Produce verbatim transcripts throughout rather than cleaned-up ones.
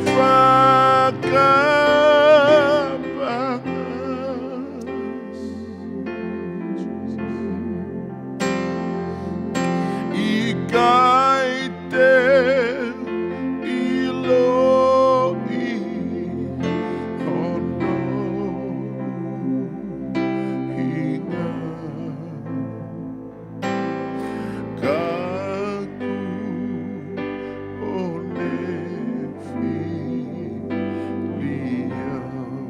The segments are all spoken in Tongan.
Fakapanga. ʻIkai te u ʻiloʻi hono hinga. Ka kuo ne fili au.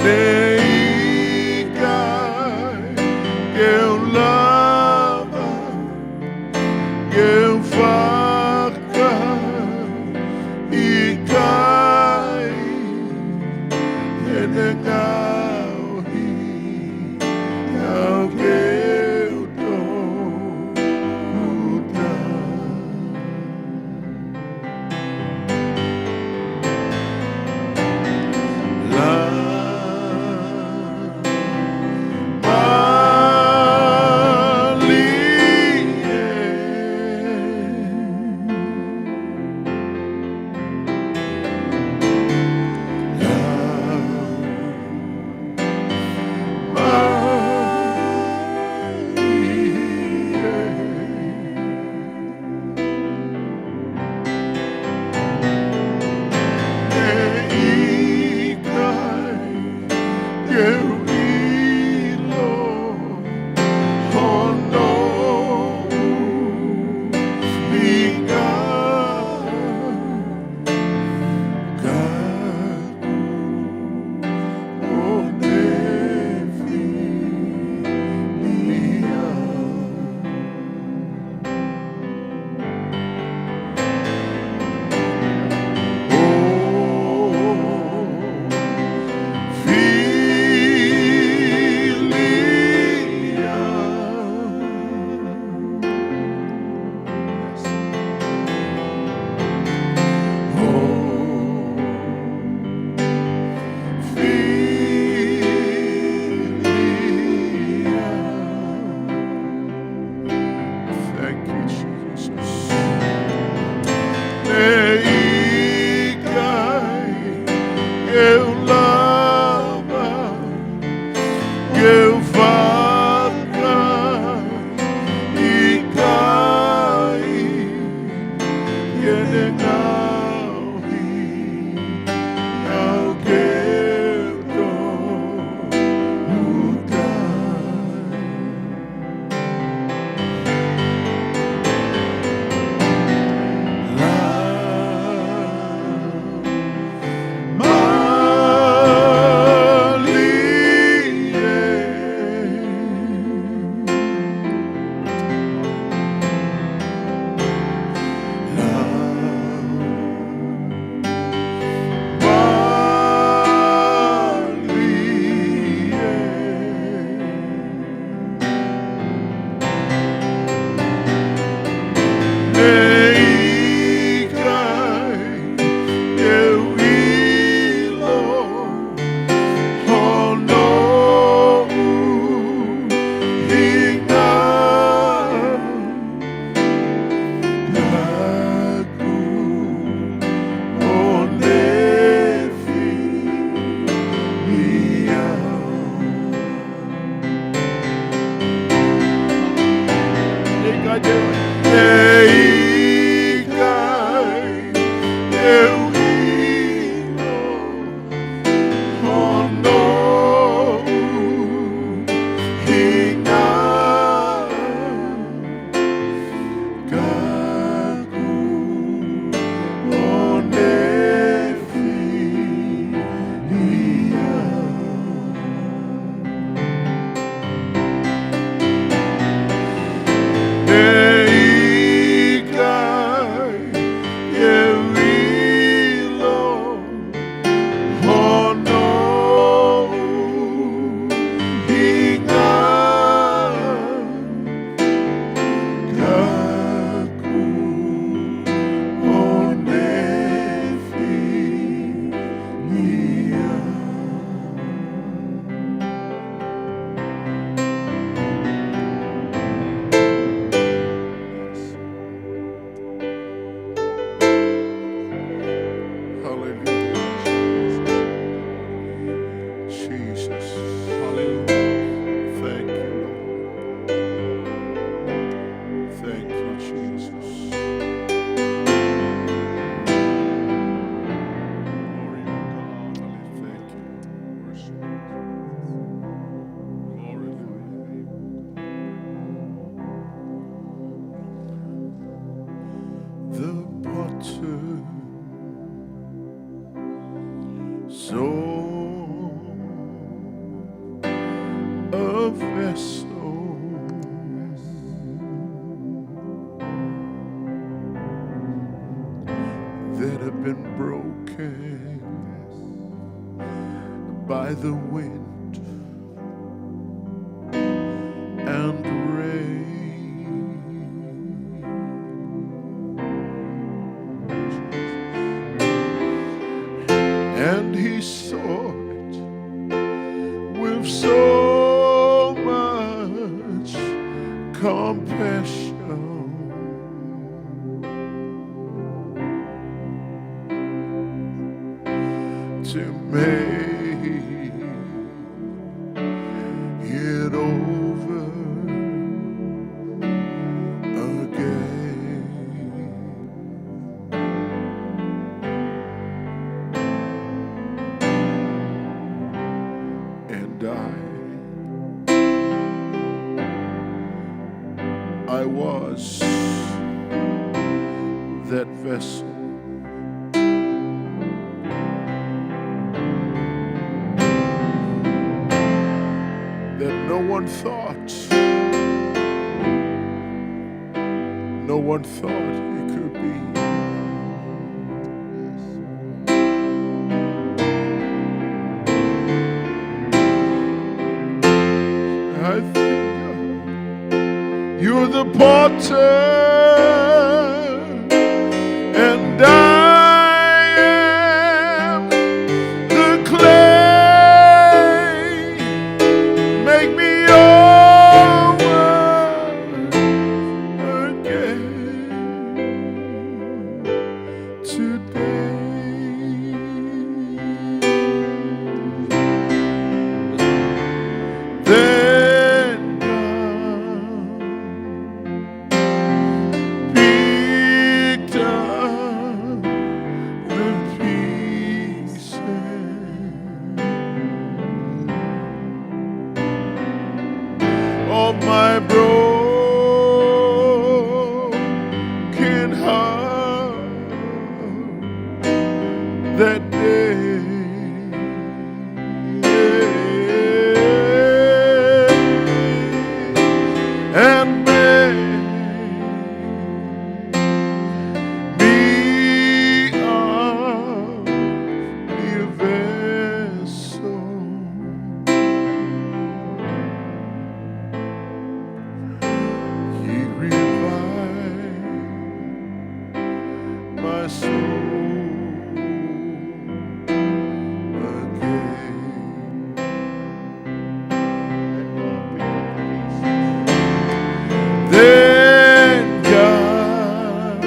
Ne ʻikai ke u lava ke u fakaʻikaiʻi ʻene ngaohi au ke u toʻuta. La malie. La malie. Ne ʻikai ke u ʻilo hono ʻuhinga. Ka kuo ne fili au. Thank you, Jesus. Ne ʻikai ke u lava ke u fakaʻikaiʻi ʻene ngaohi au ke u toʻuta. La malie. vessels that have been broken by the wind and rain. And he saw it with so much compassion to make it over again. And I, I was that vessel that no one thought, no one thought it could be. I thank God. You're the potter, and I am the clay. Make me over again today. Then God picked up the pieces of my broken heart that day, and made me a new vessel. He revived my soul again. Then God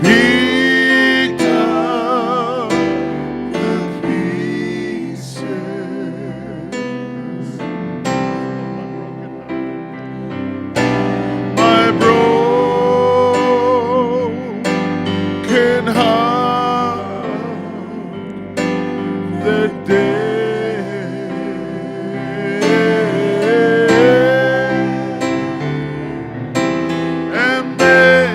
picked up the pieces, my broken heart that day, and made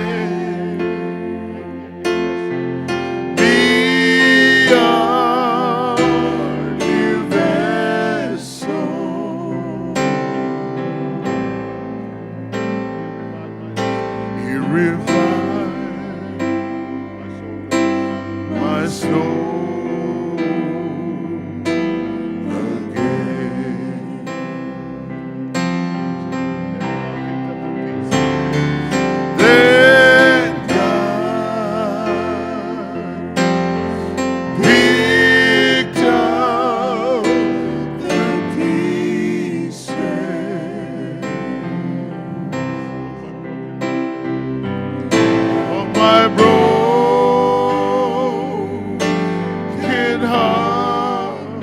me a new vessel. He revived my soul again. Then God picked up the pieces of my broken heart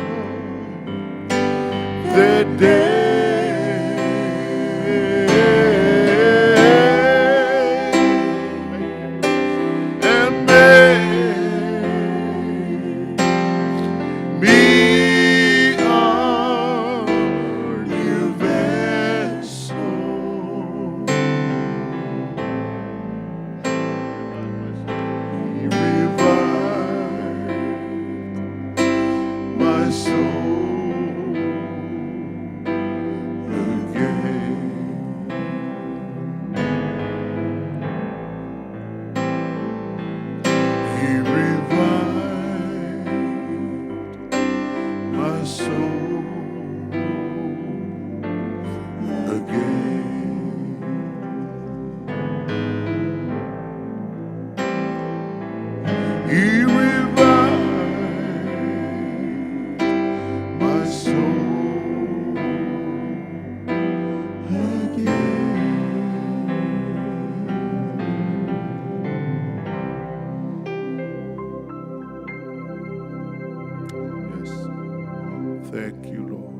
that day, and made me a new vessel. He revived my soul Thank you, Lord.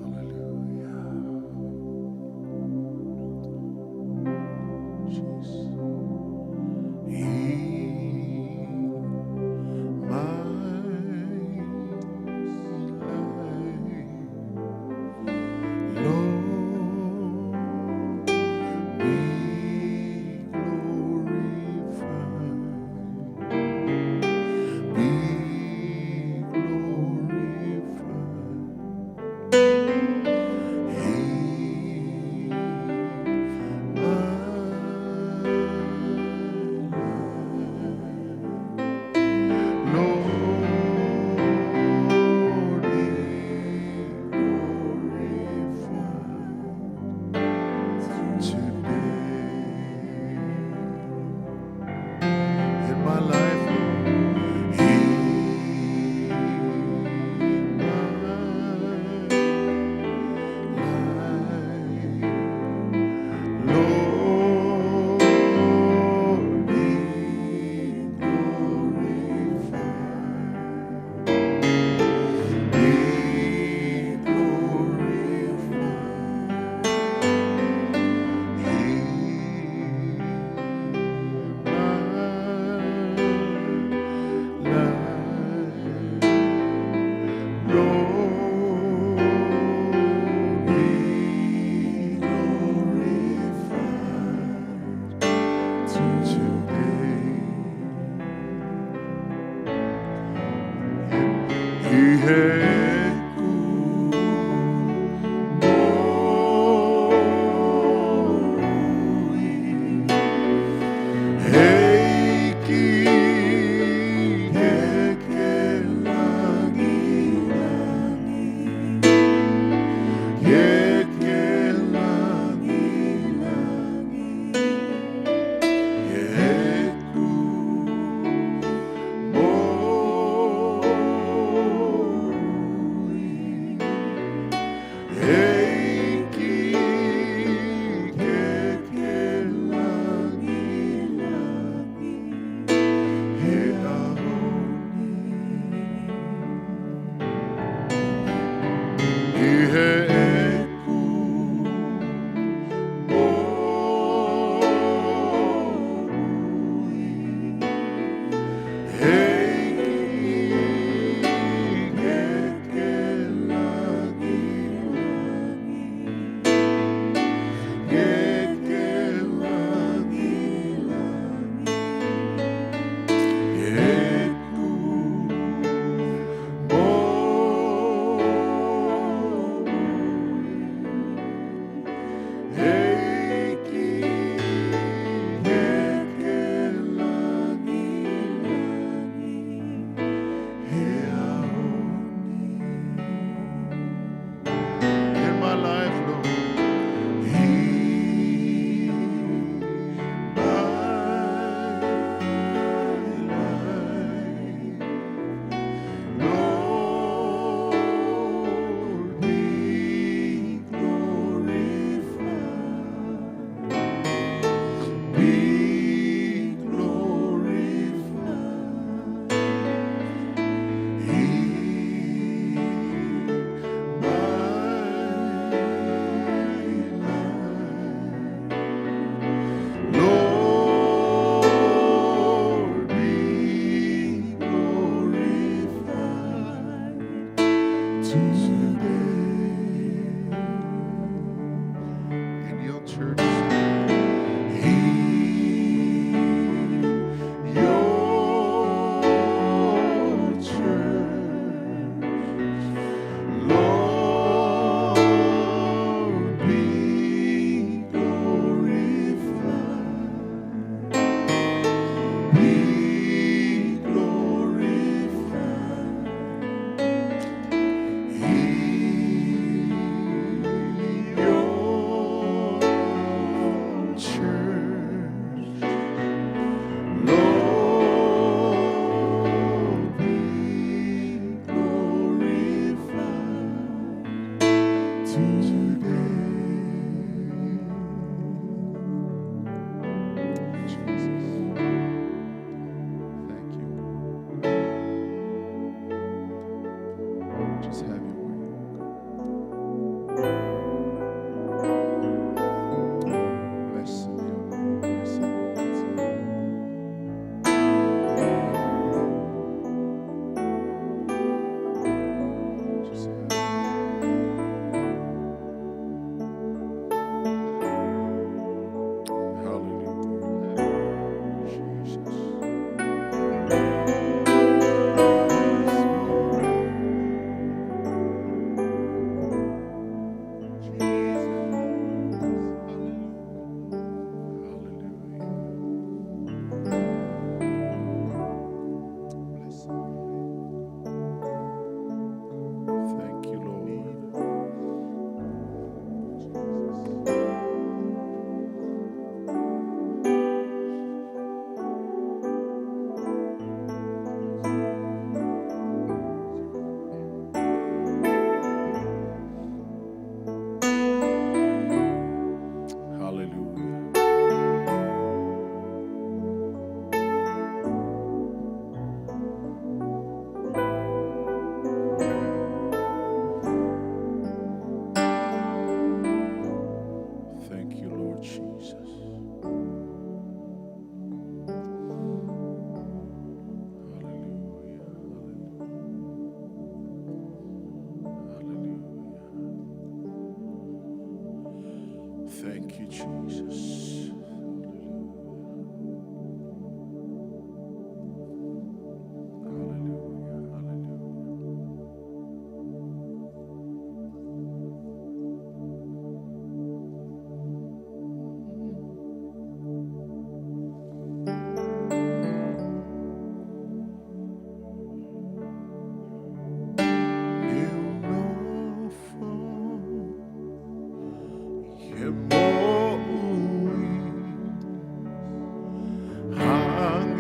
Hallelujah. Hallelujah. Jesus. In my life, Lord, be glorified. Be glorified. In my life, Lord, be glorified today. In my life, Lord. In my life, Lord, be glorified. Be glorified. In my life, Lord, be glorified today. ʻI heʻeku moʻui, ʻEiki, ke ke langilangi, ke ke langilangi. ʻI heʻeku moʻui, ʻEiki, ke ke langilangi,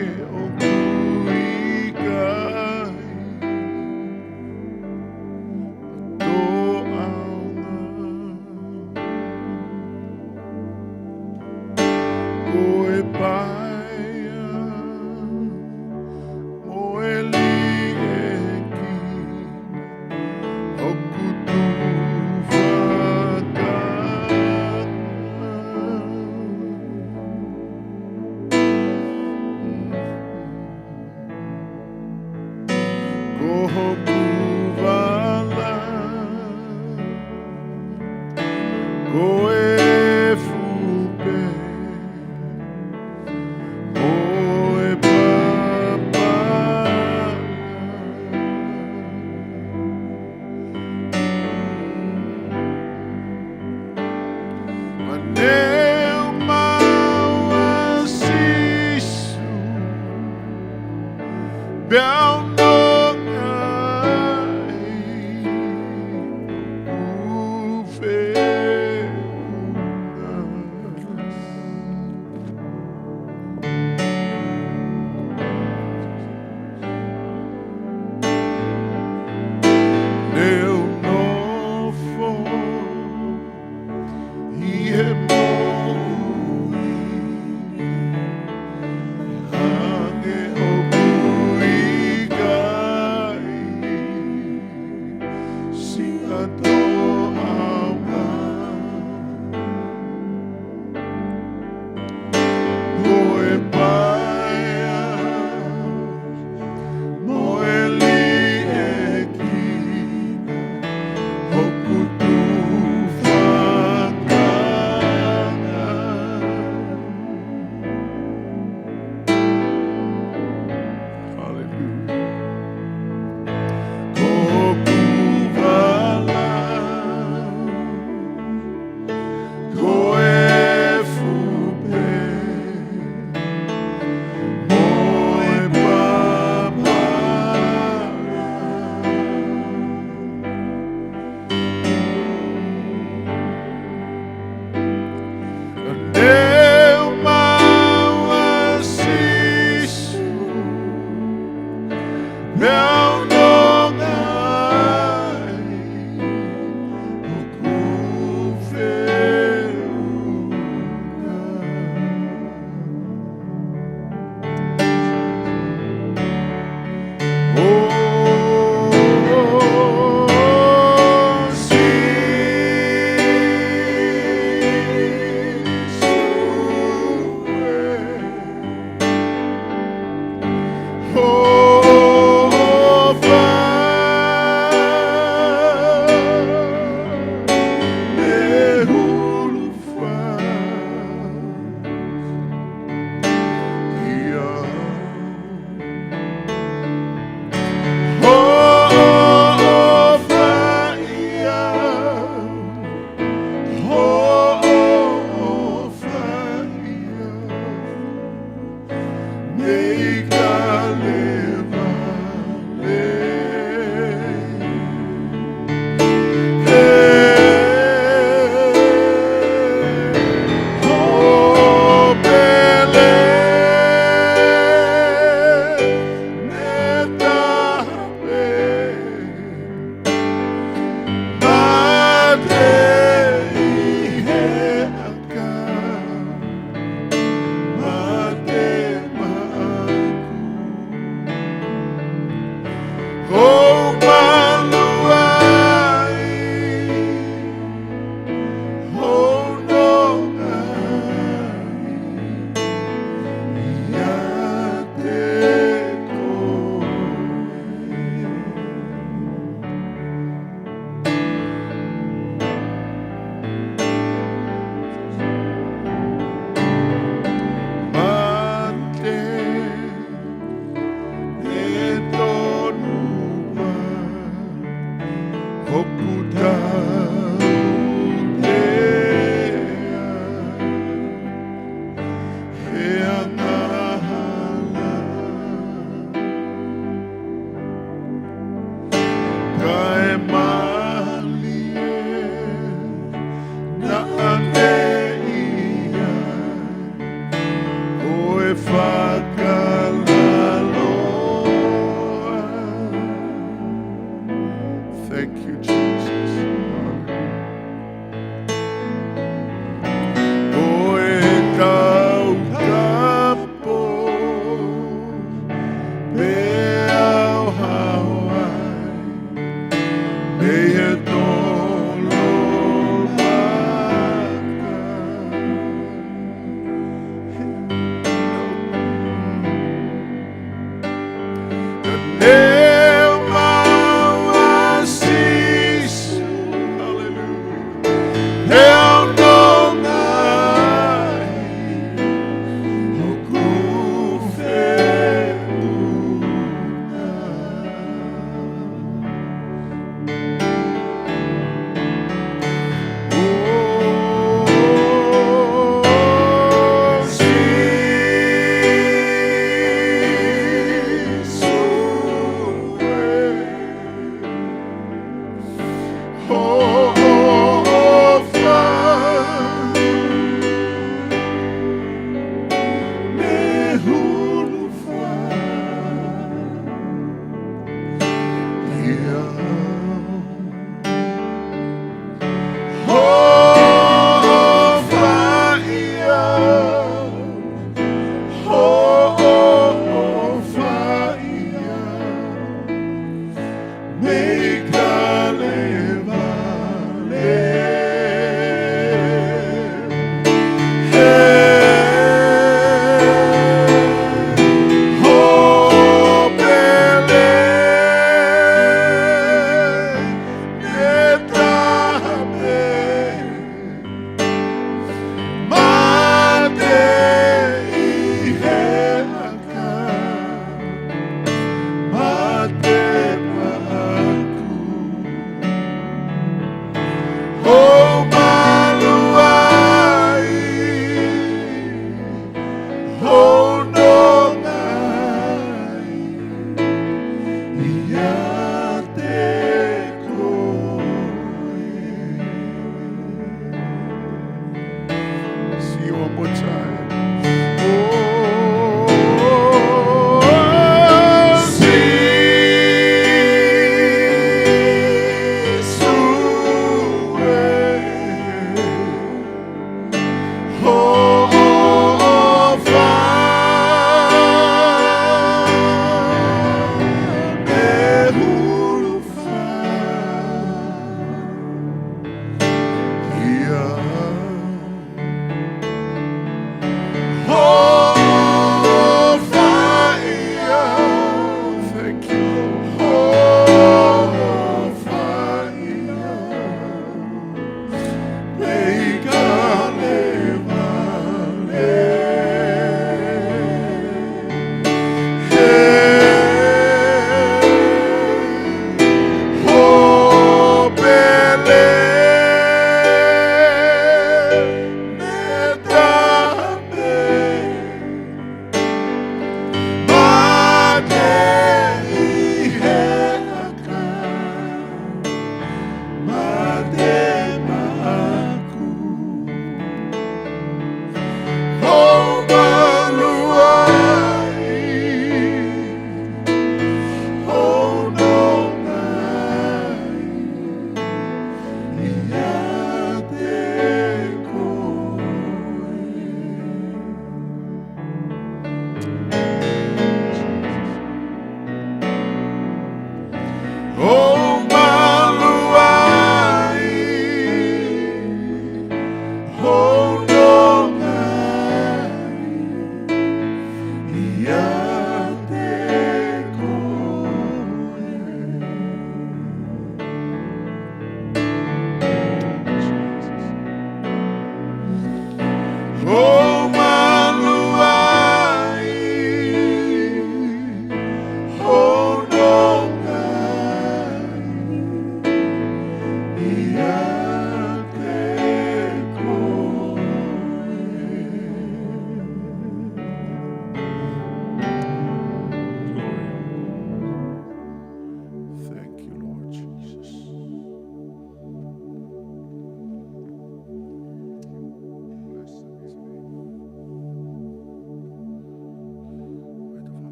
ʻOku ʻikai tōʻonga ko e paea mo e liʻekina ʻoku tuʻu fakataha. Ko hoku vala ko e fupe mo e papala. Maneo maua Sīsū, pea u nonga ai ʻoku feʻunga. Ne u nofo ʻi he moʻui hangē ʻoku ʻikai siʻa tōʻonga ko e paea mo e liʻekina ʻoku tuʻu fakataha. Hallelujah. Ko hoku vala ko e fupe mo e papala. Maneo maua Sīsū, pea u nonga ai ʻoku feʻunga. Mate ʻi he ʻakau, mate maʻaku.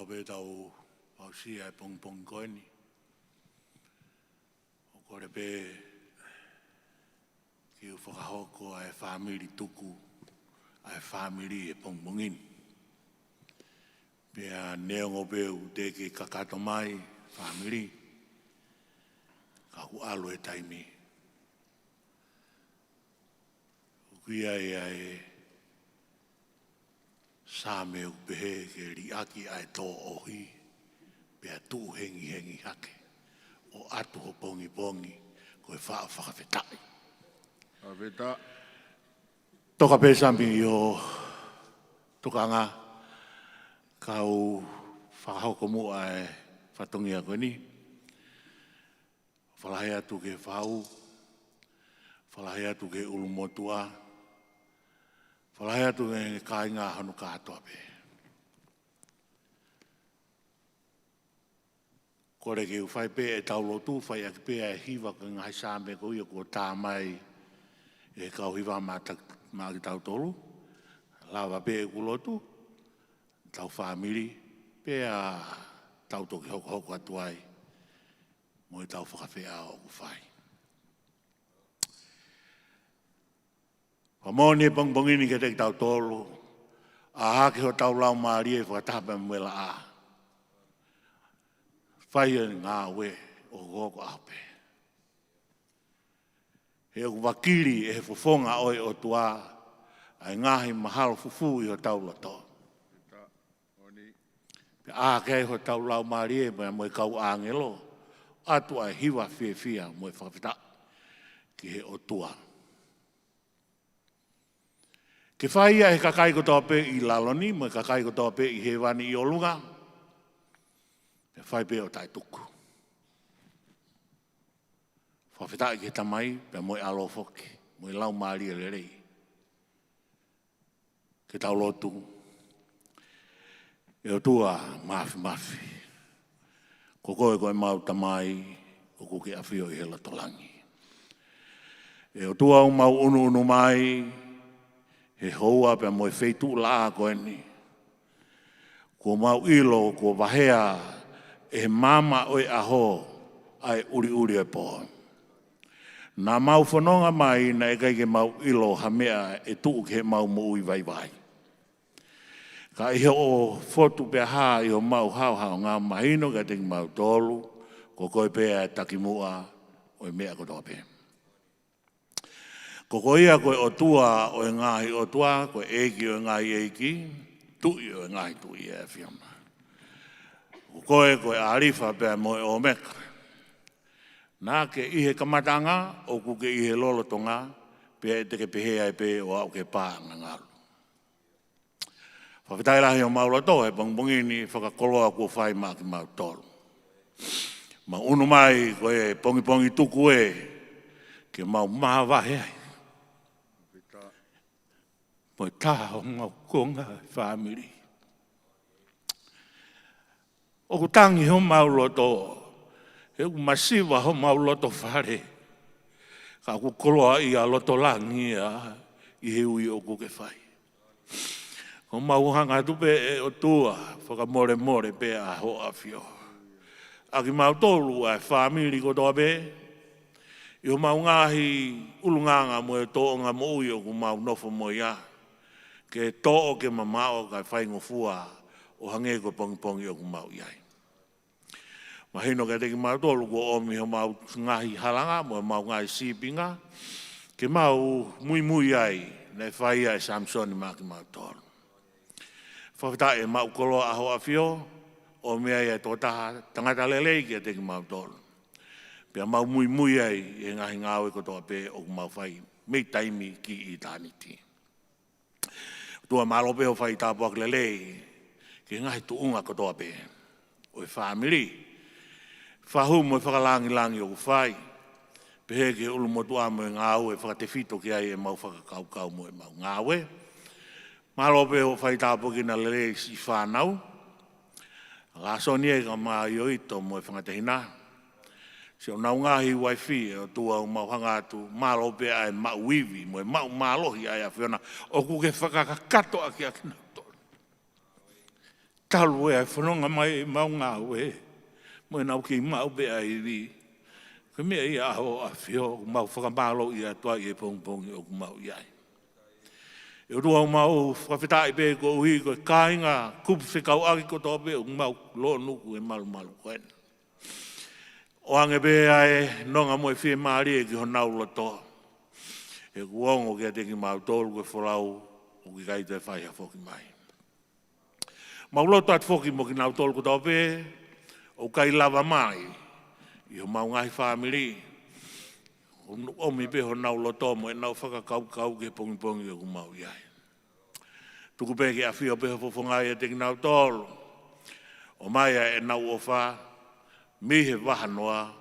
Pea tau aʻusia e pongipongi ko eni. ʻOku ou kole pē ke u fakahoko ʻa e fāmili tuku, ʻa e fāmili he pongipongi ni. Pea neongo pē ʻoku teʻeki kakato mai fāmili, ka ʻoku ʻalu e taimi. ʻOku ʻi ai ʻa e Saame ʻoku pehē ke liʻaki ʻa e tōʻohi, pea tuʻu hengihengi hake, ʻo ʻatu ho pongipongi ko e faʻa fakafetaʻi. Fakafetaʻi. Toka pē Saame ʻi ho tokanga, kau fakahoko muʻa e fatongia ko eni. Fakalahi atu ki he fau, fakalahi atu ki he ʻulumotuʻa, fakalahi atu ki he kāinga hono kātoa pē. Kole ke u fai pē ʻetau lotu, fai ʻaki pē ʻa e hiva ki he ngaahi Saame ko ia kuo tā mai ʻe he kau hiva maʻa ta-, maʻa kitautolu, lava pē ʻeku lotu, tau fāmili, pea tau toki hokohoko atu ai mo ʻetau fakafeʻao ʻoku fai. Fakamoʻoni he pongipongi ni kiate kitautolu, ʻā hake hotau laumālie fakataha pea mo e laʻā. Fai e ngāue ʻo hokohoko ʻaho pē. He ʻoku vakili ʻe he fofonga ʻo e ʻOtua ʻa e ngaahi mahalo fufū ʻi hotau loto. Pea ʻā hake ai hotau laumālie pea mo e kau ʻāngelo, ʻatu ʻa e hiva fiefia mo e fakafetaʻi ki he ʻOtua. Ke fai ia ʻe he kakai kotoa pē ʻi lalo ni, mo e kakai kotoa pē ʻi hēvani ʻi ʻolunga, pea fai pē ʻo taʻetuku. Fakafetaʻi ki he Tamai, pea mo e ʻAlo foki, mo e Laumālie Lelei. Ke tau lotu. ʻE ʻOtua Māfimafi, ko koe ko ʻemau Tamai, ʻoku ke ʻafio ʻi he loto langi. ʻE ʻOtua ʻoku mau ʻunuʻunu mai, he houa pea mo e feituʻu laʻā ko eni. Kuo mau ʻilo, kuo vahea ʻe he maama ʻo e ʻaho ʻa e ʻuliʻuli ʻo e pō. Naʻa mau fononga mai, naʻe ʻikai ke mau ʻilo ha meʻa ʻe tuʻu ki heʻemau moʻui vaivai. Ka ʻi hoʻo fotu pea hā ʻi homau haohaonga, mahino kiate kimautolu, ko koe pē ʻa e takimuʻa ʻo e meʻa kotoa pē. Ko koe ia ko e ʻOtua ʻo e ngaahi ʻotua, ko e ʻEiki ʻo e ngaahi ʻeiki, Tuʻi ʻo e ngaahi tuʻi ʻa e ʻAfiona. Ko koe ko e ʻAlifa pea mo e ʻOmeka. Naʻa ke ʻi he kamataʻanga, ʻoku ke ʻi he lolotonga, pea ʻe te ke pehē ai pē ʻo aʻu ki he pāʻangangalu. Fakafetaʻi lahi homau loto he pongipongi ni fakakoloa kuo fai maʻa kimautolu. Mau ʻunu mai ko e pongipongi tuku ē, ke mau mavahe ai mo e taha homau konga fāmili. ʻOku tangi homau loto, he ʻoku masiva homau loto fale, ka ʻoku koloaʻia loto langi ia ʻi he ui ʻoku ke fai. Ko mau hanga atu pē ʻe ʻOtua, fakamolemole pē ʻa hoʻo ʻAfio. ʻA kimautolu ʻa e fāmili kotoa pē, ʻi homau ngaahi ʻulungaanga mo e tōʻonga moʻui ʻoku mau nofo mo ia, ke toʻo ke mamaʻo kae faingofua ʻo hangē ko e pongipongi ʻoku mau ʻi ai. Mahino kiate kimautolu kuo ʻomi homau ngaahi halanga mo homau ngaahi sīpinga, ke mau muimui ai, naʻe fai ia ʻe Samisoni maʻa kimautolu. Fakafetaʻi ʻemau koloa ʻa hoʻo ʻAfio, ʻomi ai e tokotaha tangata lelei kiate kimautolu. Pea mau muimui ai ʻi he ngaahi ngāue kotoa pē ʻoku mau fai mei taimi ki ʻitāniti. ʻOtua mālō pē hoʻo fai tāpuaki lelei ki he ngaahi tuʻunga kotoa pē ʻo e fāmili. Fahu mo e fakalangilangi ʻoku fai. Pehē ki he ʻulumotuʻa mo e ngāue fakatefito ki ai ʻemau fakakaukau mo ʻemau ngāue. Mālō pē hoʻo fai tāpuekina lelei siʻi fānau. Lāsoni ē kae ʻumaʻā ʻIoito mo e fanga tehina. Siʻonau ngaahi uaifi ʻe ʻOtua ʻoku mau hanga atu, mālō pē ʻa e maʻu ivi, mo e maʻu mālohi ʻa e ʻAfiona, ʻoku ke fakakakato ʻaki ʻakinautolu. Talu ʻa e fononga mai ʻemau ngāue mo ʻenau kei maʻu pē ʻa e ivi. Ko e meʻa ia ʻa Hoʻo ʻAfio ʻoku mau fakamālōʻia atu ai he pongipongi ʻoku mau ʻi ai. ʻE ʻOtua, ʻoku mau fakafetaʻi pē koeʻuhi ko e kāinga kupu fekauʻaki kotoa pē ʻoku mau lōnuku he malumalu ko eni. ʻOange pē ʻa e nonga mo e fiemālie ki honau loto. He ʻoku ongo kiate kimautolu ko e folau ʻoku ʻikai toe fai ha foki mai. Mau lotu atu foki mo kinautolu kotoa pē ʻoku ʻikai lava mai ʻi homau ngaahi fāmili. ʻOmi pē honau loto mo ʻenau fakakaukau ki he pongipongi ʻoku mau ʻi ai. Tuku pē ke ʻafio pē ho fofonga ʻiate kinautolu. ʻOmai ʻa ʻenau ʻofa mei he vahanoa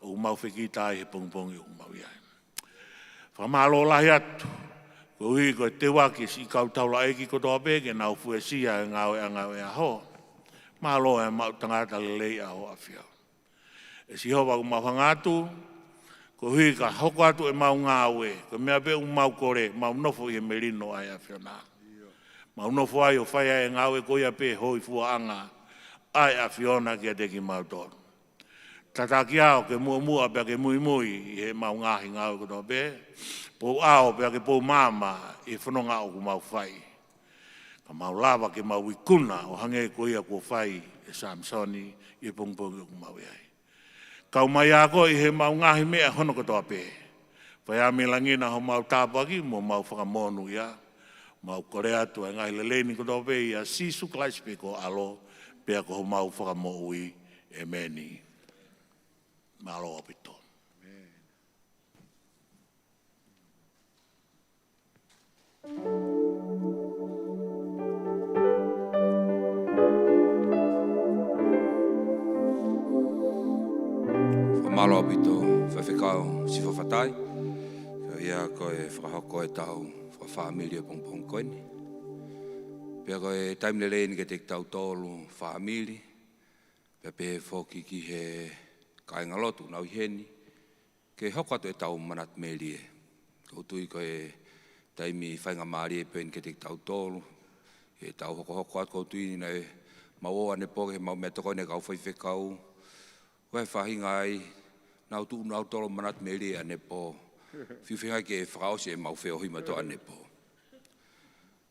ʻoku mau fekita ai he pongipongi ʻoku mau ʻi ai. Fakamālō lahi atu koeʻuhi ko e teuaki e siʻi kau taulaʻeiki kotoa pē ke nau fuesia e ngāueʻanga ʻo e ʻaho. Mālō e maʻu tangata lelei ʻa Hoʻo ʻAfio. ʻE Sihova, ʻoku mau hanga atu koeʻuhi ka hoko atu ʻemau ngāue, ko e meʻa pē ʻoku mau kole, mau nofo ʻi he melino ʻa e ʻAfiona. Mau nofo ai ʻo fai ai e ngāue ko ia pē hōifuaʻanga ʻa e ʻAfiona kiate kimautolu. Tataki au ke muʻomuʻa pea ke muimui ʻi heʻemau ngaahi ngāue kotoa pē, pou ʻao pea ke pou maama ʻi he fononga ʻoku mau fai. Ka mau lava ke mau ikuna ʻo hangē ko ia kuo fai ʻe Samisoni ʻi he pongipongi ʻoku mau ʻi ai. Kau mai ā koe ʻi heʻemau ngaahi meʻa hono kotoa pē. Fai ā mei langi na homau tāpuaki mo homau fakamonūʻia. Mau kole atu ʻa e ngaahi lelei ni kotoa pē ʻia Sīsū Kalaisi pē ko ho ʻAlo, pea ko homau Fakamoʻui. ʻEmeni. Mālō ʻaupito. Fakamālō ʻaupito, Faifekau Sifa Fatai, ko ia ko e fakahoko ʻetau fakafāmili ʻo e pongipongi ko eni. Pea ko e taimi lelei eni kiate kitautolu fāmili, pea pehē foki ki he kāingalotu ʻoku nau ʻi heni, ke hoko atu ʻetau manatu melie. ʻOku ou tui ko e taimi faingamālie pē eni kiate kitautolu, ʻetau hokohoko atu. ʻOku ou tui ni naʻa mau ō ʻanepō ki heʻemau meʻatokoni ʻa e kau faifekau, ko e faʻahinga ia, nau tuʻu nautolu ʻo manatu melie ʻanepō. Fiu feinga ke fakaʻosi ʻemau feohi mautolu ʻanepō.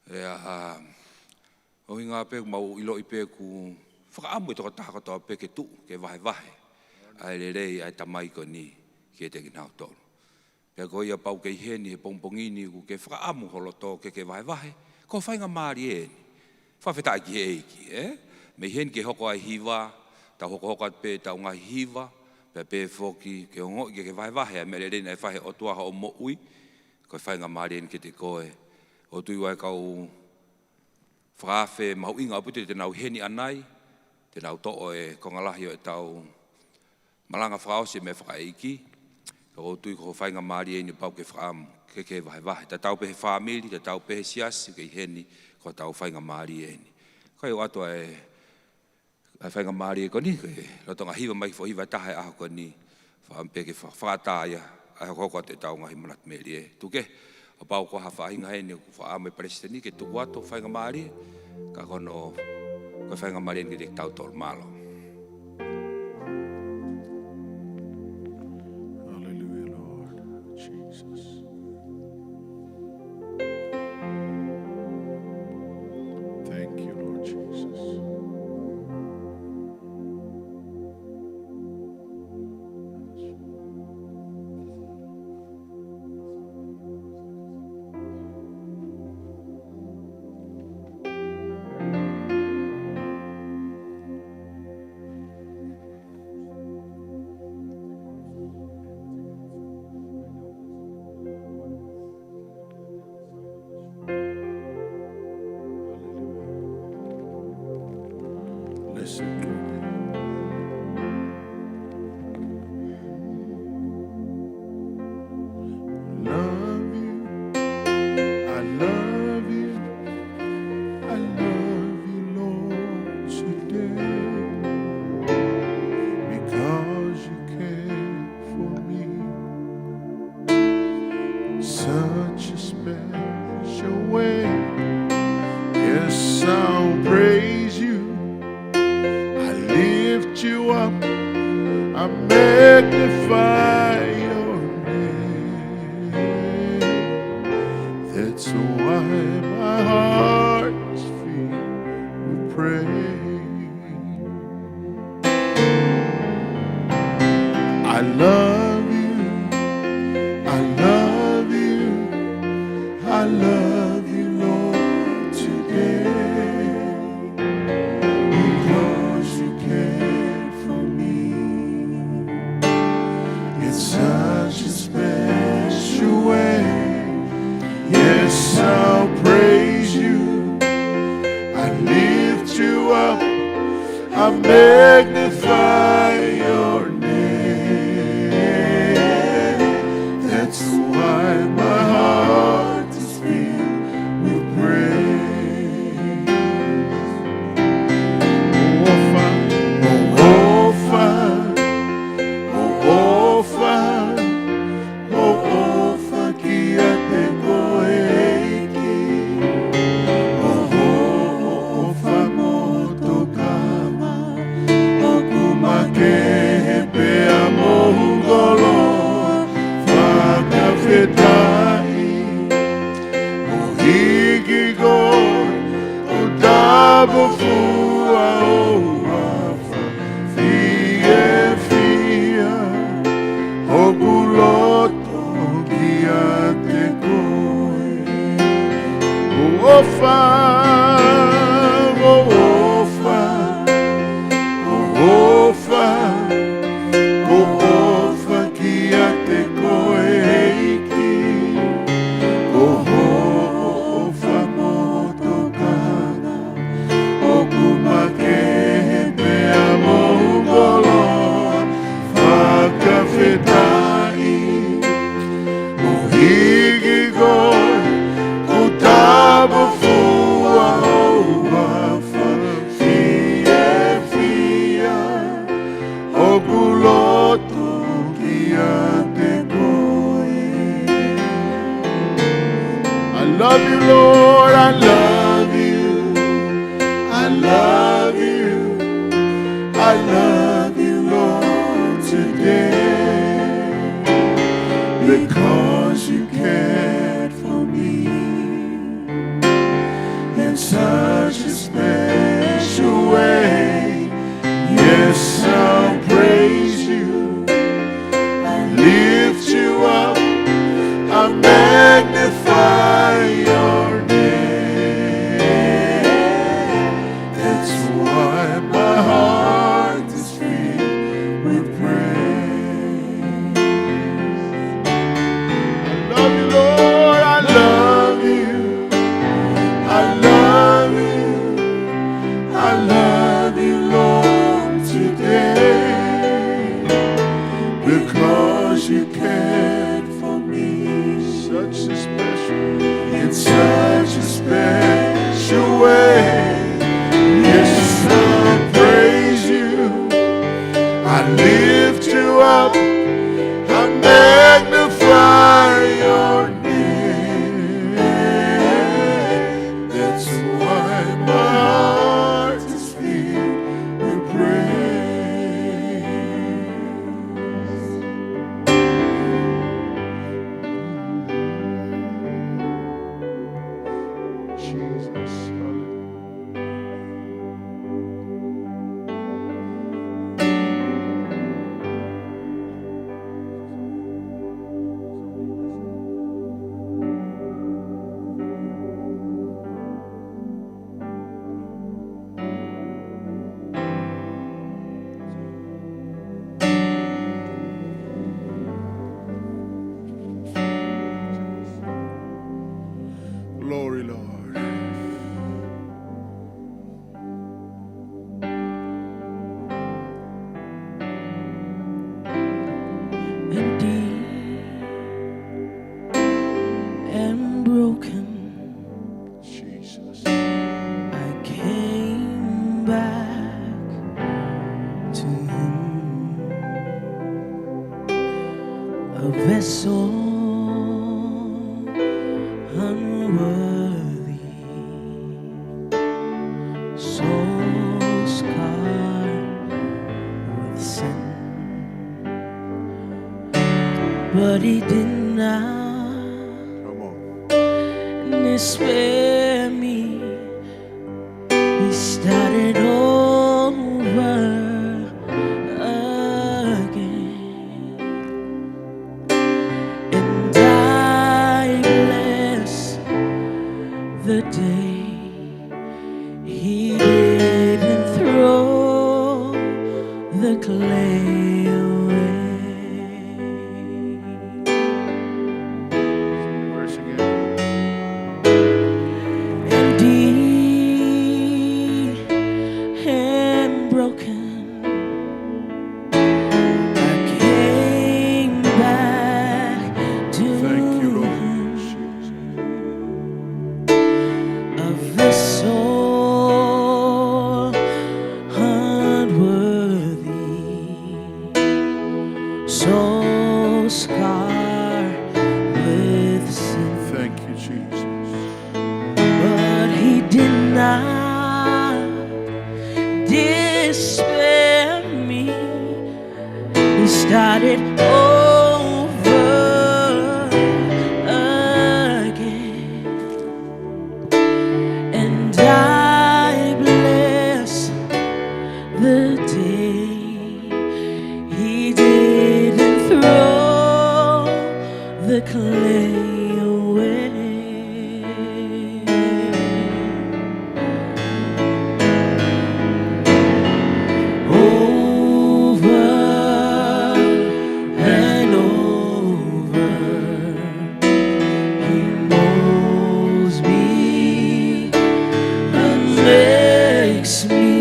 ʻE, ʻa, ʻuhinga pē ʻoku mau ʻiloʻi pē ʻoku fakaʻamu e tokotaha kotoa pē ke tuʻu, ke vahevahe ʻa e lelei ʻa e Tamai ko eni kiate kinautolu. Pea ko ia, pau ke ʻi heni he pongipongi ni ʻoku ke fakaʻamu ho loto ke ke vahevahe, ko e faingamālie eni. Fakafetaʻi ki he ʻEiki, ē? Mei heni ke hoko ʻa e hiva, tau hokohoko atu pē ʻetau ngaahi hiva, pea pehē foki ke ongoʻi ke ke vahevahe ʻa e meʻa lelei naʻe fai ʻe he ʻOtua hoʻo moʻui, ko e faingamālie eni kiate koe. ʻOku ou tui ʻoku ʻi ai e kau fakaafe mahuʻinga ʻaupito te nau ʻi heni ʻanai, te nau toʻo e konga lahi ʻo ʻetau malanga fakaʻosi e meʻa fakaʻeiki. Ka ʻoku ou tui ko e faingamālie eni pau ke fakaʻamu ke ke vahevahe. Tatau pē he fāmili, tatau pē he siasi ʻoku ke ʻi heni, ko hotau faingamālie eni. Kae ʻoatu ʻa e ʻa e faingamālie ko eni, ko e lolotonga hiva mai ki he foʻi hiva ʻe taha he ʻaho ko eni, fakaʻamu pē ke fa-, fakaʻatā ia ʻa e hokohoko atu ʻetau ngaahi manatu melie. Tuku kehe, ʻo pau ko ha faʻahinga heni ʻoku fakaʻamu e palesiteni ke tuku atu faingamālie, ka ko hono, ko e faingamālie eni kiate kitautolu. Mālō. Hallelujah, Lord Jesus. Thank you, Lord Jesus. Blessed be your name. Love you. I love you. I love you, Lord, today. Because you care for me such a special way. Yes, I'll praise you. I magnify your name. That's why my heart is filled with praise. I love you. I love you. I love you, Lord, today. Because you cared for me in such a special way. Yes, I'll praise you. I lift you up. I magnify your name. That's why my heart is filled with praise. ʻOfa, ʻofa, ʻofa, ʻofa kiate koe ʻEiki. ʻO hoʻo ʻofa mo tokanga, ʻoku makehe pea mo ngolo, fakafetaʻi. ʻO hiki koe, ʻo tāpufua ʻo afa fiefia ʻoku loto kiate koe. ʻOfa, ʻofa, ʻofa, ʻofa kiate koe ʻEiki. ʻO hoʻo ʻofa mo tokanga, ʻoku makehe pea mo ngolo, fakafetaʻi. ʻO hiki koe, ʻo tāpufua ʻo afa fiefia ʻoku loto kiate koe. I love you, Lord, I love you. I love you. I love you, Lord, today. Because you cared for me in such a special way. Yes, I'll praise you. I lift you up. I magnify your name. That's why my heart is filled with praise. I love you, Lord. I love you. I love you. I love you, Lord, today. Because you cared for me. Such a special, in such a special way. Yes, I praise you. I lift you up. I magnify your name. That's why my heart is filled with praise. Jesus, hallelujah. Glory, Lord. Empty and broken. Jesus. I came back to him, a vessel unworthy, so scarred with sin. But he did not Come on. Despair me. He started over again. And I bless the day he didn't throw the clay away. Sing the verse again. And he and broken. I came back to Thank you, Lord. A vessel unworthy, so scarred with sin. Thank you, Jesus. But he did not despair me. He started over again. And I bless the day he didn't throw the clay away. Over and over, he molds me and makes me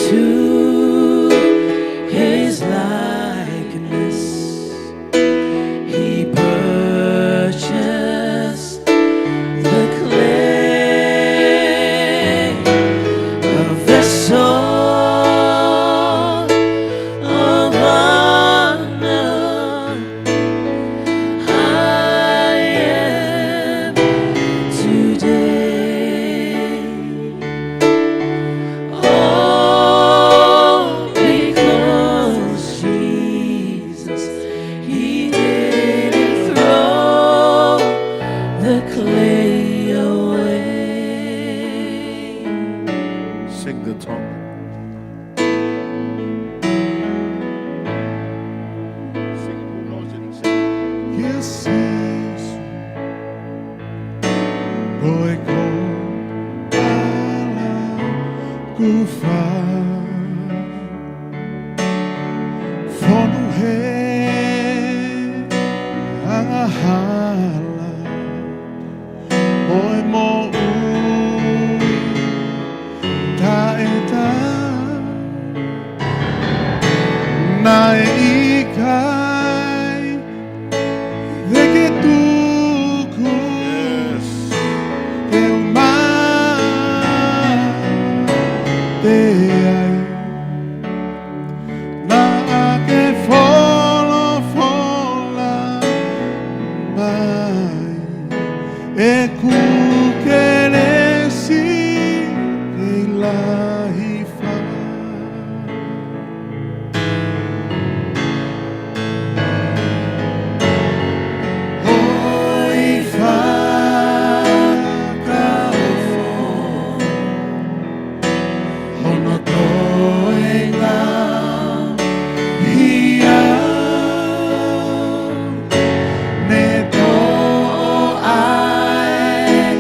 into his likeness. He purchased the clay, a vessel of honor I am today. Oh, because Jesus, he didn't throw the clay away. Sing the tongue. Sing it, who knows it, and sing it. Yes, Jesus. Ko e kō ʻalakufa, fonu he angahala, ʻo e moʻui taʻetaau. Naʻe ʻikai te ke tuku ke u mate ai. Naʻa ke folofola mai ʻeku kelesi kei lahi fau. ʻOi fakaofo hono toenga hia, ne toʻo ai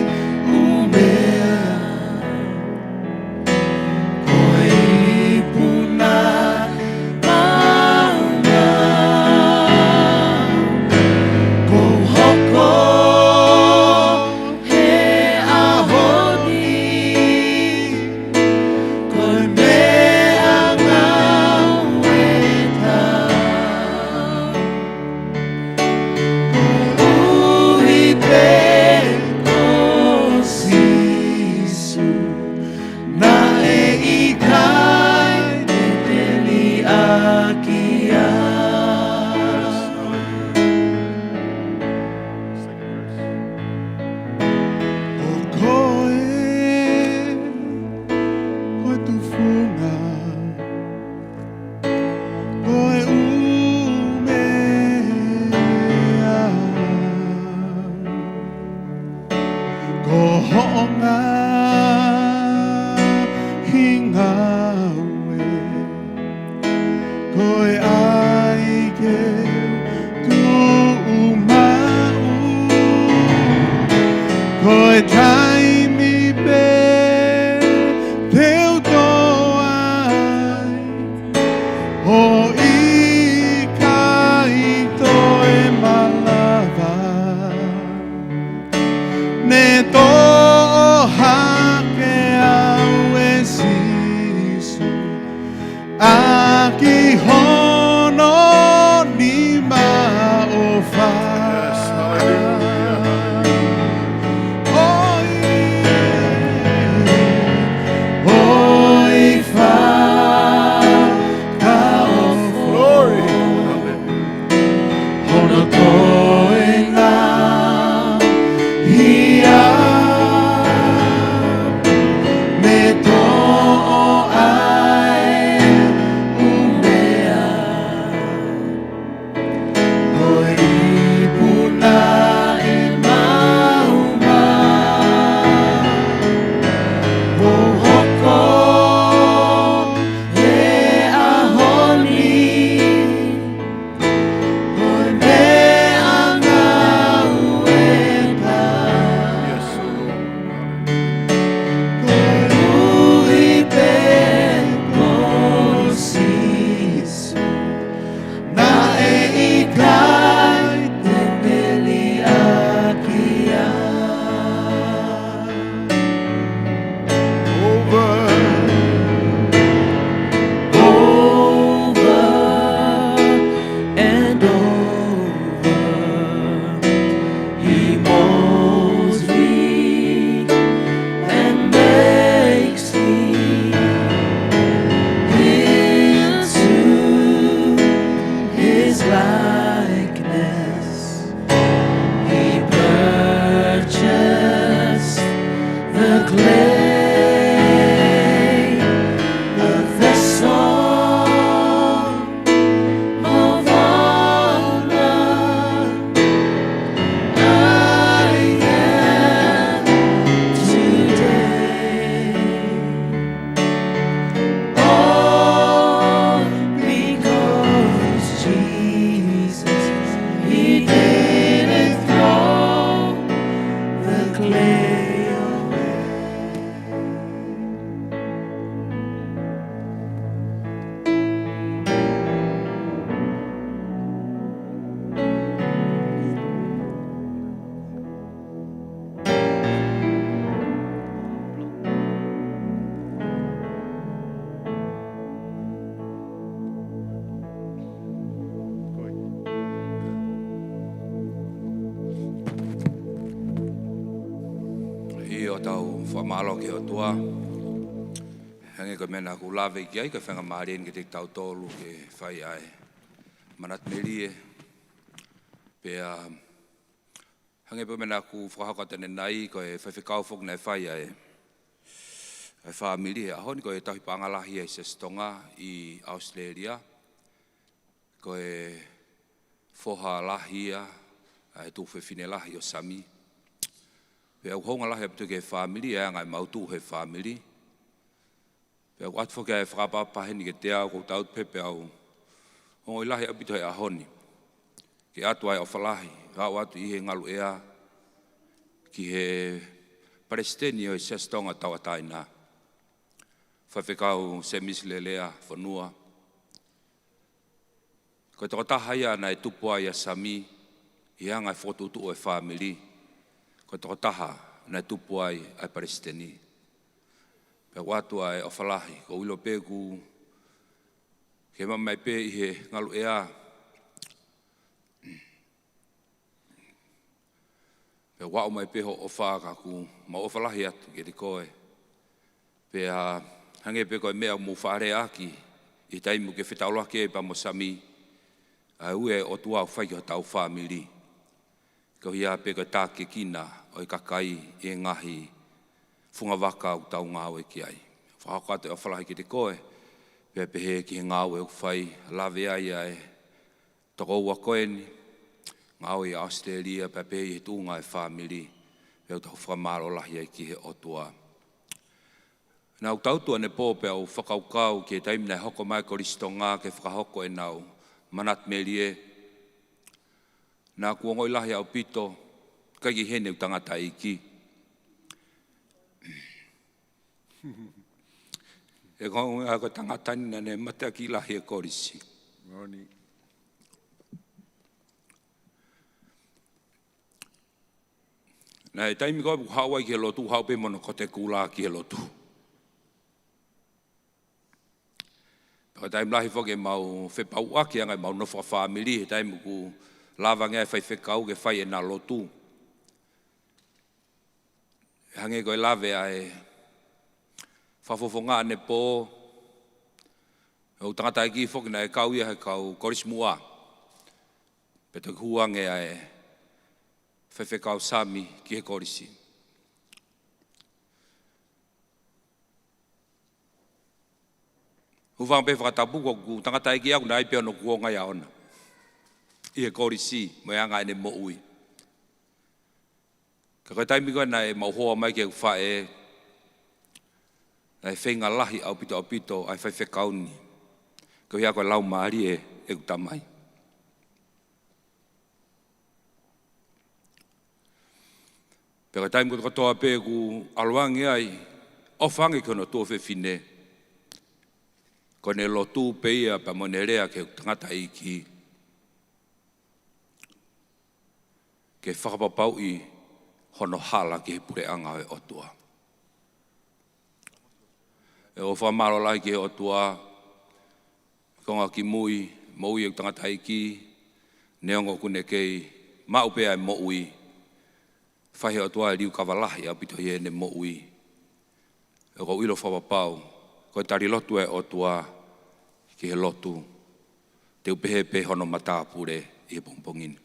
ʻo hoʻo ngaahi ngāue, ko e ʻai ke u tuʻu maʻu, ko e taimi pē te u tō ai, ʻo ʻikai toe malava. Ne toʻo hake au ʻe Sīsū ʻaki hono nima ʻofa. Yes, hallelujah. ʻOi, ʻoi fakaʻofoʻofa. Glory. Hono toenga hia me toʻo ai ʻū meʻa. Ko e ipu naʻe maʻu mai, kuo hoko he ʻaho ni. Ko e meʻangāue pē. Yes, Lord. Koeʻuhi pē ko Sīsū naʻe ʻikai te u peliʻaki ia. Over, over and over, he molds me and makes me into his likeness. He purchased the clay, the vessel of honor I am today. All because Jesus, he didn't throw the clay away. ʻIo, tau fakamālō ki he ʻOtua. Hangē ko e meʻa naʻá ku lave ki ai, ko e faingamālie eni kiate kitautolu ke fai ʻa e manatu melie. Pea hangē pē ko e meʻa naʻá ku fakahoko atu ʻanenai, ko e faifekau foki naʻe fai ʻa e, ʻa e fāmili he ʻaho ni, ko e tauhi paʻanga lahi ʻa e Siasi Tonga ʻi ʻAositelēlia. Ko e foha lahi ia ʻa e tuofefine lahi ʻo Sami. Pea ʻoku hounga lahi ʻaupito ki he fāmili ʻa e anga ʻemau tuʻu he fāmili. Pea ʻoku ʻoatu foki ʻa e fakaʻapaʻapa heni kiate au, ʻoku ou tautu pē pea u ongoʻi lahi ʻaupito he ʻaho ni ke ʻoatu ʻa e ʻofa lahi, aʻu atu ʻi he ngaluʻea ki he palesiteni ʻo e Siasi Tonga Tauʻatāina, Faifekau Semisi Lelea Fonua. Ko e tokotaha ia naʻe tupu ai ʻa Sami ʻi he anga e fokotuʻutuʻu ʻo e fāmili. Ko e tokotaha naʻe tupu ai ʻa e palesiteni. Pea ʻoku ʻoatu ʻa e ʻofa lahi, ʻoku ou ʻilo pē ʻoku ke maʻu mai pē ʻi he ngaluʻea. Pea ʻoku aʻu mai pē hoʻo ʻofa, ka ʻoku mau ʻofa lahi atu kiate koe. Pea hangē pē ko e meʻa ʻoku mou faʻa lea ʻaki ʻi he taimi ʻoku ke fetaulaki ai pea mo Sami, ʻa e ui ʻa e ʻOtua ʻoku fai ki hotau fāmili. Koeʻuhi pē ko e tākiekina ʻo e kakai ʻi he ngaahi fungavaka ʻoku tau ngāue ki ai. Fakahoko atu e ʻofa lahi kiate koe, pea pehē ki he ngāue ʻoku fai, lave ai ʻa e tokoua ko eni, ngāue ʻi ʻAositelēlia, pea pehē ʻi he tuʻunga ʻo e fāmili. Pea ʻoku tau fakamālō lahi ai ki he ʻOtua. Naʻa ku tangutu ʻanepō pea u fakakaukau ki he taimi naʻe hoko mai Kolisi Tonga ke fakahoko ʻenau manatu melie. Naʻa ku ongoʻi lahi ʻaupito, ʻikai ke ʻi heni ʻeku tangataʻeiki. ʻE ko e ʻuhinga ko e tangata ni naʻa ne mateaki lahi e kolisi. Moʻoni. Naʻe taimi ko ē ʻoku haʻu ai ki he lotu, haʻu pē mo hono kote kula ki he lotu. Pea ko e taimi lahi foki ʻemau fepauʻaki ʻa e ngaahi mau nofo fakafāmili, he taimi ʻoku lava ange ai e faifekau ke fai ʻena lotu. Hangē ko e lave ʻa e fakafofonga ʻanepō, ʻoku tangataʻeiki foki naʻe kau ia he kau kolisi muʻa. Pea toki hū ange ʻa e faifekau Sami ki he kolisi. Hūfanga pē fakatapu, ko ʻeku tangataʻeiki ʻaʻaku naʻe ʻi ai pē hono kuonga ia ʻoʻona ʻi he kolisi mo e anga ʻene moʻui. Ka ko e taimi ko ē naʻe mau hoa mai ki heʻeku faʻē, naʻe feinga lahi ʻaupito ʻaupito ʻa e faifekau ni, koeʻuhi ko e laumālie ʻeku tamai. Pea ko e taimi kotoa pē ʻoku ʻalu ange ai, ʻofa ange ki hono tuofefine, ko ʻene lotu pē ia pea mo ʻene lea ki heʻeku tangataʻeiki, ke fakapapauʻi hono hala ki he puleʻanga ʻo e ʻOtua. ʻE ʻofa mālō lahi ki he ʻOtua, konga kimui, moʻui ʻeku tangataʻeiki, neongo ʻoku ne kei maʻu pē ʻa e moʻui, fai he ʻOtua e liukava lahi ʻaupito ʻi heʻene moʻui. ʻOku ou ʻilo fakapapau, ko e tali lotu ʻa e ʻOtua ki he lotu, te u pehē pē hono matāpule ʻi he pongipongi ni.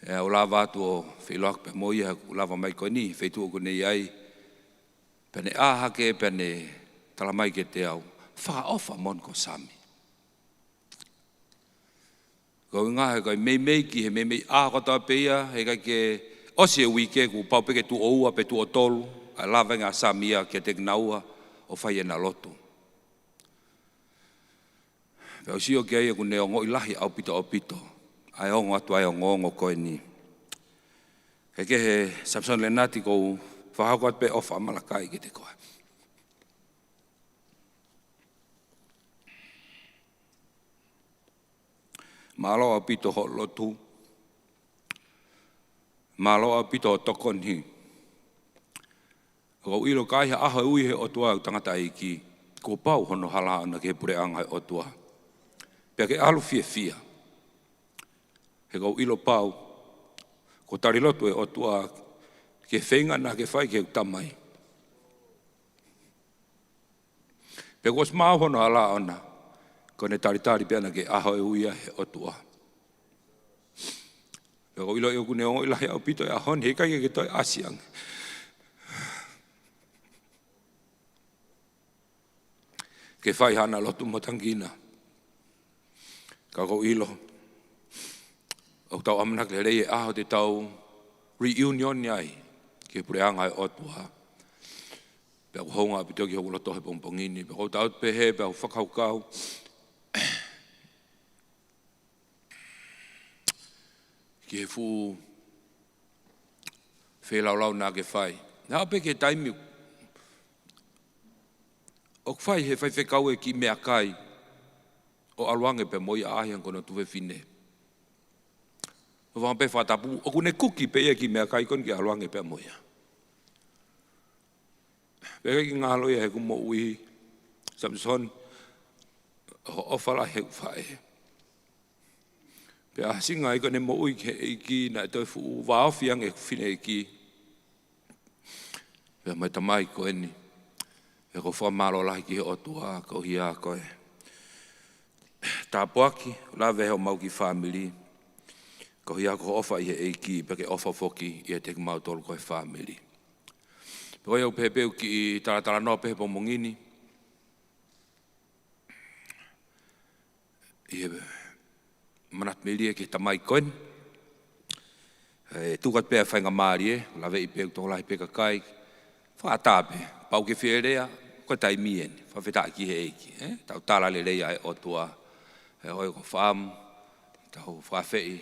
ʻE, ʻoku lava atu ʻo feʻiloaki pē mo ia, ʻoku lava mai ko eni, feituʻu ʻoku ne ʻi ai, pea ne ʻā hake, pea ne tala mai kiate au, fakaʻofa moʻoni ko Sami. Ko e ʻuhinga he ko e meimei ki he meimei ʻaho kotoa pē ia, he ʻikai ke ʻosi e uike kuo pau pē ke tuʻo ua pe tuʻo tolu, ʻa e lava ange ʻa Sami ia kiate kinaua ʻo fai ʻena lotu. Pea u sio ki ai ʻoku ne ongoʻi lahi ʻaupito ʻaupito ʻa e ongo atu ʻa e ongoongo ko eni. He kehe Samisoni Lenati, ʻoku ou fakahoko atu pē ʻofa ʻa Malakai kiate koe. Mālō ʻaupito hoʻo lotu. Mālō ʻaupito hoʻo tokoni. ʻOku ou ʻilo ka ʻi ai ha ʻaho ʻe ui he ʻOtua ʻeku tangataʻeiki, kuo pau hono hala ʻoʻona ki he puleʻanga ʻo e ʻOtua. Pea ke ʻalu fiefia. He ʻoku ou ʻilo pau, kuo tali lotu e ʻOtua ki he feinga naʻa ke fai ki heʻeku tamai. Pea kuo ʻosi maʻu hono hala ʻoʻona, ko ʻene talitali pē ʻana ki he ʻaho ʻe ui ai he ʻOtua. Pea ʻoku ou ʻilo ʻoku ne ongoʻi lahi ʻaupito he ʻaho ni, he ʻikai ke ke toe ʻasi ange ke fai haʻana lotu mo tangikina. Ka ʻoku ou ʻilo, ʻoku tau ʻamanaki lelei e ʻaho te tau reunion ai ki he puleʻanga ʻo e ʻOtua. Pea ʻoku hounga ʻaupito ki hoku loto he pongipongi ni. Pea ʻoku ou tangutu pē he, pea u fakakaukau ki he fuʻu feilaulau naʻa ke fai. Naʻa pē ki he taimi ʻoku fai he faifekau e kiʻi meʻakai ʻo ʻalu ange pē mo ia ʻaʻahi ange ko hono tuofefine. ʻO fanga pē fakatapu, ʻoku ne kuki pē ia kiʻi meʻakai ko eni ke ʻalu ange pē mo ia. Pea ʻikai ke ngalo ia heʻeku moʻui, Samisoni, hoʻo ʻofa lahi heʻeku faʻē. Pea ʻasinga ai ko ʻene moʻui ki he ʻEiki naʻe toe fuʻu vāofi ange heʻeku fineʻeiki. Pea mo e tamai ko eni. Pea ʻoku ou fakamālō lahi ki he ʻOtua, koeʻuhi ko e tāpuaki, lave he ʻemau kiʻi fāmili. Koeʻuhi ko hoʻo ʻofa ʻi he ʻEiki, pea ke ʻofa foki ʻiate kimautolu ko e fāmili. Pea ko ia ʻoku pehē pē ʻeku kiʻi talatalanoa pē he pongipongi ni. ʻI he manatu melie ki he tamai ko eni. ʻE tuku atu pē ʻa e faingamālie, laveʻi pē ʻoku tokolahi pē kakai, fakaʻatā pē, pau ke fie lea, ko e taimi eni, fakafetaʻi ki he ʻEiki, ē? Tau tala lelei ʻa e ʻOtua, ʻe hoi ko faam, tau fakafeʻi,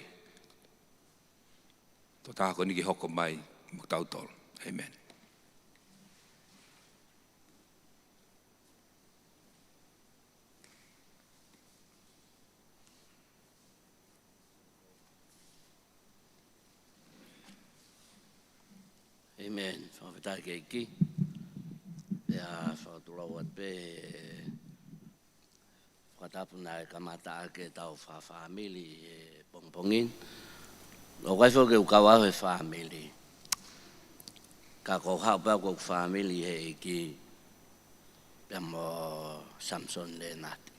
tō taha ko eni ke hoko mai, mo tautolu. ʻĒmeni. ʻĒmeni. Fakafetaʻi ki he ʻEiki. Pea fakatulou atu pē, fakatapu naʻe kamata ʻaki ʻetau fakafāmili he pongipongi ni. ʻOku ʻikai foki ke u kau au he fāmili. Ka ʻoku ou haʻu pē au ko e fāmili he ʻEiki. Pea mo Samson Lenati.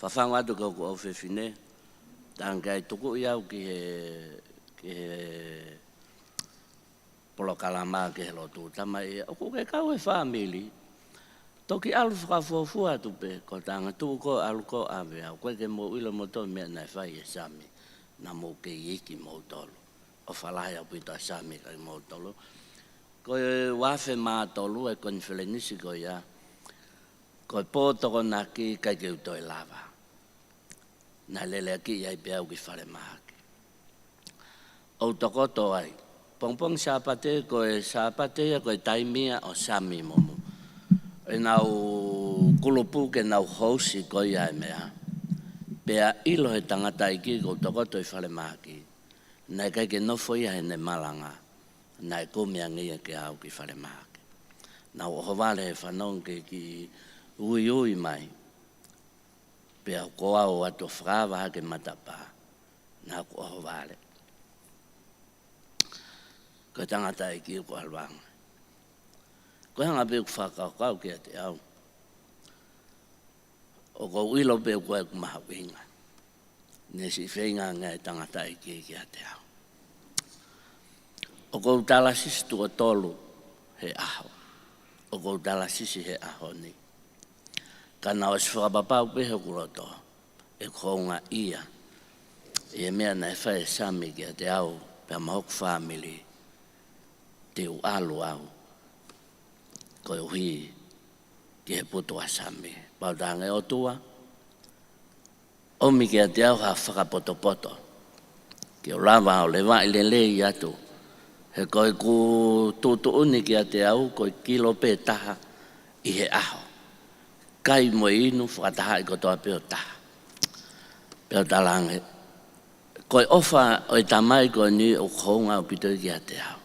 Fafangu atu ki hoku ʻofefine, tangi ai tukuʻi au ki he, ki he polokalama ki he lotu. Tamai, ʻoku ke kau he fāmili, toki ʻalu fakafuofua atu pē, ko e tangata tuʻu ko ē ʻalu ko ē ʻave au, ʻoku ʻikai ke mou ʻilo moutolu e meʻa naʻe fai ʻe Sami, naʻa mou kei iiki moutolu. ʻOfa lahi ʻaupito ʻa Sami kiate kimoutolu. Ko e ua afe mā tolu e konifelenisi ko ia, ko e pō Tokonaki ʻikai ke u toe lava. Naʻe lele ʻaki ai pē au ki falemahaki. ʻOu tokoto ai. Pongipongi Sāpate, ko e Sāpate ia ko e taimi ia ʻo Sami mo Mu. ʻEnau kulupu ke nau housi ko ia e meʻa. Pea ʻilo he tangataʻeiki ʻoku ou tokoto ʻi falemahaki. Naʻe ʻikai ke nofo ia heʻene malanga, naʻe kumi ange ia ke aʻu ki falemahaki. Naʻa ku ʻohovale he fanongo ki he kiʻi uiui mai, pea ko au atu ʻo fakaava hake matapā, naʻa ku ʻohovale. Ko e tangataʻeiki ʻoku ʻalu ange. Ko e anga pē ʻeku fakakaukau kiate au. ʻOku ou ʻilo pē ʻoku ʻikai ko e mahuʻinga. Ne siʻi feinga ange e tangataʻeiki kiate au. ʻOku ou talasisi tuʻo tolu he ʻaho. ʻOku ou talasisi he ʻaho ni. Ka naʻe ʻosi fakapapau pē hoku loto, ʻeku houngaʻia ʻi he meʻa naʻe fai ʻe Sami kiate au, pea mo hoku fāmili, te u ʻalu au. Koeʻuhi ki he putu ʻa Sami. Pau talaange ʻOtua, ʻomi kiate au ha fakapotopoto. Ke u lava ʻo levaʻi lelei atu. He ko ʻeku tuʻutuʻuni kiate au, ko e kilo pē taha ʻi he ʻaho. Kai mo inu fakatahaʻi kotoa pē ʻo taha. Pea u talaange, ko e ʻofa ʻo e tamai ko eni ʻoku hounga ʻaupito kiate au.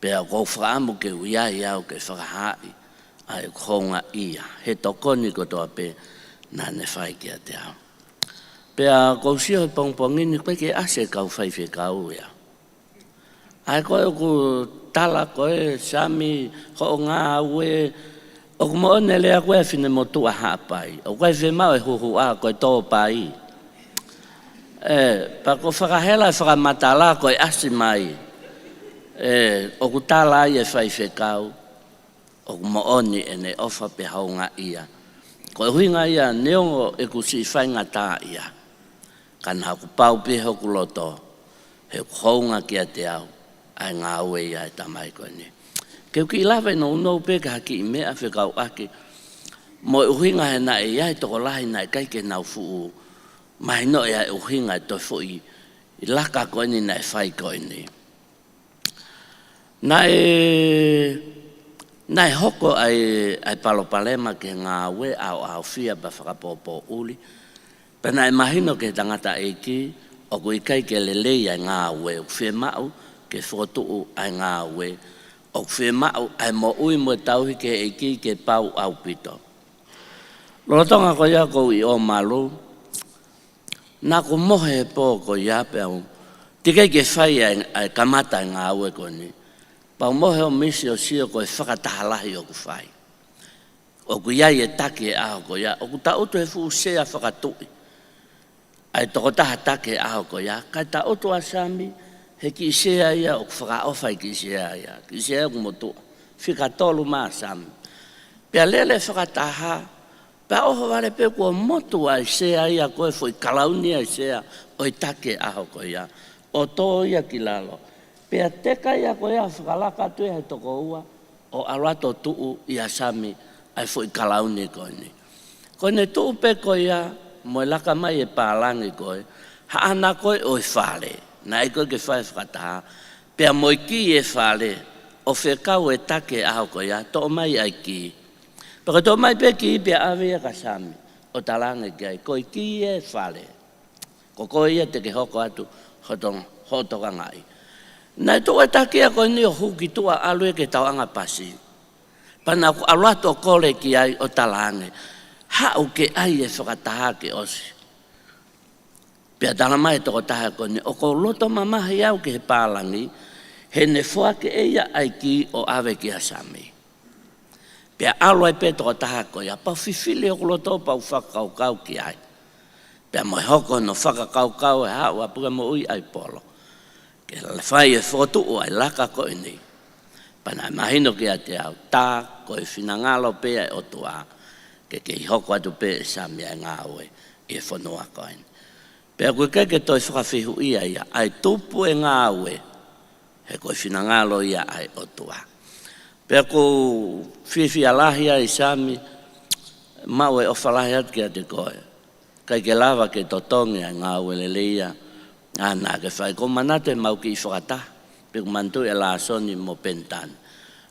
Pea ʻoku ou fakaʻamu ke u ʻi ai au ke fakahaaʻi ʻa ʻeku houngaʻia he tokoni kotoa pē naʻa ne fai kiate au. Pea ʻoku ou sio he pongipongi ni ʻoku ʻikai ke ʻasi e kau faifekau ia. ʻA ia ko ē ʻoku tala ko ē Sami hoʻo ngāue, ʻoku moʻoni e lea ko ē ʻa e finemotuʻa Haʻapai. ʻOku ʻikai fiemaʻu e huhuʻa ko e tōpai. ʻE, pea ko e fakahela e fakamatala ko e ʻasi mai. ʻE, ʻoku tala ai e faifekau, ʻoku moʻoni ʻene ʻofa pea houngaʻia. Ko e ʻuhinga ia neongo ʻeku siʻi faingataʻaʻia. Ka naʻa ku pau pē hoku loto, he ʻoku hounga kiate au, ʻa e ngāue ia e tamai ko eni. Ke u kiʻi lave nounou pē ki ha kiʻi meʻa fekauʻaki, mo e ʻuhinga he naʻe ʻi ai e tokolahi naʻe ʻikai ke nau fuʻu mahinoʻi ʻa e ʻuhinga e toe foʻi laka ko eni naʻe fai ko eni. Naʻe, naʻe hoko ʻa e, ʻa e palopalema ki he ngāue ʻaoʻaofia pea fakapōpōʻuli. Pea naʻe mahino ki he tangataʻeiki, ʻoku ʻikai ke lelei ʻa e ngāue, ʻoku fiemaʻu ke fokotuʻu ʻa e ngāue, ʻoku fiemaʻu ʻa e moʻui mo e tauhi ki he ʻEiki ke pau ʻaupito. Lolotonga ko ia ʻoku ou ʻi ʻOmalu, naʻa ku mohe he pō ko ia pea u teʻeki ke fai ʻa e, ʻa e kamata e ngāue ko eni. Pea u mohe ʻo misi ʻo sio ko e fakataha lahi ʻoku fai. ʻOku ʻi ai e taki he ʻaho ko ia, ʻoku tangutu he fuʻu sea fakatuʻi ʻa e tokotaha taki he ʻaho ko ia, kae tangutu ʻa Sami he kiʻi sea ia, ʻoku fakaʻofa e kiʻi sea ia, kiʻi sea ʻoku motuʻa, fika tolu mā Sami. Pea lele fakataha, pea ʻohovale pē kuo motu ʻa e sea ia ko e foʻi kalauni ʻa e sea ʻo e taki he ʻaho ko ia. ʻo tō ia ki lalo. Pea teka ia ko ia fakalaka atu ia he toko ua, ʻo ʻalu atu ʻo tuʻu ʻia Sami ʻa e foʻi kalauni ko eni. Ko ʻene tuʻu pē ko ia mo e laka mai e pālangi ko ē, haʻana ko ē ʻo e fale, naʻe ʻikai ko ē ke fai fakataha, pea mo e kī e fale, ʻo fekau e taki he ʻaho ko ia, toʻo mai ʻa e kī. Pea ko e toʻo mai pē kī pea ʻave ia kia Sami, ʻo talaange ki ai, ko e kī e fale. Ko koe ia te ke hoko atu hoʻo to-, hoʻo tokangaʻi. Naʻe tuʻu e taki ia ko eni ʻo hū ki tuʻa ʻalu ia ki he tauʻanga pasi. Pea naʻa ku ʻalu atu ʻo kole ki ai ʻo talaange, haʻu ke ʻai e fakataha ke ʻosi. Pea talamai he tokotaha ko eni, ʻoku ou loto mamahi au ki he pālangi, he ne foaki ʻe ia ʻa e kī ʻo ʻave kia Sami. Pea ʻalu ai pē tokotaha ko ia, pea u fifili hoku loto pea u fakakaukau ki ai. Pea mo e hoko hono fakakaukau e haʻu ʻa Pukemoʻui ʻAipolo ke fai e fokotuʻu ʻa e laka ko eni. Pea naʻe mahino kiate au, tā ko e finangalo pē ʻa e ʻOtua, ke kei hoko atu pē ʻe Sami ʻa e ngāue ʻi he fonua ko eni. Pea ʻoku ʻikai ke toe fakafehuʻia ia, ʻa e tupu e ngāue, he ko e finangalo ia ʻa e ʻOtua. Pea ʻoku ou fiefia lahi ai Sami, maʻu e ʻofa lahi atu kiate koe. ʻIkai ke lava ke totongi ʻa e ngāue lelei ia naʻa ke fai. ʻOku ou manatu ʻemau kiʻi fakataha, pea ʻoku ou manatuʻi ʻa Lāsoni mo Penitani.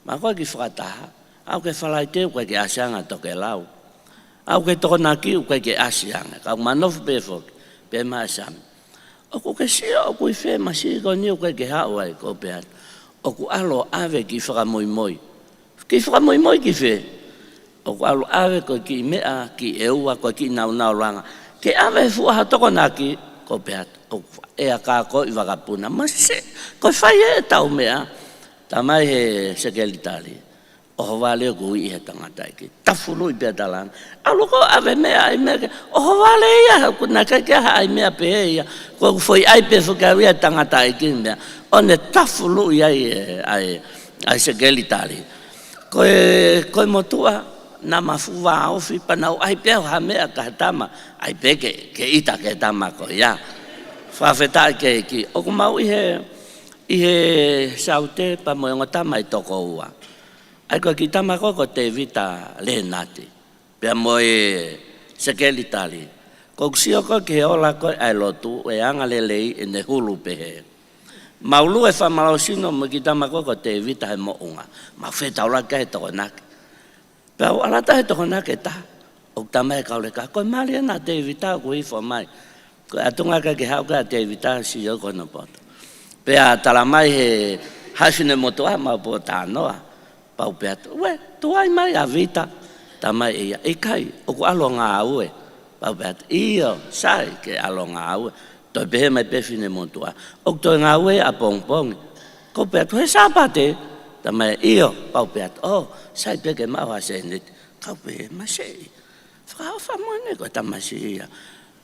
Mahalo ko e kiʻi fakataha, aʻu ki he Falaite ʻoku ʻikai ke ʻasi ange ʻa Tokelau. Aʻu ki he Tokonaki ʻoku ʻikai ke ʻasi ange. Ka ʻoku ma nofo pē foki, pehē mai ʻe Sami, ʻoku ke sio ʻoku ʻi fē masiʻi ko eni ʻoku ʻikai ke haʻu ai? Ko u pehē atu, ʻoku ʻalu ʻo ʻave kiʻi fakamoimoi. Kiʻi fakamoimoi ki fē? ʻOku ʻalu ʻo ʻave ko e kiʻi meʻa, kiʻi ʻeua, ko e kiʻi nāunau langa, ke ʻave he fuʻu ʻaho Tokonaki. Ko u pehē atu, ʻoku ʻea kākoʻi vakapuna. Masiʻi, ko e fai ʻetau meʻa. Talamai he sekelitali, ʻohovale ʻoku uiʻi he tangataʻeiki. Tafuluʻi pea talaange, ʻalu ʻo ʻave meʻa, ʻai meʻa ke, ʻohovale ia, ʻoku naʻe ʻikai ke ʻi ai ha ʻai meʻa pehē ia. Ko e foʻi ʻai pē foki ia ʻa e tangataʻeiki meʻa. ʻO ne tafuluʻi ai e, ʻa e, ʻa e sekelitali. Ko e, ko e motuʻa, naʻa ma fuʻu vāofi, pea naʻa ku ʻai pē au ha meʻa ki he tama, ʻai pē ke, ke ʻita ki he tama ko ia. Fakafetaʻi ki he ʻEiki. ʻOku mau ʻi he, ʻi he saute pea mo e ongo tama ʻe toko ua. ʻA ia ko e kiʻi tama ko ē ko Tēvita Lēnati, pea mo e sekelitali. ʻOku ou sio ko ē ki he ola ko ē ʻa e lotu, e angalelei ʻene hulu pehē. Mau lue fakamālohisino mo e kiʻi tama ko ē ko Tēvita he moʻunga. Mau fetaulaki he Tokonaki. Pea u ʻalu atu he Tokonaki ʻe taha, ʻoku talamai ʻe he kau leka, ko e mali ena ʻa Tēvita ʻoku hifo mai. Ko e ʻatunga ʻikai ke haʻu ki ai ʻa Tēvita, sio ki hono poto. Pea talamai he haʻa finemotuʻa, mau pōtalanoa. Pea u pehē atu, ue, tuai mai ʻa Vita. Talamai ʻe ia, ʻikai, ʻoku ʻalu ʻo ngāue. Pea u pehē atu, ʻio, sai, ke ʻalu ʻo ngāue. Toe pehē mai pē finemotuʻa, ʻoku toe ngāue ʻapongipongi. Ko u pehē atu, he Sāpate? Talamai, ʻio. Pea u pehē atu, ʻō, sai pē ke maʻu ha sēniti. Ka u pehē, masiʻi. Fakaʻofa moʻoni ko e tamasiʻi ia.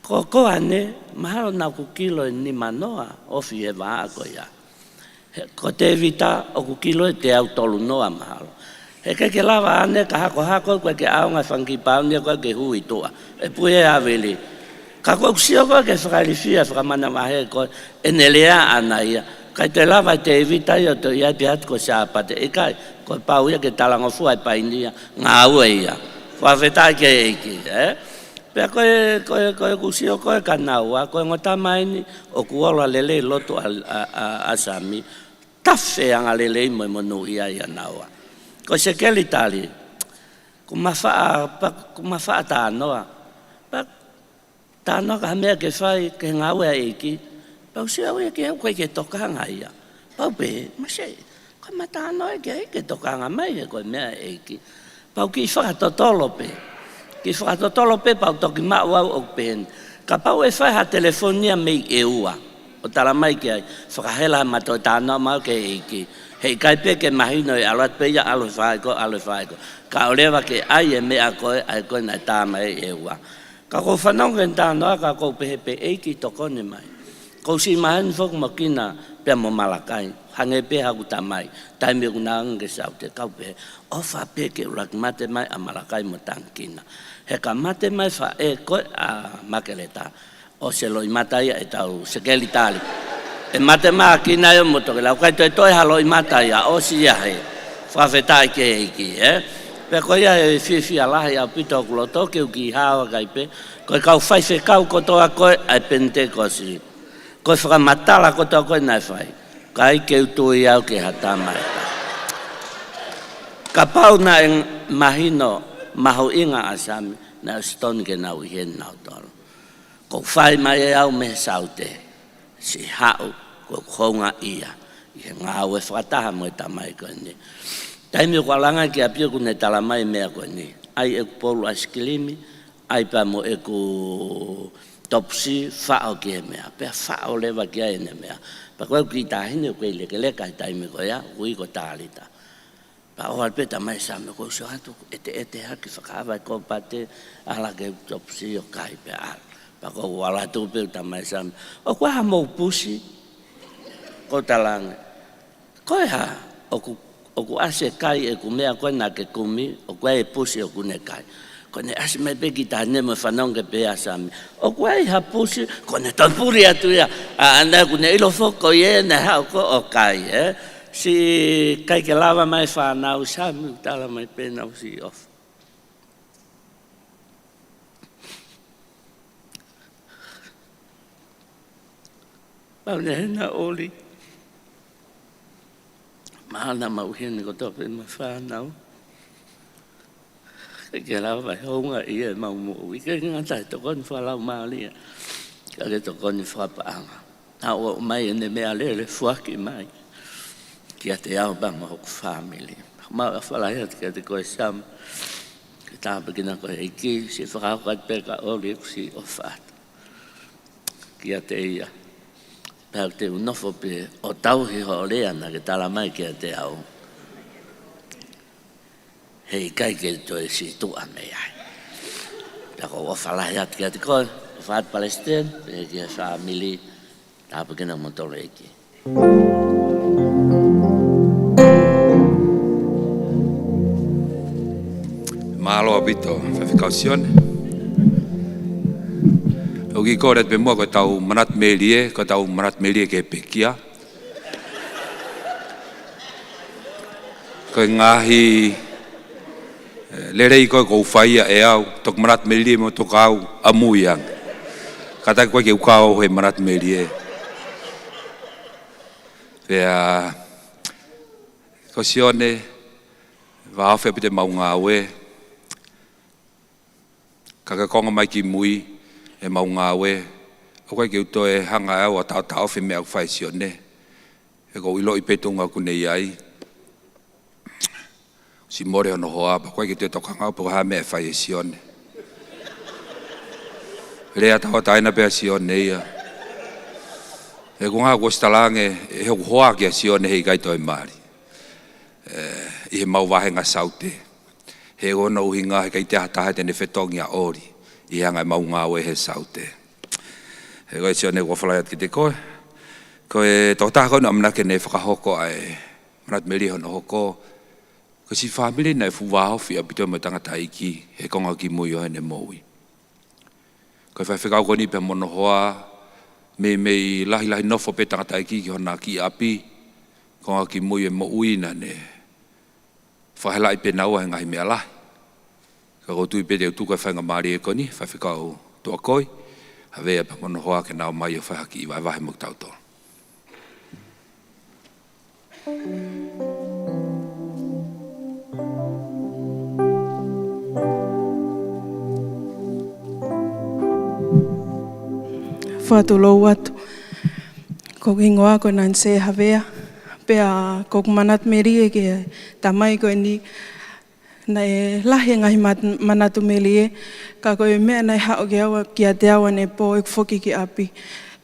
Ko koe ʻanai, mahalo naʻa ku kilo ʻe nima noa, ofi he vahaʻa ko ia. He ko Tēvita ʻoku kilo ʻe teau tolu noa mahalo. He ʻikai ke lava ʻanai ka hakohako, ʻoku ʻikai ke ʻaonga e fanga kiʻi pāuni ia ko ē ke hū ʻi tuʻa. ʻE pui he ʻāvili. Ka ʻoku ou sio ko ē ki he fakailifia, fakamanavahē ko ē ʻene lea ʻana ia. ʻIkai toe lava ʻe Tēvita ia ʻo toe ʻi ai pē atu ko e Sāpate, ʻikai, kuo pau ia ke talangofua e painia, ngāue ia. Fakafetaʻi ki he ʻEiki, ē? Pea ko e, ko e, ko e ʻoku ou sio ko ē kia naua, ko e ongo tama eni ʻoku ola lelei lotu ʻa, ʻa, ʻa, ʻa Sami, tafe angalelei mo e monūʻia ʻia naua. Ko e sekelitali, ʻoku ma faʻa, pea ʻoku ma faʻa talanoa. Pea talanoa ki ha meʻa ke fai ki he ngāue ʻa e ʻEiki. Pea u sio au ia ki ai ʻoku ʻikai ke tokanga ia. Pea u pehē, masiʻi, ka ma talanoa ki ai ʻikai ke tokanga mai he ko e meʻa ʻa e ʻEiki. Pea u kiʻi fakatotolo pē. Kiʻi fakatotolo pē pea u toki maʻu au ʻoku pehē ni. Kapau ʻe fai ha telefoni ia mei ʻEua ʻo talamai ki ai, fakahela ma toe talanoa maʻu ki he ʻEiki. He ʻikai pē ke mahino ʻe ʻalu atu pē ia ʻalu he faʻahi ko ē, ʻalu he faʻahi ko ē. Kae ʻoua leva ke ʻai e meʻa ko ē, ʻa ē ko ē naʻe tā mai ʻe ʻEua. Ka ʻoku ou fanongo ki heʻene talanoa, ka ʻoku ou pehē pē, ʻEiki tokoni mai. ʻOku ou siʻi maheni foki mo Kina pea mo Malakai, hangē pē haku tamai, taimi ʻoku nau hanga ki he saute, ka u pehē, ʻofa pē ke ʻuluaki mate mai ʻa Malakai mo Tangikina. He ka mate mai faʻē ko ē ʻa Makeleta, ʻosi e loʻimata ia ʻetau sekelitali. ʻE mate mā kinaua mo toki lau kai toe toe halo i mata ia ʻosi ia he. Fakafetaʻi ki he ʻEiki, ē? Pea ko ia ʻe fiefia lahi ʻaupito hoku loto ke u kiʻi hao ʻaki pē. Ko e kau faifekau kotoa ko ē ʻa e Penitekosi. Ko e fakamatala kotoa ko ē naʻe fai. ʻIkai ke u tui au ki ha tama ʻe taha. Kapau naʻe mahino mahuʻinga ʻa Sami, naʻe ʻosi tonu ke nau ʻi heni nautolu. ʻOku fai mai ʻe au mei he Saute. Siʻi haʻu, ko e houngaʻia ʻi he ngāue fakataha mo e tamai ko eni. Taimi ʻoku ʻalu ange ki ʻapi ʻoku ne tala mai e meʻa ko eni. ʻAi ʻeku polu ʻaisikilimi, ʻai pea mo ʻeku topisi, faʻo ki he meʻa. Pea faʻo leva ki ai ʻene meʻa. Pea ko ʻeku kiʻi taʻahine ʻoku kei lekeleka he taimi ko ia, ʻoku ui ko Talita. Pea ʻoho atu pē tamai Sami, ko u sio atu, ʻeteʻete hake fakaava e kōpate, ʻalu ki he topisi ʻo kai pea ʻalu. Pea ko u ʻalu atu pē tamai Sami, ʻoku ʻi ai hamou pusi? Ko u tala ange, ko e hā, ʻoku, ʻoku ʻasi e kai ʻeku meʻa ko ē naʻa ke kumi, ʻoku ʻi ai e pusi ʻoku ne kai. Ko ʻene ʻasi mai pē kiʻi taʻahine mo e fanongo ki he pehē ʻa Sami, ʻoku ʻi ai ha pusi? Ko ʻene toe puli atu ia. ʻA, ʻa, naʻa ku ne ʻilo foki ko ia naʻe haʻu ko ē ʻo kai, ē? Siʻi kai ke lava mai fānau, Sami, tala mai pē naʻa ku siʻi ʻofa. Pau ne hena oli. Mahalo naʻa mau ʻi heni kotoa pē mo e fānau. ʻIkai ke lava e houngaʻia ʻemau moʻui. ʻIkai ke ngata he tokoni fakalaumālie, ka ko e tokoni fakapaʻanga. Naʻe ʻomai ʻene meʻalele foaki mai kiate au pea mo hoku fāmili. Mau ʻofa lahi atu kiate koe Sami. Ke tāpuekina koe ʻe he ʻEiki, siʻi fakahoko atu pē ka oli ʻeku siʻi ʻofa atu kiate ia. Pea te u nofo pē ʻo tauhi hoʻo lea naʻa ke tala mai kiate au. Heʻikai ke toe siʻi tuʻa mei ai. Pea ko u ʻofa lahi atu kiate koe, ʻofa atu Palesiteni, pea ki he fāmili, tāpuekina kimoutolu ʻe he ʻEiki. Mālō ʻaupito, Faifekau Sione. ʻOku ou kole atu pē muʻa ko ʻetau manatu melie, ko ʻetau manatu melie ki he pekia. Ko e ngaahi, eh, lelei ko ē ʻoku fai ia ʻe au, toki manatu melie mo toki kau ʻamui ange. Kātaki ko ē ke u kau he manatu melie. Pea, ko Sione, vāofi ʻaupito ʻemau ngāue. Ka ke konga mai ki mui ʻemau ngāue, ʻoku ʻikai ke u toe hanga ʻe au ʻo taʻotaʻofi e meʻa ʻoku fai ʻe Sione. He ʻoku ou ʻiloʻi pē e tuʻunga ʻoku ne ʻi ai. Siʻi mole hono hoa, pea ʻoku ʻikai ke u toe tokanga au pe ko e hā e meʻa ʻe fai ʻe Sione. Lea tauʻatāina pē ʻa Sione ia. He ko e ngaahi kuo ʻosi tala ange ʻe hoku hoa kia Sione heʻikai toe mali. Eh, ʻi heʻemau vāhenga Saute. He ko hono ʻuhinga heʻikai toe ʻi ai ha taha te ne fetongi ʻa oli ʻi he anga ʻemau ngāue he Saute. He ko e Sione, ʻoku ou ʻofa lahi atu kiate koe. Ko e tokotaha ko ē naʻe ʻamanaki ke ne fakahoko ʻa e manatu melie hono hoko, ko e siʻi fāmili naʻe fuʻu vāofi ʻaupito mo e tangataʻeiki he konga ki mui ʻo ʻene moʻui. Ko e faifekau ko eni pea mo hono hoa, meimei lahilahi nofo pē tangataʻeiki ki hona kiʻi ʻapi, konga ki mui e moʻui naʻa ne fakahelaʻi pē naua he ngaahi meʻa lahi. Ka ʻoku ou tui pē te u tuku e faingamālie ko eni, Faifekau Tuakoi Havea pea mo hono hoa ke nau ō mai ʻo fai ha kiʻi vahevahe mo kitautolu. Fakatulou atu. Ko hoku hingoa ko Nanse Havea, pea ko hoku manatu melie ki he tamai ko eni, naʻe lahi e ngaahi mat-, manatu melie, ka ko e meʻa naʻe haʻu ki au, kiate au ʻanepō ʻeku foki ki ʻapi.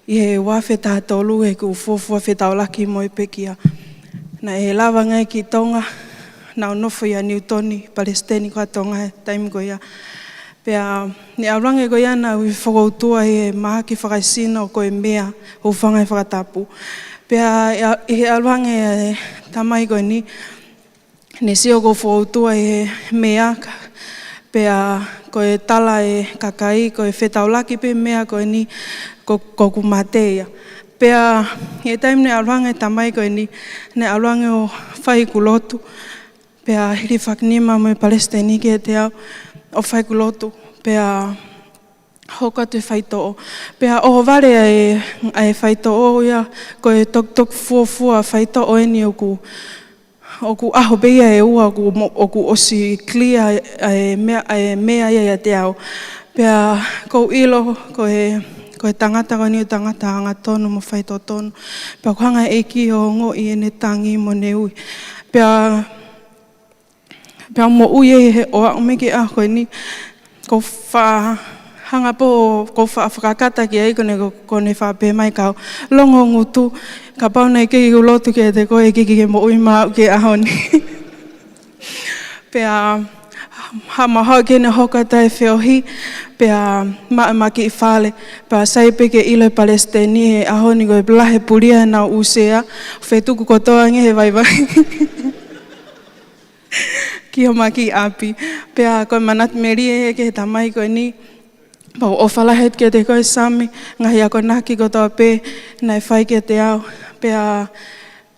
ʻI he ua afe taha tolu heʻeku fuofua fetaulaki mo e pekia. Naʻe lava ange ki Tonga, naʻa ku nofo ʻia Niutoni, Palesiteni ko ē ʻa Tonga he taimi ko ia. Pea ne ʻalu ange ko ia naʻa ku fokoutua ʻi he mahaki fakaesino ko e meʻa, hūfanga he fakatapu. Pea ʻi he ʻalu ange e tamai ko eni, ne sio ʻoku ou fokoutua ʻi he meʻa ka, pea ko e tala e kakai, ko e fetaulaki pē meʻa ko eni ko, ko hoku mate ia. Pea ʻi he taimi naʻe ʻalu ange e tamai ko eni, naʻe ʻalu ange ʻo fai ʻeku lotu. Pea hilifakinima mo e palesiteni kiate au ʻo fai ʻeku lotu. Pea hoko atu e faitoʻo. Pea ʻohovale ʻa e, ʻa e faitoʻo ia, ko e tokitoki fuofua faitoʻo eni ʻoku, ʻoku ʻaho pē ia ʻe ua ʻoku mo-, ʻoku ʻosi clear ʻa e meʻa, ʻa e meʻa ia ʻiate au. Pea ʻoku ou ʻilo, ko e, ko e tangata ko eni ʻoku tangata angatonu mo faitotonu. Pea ʻoku hanga ʻe he ʻEiki ʻo ongoʻi ʻene tangi mo ʻene ui. Pea Pea u moʻui ʻi he ʻoaʻa mai ki he ʻaho ko eni, ʻoku ou faʻa hanga pē ʻo ʻoku ou faʻa fakakata ki ai ko ʻene, ko ʻene faʻa pehē mai, kau longo ngutu, kapau naʻe ʻikai ke u lotu kiate koe, ʻikai ke ke moʻui maʻu ki he ʻaho ni. Pea haʻamau haʻu ki heni ʻo hoko atu e feohi, pea maʻu e makiʻi fale, pea sai pē ke ʻilo e palesiteni he ʻaho ni ko e lahi e pulia ʻenau ʻū sea, fetuku kotoa ange he vaivai ki homau kiʻi ʻapi. Pea ko e manatu melie ia ki he tamai ko eni. Pea ʻoku ou ʻofa lahi atu kiate koe Sami, ngaahi akonaki kotoa pē naʻe fai kiate au. Pea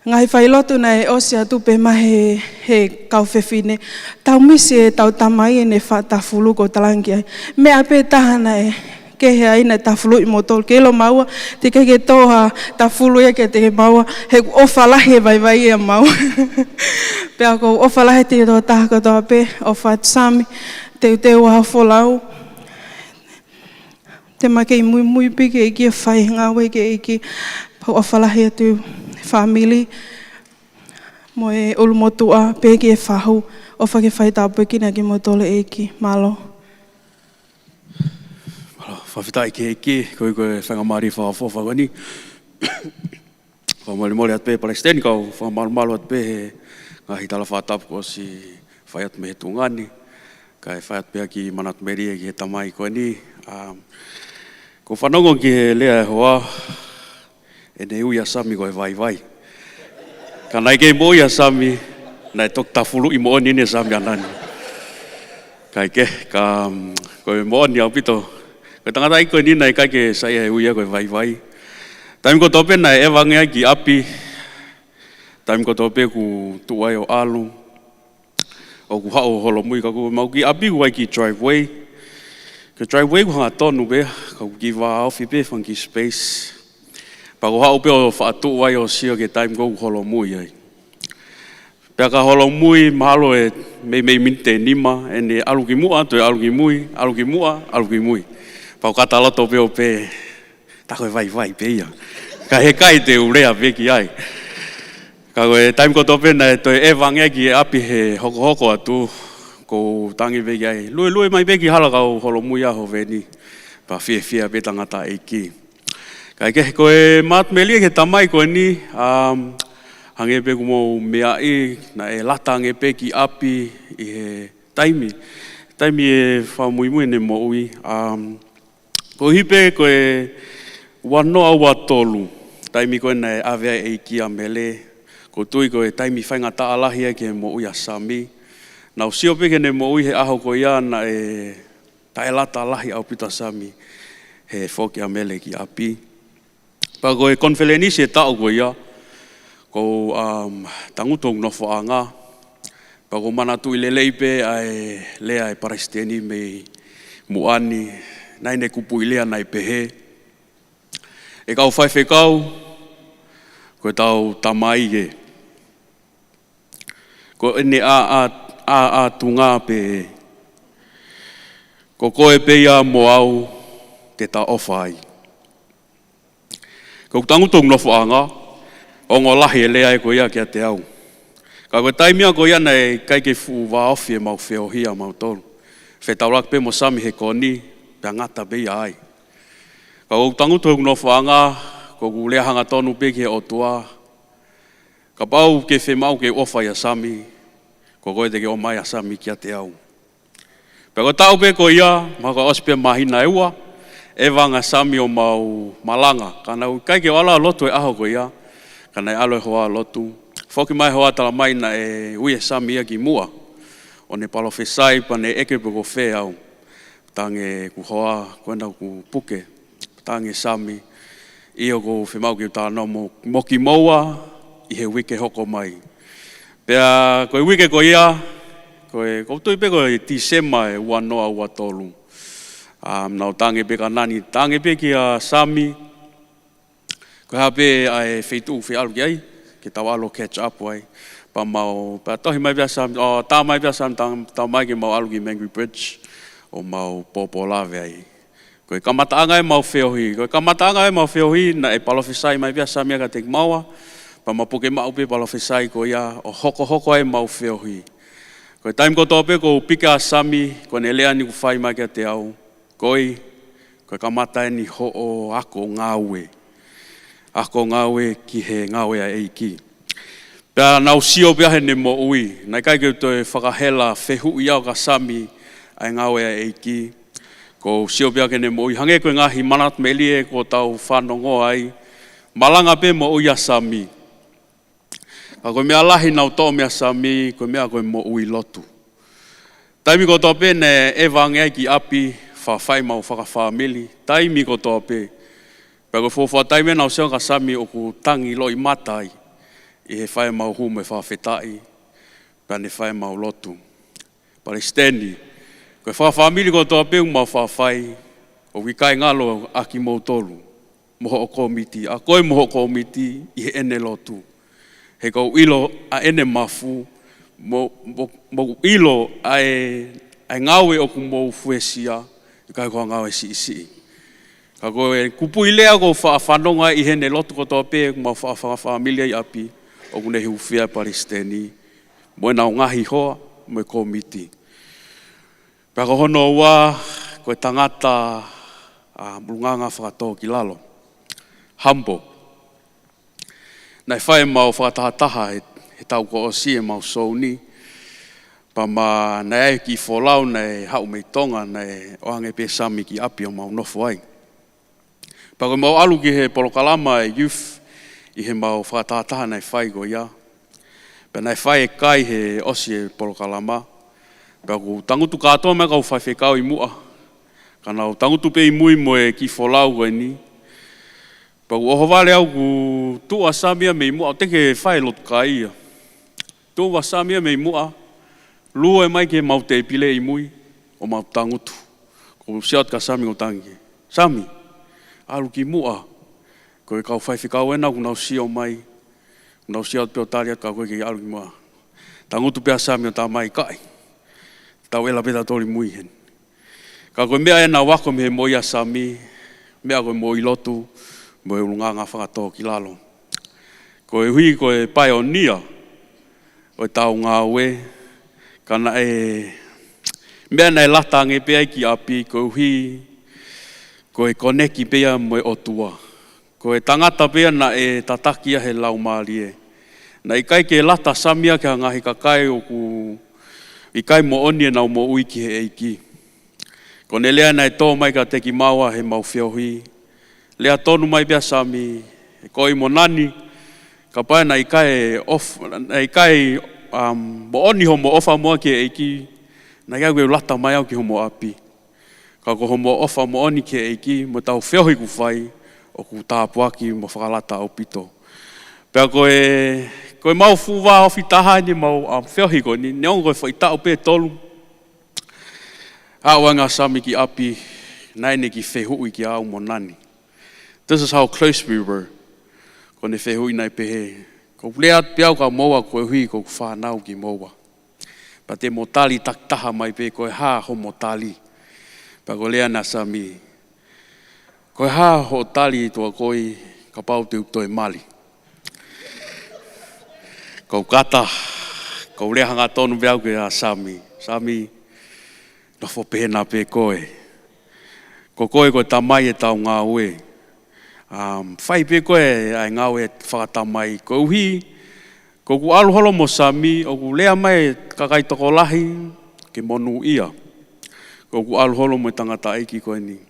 ngaahi failotu naʻe ʻosi atu pē mai he, he kau fefine. Tau misi ʻetau tamai ʻene faʻa tafulu, ʻoku ou talaange ki ai. Meʻa pē taha naʻe kehe ai naʻe tafuluʻi moutolu. Ke ʻilo maua, teʻeki ai ke tō ha tafulu ia kiate kimaua, he ʻoku ʻofa lahi e vaivai ia maua. Pea ʻoku ou ʻofa lahi atu ki he tokotaha kotoa pē, ʻofa atu Sami, teuteu ʻa e folau. Te ma kei muimui pē ki he ʻEiki ʻo fai ngāue ki he ʻEiki, pea ʻoku ou ʻofa lahi atu fāmili, mo e ʻulumotuʻa, pea ki he fahu, ʻofa ke fai tāpuekina kimoutolu ʻe he ʻEiki. Mālō. Mālō, fakafetaʻi ki he ʻEiki, ko e, ko e faingamālie fakaʻofoʻofa ko eni. Fakamolemole atu pē palesiteni, kau fakamalumalu atu pē he ngaahi tala fakatapu kuo ʻosi fai atu mei he tuʻunga ni. Kae fai atu pē ha kiʻi manatu melie ki he tamai ko eni. Um, ʻoku ou fanongo ki he lea ʻa e hoa, ʻene ui ʻa Sami ko e vaivai. Ka naʻe ʻikai moʻui ʻa Sami, naʻe toki tafuluʻi moʻoni ʻeni ʻe Sami ʻanai. Kae kehe, ka, mm, ko e moʻoni ʻaupito. Ko e tangataʻeiki ko eni naʻe ʻikai ke saiʻia he ui ia ko e vaivai. Taimi kotoa pē naʻe ʻeva ange ai ki ʻapi. Taimi kotoa pē ʻoku tuʻu ai ʻo ʻalu. ʻOku haʻu ʻo holomui, ka ko ʻemau kiʻi ʻapi ʻoku ʻi ai e kiʻi driveway. Ko e driveway ʻoku hangatonu pē, ka ʻoku kiʻi vāofi pē, fanga kiʻi space. Pea ʻoku ou haʻu pē ʻo faʻa tuʻu ai ʻo sio ki he taimi ʻoku holomui ai. Pea ka holomui mahalo ʻe meimei miniti ʻe nima, ʻene ʻalu ki muʻa, toe ʻalu ki mui, ʻalu ki muʻa, ʻalu ki mui. Pea ʻoku ou kata loto pē ʻo pehē, tā ko e vaivai pē ia. Ka heʻikai te u lea pē ki ai. Ka ko e taimi kotoa pē naʻe toe ʻeva ange ki he ʻapi he hokohoko atu, ʻoku ou tangi pē ki ai. Luelue mai pē ki hala kau holomui ʻa e ʻaho ko eni. Pea fiefia pē tangataʻeiki. Kae kehe, ko e manatu melie ki he tamai ko eni, um, hangē pē ʻoku mou meaʻi, naʻe lata ange pē ki ʻapi ʻi he taimi, taimi ʻe fakamuimui ʻene moʻui. Um, koeʻuhi pē ko e ua noa ua tolu, taimi ko ē naʻe ʻave ai e ʻEiki ʻa Mele, ʻoku ou tui ko e taimi faingataʻa lahi ia ki he moʻui ʻa Sami. Naʻa ku sio pē ki heʻene moʻui he ʻaho ko ia naʻe taʻelata lahi ʻaupito ʻa Sami he foki ʻa Mele ki ʻapi. Pea ko e konifelenisi e taʻu ko ia, ʻoku ou, um, tangutu hoku nofoʻanga. Pea ʻoku ou manatuʻi lelei pē ʻa e lea ʻa e palesiteni mei muʻa ni, naʻá ne kupuʻi lea naʻe pehē, ʻE kau faifekau, ko ʻetau tamai ē. Ko ʻene ʻā, ʻā, ʻā, ʻā tuʻunga pē ē. Ko koe pē ia mo au te ta ʻofa ai. Ko ʻeku tangutu hoku nofoʻanga, ongo lahi e lea ē ko ia kiate au. Ka ko e taimi ia ko ia naʻe ʻikai ke fuʻu vāofi ʻemau feohi ʻamautolu. Fetaulaki pē mo Sami he koni, pea ngata pē ia ai. Ka ʻoku ou tangutu hoku nofoʻanga, ko ʻeku lea hangatonu pē ki he ʻOtua. Kapau ʻoku ke fiemaʻu ke u ʻofa ʻia Sami, ko koe te ke ʻomai ʻa Sami kiate au. Pea ko e taʻu pē ko ia, mahalo kuo ʻosi pē māhina ʻe ua, ʻeva ange ʻa Sami ʻo mau malanga. Ka naʻá ku ʻikai ke u ala ʻo lotu he ʻaho ko ia, ka naʻe ʻalu e hoa ʻo lotu. Foki mai e hoa ʻo talamai naʻe ui ʻe Sami ia ki muʻa. ʻO ne palofisai pea ne ʻeke pe ko fē au. Talaange ʻeku hoa, ko ena ʻoku puke. Talaange ʻe Sami, ʻIo, ʻoku ou fiemaʻu ke u talanoa mo, mo kimoua ʻi he uike hoko mai. Pea ko e uike ko ia, ko e, ʻoku ou tui pē ko e Tīsema ʻe ua noa ua tolu. ʻA, naʻa ku talaange pē kia Nani, talaange pē kia Sami, ko e hā pē ʻa e feituʻu ʻoku fie ʻalu ki ai, ke tau ʻalu ʻo catch up ai. Pea mau, pea tohi mai pē ʻa Sami, ʻo tā mai pē ʻa Sami, tā, tā mai ke mau ʻalu ki Mangere Bridge, ʻo mau pōpō lave ai. Ko e kamataʻanga ʻemau feohi, ko e kamataʻanga ʻemau feohi, naʻe palofisai mai pē ʻa Sami kiate kimaua, pea mau puke maʻu pē palofisai ko ia, ʻo hokohoko ai ʻemau feohi. Ko e taimi kotoa pē ʻoku ou piki ʻa Sami, ko ʻene lea ni ʻoku fai mai kiate au, Koi, ko e kamata eni hoʻo ako ngāue. Ako ngāue ki he ngāue ʻa e ʻEiki. Pea naʻa ku sio pē au heʻene moʻui. Naʻe ʻikai ke u toe fakahela fehuʻi au kia Sami ʻa e ngāue ʻa e ʻEiki. ʻOku ou sio pē au ki heʻene moʻui. Hangē ko e ngaahi manatu melie ʻoku tau fanongo ai. Malanga pē moʻui ʻa Sami. Ka ko e meʻa lahi naʻa ku toʻo meia Sami, ko e meʻa ko e moʻui lotu. Taimi kotoa pē naʻe ʻeva ange ai ki ʻapi, faʻa fai ʻemau fakafāmili. Taimi kotoa pē. Pea ko e fuofua taimi naʻa ku sio kia Sami ʻoku tangi loʻimata ai. ʻI he fai ʻemau hū mo e fakafetaʻi. Pea ne fai ʻemau lotu. Palesiteni, ko e fakafāmili kotoa pē ʻoku mau faʻa fai, ʻoku ʻikai ngalo ʻa kimoutolu, mo hoʻo kōmiti, ʻa koe mo hoʻo kōmiti ʻi heʻene lotu. He ʻoku ou ʻilo ʻa ʻene mafu, mo, mo, mo ʻilo ʻa e, ʻa e ngāue ʻoku mou fuesia, ʻikai ko ha ngāue siʻisiʻi. Ka ko e kupuʻi lea ʻoku ou faʻa fanongo ai ʻi heʻene lotu kotoa pē, ʻoku mau faʻa, faʻa fakafāmili ai ʻapi, ʻoku ne hūfia ʻa Palesiteni, mo ʻenau ngaahi hoa, mo e kōmiti. Pea ko hono ua, ko e tangata, ʻa, ʻulungaanga fakatōkilalo. Humble. Naʻe fai ʻemau fakatahataha he, he taʻu kuo ʻosi ʻemau sou ni. Pea ma naʻe ʻi ai e kiʻi folau naʻe haʻu mei Tonga naʻe ʻoange pē ʻe Sami ki ʻapi ʻo mau nofo ai. Pea ko ʻemau ʻalu ki he polokalama ʻa e youth ʻi heʻemau fakatahataha naʻe fai ko ia. Pea naʻe fai e kai he ʻosi e polokalama. Pea ʻoku tangutu kātoa mai e kau faifekau ʻi muʻa. Ka naʻa ku tangutu pē ʻi mui mo e kiʻi folau ko eni. Pea ʻoku ʻohovale au ʻoku tuʻu ʻa Sami ia mei muʻa, ʻoku teʻeki ke fai e lotu kai ia. Tuʻu ʻa Sami ia mei muʻa, lue mai ki heʻemau tēpile ʻi mui, ʻo mau tangutu. ʻOku ou sio atu kia Sami ʻoku ou tangi. Sami, ʻalu ki muʻa, ko e kau faifekau ena ʻoku nau sio mai, ʻoku nau sio atu pē ʻo tali atu kia koe ke ʻalu ki muʻa. Tangutu pē ʻa Sami ʻo tā mai, ʻikai. Tau ʻela pē tautolu ʻi mui heni. Ka ko e meʻa ena ʻoku ako mei he moʻui ʻa Sami, meʻa ko e moʻui lotu, mo e ʻulungaanga fakatōkilalo. Koeʻuhi ko e paionia ʻo ʻetau ngāue, ka naʻe, meʻa naʻe lata ange pē ai ki ʻapi, koeʻuhi ko e koneki pē ia mo e ʻOtua. Ko e tangata pē ia naʻe tataki ia he Laumālie. Naʻe ʻikai ke lata ʻa Sami ia ki ha ngaahi kakai ʻoku ʻikai moʻoni ʻenau moʻui ki he ʻEiki. Ko ʻene lea naʻe tō mai kiate kimaua heʻemau feohi. Lea tonu mai pē ʻa Sami, ʻe Koi mo Nani, kapau naʻe ʻikai ʻof-, naʻe ʻikai, um, moʻoni homo ʻofa muʻa ki he ʻEiki, naʻe ʻikai ke u lata mai au ki homo ʻapi. Ka ko homo ʻofa moʻoni ki he ʻEiki, mo ʻetau feohi ʻoku fai, ʻoku tāpuaki mo fakalata ʻaupito. Pea ko e, ko ʻemau fuʻu vā ofi taha eni ʻemau, um, feohi ko eni, neongo ko e foʻi taʻu pē ʻe tolu. Aʻu ange ʻa Sami ki ʻapi, naʻa ne kiʻi fehuʻi kia au mo Nani. This is how close we were. Ko ʻene fehuʻi naʻe pehē, ʻoku ou lea atu pē au kia moua koeʻuhi ko ʻeku fānau kimoua. Pea te mo tali takitaha mai pē ko e hā homo tali. Pea ko e lea ena ʻa Sami, ko e hā hoʻo tali ʻe Koi kapau te u toe mali. ʻOku ou kata, ʻoku ou lea hangatonu pē au kia Sami. Sami, nofo pehē na pē koe. Ko koe ko e tamai ʻetau ngāue. Um, fai pē koe ʻa e ngāue fakatamai. Koeʻuhi, ko ʻeku ʻalu holo mo Sami, ʻoku lea mai e kakai tokolahi ke monūʻia. Ko ʻeku ʻalu holo mo e tangataʻeiki ko eni.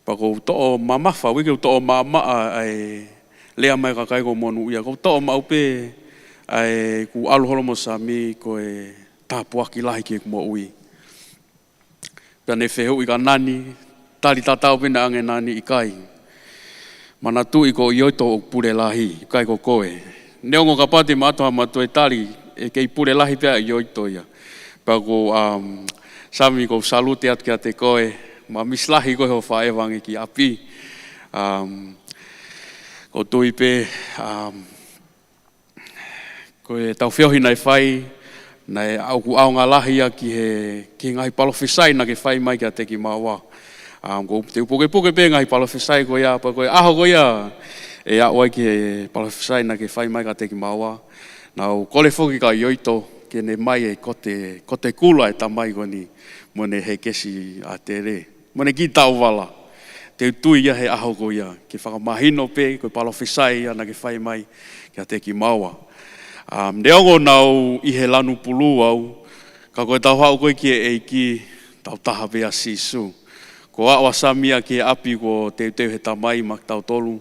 Pea ʻoku ou toʻo mamafa, ʻoku ʻikai ke u toʻo maʻamaʻa ʻa e lea mai e kakai ko e monūʻia. ʻOku ou toʻo maʻu pē ʻa ʻeku ʻalu holo mo Sami ko e tāpuaki lahi ki heʻeku moʻui. Pea ne fehuʻi kia Nani, tali tatau pē ena ange ʻe Nani, ʻikai. Manatuʻi ko ʻIoito ʻoku pule lahi, ʻikai ko koe. Neongo kapau te ma ʻoatu ha matua tali, ʻe kei pule lahi pē ʻa ʻIoito ia. Pea ko, um, Sami, ʻoku ou salute atu kiate koe, ma miss lahi koe hoʻo faʻa ʻeva ange ki ʻapi. Um, ʻoku ou tui pē, um, ko ʻetau feohi naʻe fai, naʻe ʻoku ʻaonga lahi ia ki he, ki he ngaahi palofisai naʻa ke fai mai kiate kimaua. Um, ʻoku ou pukepuke pē ngaahi palofisai ko ia, pea ko e ʻaho ko ia ʻe aʻu ai ki he palofisai naʻa ke fai mai kiate kimaua. Naʻa ku kole foki kia ʻIoito ke ne ʻomai e kote, kote kula e tamai ko eni, mo ʻene hekesi ʻa Tele, mo ʻene kiʻi taʻovala. Te u tui ia he ʻaho ko ia, ke fakamahino pē ko e palofisai ia naʻa ke fai mai kiate kimaua. Um, neongo naʻa ku ʻi he lanu pulū au, ka ko ʻetau haʻu ko ē ki he ʻEiki, tau taha pē ʻia Sīsū. Ko e aʻu ʻa Sami ia ki he ʻapi, kuo teuteu he Tamai maʻa kitautolu.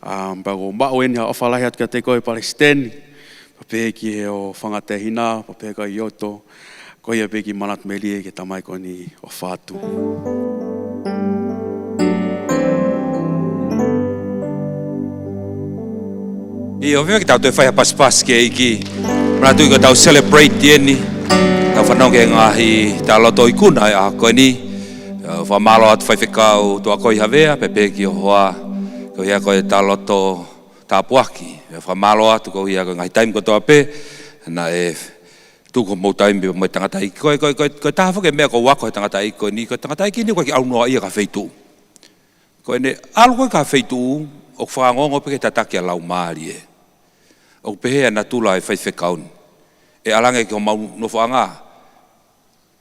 Um, pea ʻoku ou maʻu eni ha ʻofa lahi atu kiate koe Palesiteni, pea pehē ki hoʻo fanga tehina, pea pehē kia ʻIoito, ko ia pē kiʻi manatu melie ki he tamai ko eni, ʻofa atu. ʻIo, ʻofa ke tau toe fai ha pasipasi ki he ʻEiki. Manatuʻi ko ʻetau celebrate eni, tau fanongo ki he ngaahi talaloto ikuna ʻo e ʻaho ko eni. ʻOku ou fakamālō atu Faifekau Tuakoi Havea, pea pehē ki ho hoa, koeʻuhi ko e talaloto tāpuaki. ʻOku ou fakamālō atu koeʻuhi ko e ngaahi taimi kotoa pē naʻe tuku homou taimi mo e tangataʻeiki. Ko e, ko e, ko e, ko e taha foki e meʻa ʻoku ou ako he tangataʻeiki ko eni, ko e tangataʻeiki ni ʻoku ʻikai ke ʻalu noa ia ki ha feituʻu. Ko ʻene ʻalu ko ē ki ha feituʻu, ʻoku fakaongoongo pē ki he tataki ʻa e Laumālie. ʻOku pehē ʻa e natula ʻo e faifekau ni. ʻE ʻalu ange ki homau nofoʻanga,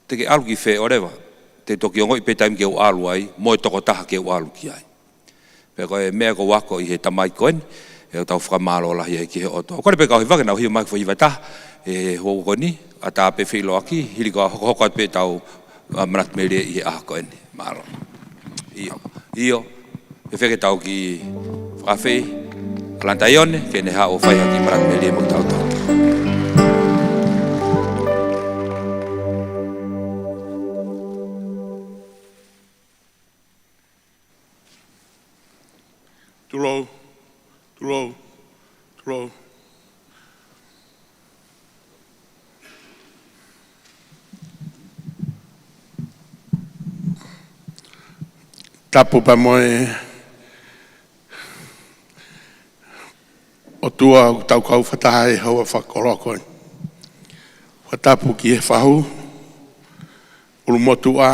te ke ʻalu ki fē, ʻoleva, te u toki ongoʻi pē taimi ke u ʻalu ai, mo e tokotaha ke u ʻalu ki ai. Pea ko e meʻa ʻoku ou ako ʻi he tamai ko eni, ʻoku tau fakamālō lahi ai ki he ʻOtua. Kole pē kau hiva ke nau hiva mai ki he foʻi hiva ʻe taha, ʻi he houa ko eni, ʻatā pē feʻiloaki, hili ko ia hokohoko atu pē ʻetau, ʻa, manatu melie ʻi he ʻaho ko eni. Mālō. ʻIo, ʻio, ʻe fēfē ke tau kiʻi fakafeʻiloaki, ʻa Lana Taione, ke ne haʻu ʻo fai ha kiʻi manatu melie mo kitautolu. Tulou, tulou, tulou. Tapu pea mo e ʻOtua ʻoku tau kau fakataha he houa fakakoloa ko eni. Fakatapu ki he fahu, ʻulumotuʻa,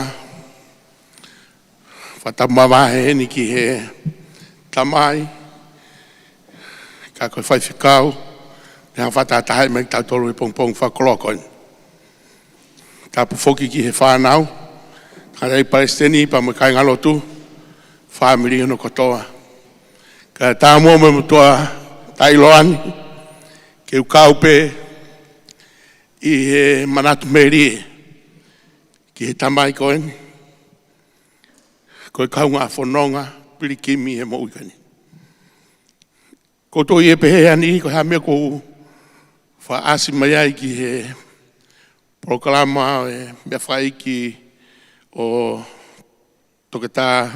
fakatapu mavahe heni ki he tamai, ka ko e faifekau, ne hanga ʻo fakatahatahaʻi mai kitautolu he pongipongi fakakoloa ko eni. Tapu foki ki he fānau, tangataʻeiki palesiteni pea mo e kāingalotu, fāmili hono kotoa. Kae ʻatā muʻa mo e motuʻa taʻeʻiloa ni, ke u kau pē ʻi he manatu melie ki he tamai ko eni, ko e kaungā fononga pilikimi he moʻui ko eni. Ko u tui ʻe pehē ʻe he niʻihi ko e hā e meʻa ʻoku ou fakaʻasi mai ai ki he polokalama ʻo e meʻa fakaʻeiki ʻo Toketā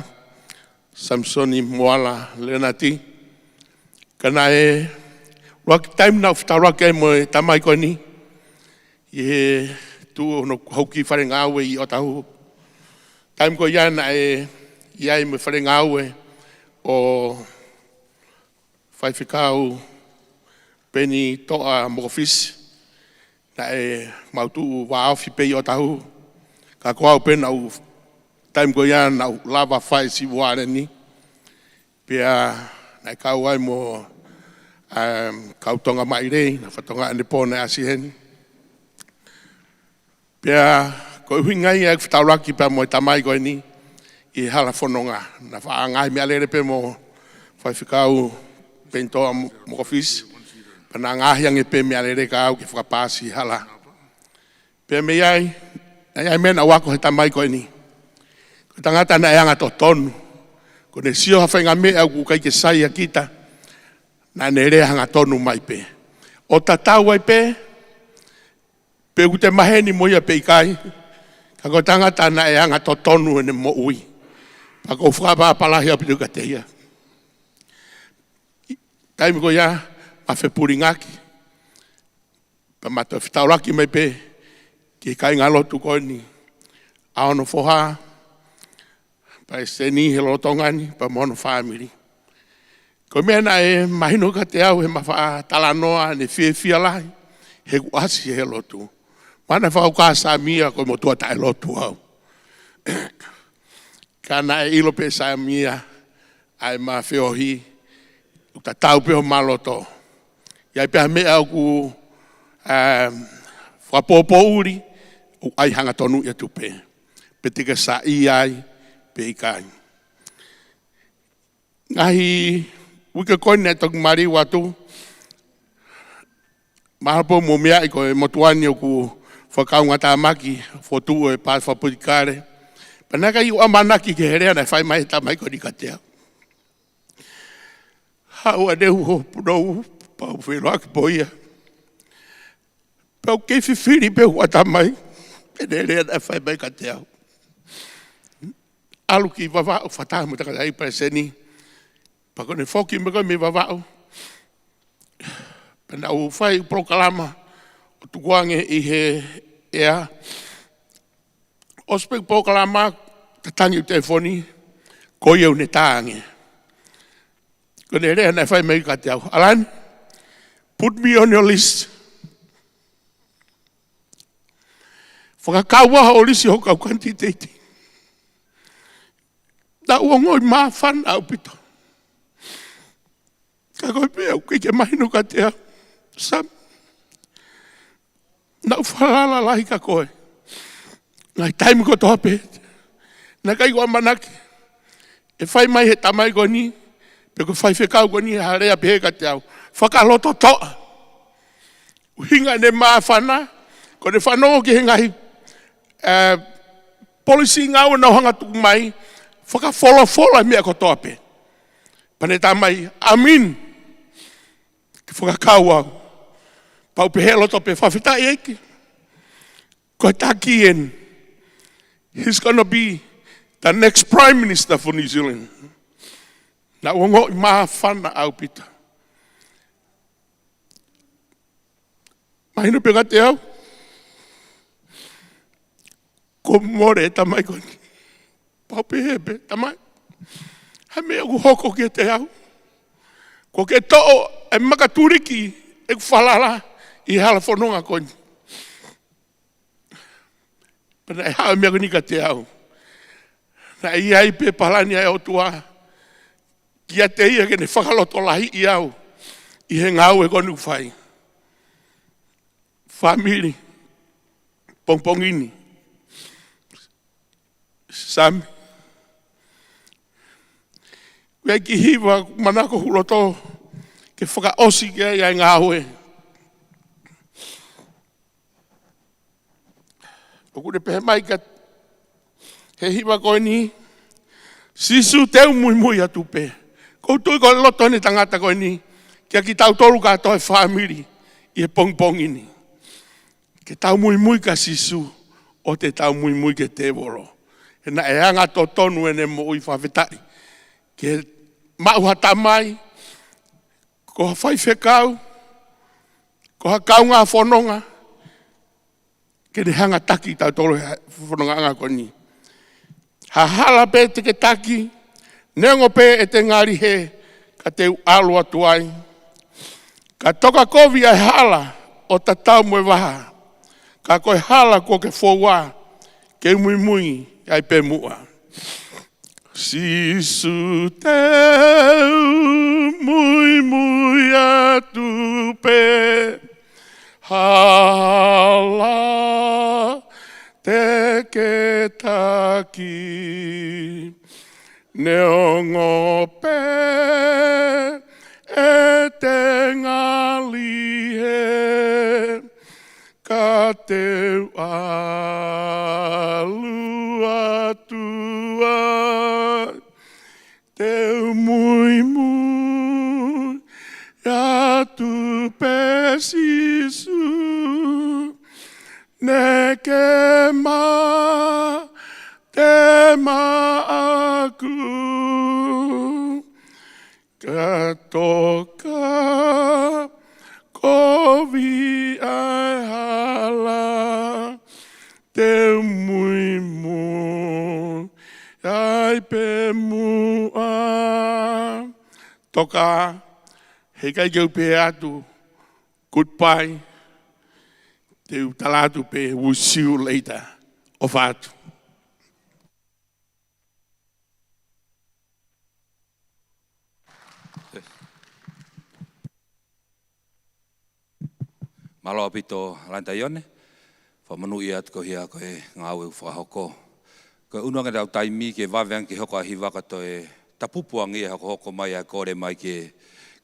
Samisoni Moala Lenati. Ka naʻe ʻuluaki taimi naʻa ku fetaulaki ai mo e tamai ko eni, ʻi he tuʻu hono hoko ki fale ngāue ʻi ʻOtahuhu. Taimi ko ia naʻe ʻi ai mo e fale ngāue ʻo Faifekau Peni Toʻa Mokofisi, naʻe mau tuʻu vāofi pē ʻi ʻOtahuhu. Ka ko au pē naʻa ku, taimi ko ia naʻa ku lava fai sivualeni. Pea naʻe kau ai mo, um, kau Tonga Maʻilei, naʻa fatonga ʻene pō naʻe ʻasi heni. Pea ko e ʻuhinga ia ʻeku fetaulaki pea mo e tamai ko eni ʻi he hala fononga. Naʻa faʻa ngaahi meʻalele pē mo Faifekau Peni Toʻa Mo-, Mokofisi. Pea naʻa ngaahi ange pē meʻalele kia au ke fakapaasi hala. Pea mei ai, ʻa ia ʻa e meʻa naʻa ku ako he tamai ko eni. Ko e tangata naʻe angatotonu. Ko ʻene sio ha faʻahinga meʻa ʻoku ʻikai ke sai ʻa kita, naʻa ne lea hangatonu mai pē. ʻO tatau ai pē, pe ʻoku te maheni mo ia pe ʻikai, ka ko e tangata naʻe angatotonu ʻene moʻui. Pea ʻoku ou fakaʻapaʻapa lahi ʻaupito kiate ia. Taimi ko ia, ma fepulingaki. Pea ma toe fetaulaki mai pē ki he kāingalotu ko eni, ʻa hono foha, palesiteni he lolotonga ni, pea mo hono fāmili. Ko e meʻa naʻe mahino kiate au heʻema faʻa talanoa, ne fiefia lahi heʻeku ʻasi he lotu. Mahalo naʻe fakakaukau ʻa Sami ia ko e motuʻa taʻelotu au. Ka naʻe ʻilo pē ʻe Sami ia ʻa ʻema feohi, ʻoku tatau pē homa loto. ʻI ai pē ha meʻa ʻoku, um, fakapōpōʻuli, ʻoku ʻai hangatonu ia atu pē. Pe te ke saiʻia ai, pe ʻikai. Ngaahi uike ko eni naʻe toki maliu atu, mahalo pē mo meʻa ʻi ko e motuʻa ni ʻoku fakakaungātāmaki, fotu e pā fakapolitikale. Pea naʻe ʻikai ʻamanaki ki he lea naʻe fai mai he tamai ko eni kiate au. Haʻu ʻaneuhu ho punou, pea u feʻiloaki pē ia. Pea u kei fifili pē ʻo ʻatamai, pea ne lea naʻe fai mai kiate au. ʻAlu ki Vavaʻu fakataha mo e tangataʻeiki palesiteni. Pea ko ʻene foki mai ko ē mei Vavaʻu, pea naʻa ku fai polokalama ʻo tukuange ʻi he ʻea. ʻOsi pē polokalama, tatangi ʻeku telefoni, ko ia ʻoku ne tā ange. Ko ʻene lea naʻe fai mai kiate au, "Alan, put me on your list." Fakakau au ʻo lisi hoku kau kanititeiti. Naʻa ku ongoʻi māfana ʻaupito. Ka ko e meʻa ʻoku ʻikai ke mahino kiate au, Sam, naʻa ku falala lahi kia koe. Ngaahi taimi kotoa pē. Naʻe ʻikai ke u ʻamanaki ʻe fai mai he tamai ko eni, pe ko e faifekau ko eni, ha lea pehē kiate au. Fakalototoʻa. ʻUhinga ʻene māfana, ko ʻene fanongo ki he ngaahi, eh, polisi ngāue naʻa ku hanga ʻo tuku mai, fakafolofola meʻa kotoa pē. Pea ne tā mai, "Amen." Ke fakakau au. Pea u pehē loto pē, "Fakafetaʻi ʻEiki." Ko e taki eni. He's gonna be the next Prime Minister for New Zealand. Naʻa ku ongoʻi māfana ʻaupito. Mahino pē kiate au, kuo mole e tamai ko eni. Pea u pehē pē, "Tamai, ha meʻa ʻoku hoko kiate au?" Kuo ke toʻo e makatuliki ʻeku falala ʻi he hala fononga ko eni. Pea naʻe haʻu e meʻa ko eni kiate au. Naʻe ʻi ai pē palani ʻa e ʻOtua kiate ia ke ne fakalotolahiʻi au ʻi he ngāue ko eni ʻoku fai. Fāmili, pongipongi ni, Sami, ʻoku ʻi ai e kiʻi hiva ʻoku manako hoku loto ke fakaʻosi ki ai ʻa e ngāue. ʻOku ne pehē mai ka he hiva ko eni, "Sīsū, te u muimui atu pē." ʻOku ou tui ko e loto eni ʻo e tangata ko eni, kia kitautolu kātoa e fāmili ʻi he pongipongi ni. Ke tau muimui kia Sīsū, ʻoua te tau muimui ki he tēvolo. He naʻe angatonu ʻene moʻui. Fakafetaʻi ke maʻu ha tamai, ko ha faifekau, ko ha kaungā fononga, ke ne hanga ʻo taki kitautolu he fonongaʻanga ko eni. Ha hala pē te ke taki, neongo pē ʻete ngali hē, ka te u ʻalu atu ai. Ka toka kovi ʻa e hala ʻo tatau mo e vaha, ka ko e hala kuo ke foua, ke u muimui ai pē muʻa. Sīsū, te u muimui atu pē, hala te ke taki. Neongo pē ʻete ngali hē, ka te u ʻalu atu ai. Te u muimui atu pē, Sīsū, neongo ʻete maʻu maʻaku. Ka toka Te u muimui ai pē muʻa. Toka, heʻikai ke u pehē atu goodbye. Te u tala atu pē, we'll see you later. ʻOfa atu. Mālō ʻaupito Lanta Ione, fakamonūʻia atu koeʻuhi ko e ngāue ʻoku fakahoko. Ko e ʻunu ange ʻetau taimi ke vave ange ke hoko ʻa e hiva ka toe tapupu ange ʻa e hokohoko mai ʻa e kole mai ke,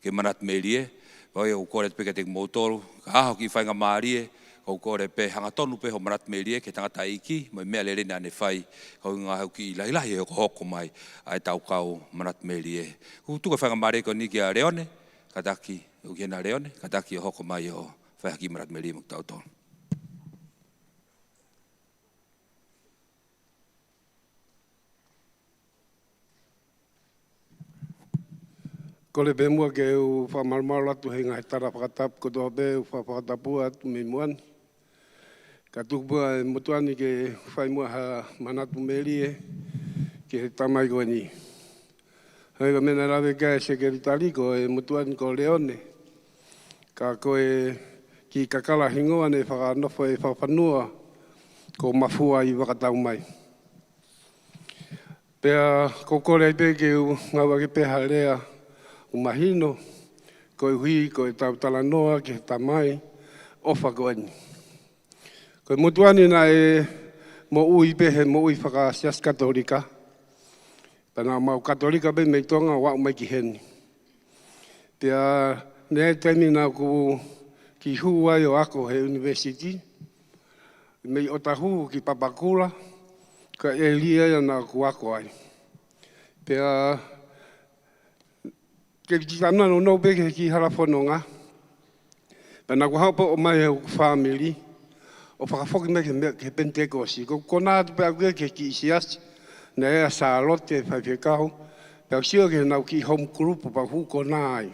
ke manatu melie. Pea ʻoku ou kole pē kiate kimoutolu, ka ʻi ai ha kiʻi faingamālie, ʻoku ou kole pē hangatonu pē hoʻo manatu melie ki he tangataʻeiki mo e meʻa lelei naʻa ne fai, koeʻuhi ʻoku kiʻi lahilahi e hokohoko mai ʻa ʻetau kau manatu melie. ʻOku ou tuku e faingamālie ko eni kia Leone, kātaki, ʻoku ʻi hena Leone, kātaki ʻo hoko mai ʻo fai ha kiʻi manatu melie mo kitautolu. Kole pē muʻa ke u fakamalumalu atu he ngaahi tala fakatapu kotoa pē ʻoku fa-, fakatapu atu mei muʻa ni. Ka tuku pē ʻa e motuʻa ni ke fai muʻa ha manatu melie ki he tamai ko eni. Hei, ka meʻa naʻe lave ki ai e sekelitali ko e motuʻa ni ko Leone. Ka ko e kiʻi kakala hingoa naʻe fakanofo ʻe he fakafanua ko Mafua ʻi Vakataumai. Pea ʻoku ou kole ai pē ke u ngāueʻaki pē ha lea ʻoku mahino, koeʻuhi ko ʻetau talanoa ki he tamai ʻofa ko eni. Ko e motuʻa ni naʻe moʻui pē he moʻui faka-Siasi Katolika. Pea naʻa mau Katolika pē mei Tonga ʻo aʻu mai ki heni. Pea naʻe ʻi ai e taimi naʻa ku kiʻi hū ai ʻo ako he university, mei ʻOtahuhu ki Papakura, ko e ʻēlia ia naʻa ku ako ai. Pea ke kiʻi talanoa nounou pē ki he kiʻi hala fononga. Pea naʻa ku haʻu pē ʻo ʻomai ʻe hoku fāmili, ʻo fakafoki mai ki he meʻa, ki he Penitekosi. ʻOku ou konā atu pē au ki he kiʻi siasi, naʻe ʻi ai ʻa Sālote Faifekau, pea u sio ki heʻenau kiʻi home group, pea u hū konā ai.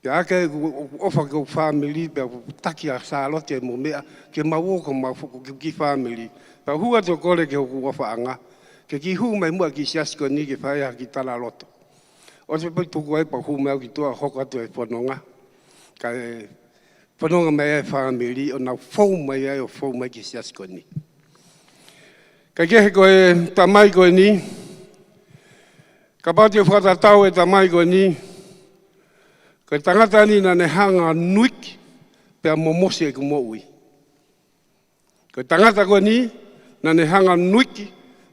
Pea ʻa ia ʻoku, ʻoku ʻofa ki hoku fāmili, pea u taki ʻa Sālote mo meʻa, ke mau ō ko mau foki ki he kiʻi fāmili. Pea u hū atu ʻo kole ki hoku ʻofaʻanga, ke kiʻi hū mai muʻa ki he siasi ko eni ke fai ha kiʻi talaloto. ʻOsi pē tuku ai pea u hū mai au ki tuʻa hoko atu e fononga. Kae fononga mai e fāmili ʻo nau fou mai ai ʻo fou mai ki he siasi ko eni. Kae kehe ko e tamai ko eni, kapau te u fakatatau e tamai ko eni, ko e tangata ni naʻa ne hanga ʻo nuiki pea momosi ʻeku moʻui. Ko e tangata ko eni, naʻa ne hanga ʻo nuiki,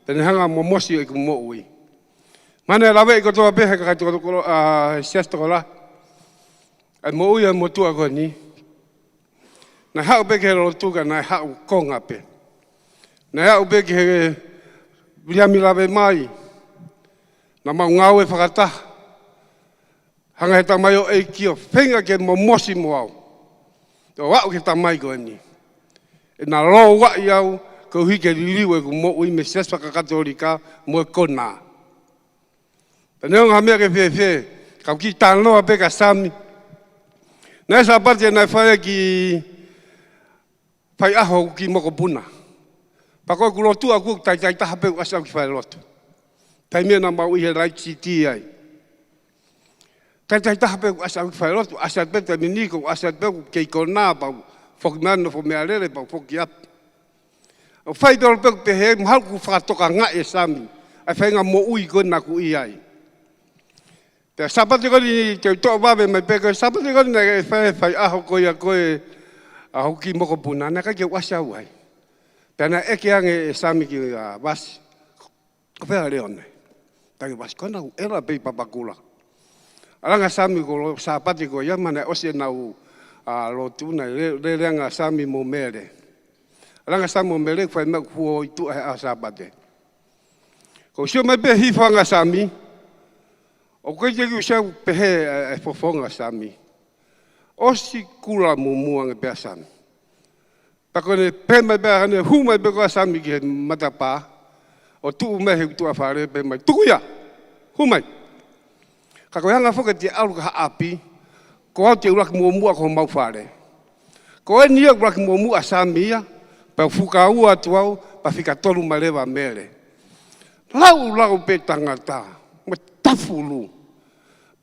pea ne hanga ʻo momosi ʻeku moʻui. Mahalo naʻe laveʻi kotoa pē he kakai tokolahi, ʻa, he siasi tokolahi, ʻa e moʻui ʻa e motuʻa ko eni. Naʻe haʻu pē ki he lotu ka naʻe haʻu konga pē. Naʻe haʻu pē ki he Viliami Lavemai. Naʻa mau ngāue fakataha. Hanga ʻe he tamaioʻeiki ʻo feinga ke momosi mo au. ʻO aʻu ki he tamai ko eni. ʻE na lōuaʻi au, koeʻuhi ke liliu ʻeku moʻui mei he siasi faka-Katolika mo e konā. Pea neongo ha meʻa ke fēfē, ka u kiʻi talanoa pē kia Sami. Naʻe Sāpate naʻe fai ki fai ʻaho ʻeku kiʻi mokopuna. Pea ko ʻeku lotu ʻaʻaku ʻoku taitai taha pē ʻoku ʻasi au ki falelotu. Taimi ia naʻa mau ʻi he Light City ai. Taitai taha pē ʻoku ʻasi au ki falelotu, ʻasi atu pē taimi ni ʻoku ʻasi atu pē ʻeku kei konā pea u foki mai ʻo nofo meʻalele pea u foki atu. ʻO fai pē ʻo pehē, mahalo kuo fakatokangaʻi ʻe Sami ʻa e faʻahinga moʻui ko ē naʻa ku ʻi ai. Pea Sāpate ko eni te u toʻo vave mai pē, ko e Sāpate ko eni naʻe fai, fai ʻaho ko ia ko ē ʻa hoku kiʻi mokopuna, naʻe ʻikai ke u ʻasi au ai. Pea naʻe ʻeke ange ʻe Sami ki he, ʻa, Vasi, ko fē ʻa Leone? Taki Vasi, ko ena ʻoku ʻela pē ʻi Papakura. ʻAlanga Sami ko e Sāpate ko ia mahalo naʻe ʻosi ʻenau, ʻa, lotu, naʻe le-, lele ange ʻa Sami mo Mele. ʻAlanga Sami mo Mele, fai meʻa ʻoku fuo ʻi tuʻa he ʻaho Sāpate. Ko u sio mai pē hifo ange ʻa Sami, ʻoku ʻikai ke u sio pehē ʻa e, ʻa e fofonga ʻa Sami. ʻOsi kula mumū ange pē ʻa Sami. Pea ko ʻene pehē mai pē, ʻene hū mai pē ko ē ʻa Sami ki he matapā, ʻo tuʻu mai he tuʻa fale pehē mai, "Tuku ia! Hū mai!" Ka ko e anga foki ʻete ʻalu ki ha ʻapi, ko au te u ʻuluaki muʻomuʻa ki homau fale. Ko eni ia ʻuluaki muʻomuʻa ʻa Sami ia, Pea u fukaua atu au, pea fika tolu mai leva ʻa Mele. Laulau pē tangata, mo tafulu.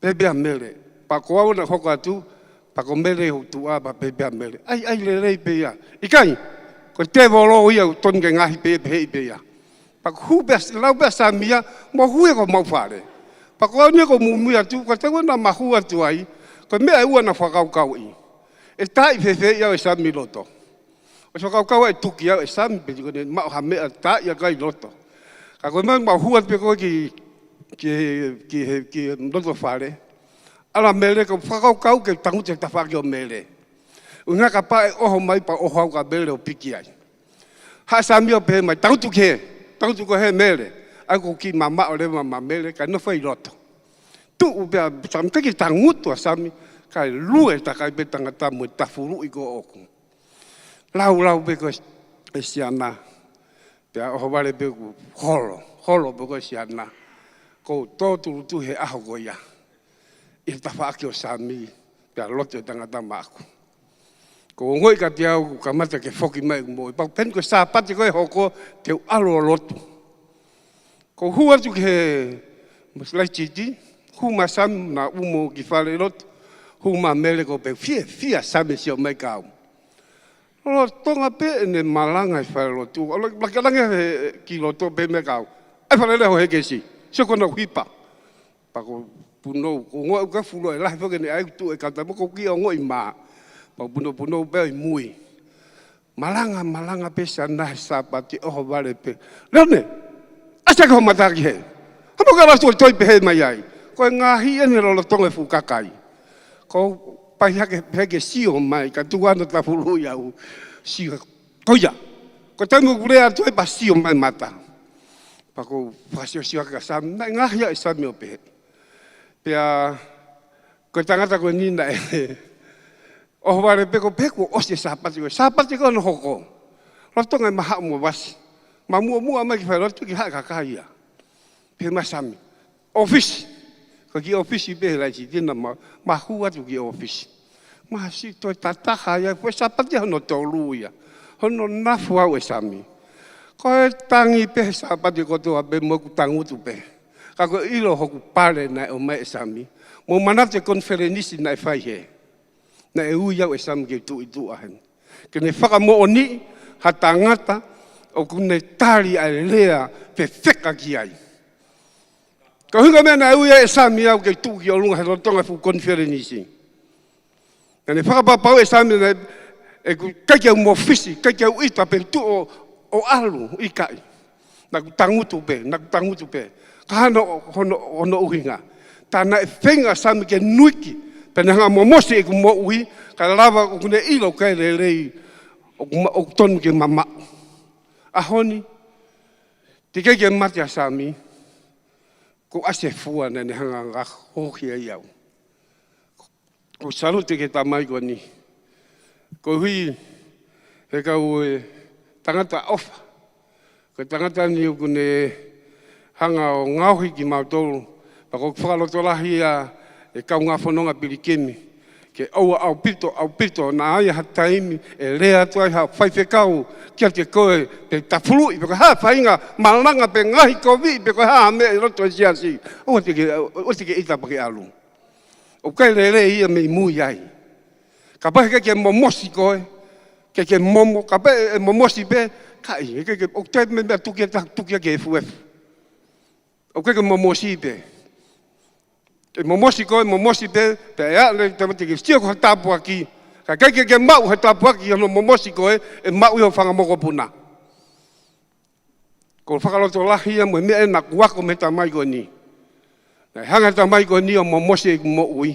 Pehē pē ʻa Mele. Pea ko au naʻe hoko atu, pea ko Mele hoku tuʻa, pea pehē pē ʻa Mele. ʻAi, ʻai lelei pē ia. ʻIkai, ko e tēvolo ia ʻoku tonu ke ngaohi pē, pehē pē ia. Pea ko e hū pē, lau pē ʻa Sami ia, mo hū ia ki homau fale. Pea ko au ni ko e muimui atu, ko e taimi naʻa ma hū atu ai, ko e meʻa ʻe ua naʻa ku fakakaukauʻi. ʻE taaʻi fēfē au ʻe Sami ʻi loto. ʻOsi fakakaukau ʻe tuki au ʻe Sami pe ko ʻene maʻu ha meʻa taaʻi ʻaki ʻi loto. Ka ko e meʻa ma hū atu pē ko ē ki, ki, ki, ki loto fale. ʻAlu ʻa Mele, ko e fakakaukau ke tangutu he tafaʻaki ʻo Mele. ʻUhinga kapau ʻe ʻoho mai pea ʻoho au kia Mele ʻo piki ai. Haʻu ʻa Sami ʻo pehē mai, tangutu ki hē, tangutu ko hē Mele. ʻAi ko e kiʻi mamaʻo leva maʻa Mele, kae nofo ʻi loto. Tuʻu pē ʻa Sami, teʻeki tangutu ʻa Sami, kae lue takai pē tangata mo e tafuluʻi ko ē ʻoʻoku. Laulau pē ko e, e siana. Pea ʻohovale pē kuo holo, holo pē ko e siana. Ko e tō tūʻulutui he ʻaho ko ia. ʻI he tafaʻaki ʻo Sami, pea lotu e tangata maʻaku. Ko e ongoʻi kiate au, kuo kamata ke foki mai ʻeku moʻui. Pea u pehē ni ko e Sāpate ko ē hoko, te u ʻalu ʻo lotu. Ko e hū atu ki he masilaititi, hū mai ʻa Sami naʻa ku ʻomi ki fale lotu, hū mai ʻa Mele ko e pehē fiefia ʻa Sami sio mai kia au. Lolotonga pē ʻene malanga ʻi fale lotu. ʻAlu ʻo laka langi he ki loto pē meʻa kia au. ʻAi fale lea ho hekesi, sio ko ena ʻoku hipa. Pea ko e punou, ko e ongoʻi ʻoku fulo e lahi foki ʻene ʻai tuʻu e kata mo ko e kiʻi ongoʻi mā. Pea u punou, punou pē ʻi mui. Malanga, malanga pē ʻa Sami he Sāpate ʻohovale pē. Leone, ʻasi hake ho mata ki hē. Haʻu mo ke ʻalu atu ʻo toi pehē mai ai. Ko e ngaahi ʻeni lolotonga e fuʻu kakai. Ko e pehē hake, pehē ke sio mai, ka tuku hono tafuluʻi au. Sio, ko ia. Ko e taimi ʻoku lea atu ai pea sio mai mata. Pea ko e fakasiosio hake kia Sami, naʻe ngaahi ʻa e Sami ʻo pehē. Pea, ko e tangata ko eni naʻe ʻohovale pē ko e pehē kuo ʻosi e Sāpate ko ē. Sāpate ko ē hono hoko. Lolotonga e mahaʻu mo vasi. Ma muʻomuʻa mai ki fale lotu ki haʻa kakai ia. Pehē mai ʻa Sami. ʻŌfisi. Ko e kiʻi ʻōfisi pē he laisiti naʻa ma, ma hū atu ki he ʻōfisi. Ma siʻi toe tataha ia, ko e Sāpate hono tolu ia. Hono nafu au ʻe Sami. Ko e tangi pē he Sāpate kotoa pē mo ʻeku tangutu pē. Ka ko e ʻilo hoku pale naʻe ʻomai ʻe Sami. Mo manatu e konifelenisi naʻe fai hē. Naʻe ui au ʻe Sami ke tuʻu ʻi tuʻa heni. Ke ne fakamoʻoniʻi ha tangata ʻoku ne tali ʻa e lea fefeka ki ai. Ko e ʻuhinga meʻa naʻe ui ai ʻe Sami au ke tuʻu ki ʻolunga he lolotonga e fuʻu konifelenisi. Naʻa ne fakapapauʻi ʻe Sami naʻe ʻikai ke u mōfisi, ʻikai ke u ʻita pe tuʻu ʻo, ʻo ʻalu ʻikai. Naʻa ku tangutu pē, naʻa ku tangutu pē. Ka hano, hono, hono ʻuhinga. Tā naʻe feinga ʻa Sami ke nuiki, pea ne hanga ʻo momosi ʻeku moʻui, kae lava ʻoku ne ʻilo ʻoku ʻikai lelei, ʻoku ma-, ʻoku tonu ke mamaʻo. ʻAho ni, teʻeki ke mate ʻa Sami, kuo ʻasi e fua naʻa ne hanga ʻo ngaohi ai au. ʻOku ou salute ki he tamai ko eni. Koeʻuhi he kau e tangata ʻofa. Ko e tangata ni ʻoku ne hanga ʻo ngaohi kimautolu. Pea ʻoku ou fakalotolahi ia ʻe kaungā fononga pilikimi. Ke ʻoua ʻaupito, ʻaupito, naʻa ʻi ai ha taimi ʻe lea atu ai ha faifekau kiate koe pe tafuluʻi pe ko e hā faʻahinga malanga pe ngaahi kovi pe ko e hā meʻa ʻi loto he siasi. ʻOua te ke, ʻoua te ke ʻita pea ke ʻalu. ʻOku ʻikai lelei ia mei mui ai. Kapau heʻikai ke momosi koe, ke ke momo, kapau ʻe momosi pē, kai, heʻikai ke, ʻoku toe meimei tukia ta-, tukia ke efuefu. ʻOku ʻikai ke momosi pē. ʻE momosi koe, momosi pē, pea ʻe aʻu leva ki he taimi te ke sio ki ha tāpuaki. Ka ʻikai ke ke maʻu ha tāpuaki ʻi hono momosi koe, ʻe maʻu ʻi hoʻo fanga mokopuna. ʻOku ou fakalotolahi ia mo e meʻa naʻa ku ako mei he tamai ko eni. Naʻe hanga ʻe he tamai ko eni ʻo momosi ʻeku moʻui.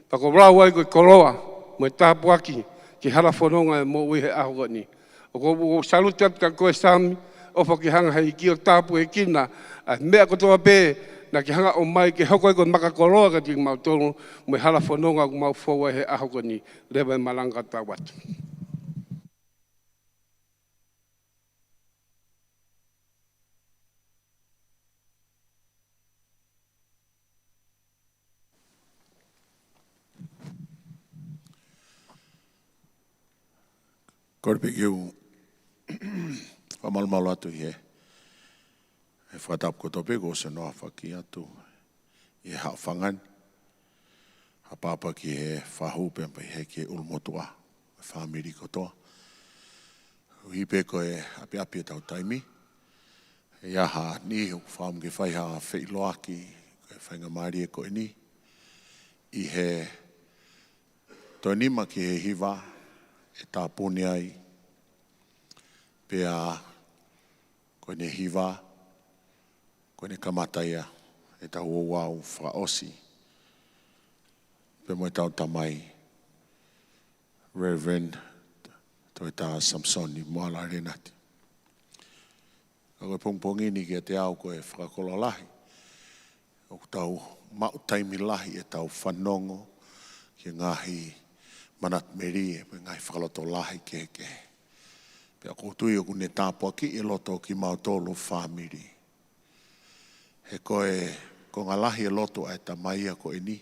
Pea ʻoku ou lau ai ko e koloa mo e tāpuaki ki he hala fononga ʻo e moʻui he ʻaho ko eni. ʻOku ou, ʻoku ou salute atu kia koe Sami, ʻofa ke hanga ʻe he ʻEiki ʻo tāpuekina ʻa e meʻa kotoa pē naʻa ke hanga ʻo ʻomai ke hoko ai ko e makakoloa kiate kimautolu mo e hala fononga ʻoku mau fou ai he ʻaho ko eni. Leva e malanga, tau atu. Kole pē ke u Fakamalumalu atu ʻi he, he fakatapu kotoa pē kuo ʻosi hono aofaki atu ʻi he haʻofanga ni. Fakapapau ki he fahu pea mo e houʻeiki ʻulumotuʻa, fāmili kotoa. Koeʻuhi pē ko e ʻapiʻapi ʻetau taimi, ʻe ʻi ai ha niʻihi ʻoku fakaʻamu ke fai ha feʻiloaki, ko e faingamālie ko eni, ʻi he toe nima ki he hiva ʻe tāpuni ai, pea ko ʻene hiva, ko ʻene kamata ia ʻetau ouau fakaʻosi pea mo ʻetau tamai, Reverend Toita Samisoni Moala Lenati. Ka ko e pongipongi ni kiate au ko e fakakoloa lahi, ʻoku tau maʻu taimi lahi ʻetau fanongo ki he ngaahi manatu melie, mo e ngaahi fakalotolahi kehekehe. Pea ʻoku ou tui ʻoku ne tāpuakiʻi e loto ʻo kimautolu fāmili. He ko e konga lahi e lotu ʻa e tamai ia ko eni,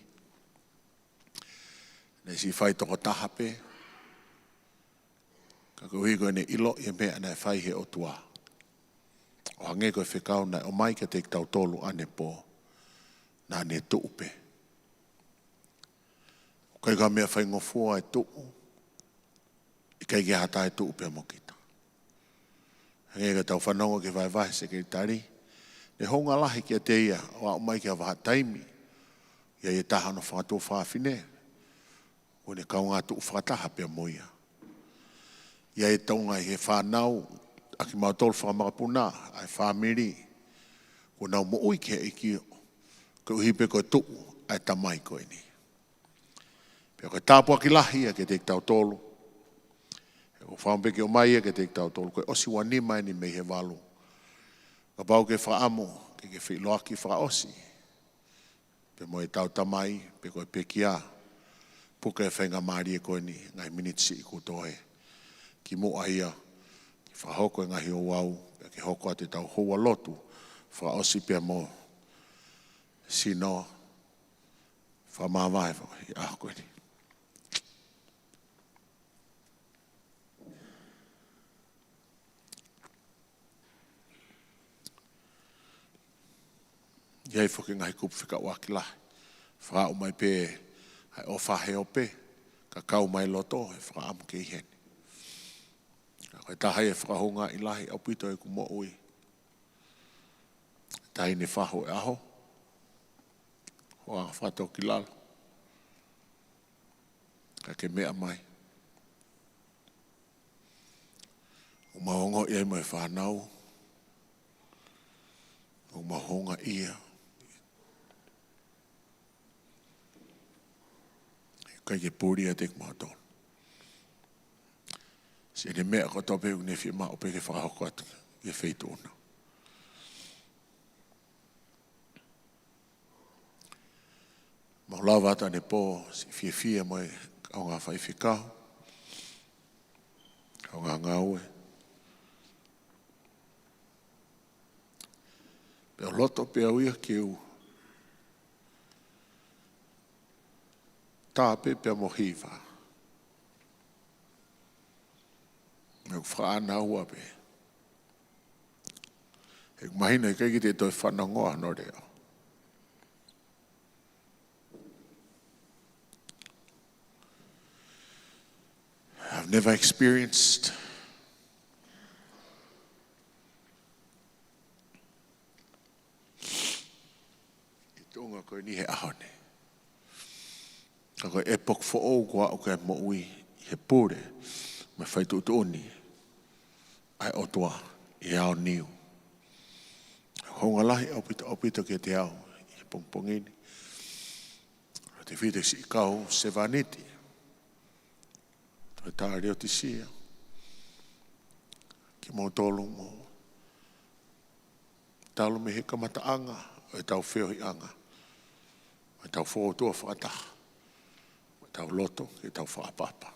naʻe siʻi fai tokotaha pē, ka koeʻuhi ko ʻene ʻiloʻi e meʻa naʻe fai he ʻOtua, ʻo hangē ko e fekau naʻe ʻomai kiate kitautolu ʻanepō, naʻa ne tuʻu pē. ʻOku ʻikai ko ha meʻa faingofua e tuʻu, ʻikai ke ʻi ai ha taha ʻe tuʻu pea mo kita. Hangē ko ʻetau fanongo ki he vahevahe ʻa e sekelitali, ne hounga lahi kiate ia ʻo aʻu mai ki ha vahaʻa taimi, ʻi ai e taha hono fanga tuofāfine, ʻoku ne kaungā tuʻu fakataha pea mo ia. ʻI ai e tuʻunga ʻi he fānau, ʻa kimautolu fanga makapuna, ʻa e fāmili, kuo nau moʻui ki he ʻEiki, koeʻuhi pē ko e tuʻu ʻa e tamai ko eni. Pea ko e tāpuaki lahi ia kiate kitautolu. He ʻoku ou fakaʻamu pē ke ʻomai ia kiate kitautolu, ko e ʻosi ua nima eni mei he valu. Kapau ʻoku ke fakaʻamu ke ke feʻiloaki fakaʻosi pea mo ʻetau tamai, pe ko e pekia, puke e faingamālie ko eni, ngaahi miniti siʻi kuo toe kimuʻa ia, ke fakahoko e ngaahi ouau, pea ke hoko atu ʻetau houa lotu fakaʻosi pea mo Sino, fakamāvae faka-, ʻi he ʻaho ko eni. ʻI ai foki e ngaahi kupu fekauʻaki lahi. Fakaaʻu mai pē ʻa e ʻofa he ope, ka kau mai loto he fakaʻamu ke ʻi heni. Ka ko e taha ia ʻe fakahoungaʻi lahi ʻaupito ʻeku moʻui. Taʻahine fahu e ʻaho, hoʻo anga fakatōkilalo, ka ke meʻa mai. ʻOku mau ongoʻi ai mo e fānau, ʻoku mau houngaʻia. ʻIkai ke puli ʻiate kimautolu. Siʻene meʻa kotoa pē ʻoku ne fiemaʻu pē ke fakahoko atu ki he feituʻu na. Mau lava atu ʻanepō, siʻi fiefia mo e kaungā faifekau, kaungā ngāue. Pea ʻoku loto pē au ia ke u tā pē pea mo hiva. Mo e fakaʻānaua pē. He ʻoku mahino ʻikai ke te toe fanongo hono leʻo. I've never experienced ʻi tuʻunga ko eni he ʻaho ni. Ka ko e ʻepoki foʻou ko ē ʻoku ke moʻui ʻi he pule mo e fai tuʻutuʻuni ʻa e ʻOtua ʻi he ʻaho ni. Hounga lahi ʻaupito, ʻaupito kiate au ʻi he pongipongi ni. Tefito siʻi kau sevāniti. Toe tā Leotisia. Kimoutolu mo talu mei he kamataʻanga ʻo ʻetau feohiʻanga, ʻo ʻetau fokoutua fakataha, ʻo ʻetau loto, ʻetau fakaʻapaʻapa.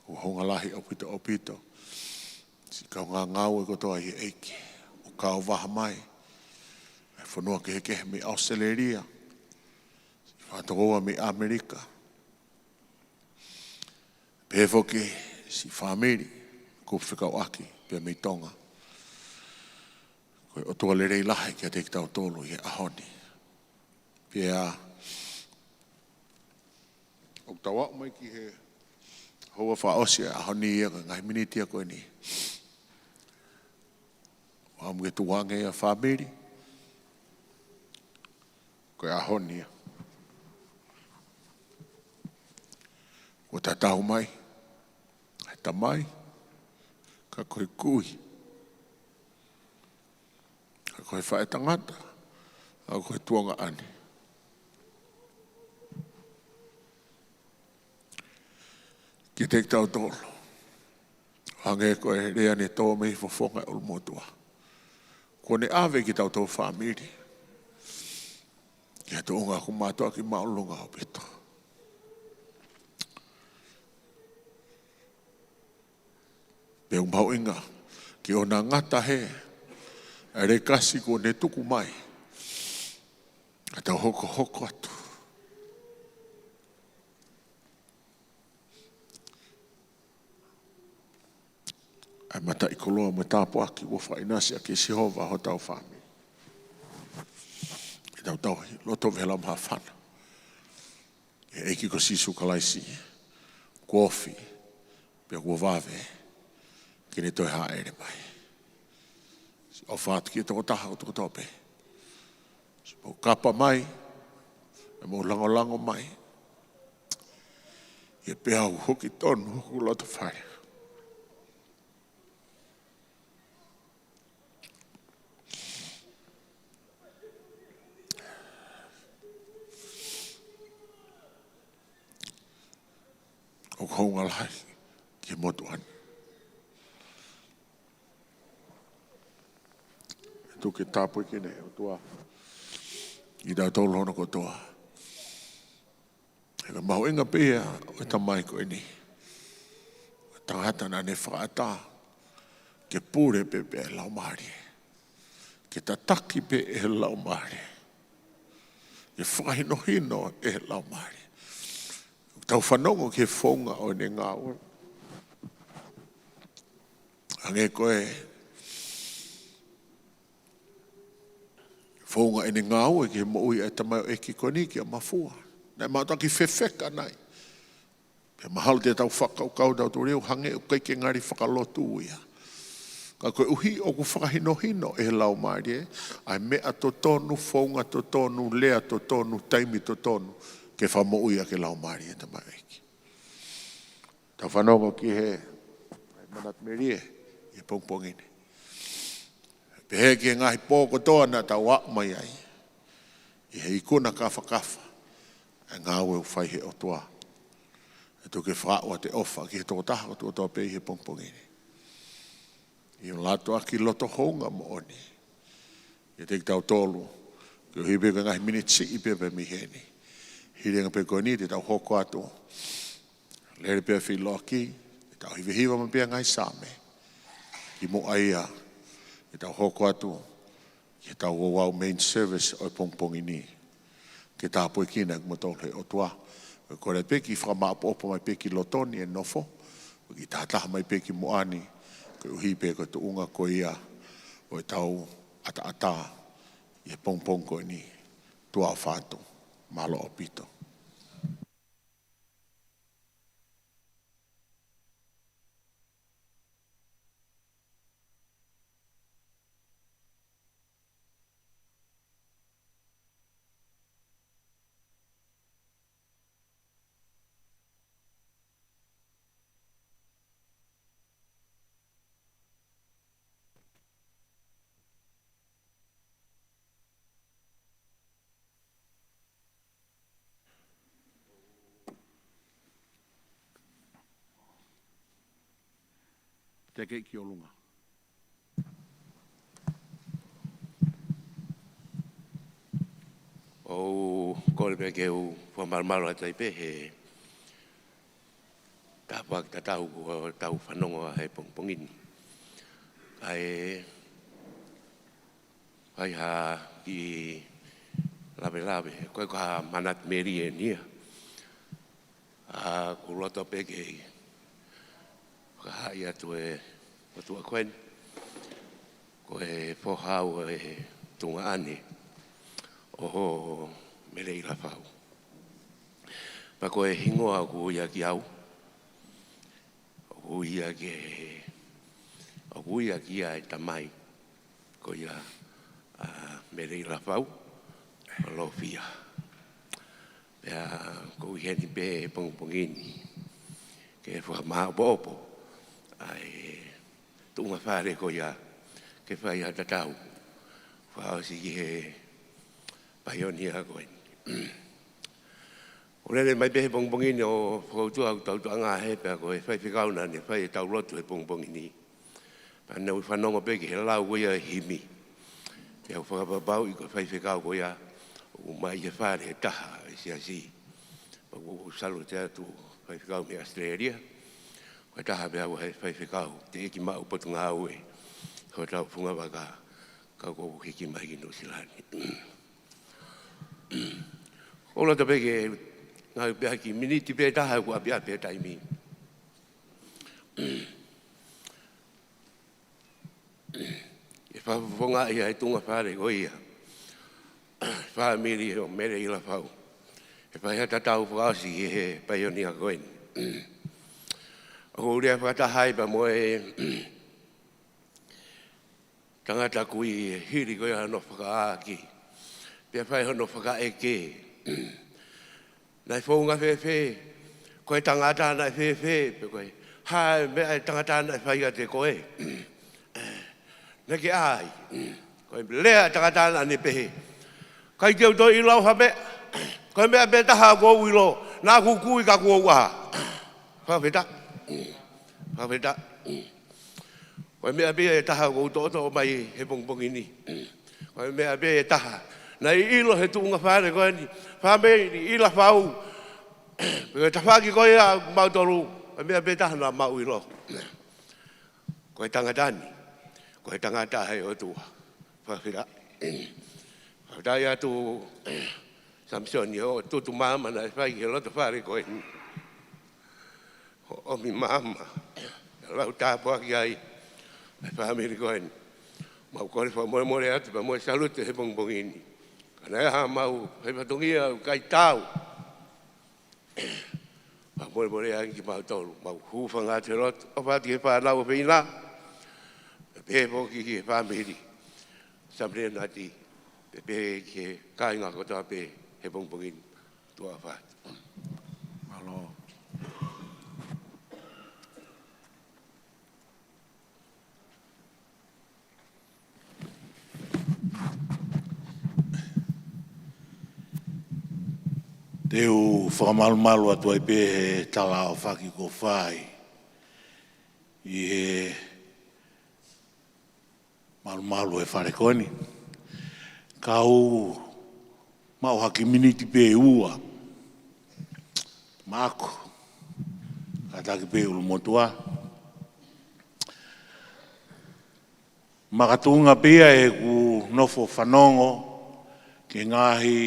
ʻOku hounga lahi ʻaupito, ʻaupito siʻi kaungā ngāue kotoa ʻi he ʻEiki, ʻoku kau vaha mai ʻa e fonua kehekehe mei ʻAositelēlia, siʻi fakatokoua mei ʻAmelika, pehē foki siʻi fāmili, kupu fekauʻaki pea mei Tonga. Ko e ʻOtua lelei lahi kiate kitautolu ʻi he ʻaho ni. Pea ʻoku tau aʻu mai ki he houa fakaʻosi ʻo e ʻaho ni ia, ko e ngaahi miniti ia ko eni. ʻOku ʻamu ke tuku ange ʻa e fāmili. Ko e ʻaho ni ia. Kuo tatau mai ʻa e tamai, ka ko e kui, ka ko e faʻētangata, ka ko e tuongaʻane. Kiate kitautolu, hangē ko e lea ne tō mei he fofonga ʻo e ʻulumotuʻa, kuo ne ʻave kitautolu fāmili ki ha tuʻunga ʻoku mātuʻaki māʻolunga ʻaupito. Pea ʻoku mahuʻinga ke ʻoua naʻa ngata hē ʻa e lekasi kuo ne tuku mai, ka tau hokohoko atu ʻa e mataʻikoloa mo e tāpuaki kuo fakaʻinasi ʻaki ʻe Sihova hotau fāmili. Ke tau tauhi loto, vela mo hāfana ʻi he ʻEiki ko Sīsū Kalaisi, kuo ofi, pea kuo vave ke ne toe hāʻele mai. Siʻi ʻofa atu ki he tokotaha kotoa pē. Siʻi mou kapa mai, pea mou langolango mai. ʻIo, pea u hoki tonu hoku loto fale. ʻOku hounga lahi ki he motuʻa ni. Tuku ke tāpuekina ʻe he ʻOtua kitautolu hono kotoa. He ko e mahuʻinga pē ia ʻo e tamai ko eni, ʻo e tangata naʻa ne fakaʻatā ke pule pē pea ʻe he Laumālie, ke tataki pē ʻe he Laumālie, ke fakahinohino ʻe he Laumālie. Tau fanongo ki he founga ʻo ʻene ngāue. Hangē ko e founga ʻene ngāue ki he moʻui ʻa e tamaioʻeiki ko eni kia Mafua. Naʻe mātuʻaki fefeka nai. Pea mahalo te tau fakakaukau tautolu ia ʻo hangē ʻoku ʻikai ke ngali fakalotu ia. Ka koeʻuhi ʻoku fakahinohino ʻe he Laumālie ʻa e meʻa totonu, founga totonu, lea totonu, taimi totonu, ke fakamoʻui ʻaki ʻe he Laumālie ʻa e tamaioʻeiki. Tau fanongo ki he manatu melie ʻi he pongipongi ni. Pehē ki he ngaahi pō kotoa naʻa tau aʻu mai ai, ʻi he ikuna kafakafa ʻa e ngāue ʻoku fai ʻe he ʻOtua. ʻE tuku ke fakaʻau ʻa e ʻofa ki he tokotaha kotoa pē ʻi he pongipongi ni. ʻIo, lotu ʻaki loto hounga moʻoni kiate kitautolu, koeʻuhi pē ko e ngaahi miniti siʻi pē pea mei heni. Hili ange pē ko eni te tau hoko atu, lele pē feʻiloaki, te tau hivahiva mai pē ngaahi Saame kimuʻa ia ke tau hoko atu ki heʻetau ouau main service ʻo e pongipongi ni. Ke tāpuekina kimoutolu ʻe he ʻOtua. Ko e kole pē ke fakamāʻopoʻopo mai pē ki loto ni e nofo, ke tahataha mai pē ki muʻa ni, koeʻuhi pē ko e tuʻunga ko ia ʻo ʻetau ʻataʻatā ʻi he pongipongi ko eni. Tuʻa ʻofa atu. Mālō ʻaupito. Teke ki ʻolunga. ʻOku ou kole pē ke u fakamalumalu atu ai pē he tāpuaki tatau kuo tau fanongo ai he pongipongi ni. Kae fai ha kiʻi lavelave, ko e ko ha manatu melie eni ia. ʻA, ʻoku ou loto pē ke fakahā atu e ʻOtua ko eni, ko e foha ʻo e tuongaʻane ʻo Mele ʻi Lafau. Pea ko e hingoa ʻoku ui ʻaki au, ʻoku ui ʻaki e, ʻoku ui ʻaki ia e tamai ko ia ʻa Mele ʻi Lafau, ʻa Lofia. Pea ʻoku ou ʻi heni pē he pongipongi ni ke fakamāʻopoʻopo ʻa e tuʻunga fale ko ia ke fai ha tatau fakaʻosi ki he paionia ko eni. ʻOku ou lele mai pē he pongipongi ni ʻo fakautua ʻeku tautuʻanga he pea ko e faifekau naʻa ne fai ʻetau lotu he pongipongi ni. Pea naʻa ku fanongo pē ki he lau ko ia e himi. Pea u fakapapauʻi ko e faifekau ko ia ʻoku ʻomai he fale ʻe taha ʻi he siasi. Pea ʻoku ou salute atu faifekau mei ʻAositelēlia. Ko e taha pē au he faifekau teʻeki maʻu potungāue hotau fungavaka ka ʻoku ou hiki mai ki Nuʻusila ni. ʻOku ou loto pē ke ngāue pē ha kiʻi miniti pē taha ʻoku ʻapiʻapi e taimi. ʻE fakafofongaʻi ʻa e tuʻunga fale ko ia fāmili ʻo Mele ʻi Lafau. ʻE fai ha tatau fakaʻosi ki he paionia ko eni. ʻOku ou lea fakataha ai pea mo e tangata kui hili ko ia hono fakaʻāki. Pea fai hono fakaʻeke. Naʻe founga fēfē, ko e tangata naʻe fēfē, pe ko e hā e meʻa e tangata naʻe fai kiate koe. Naʻa ke ʻai. Ko e lea e tangata naʻa ne pehē, ʻikai te u toe ʻilo ha meʻa. Ko e meʻa pē taha ʻoku ou ʻilo, naʻa ku kui ka kuo u ʻā. Fakafetaʻi. Fakafetaʻi. Ko e meʻa pē ia ʻe taha ʻoku ou toʻotoʻo mai he pongipongi ni. Ko e meʻa pē ia ʻe taha naʻe ʻilo he tuʻunga fale ko eni, fāmili ʻi Lafau, pe ko e tafaʻaki ko ia ʻa mautolu, ko e meʻa pē taha naʻa mau ʻilo. Ko e tangata ni, ko e tangata ʻa e ʻOtua. Fakafetaʻi. Fakafetaʻi atu Samisoni hoʻo tutu maama naʻe fai ki he loto fale ko eni. Hoʻo ʻomi maama, ʻa e lau tāpuaki ai ʻa e fāmili ko eni. Mau kole fakamolemole atu pea mo e salute he pongipongi ni. Ka naʻe ʻi ai haʻamau fai fatongia ʻoku ʻikai tau. Fakamolemole ange kimautolu, mau hūfanga atu he lotu, ʻofa atu ki he fānau ʻofeina, pea pehē foki ki he fāmili Samilenati, pea pehē ki he kāinga kotoa pē he pongipongi ni. Tuʻa ʻofa atu. Mālō. Te u fakamalumalu atu ai pē he tala ʻo faki ko fai ʻi he malumalu he fale ko eni. Kau maʻu ha kiʻi miniti pē ua maʻaku. Kātaki pē ʻulumotuʻa. Makatuʻunga pē ia ʻeku nofo fanongo ki he ngaahi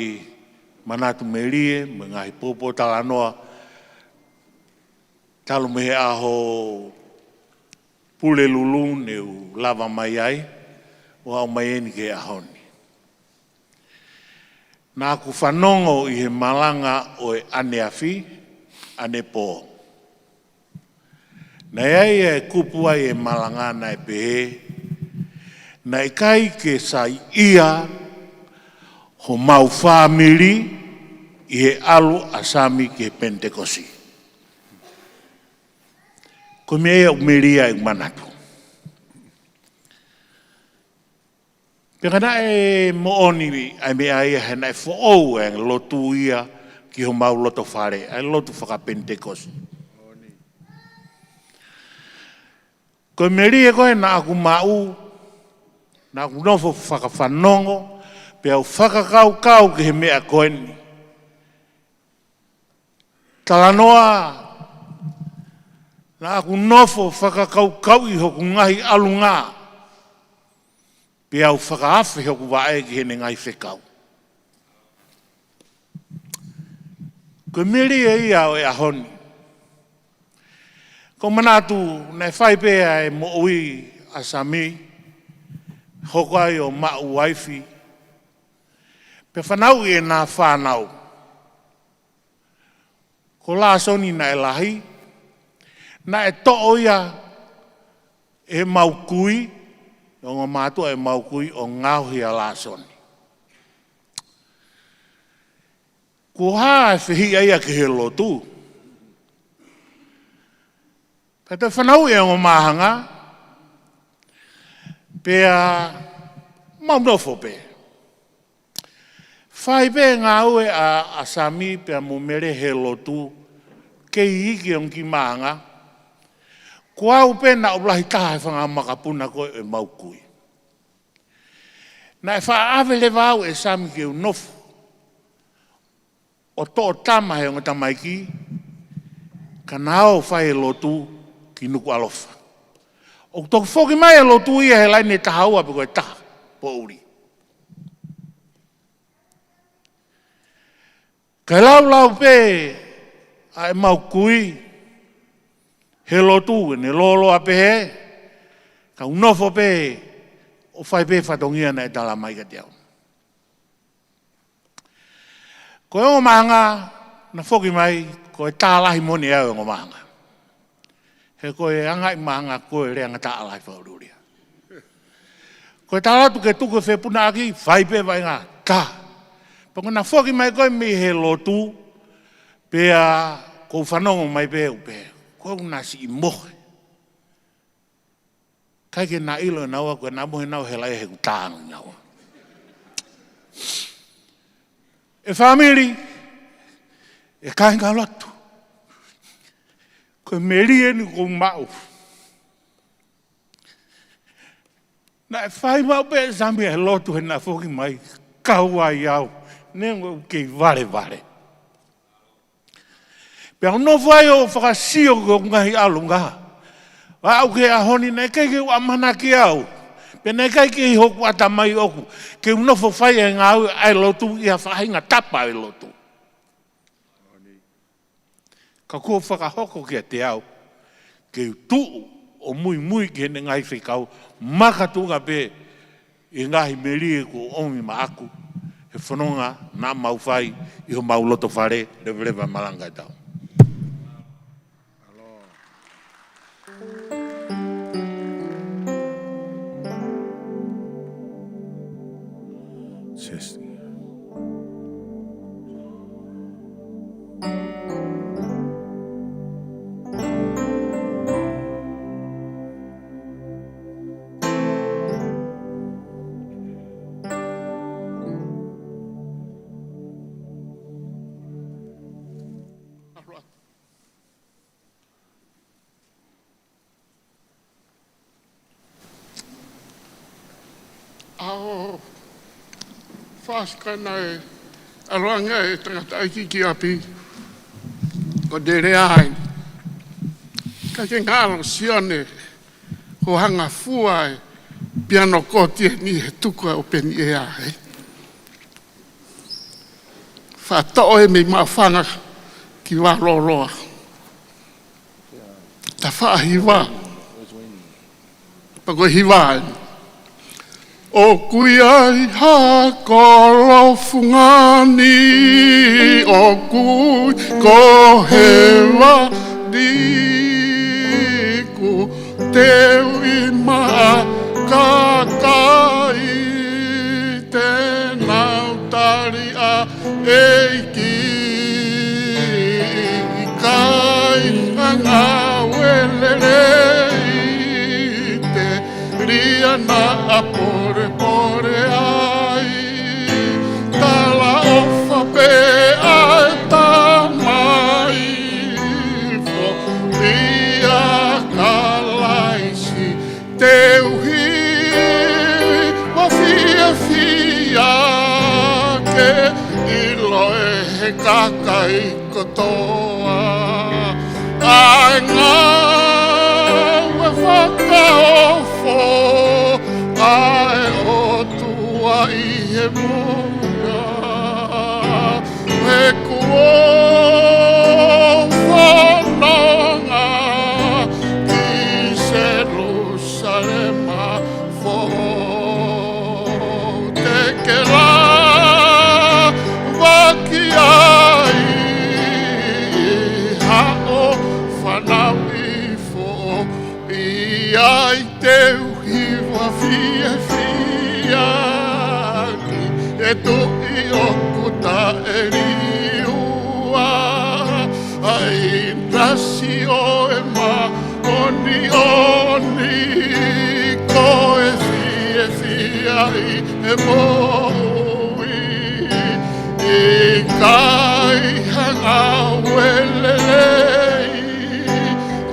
manatu melie, mo e ngaahi pōpōtalanoa talu mei he ʻaho Pulelulu ne u lava mai ai, ʻo aʻu mai eni ki he ʻaho ni. Naʻa ku fanongo ʻi he malanga ʻo e ʻaneafi, ʻanepō. Naʻe ʻi ai e kupu ai e malanga naʻe pehē, naʻe ʻikai ke saiʻia homau fāmili ʻi he ʻalu ʻa Sami ki he Penitekosi. Ko e meʻa ia ʻoku melie ai ʻeku manatu. Pea ka naʻe moʻoni ʻa e meʻa ia he naʻe foʻou e lotu ia ki homau loto fale, ʻa e lotu fakapenitekosi. Ko e melie ko ē naʻa ku maʻu, naʻa ku nofo fakafanongo, pea u fakakaukau ki he meʻa ko eni. Talanoa, naʻa ku nofo fakakaukauʻi hoku ngaahi ʻalunga, pea u fakaafe hoku vaʻe ki heʻene ngaahi fekau. Ko e melie ia ʻo e ʻaho ni. Ko e manatu naʻe fai pē ʻa e moʻui ʻa Sami, hoko ai ʻo maʻu uaifi, pea fanauʻi ʻena fānau. Ko Lāsoni naʻe lahi, naʻe toʻo ia ʻe heʻemau kui, ʻe he ongo mātuʻa ʻemau kui ʻo ngaohi ʻa Lāsoni. Kuo hā e fehiʻa ia ki he lotu. Pea toe fanauʻi ʻe he ongo māhanga, pea mau nofo pē. Fai pē ngāue ʻa, ʻa Sami pea mo Mele he lotu, kei iiki e ongo kiʻi māhanga, ko au pē naʻa ku lahi taha he fanga makapuna ko ē ʻemau kui. Naʻe faʻa ʻave leva au ʻe Sami ke u nofo ʻo toʻo tama he ongo tamaiki, ka nau ō ʻo fai e lotu ki Nukuʻalofa. ʻOku toki foki mai e lotu ia he laine taha ua pe ko e taha poʻuli. Kae laulau pē ʻa ʻemau kui he lotu, ʻene lōloa pehē, kau nofo pē ʻo fai pē fatongia naʻe tala mai kiate au. Ko e ongo māhanga naʻe foki mai, ko e tā lahi moʻoni ʻa e ongo māhanga. He ko e anga e māhanga ko e lea ngataʻa lahi fakaʻuliʻulia. Ko e tala atu ke tuku e fepunaʻaki, fai pē vaʻinga, tā. Pea ko ʻena foki mai ko ē mei he lotu, pea ʻoku ou fanongo mai pē ʻo pehē, ko ʻena siʻi mohe. ʻIkai ke na ʻilo ʻe naua ko ʻena mohe naua he lahi ʻeku tā ʻa naua. ʻE fāmili, ʻe kāinga lotu, ko e melie eni ʻoku ou maʻu. Naʻe fai maʻu pē ʻe Sami e lotu he naʻe foki mai, kau ai au, neongo ʻeku kei valevale. Pea u nofo ai ʻo fakasio ki hoku ngaahi ʻalunga. Aʻu ki he ʻaho ni naʻe ʻikai ke u ʻamanaki au, pea naʻe ʻikai ke ʻi hoku ʻatamai ʻoku ke u nofo ʻo fai e ngāue ʻa e lotu ʻi ha faʻahinga tapa ʻo e lotu. Ka kuo fakahoko kiate au ke u tuʻu ʻo muimui ki heʻene ngaahi fekau, makatuʻunga pē ʻi he ngaahi melie kuo ʻomi maʻaku he fononga naʻa mau fai ʻi homau loto fale, leveleva malanga e tau. Testing. ʻAho Fakaʻosí naʻe ʻalu ange e tangataʻeiki ki ʻapi, ko Dele ai. Ka ke ngalo Sione, ko hanga fua e piano koti eni he tuku ʻa e ʻōpeni ʻea ai. Faʻa toʻo e mei Maʻufanga ki Valoloa. Tafaʻahiva. Pea ko e hiva eni. ʻOku ʻi ai ha kolo fungani, ʻoku ui ko Hēvani, kuo teu ʻi maʻa kakai te nau tali ʻa e ʻEiki. ʻIkai ha ngāue lelei te liana ʻa polepole ai. Talaʻofa pē ʻa e Tamai, foʻia Kalaisi teuhi, ʻoku fiefia ke ʻilo ʻe he kakai kotoa ʻa e ngāue fakaofo ʻa e ʻOtua ʻi he moʻui. He kuo u fononga ʻI ai te u hiva fiefia ni, ʻe Tuʻi ʻoku taʻeliua, ʻa e ʻinasi ʻo e māʻoniʻoni, ko e fiefia ʻi he moʻui, ʻikai ha ngāue lelei,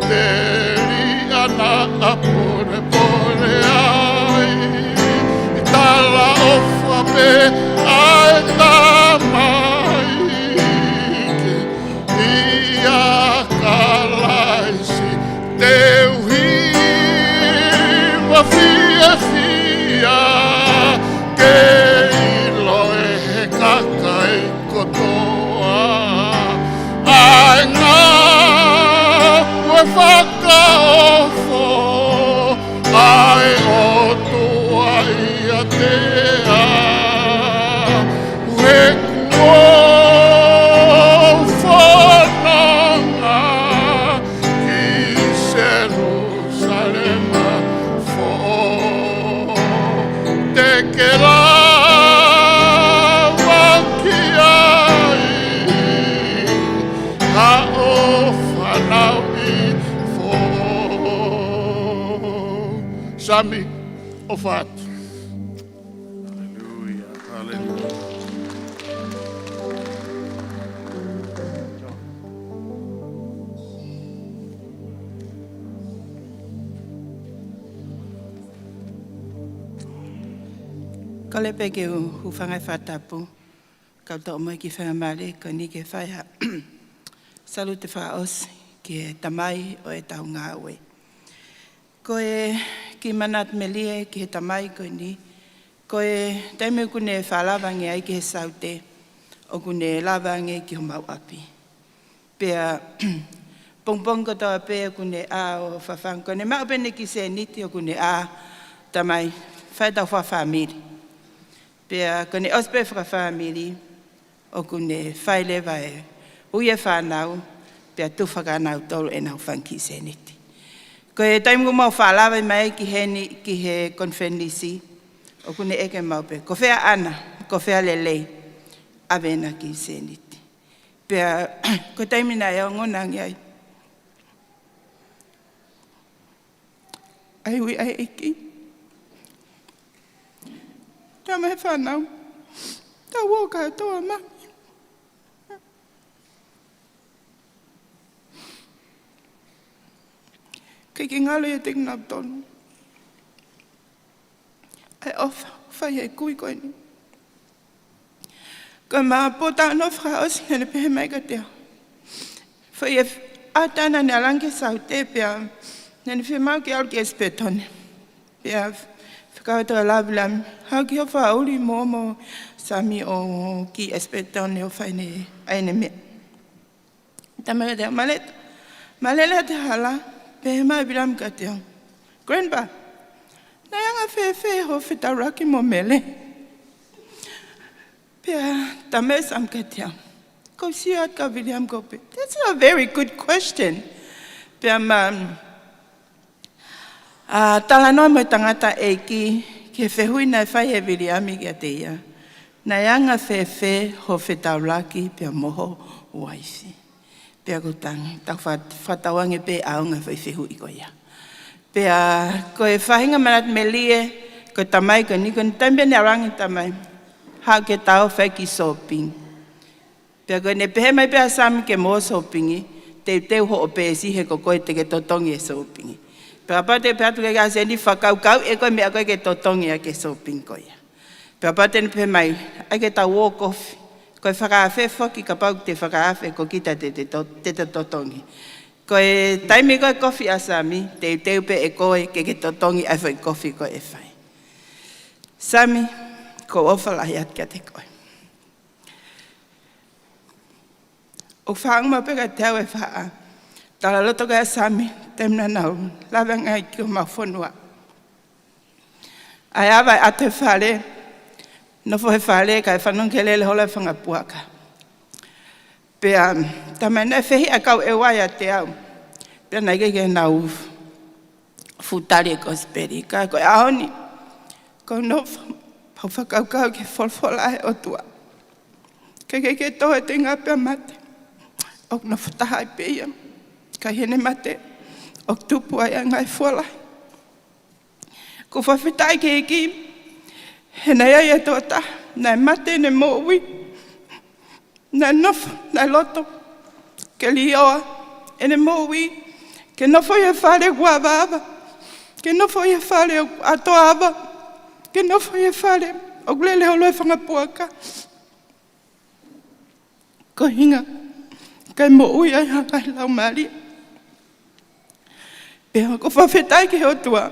teliʻa naʻa polepole ai, ʻi he talaʻofa pē ʻa e Tamai ke ʻia Kalaisi te u hiva fiefia, ke ʻilo ʻe he kakai kotoa ʻa e ngāue fakaofo ʻa e ʻOtua ʻiate au, he kuo u fononga ki Selusalema foʻou, te ke lava ki ai haʻo fanauʻi foʻou. Sami, ʻofa atu. Haleluia, haleluia. Kole pē ke u hūfanga he fakatapu, kau toʻo mai e kiʻi faingamālie ko eni ke fai ha salute fakaʻosi ki he Tamai ʻo ʻetau ngāue. Ko e kiʻi manatu melie ki he Tamai ko eni, ko e taimi ʻoku ne fakalava ange ai ki he saute, ʻoku ne lava ange ki homau ʻapi. Pea pongipongi kotoa pē ʻoku ne ʻā ʻo fafanga, ko ʻene maʻu pē ʻene kiʻi sēniti ʻoku ne ʻā, Tamai, fai ʻetau fakafāmili. Pea ko ʻene ʻosi pē fakafāmili, ʻoku ne fai leva e ui e fānau, pea tufa kia nautolu ʻenau fanga kiʻi sēniti. Ko e taimi ʻoku mau fakalava mai ki heni, ki he konifelenisi, ʻoku ne ʻeke mai pē, ko fē ʻa ʻAna, ko fē ʻa Lelei, ʻave ʻena kiʻi sēniti. Pea ko e taimi naʻe ongona ange ai, ʻa e ui ʻa e ʻEiki. Tama he fānau, tau ō kātoa mai. ʻIkai ke ngalo ʻiate kinautolu ʻa e ʻofa ʻoku fai ʻe he kui ko eni. Ko e mā pō taʻu noa fakaʻosi naʻa ne pehē mai kiate au. Foʻi ʻaho ʻe taha naʻa ne ʻalu ange ki he saute pea naʻa ne fiemaʻu ke ʻalu ki ʻIsipitone. Pea fekau atu ʻa Viliami, haʻu ki hoʻo fakaʻuli mo, mo Sami ʻo ki ʻIsipitone ʻo fai ʻene, ʻa ʻene meʻa. Tama kiate au, Maleta, Maleta, te hala, pehē mai ʻe Viliami kiate au, Grandpa, naʻe anga fēfē hoʻo fetaulaki mo Mele? Pea tama ʻe Sami kiate au, ʻoku ou sio atu kia Viliami ʻoku ou pehē, that's a very good question. Pea ma, ʻa, talanoa mo e tangataʻeiki ki he fehuʻi naʻe fai ʻe Viliami kiate ia, naʻe anga fēfē hoʻo fetaulaki pea mo ho uaifi? Pea ʻoku tangi, tau fa-, fakatauange pē ʻaonga e foʻi fehuʻi ko ia. Pea ko e faʻahinga manatu melie, ko e tamai ko eni, ko e taimi pē naʻe ʻalu ange e tamai, haʻu ke tau fai e kiʻi shopping. Pea ko ʻene pehē mai pē ʻa Sami ke mo shopping, teuteu hoʻo peesi he ko koe te ke totongi e shopping. Pea kapau te u pehē atu ke ka seni fakakaukau ʻe koe e meʻa ko ē ke totongi ʻaki e shopping ko ia. Pea kapau te ne pehē mai, ʻai ke tau ō ʻo kofi. Ko e fakaafe foki kapau te fakaafe ko kita te, te to-, te, te totongi. Ko e taimi ko ē kofi ʻa Sami, teuteu pē ʻe koe ke ke totongi ʻa e foʻi kofi ko ē ʻe fai. Sami, ʻoku ou ʻofa lahi atu kiate koe. ʻOku faʻa ʻomai pē kiate au e faʻa talaloto ko ē ʻa Sami, taimi naʻa nau lave ange ai ki homau fonua. ʻA e ava ʻo e ʻato he fale, nofo he fale, kae fanongo ki he lele holo ʻa e fanga puaka. Pea, taimi naʻe fehiʻa e kau ʻEua ʻiate au. Pea naʻe ʻikai ke nau fuʻu tali e kosipeli, ka ko e ʻaho ni, ko e nofo, pau fakakaukau ki he folofola ʻa e ʻOtua. Ke ke ke tō e tenga pea mate. ʻOku nofo taha ai pē ia. Ka ʻi heʻene mate, ʻoku tupu ai ʻa e ngaahi fualahi. ʻOku ou fakafetaʻi ki he ʻEiki, he naʻe ʻi ai e tokotaha, naʻe mate ʻene moʻui, naʻe nofo, naʻe loto ke lioa ʻene moʻui, ke nofo ʻi he fale ʻoku avaava, ke nofo ʻi he fale ʻoku ʻatoa ava, ke nofo ʻi he fale ʻoku lele holo e fanga puaka. Ko e ʻuhinga, kae moʻui ai ha ngaahi laumālie. Pea ʻoku ou fakafetaʻi ki he ʻOtua,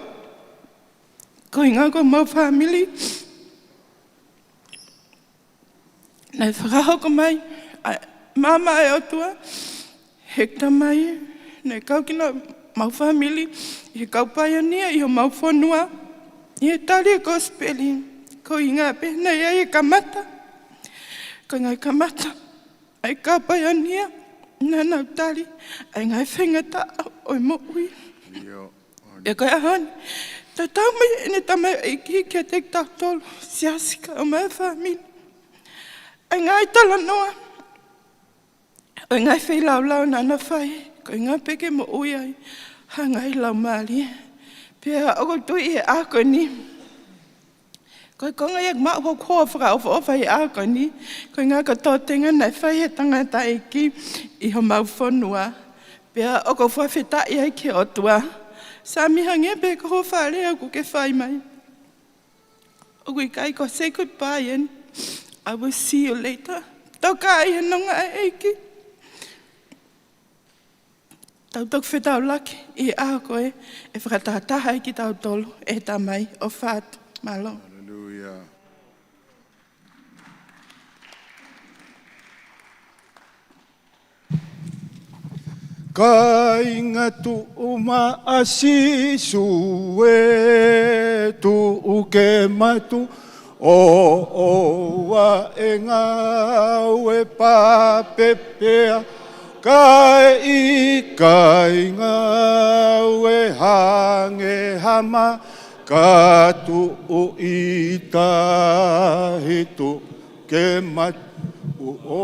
ko e ʻuhinga ko homau fāmili, naʻe fakahoko mai ʻa e maama ʻa e ʻOtua, he tamai, naʻe kau kinautolu, homau fāmili, he kau paionia ʻi homau fonua, ʻi he tali e kosipeli, ko e ʻuhinga pē naʻe ʻi ai e kamata, ko e ngaahi kamata ʻa e kau paionia, naʻa nau tali ʻa e ngaahi faingataʻa ʻo e moʻui. ʻIo. Pea ko e ʻaho ni, tatau mai ʻene tamaioʻeiki kiate kitautolu, siasi kae ʻumaʻā e fāmili, ʻa e ngaahi talanoa ʻo e ngaahi feilaulau naʻa na fai, ko e ʻuhinga pē ke moʻui ai ha ngaahi laumālie. Pea ʻoku ou tui ʻi he ʻaho ko eni, ko e konga ia ʻoku maʻu hoku hoa fakaʻofoʻofa ʻi he ʻaho ko eni, ko e ʻuhinga ko e tō tenga naʻe fai ʻe he tangataʻeiki ʻi homau fonua. Pea ʻoku ou fakafetaʻi ai ki he ʻOtua. Sami, hangē pē ko hoʻo fakalea ʻoku ke fai mai, ʻoku ʻikai ko e say goodbye eni, I will see you later. Toka ʻi he nonga ʻa e ʻEiki. Tau toki fetaulaki ʻi he ʻaho ko ē ʻe fakatahataha ai kitautolu ʻe he Tamai. ʻOfa atu. Mālō. Haleluia. Kāinga, tuʻu maʻa Sīsū ē, tuʻu ke matu ʻo ʻoua ʻe ngāue pāpē pea kae ʻikai ngāue hangē ha maka, tuʻu ʻi tahi, tuʻu ke matu ʻo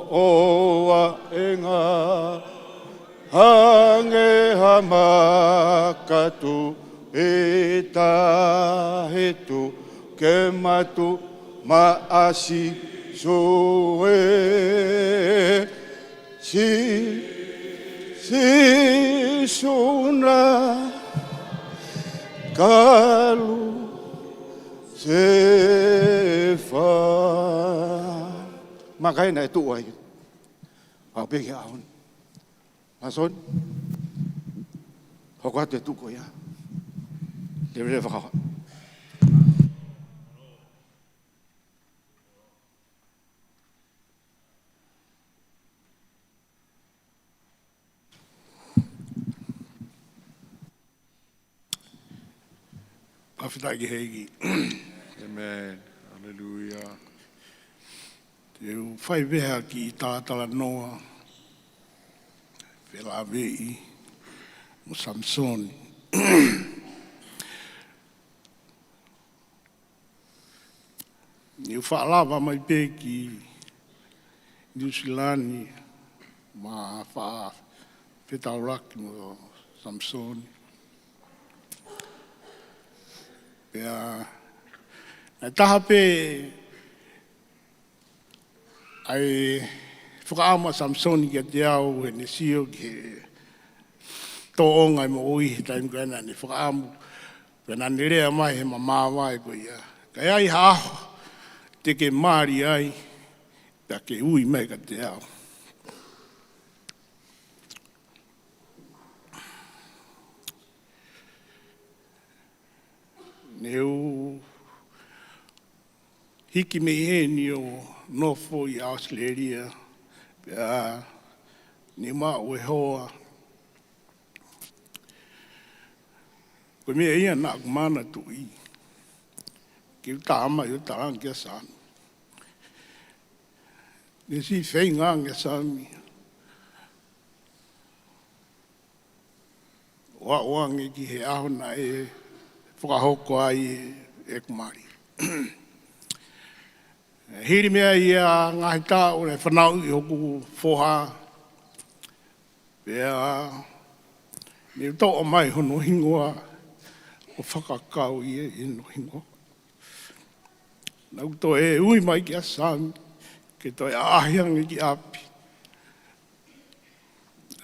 ʻoua ʻe ngāue hangē ha maka, tuʻu ʻi tahi, tuʻu ke matu maʻa Sīsū ē. Sī, Sīsū na kalu sefa. Maka ē naʻe tuʻu ai. Pau pē ki he ʻaho ni. Masoni. Hoko atu e tuʻu ko ia. Leveleva kau. Fakafetaʻi ki he ʻEiki. ʻĒmeni. Haleluia. Te u fai pē ha kiʻi talatalanoa, felāveʻi mo Samisoni. Ne u faʻa lava mai pē ki Nuʻu Sila ni mo faʻa fetaulaki mo Samisoni. Pea naʻe taha pē ʻa e fakaʻamu ʻa Samisoni kiate au, heʻene sio ki he tōʻonga ʻo e moʻui he taimi ko ē naʻa ne fakaʻamu, pea naʻa ne lea mai he māvae ko ia: Ka ʻi ai ha ʻaho te ke mali ai, pea ke ui mai kiate au. Ne u hiki mei heni ʻo nofo ʻi ʻAositelēlia, pea ne u maʻu e hoa. Ko e meʻa ia naʻa ku manatuʻi, ke u tā mai ʻo talaange kia Sami. Ne siʻi feinga ange ʻa Sami ʻo ʻoange ki he ʻaho naʻe fakahoko ai ʻeku mali. Hili mei ai ʻa e ngaahi taʻu naʻe fanauʻi hoku foha, pea ne u toʻo mai hono hingoa ʻo fakakau ia ʻi hono hingoa. Naʻa ku toe ui mai kia Sami ke toe ʻaʻahi ange ki ʻapi.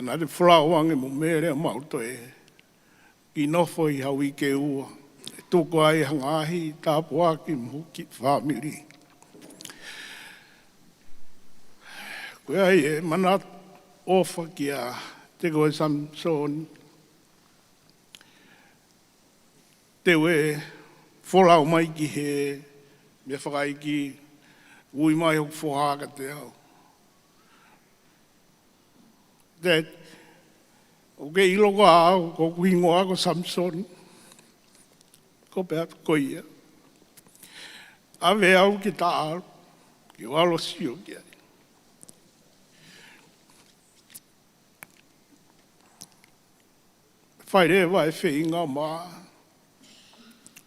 Naʻa te folau ange mo Mele, ʻa mau toe kiʻi nofo ʻi ha uike ʻe ua, ʻe tuku ai ha ngaahi tāpuaki mo hoku kiʻi fāmili. Ko ia ai ʻeku manatu ʻofa kia Tekoe Samisoni, te u ʻe folau mai ki he meʻa fakaʻeiki, ui mai hoku foha kiate au. Dad, ʻoku ke ʻilo koā au ko hoku hingoa ko Samisoni? Ko u pehē atu ko ia. ʻAve au ki Taʻalu, ke u ʻalu ʻo sio ki ai. Fai leva e feinga ʻo ma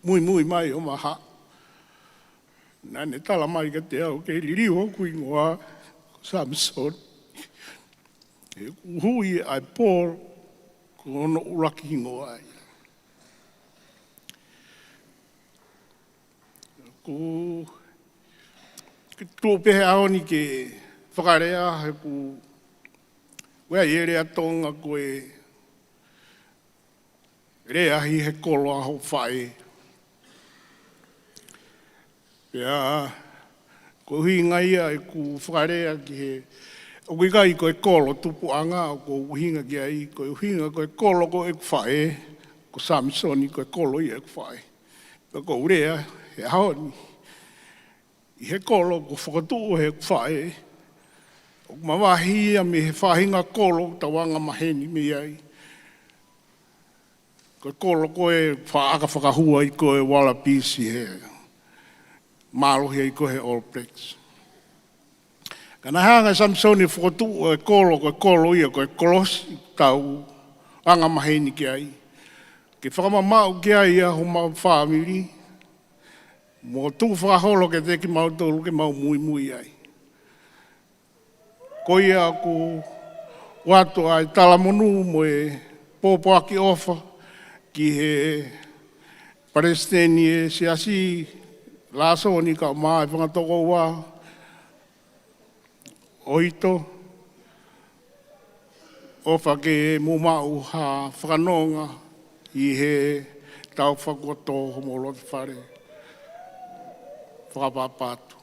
muimui mai ʻo ma haʻu. Naʻa ne tala mai kiate au ke liliu hoku hingoa ko Samisoni. He ʻoku hui ʻa e polo ko hono ʻuluaki hingoa ia. Ko u tuʻu pē he ʻaho ni ke fakalea, he ʻoku ʻi ai e lea Tonga ko e lea ʻi he kolo ʻa hoʻo faʻē. Pea ko e ʻuhinga ia ʻeku fakalea ki he, ʻoku ʻikai ko e kolo tupuʻanga ʻoku ou ʻuhinga ki ai, ko e ʻuhinga ko e kolo ko ʻeku faʻē, ko Samisoni ko e kolo ia ʻeku faʻē. Pea ko u lea he ʻaho ni ʻi he kolo kuo fakatuʻu ʻe heʻeku faʻē, ʻoku mavahe ia mei he faʻahinga kolo ʻoku tau anga maheni mei ai. Ko e kolo ko ē faʻa ʻaka fakahua ʻi ko e Wallabies ʻi he mālohi ai ko ē he All Blacks. Ka naʻe hanga ʻe Samisoni ʻo fakatuʻu e kolo, ko e kolo ia, ko e kolosi ʻoku tau anga maheni ki ai, ke fakamamaʻu ki ai ʻa homau fāmili, mo tukufakaholo kiate kimautolu ke mau muimui ai. Ko ia ʻoku ou ʻoatu ʻa e talamonū mo e pōpoaki ʻofa ki he Palesiteni ʻo e Siasi, Lāsoni kae ʻumaʻā e fanga tokoua, ʻOito, ʻofa ke mou maʻu ha fakanonga ʻi he taʻu fakuoto homou loto fale. Fakapapau atu.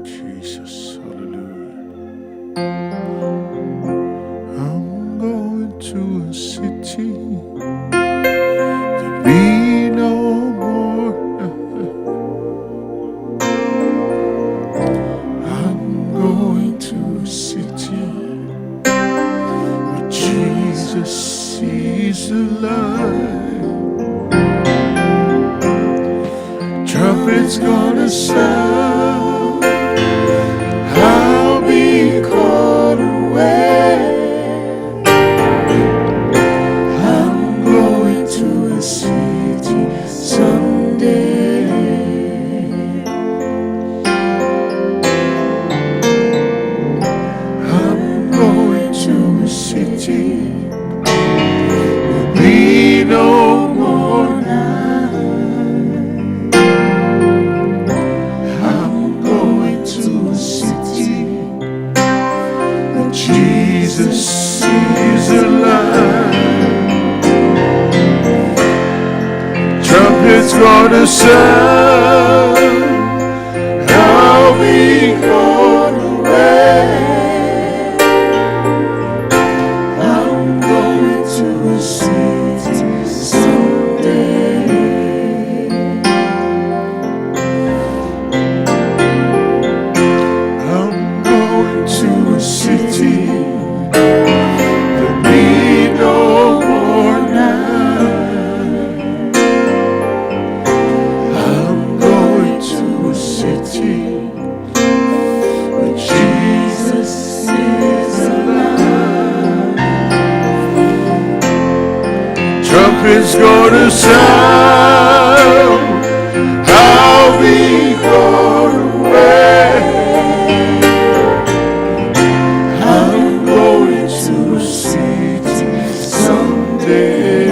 Jesus, hallelujah. I'm going to a city there'll be no more. I'm going to a city where Jesus is alive. Trumpet's gonna sound, I'll be called away. I'm going to a city someday. I'm going to a city there'll be no more night. I'm going to a city where Jesus is alive. Trumpet's gonna sound, I'll be called away. I'm going to a city someday. It's gonna sound, I'll be gone away. I'm going to a city someday.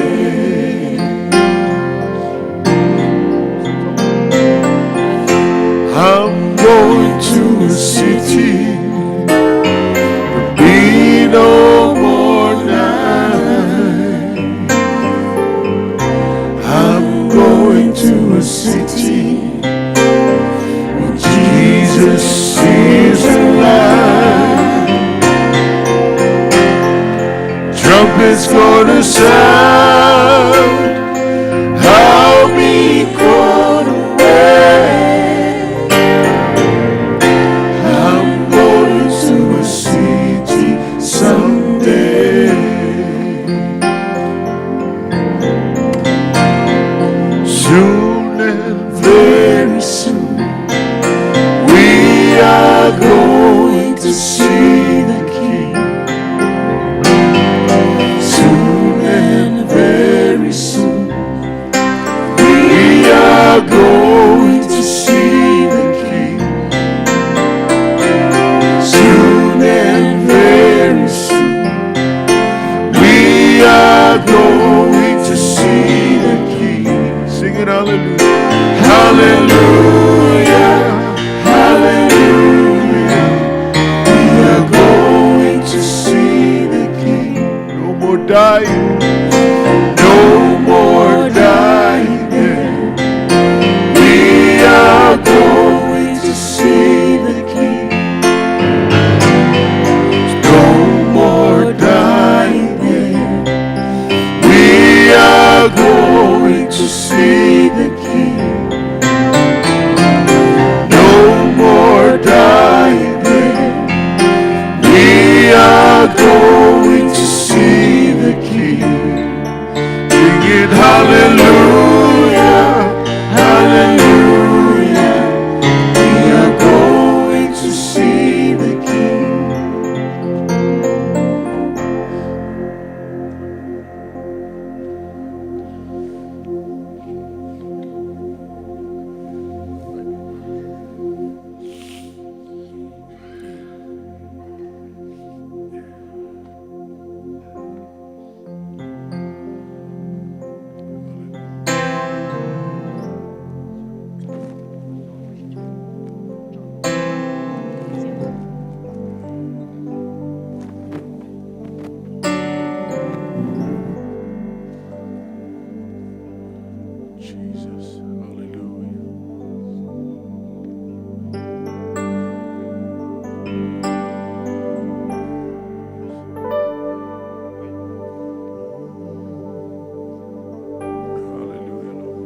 I'm going to a city, there'll be no more night. I'm going to a city where Jesus is alive. Trumpet's gonna sound, I'll be gone away. I'm going to a city someday. Soon and very soon, we are going to see the King. Soon and very soon, we are going to see the King. Soon and very soon, we are going to see the King. Sing it, hallelujah. Hallelujah, hallelujah. We are going to see the King. No more dying. No more dying there. We are going to see the King. No more dying there. We are going to see the King. No more dying there. We are going to see the King. Sing it, hallelujah, hallelujah. We are going to see the King. Jesus. Hallelujah. Hallelujah, Lord.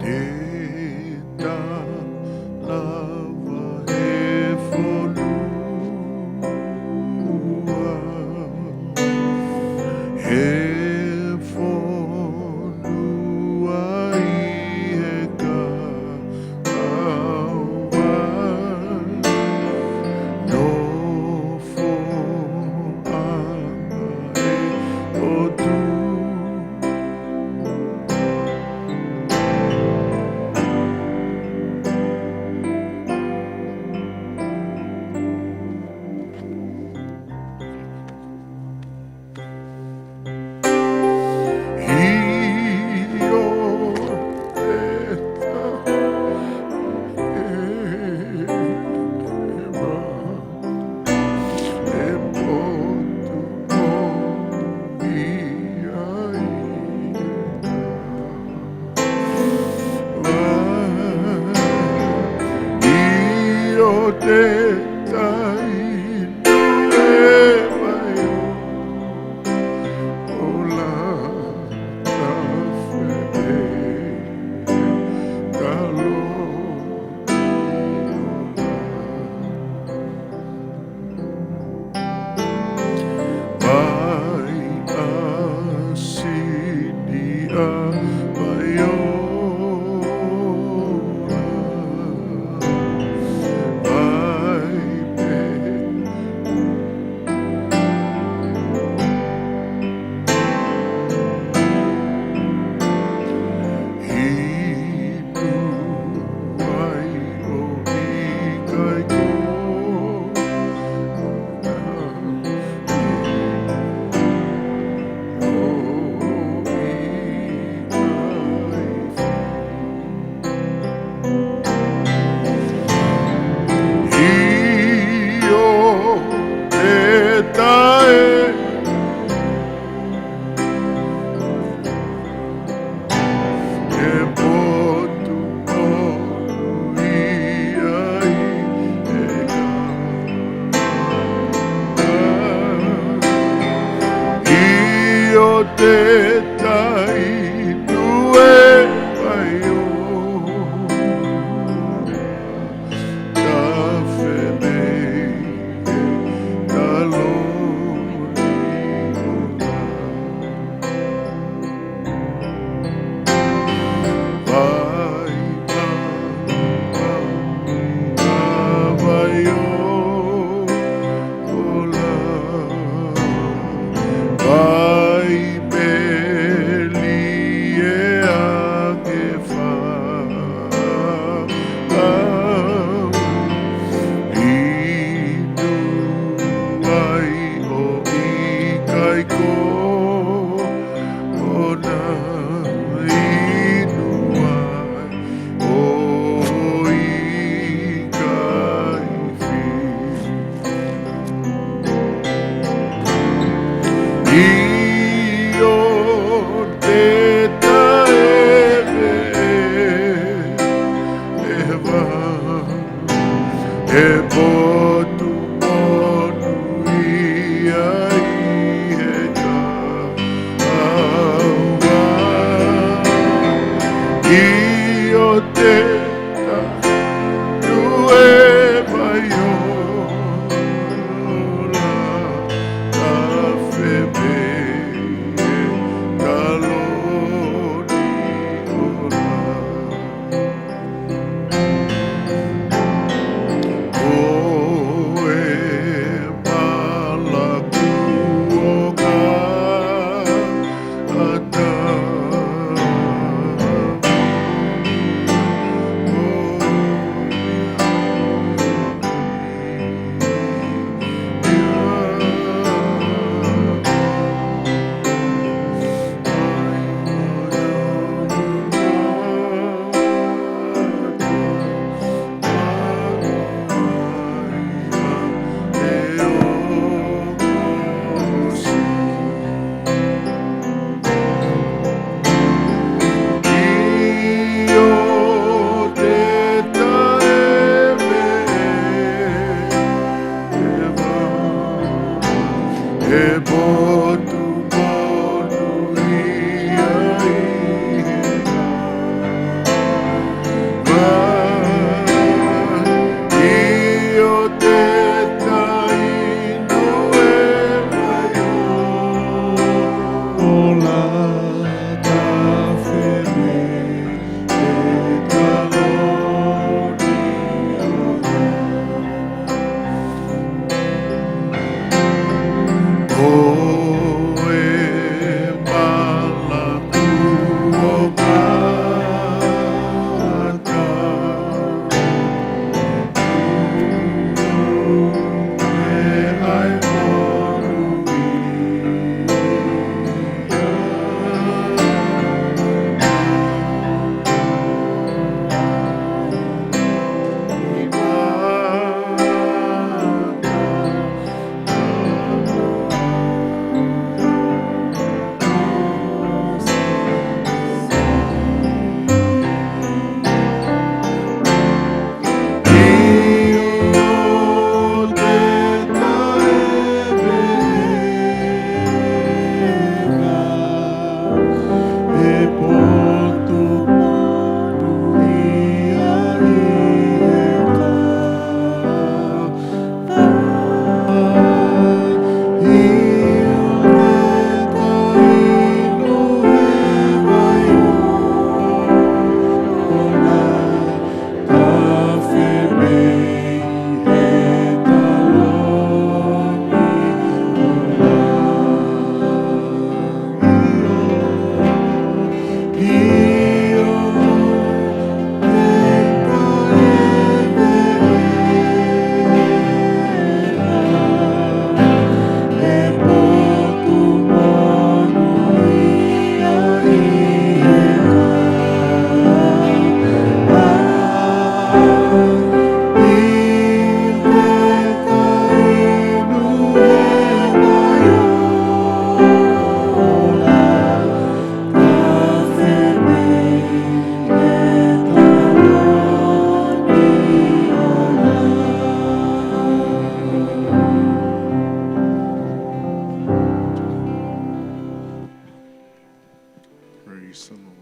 Te ta lava he fonua, he fonua ʻi he kahaʻu. Nofo ʻa e ʻOtua. ʻIo, ʻe ta ʻeva e potu ko ia ʻi ʻIo, te ta inu ʻeva ʻa Paiola, ʻai pē inu ai ʻo ʻikai ko ʻIo, te ta inu e Paiola, ta fēmei e ta loni ona. Vai, vai, vai, vai, ʻo ola. Vai peli e ake fa. Inu ai ʻo ʻikai ko ona inu ai ʻo ʻikai fi. ʻIo, te ta ʻeve, ʻeva, e potu monūʻia ʻi he kahaʻu. ʻIo, te ta inu e Paiola, ta fēmei e ta loni ona. Ko e palaku ʻo ka ata. Praise the Lord.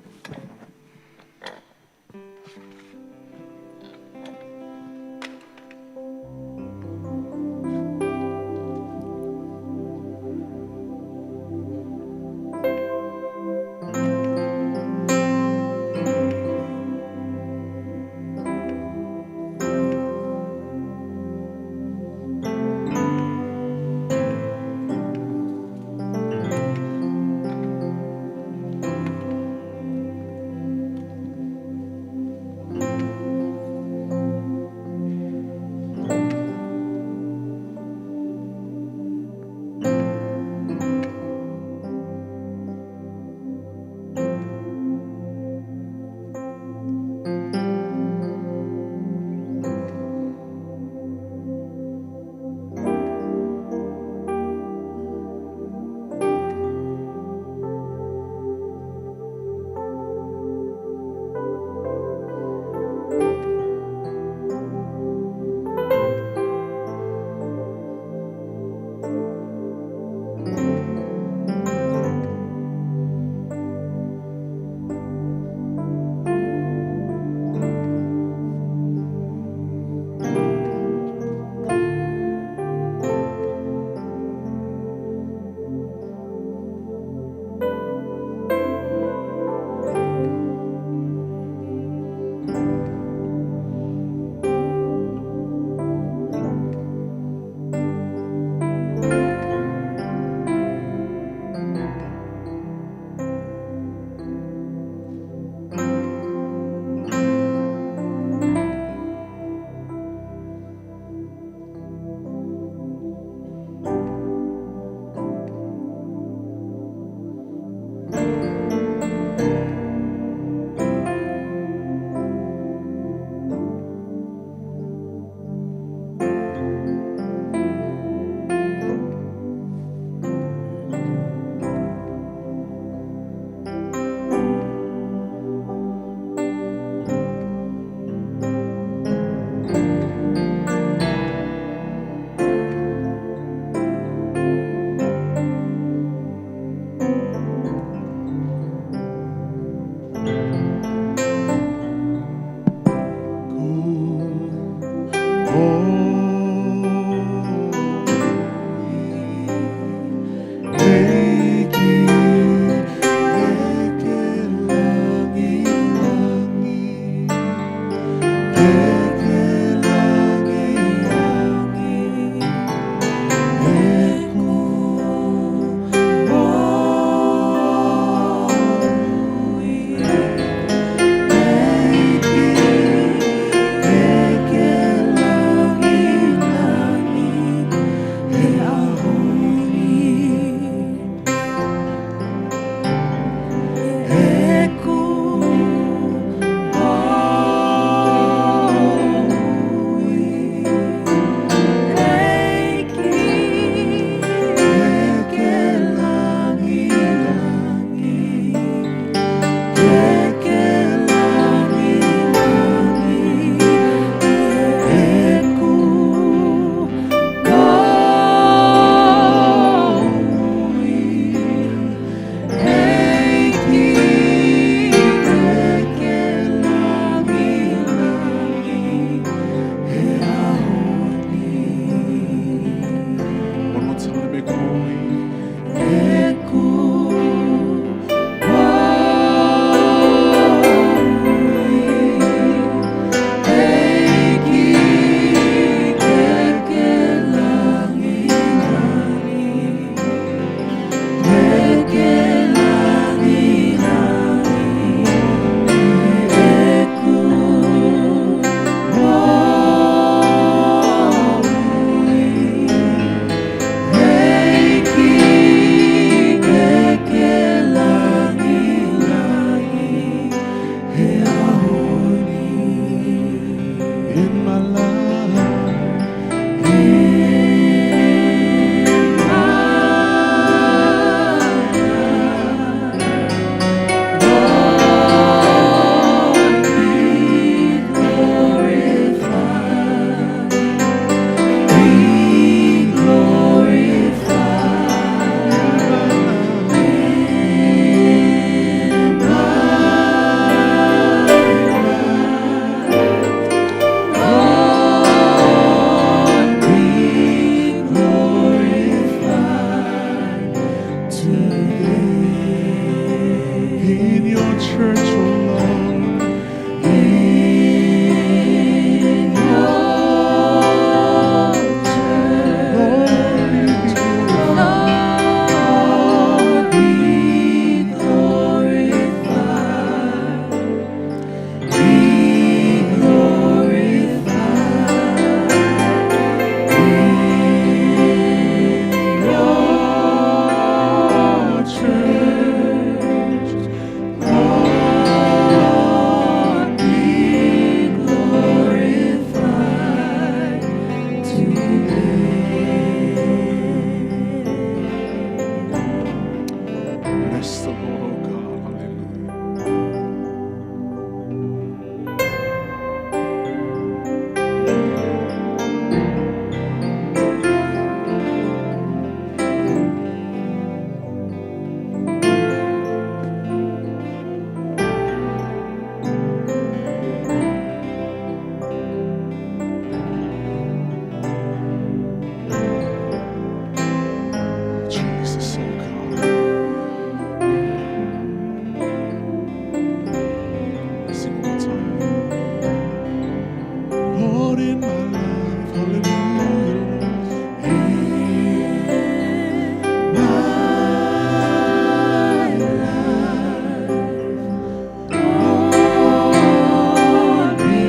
Sing one more time. Lord, in my life, hallelujah, Lord. In my life, Lord, be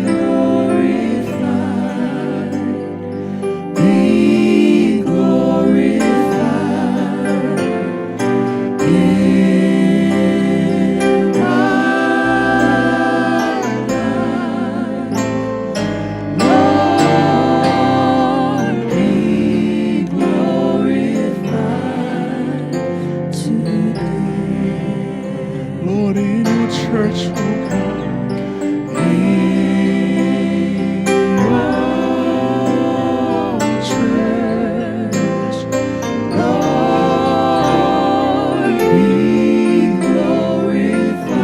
glorified. Be glorified in my life. Lord, be glorified today. Lord, in your church, oh God. In your church, Lord, be glorified.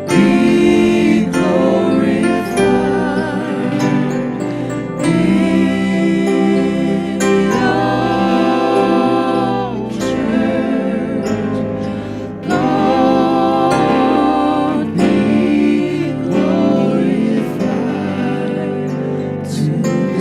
Be glorified in your church. Lord, be glorified today.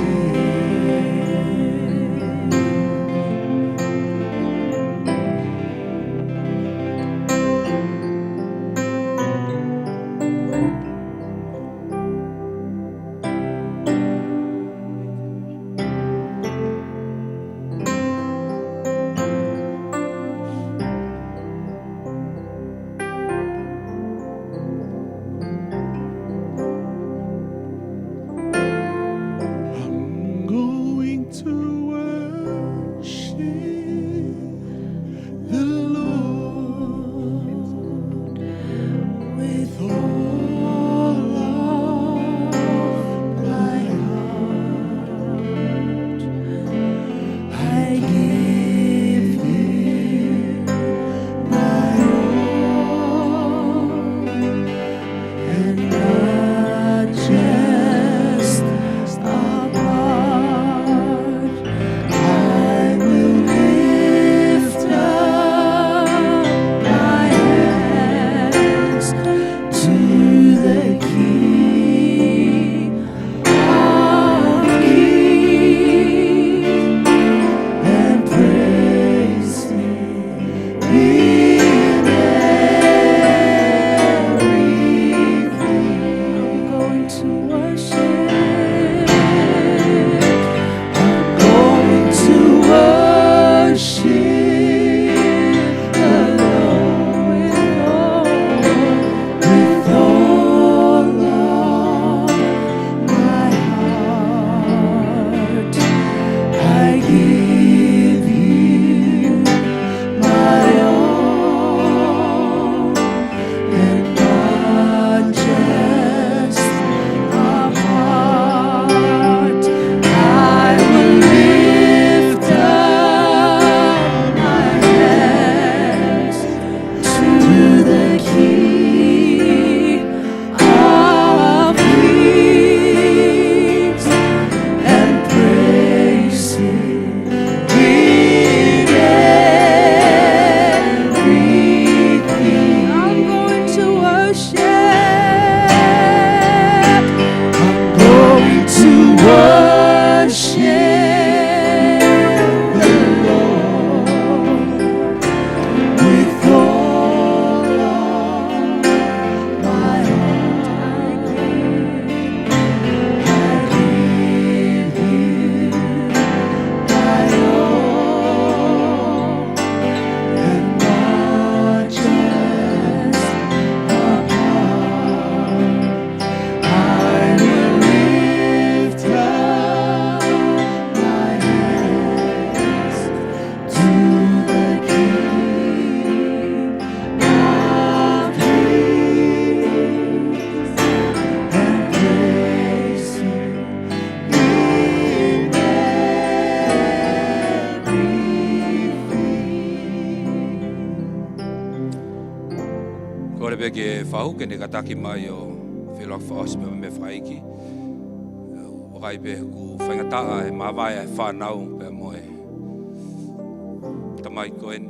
I'm going to worship the Lord with all of my heart. I give you my all, and not just a part. I will lift up my hands to the King of Kings and praise Him in everything. I'm going to worship. I'm going to worship the Lord with all of my heart. I give you my all, and not just a part. I will lift up my hands to the King of Kings and praise Him in everything. I'm going to worship. I'm going to worship the Lord with all of my heart. I give you my all, and not just a part. I will lift up my hands to the King of Kings and praise Him in everything. Kole pē ki he fahu ke ne kātaki mai ʻo feʻiloaki fakaʻosi pē mo e meʻa fakaʻeiki. ʻOku ʻikai pē ʻoku faingataʻa e māvae ʻa e fānau pea mo e tamai ko eni.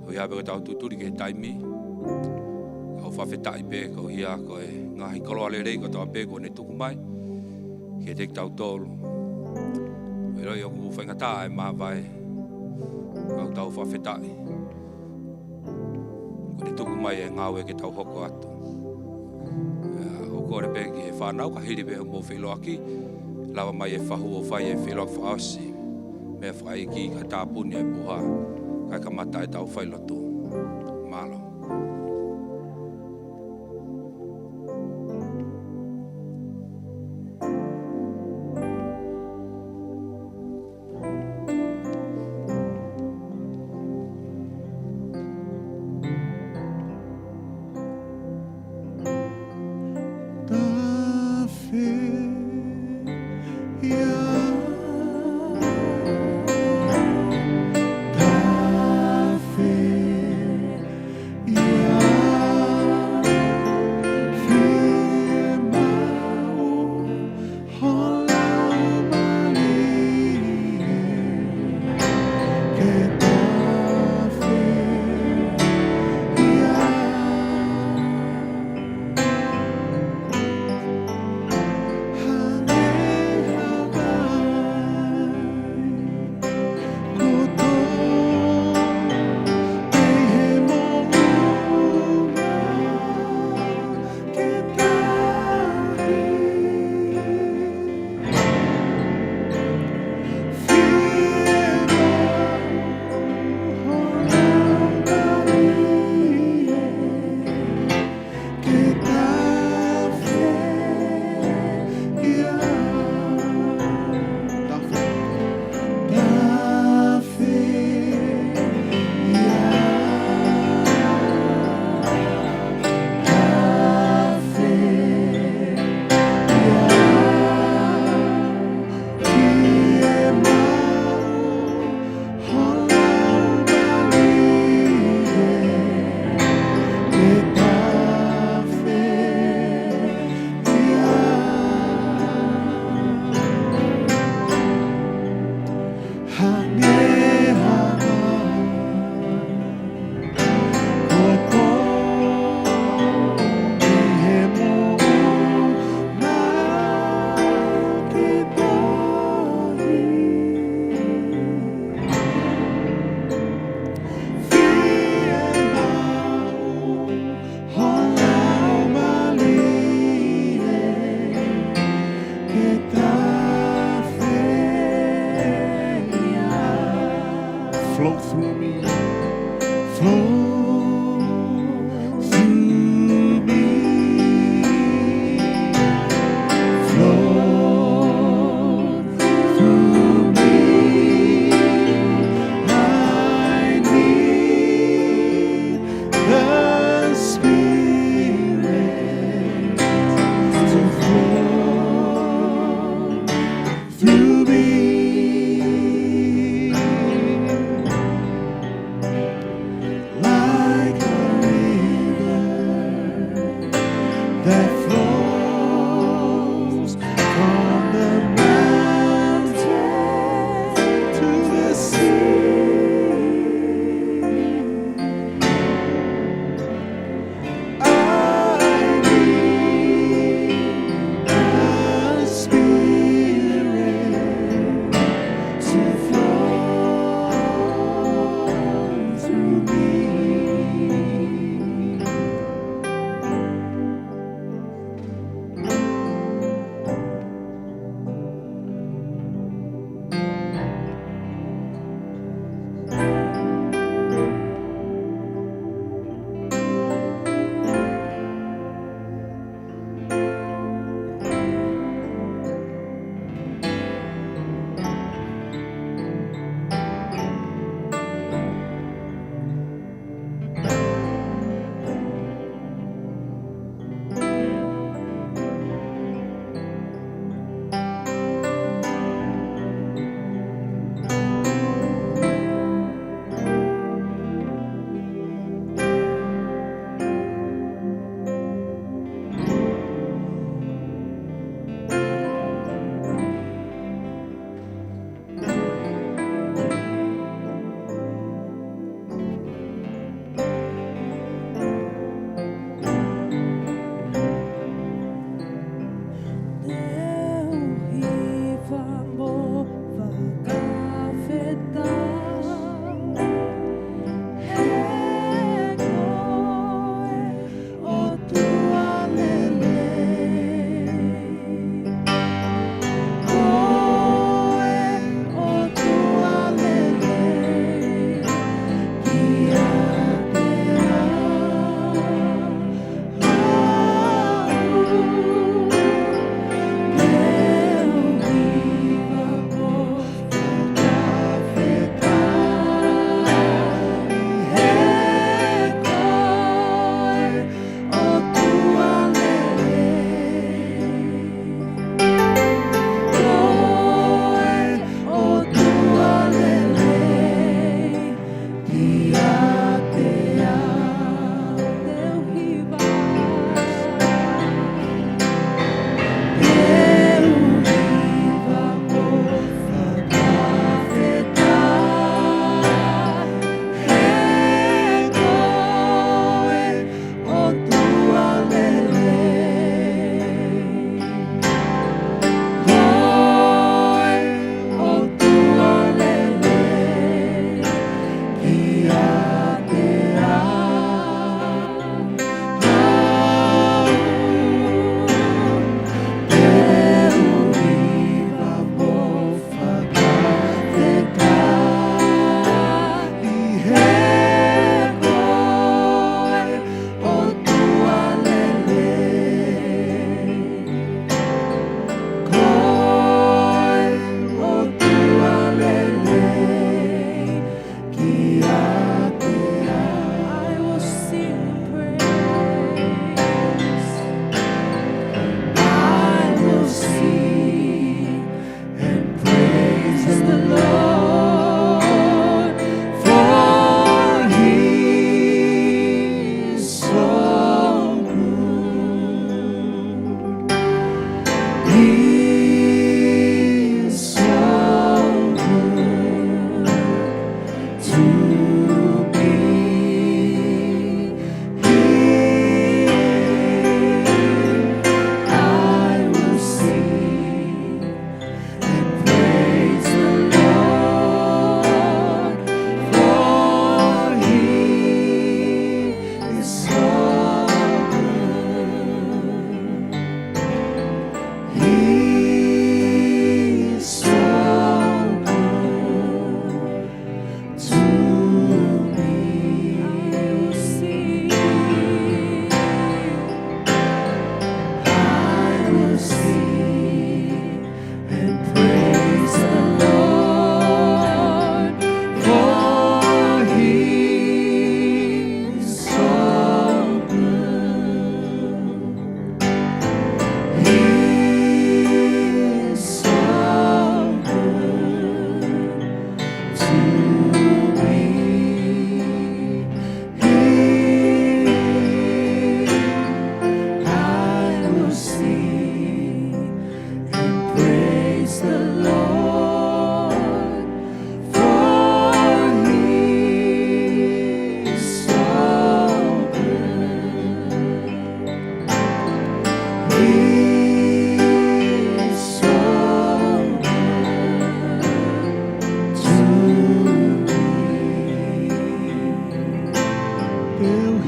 ʻO Pea pē ko ʻetau tutuli ki he taimi, ʻoku fakafetaʻi pē koeʻuhi ko e ngaahi koloa lelei kotoa pē kuo ne tuku mai kiate kitautolu. ʻIloʻi ʻoku faingataʻa e māvae, ka ʻoku tau fakafetaʻi kuo ne tuku mai e ngāue ke tau hoko atu. ʻOku ou kole pē ki he fānau, ka hili pē hoʻomou feʻiloaki, lava mai e fahu ʻo fai e feʻiloaki fakaʻosi. Meʻa fakaʻeiki, kae tāpuni e puha, kae kamata ʻetau failotu. Mālō.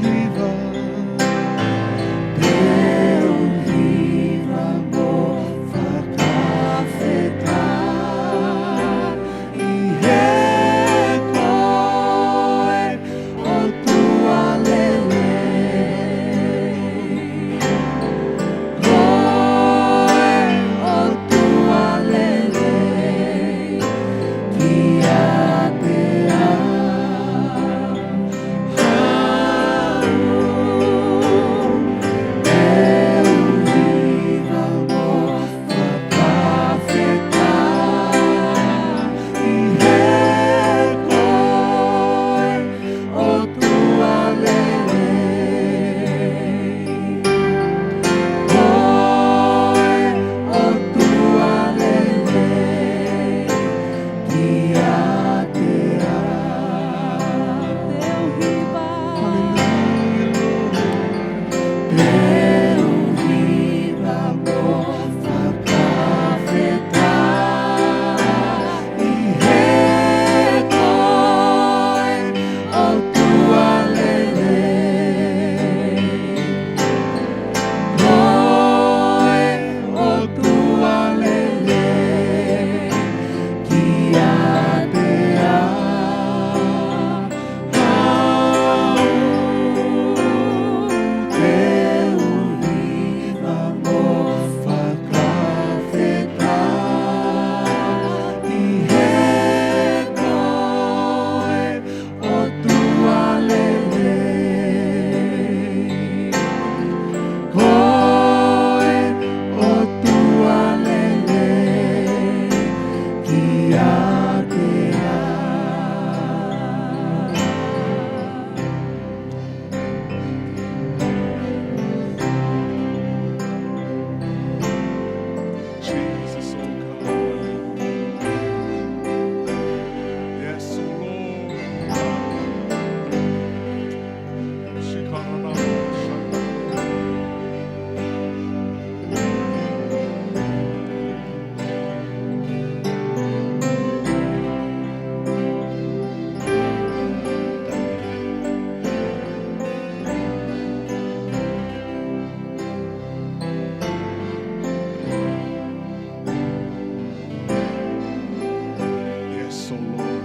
Hiva, te u hiva mo fakafetaʻi he ko e ʻOtua lelei. Ko e ʻOtua lelei kiate au. Kiate au. Te u hiva. Haleluia, Lord. Te u hiva mo fakafetaʻi he ko e ʻOtua lelei. Ko e ʻOtua lelei kiate au. Te u hiva mo fakafetaʻi he ko e ʻOtua lelei. Ko e ʻOtua lelei kiate au. Jesus, oh God. Yes, oh Lord. Shikarana. Yes, oh Lord.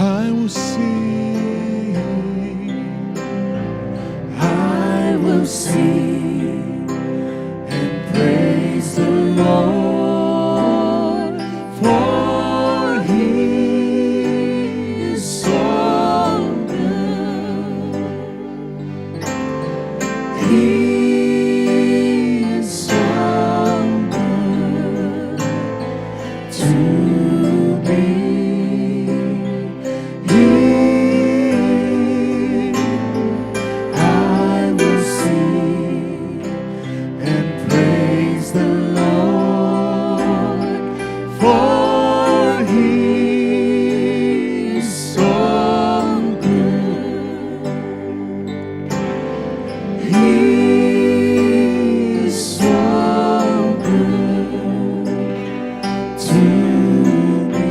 I will sing, I will sing and praise the Lord, for he is so good. He is so good to me. He, I will sing and praise the Lord, for he is so good. He is so good to me.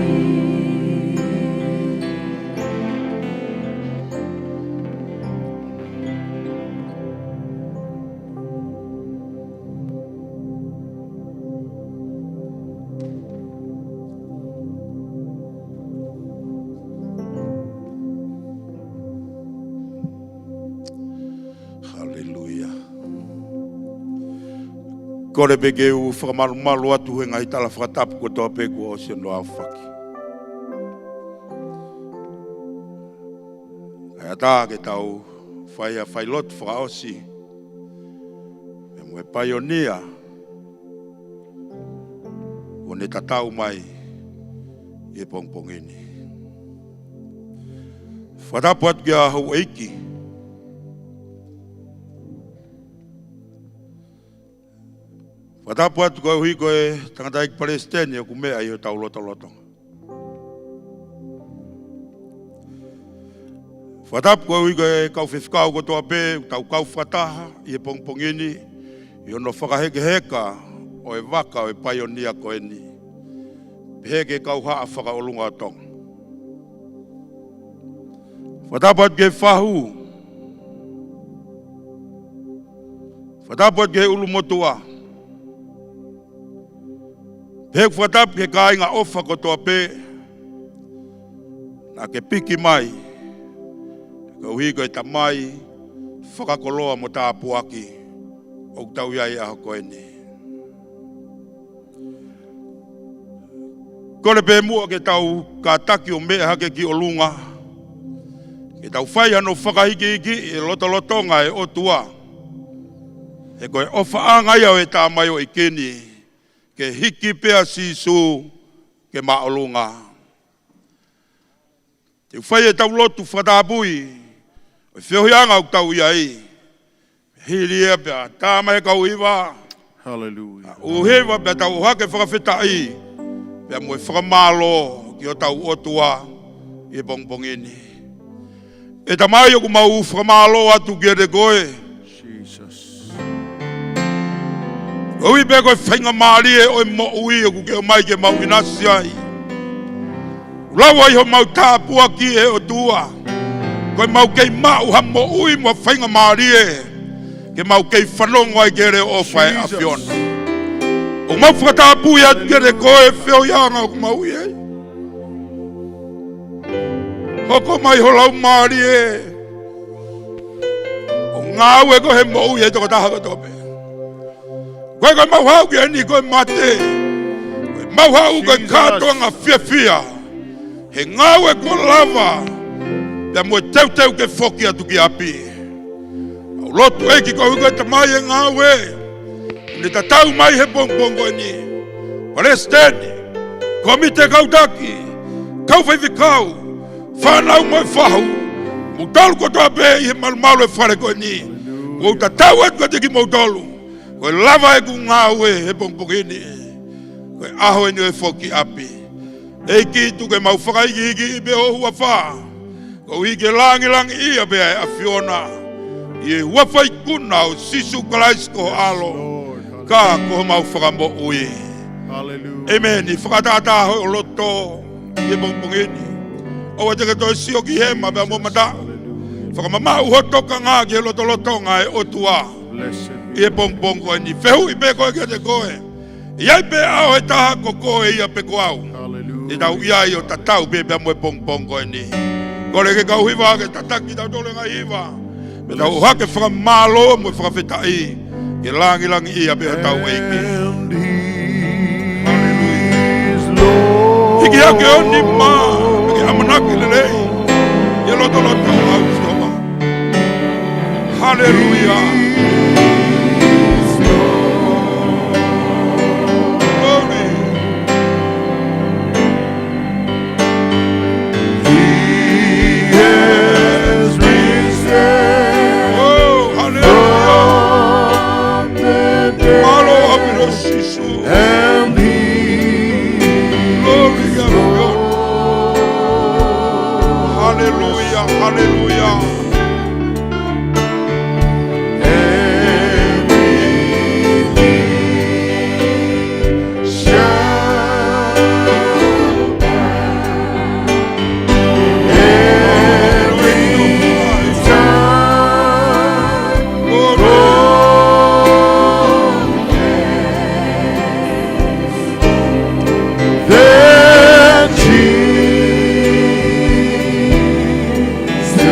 Haleluia. Kole pē ke u fakamalumalu atu he ngaahi tala fakatapu kotoa pē kuo ʻosi hono aofaki. Kae ʻatā ke tau fai ʻa e failotu fakaʻosi pea mo e paionia kuo ne tatau mai ʻi he pongipongi ni. Fakatapu atu kia Houʻeiki. Fakatapu atu koeʻuhi ko e tangataʻeiki palesiteni ʻoku meʻa ʻi hotau lotolotonga. Fakatapu koeʻuhi ko e kau faifekau kotoa pē ʻoku tau kau fakataha ʻi he pongipongi ni ʻi hono fakahekeheka ʻo e vaka ʻo e paionia ko eni, pehē ki he kau haʻa fakaʻolunga ʻo Tonga. Fakatapu atu ki he fahu. Fakatapu atu ki he ʻulumotuʻa. Pehē ʻeku fakatapu ki he kāinga ʻofa kotoa pē naʻa ke piki mai koeʻuhi ko e tamai fakakoloa mo tāpuaki ʻoku tau ʻi ai he ʻaho ko eni. Kole pē muʻa ke tau kātaki ʻo meʻa hake ki ʻolunga, ke tau fai hano fakahīkihikiʻi e lotolotonga ʻo e ʻOtua. He ko e ʻofaʻanga ia ʻo e tamaioʻeiki ni, ke hiki pē ʻa Sīsū ki māʻolunga. Te u fai ʻetau lotu fakatapui ʻo e feohiʻanga ʻoku tau ʻi ai. Hili ia pea tā mai e kau hiva. Hallelujah. ʻOu hiva pea tau ʻohake fakafetaʻi pea mo e fakamālō ki hotau ʻOtua ʻi he pongipongi ni. ʻE Tamai, ʻoku mau fakamālō atu kiate koe. Jesus. Koeʻuhi pē ko e faingamālie ʻo e moʻui ʻoku ke ʻomai ke mau ʻinasi ai. Lau ai homau tāpuaki ʻe ʻOtua. Ko e mau kei maʻu ha moʻui mo ha faingamālie ke mau kei fanongo ai ki he leʻo ʻofa ʻa e ʻAfiona. ʻOku mau fakatapui atu kiate koe e feohiʻanga ʻoku mau ʻi ai. Hoko mai ho Laumālie ʻo ngāue ko ē he moʻui ʻa e tokotaha kotoa pē. Ko e, ko e mau haʻu ki heni ko e mate. Ko e mau haʻu ko e kātoanga fiefia he ngāue kuo lava pea mo e teuteu ke foki atu ki ʻapi. ʻOu lotu ʻEiki koeʻuhi ko e tamai e ngāue ʻoku ne tatau mai he pongipongi ko eni. Palesiteni, kōmiti kau taki, kau faifekau, fānau mo e fahu, moutolu kotoa pē ʻi he malumalu e fale ko eni. ʻOku ou tatau atu kiate kimoutolu, ko e lava ʻeku ngāue he pongipongi ni. Ko e ʻaho eni ʻo e foki ʻapi. ʻEiki, tuku ke mau fakahīkihikiʻi pē ho huafa koeʻuhi ke langilangiʻia pē ʻa e ʻAfiona. ʻI he huafa ikuna ʻo Sīsū Kalaisi ko ho ʻAlo, ka ko homau Fakamoʻui. Hallelujah. ʻĒmeni. Fakatātā hoʻo loto ʻi he pongipongi ni. ʻOua te ke toe sio ki hema pea mo mataʻu. Fakamamaʻu ho tokanga ki he lotolotonga ʻo e ʻOtua ʻi he pongipongi ko eni. Fehuʻi pē ko ē kiate koe. ʻI ai pē ʻaho ʻe taha ko koe ia pe ko au. Hallelujah. Te tau ʻi ai ʻo tatau pē pea mo e pongipongi ko eni. Kole ki he kau hiva ke tataki kitautolu he ngaahi hiva. Pea tau ʻohake fakamālō mo e fakafetaʻi ke langilangiʻia pē hotau ʻEiki. And he is Lord. Hiki hake ho nima ke ʻamanaki lelei ki he lotolotonga ʻo Sihova. Hallelujah. Glory. He has risen. Oh, hallelujah. From the dead. Mālō ʻaupito Sīsū. And he is Lord. Hallelujah, hallelujah. That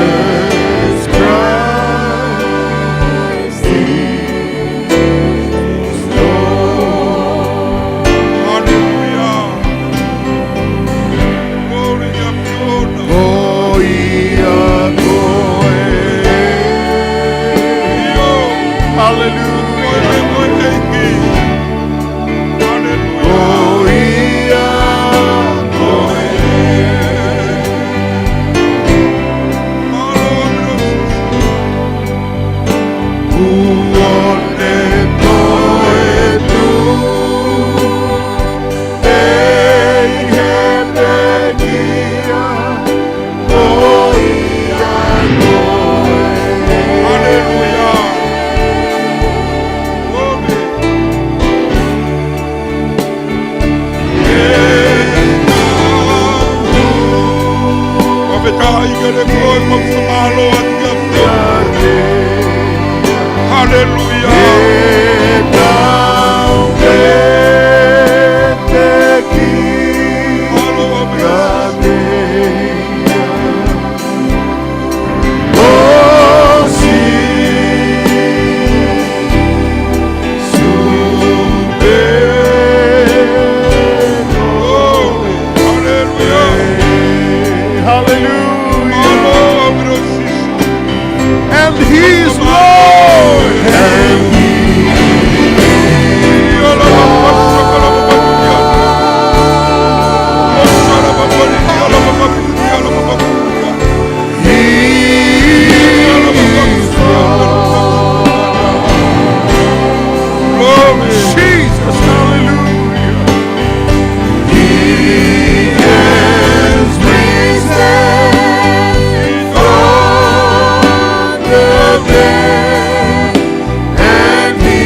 Jesus Christ is Lord. Hallelujah. Glory to God. Ko ia koe. Hallelujah. Ko ia koe ʻEiki. Hallelujah. Ko ia koe. Mālō ʻaupito Sīsū. Kuo ne toe tuʻu ʻi he pekia, ko ia Hallelujah. Get down, get the king. Hallelujah. Hallelujah. And he's Lord. And he Glory. Jesus, hallelujah. He is risen from the dead, and he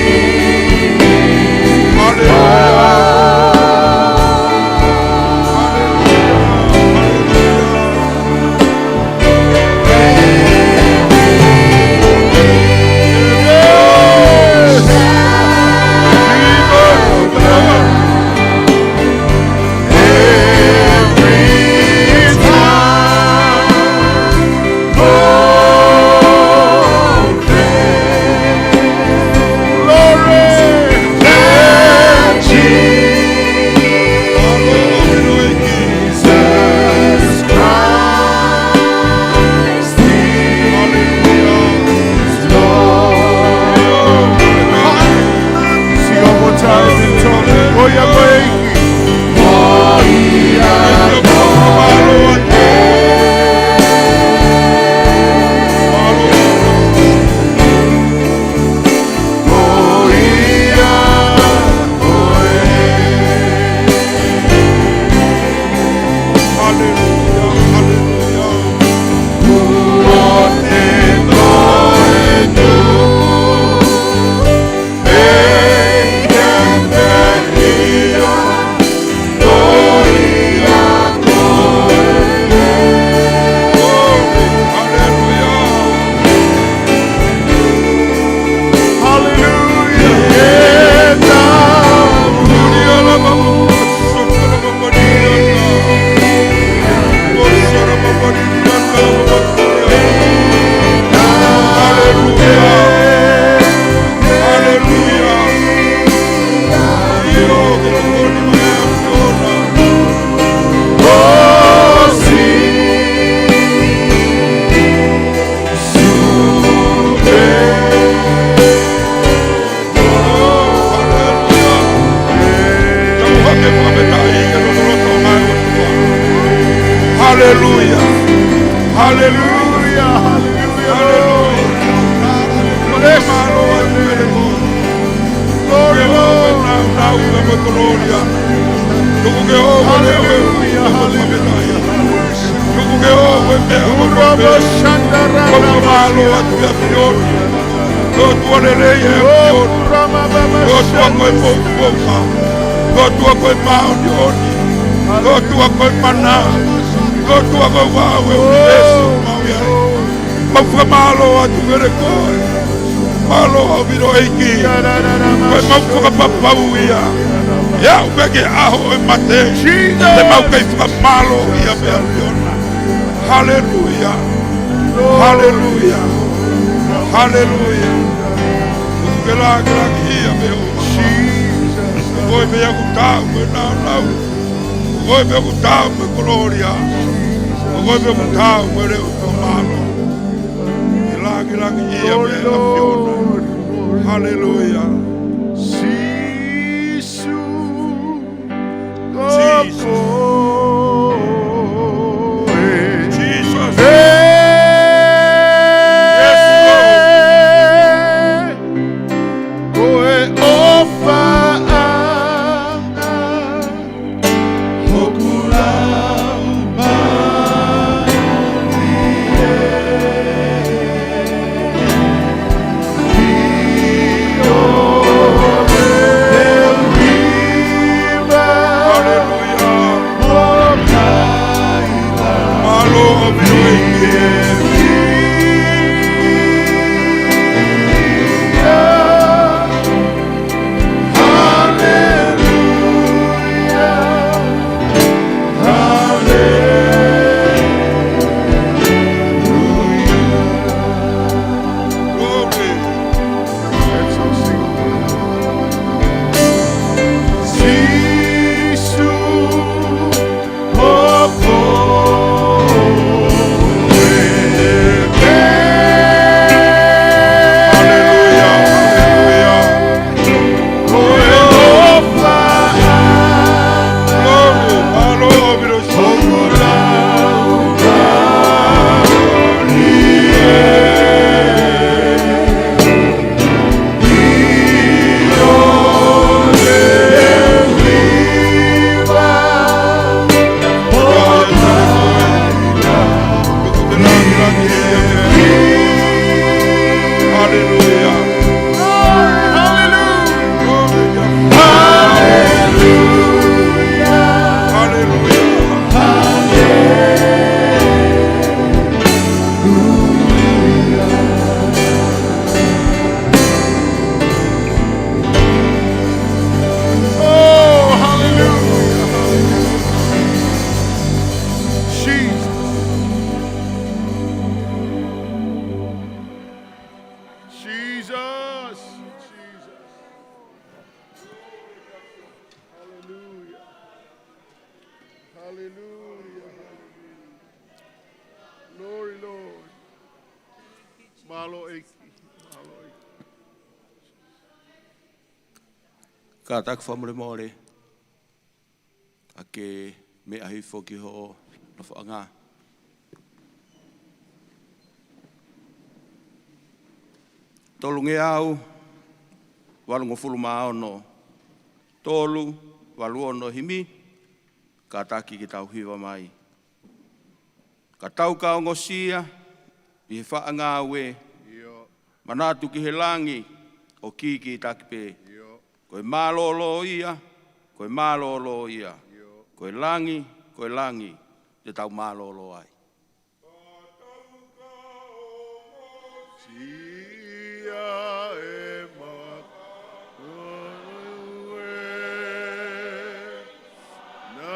is alive. Hallelujah. Hallelujah. Hallelujah. Hallelujah. Hallelujah. Bless you. Glory, Lord. Hallelujah. Hallelujah. Hallelujah. Hallelujah. Ko e mālō atu ʻa e ʻAfiona. Ko e ʻOtua lelei ʻa e ʻAfiona. Ko e ʻOtua ko e moʻunga. Ko e ʻOtua ko e māʻoniʻoni. Ko e ʻOtua ko e mana. Ko e ʻOtua ko e vaʻe ʻo e ʻunivēsi ʻoku mau ʻi ai. Mau fakamālō atu kiate koe. Mālō ʻaupito ʻEiki. Ko e mau fakapapau ia. ʻE aʻu pē ki he ʻaho ʻo e mate. Te mau kei fakamālō ia pē ʻAfiona. Haleluia. Haleluia. Haleluia. Ke lāngilangiʻia pē ʻOtua. Ko koe pē ʻoku taau mo e nāunau. Ko koe pē ʻoku taau mo e kolōlia. Ko koe pē ʻoku taau mo e leʻo ʻo e mālō. Ke lāngilangiʻia pē ʻAfiona. Haleluia. Sīsū. Jesus. Jesus. Yes, Lord. Ko e ʻofa ʻa hoku laumālie. Jesus. Jesus. Hallelujah. Hallelujah. Hallelujah. Glory, Lord. Mālō ʻEiki. Mālō ʻEiki. Kātaki fakamolemole ʻa e meʻa hifo ki hoʻo nofoʻanga. Tolungeau valungofulu mā ono, tolu valu ono himi, kātaki ke tau hiva mai. Ka tau ka ongosia ʻi he faʻa ngāue, ʻio, manatu ki he langi ʻo kīkītaki pē. ʻIo. Ko e mālōlō ia, ko e mālōlō ia. ʻIo. Ko e langi, ko e langi, te tau mālōlō ai. Ka tau ka ongosia ʻi he faʻa ngāue,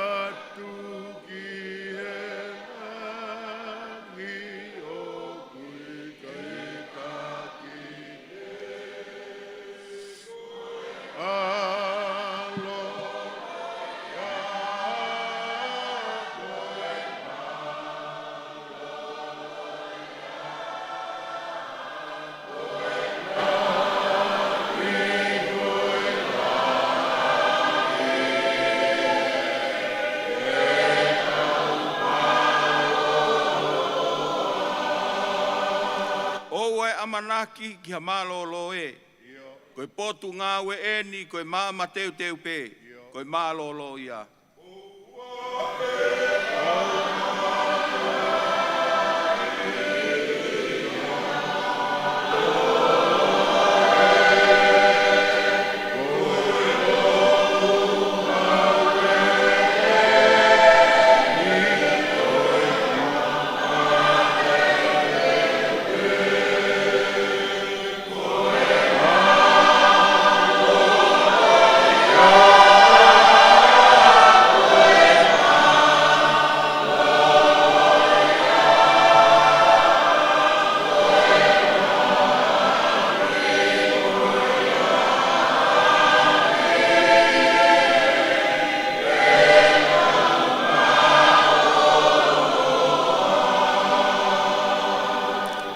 manatu ki he langi ʻo kīkītaki pē. ʻOua ʻe ʻamanaki ki ha mālōlō ē. Ko e potungāue ʻeni, ko e maama teuteu pē. Ko e mālōlō ia.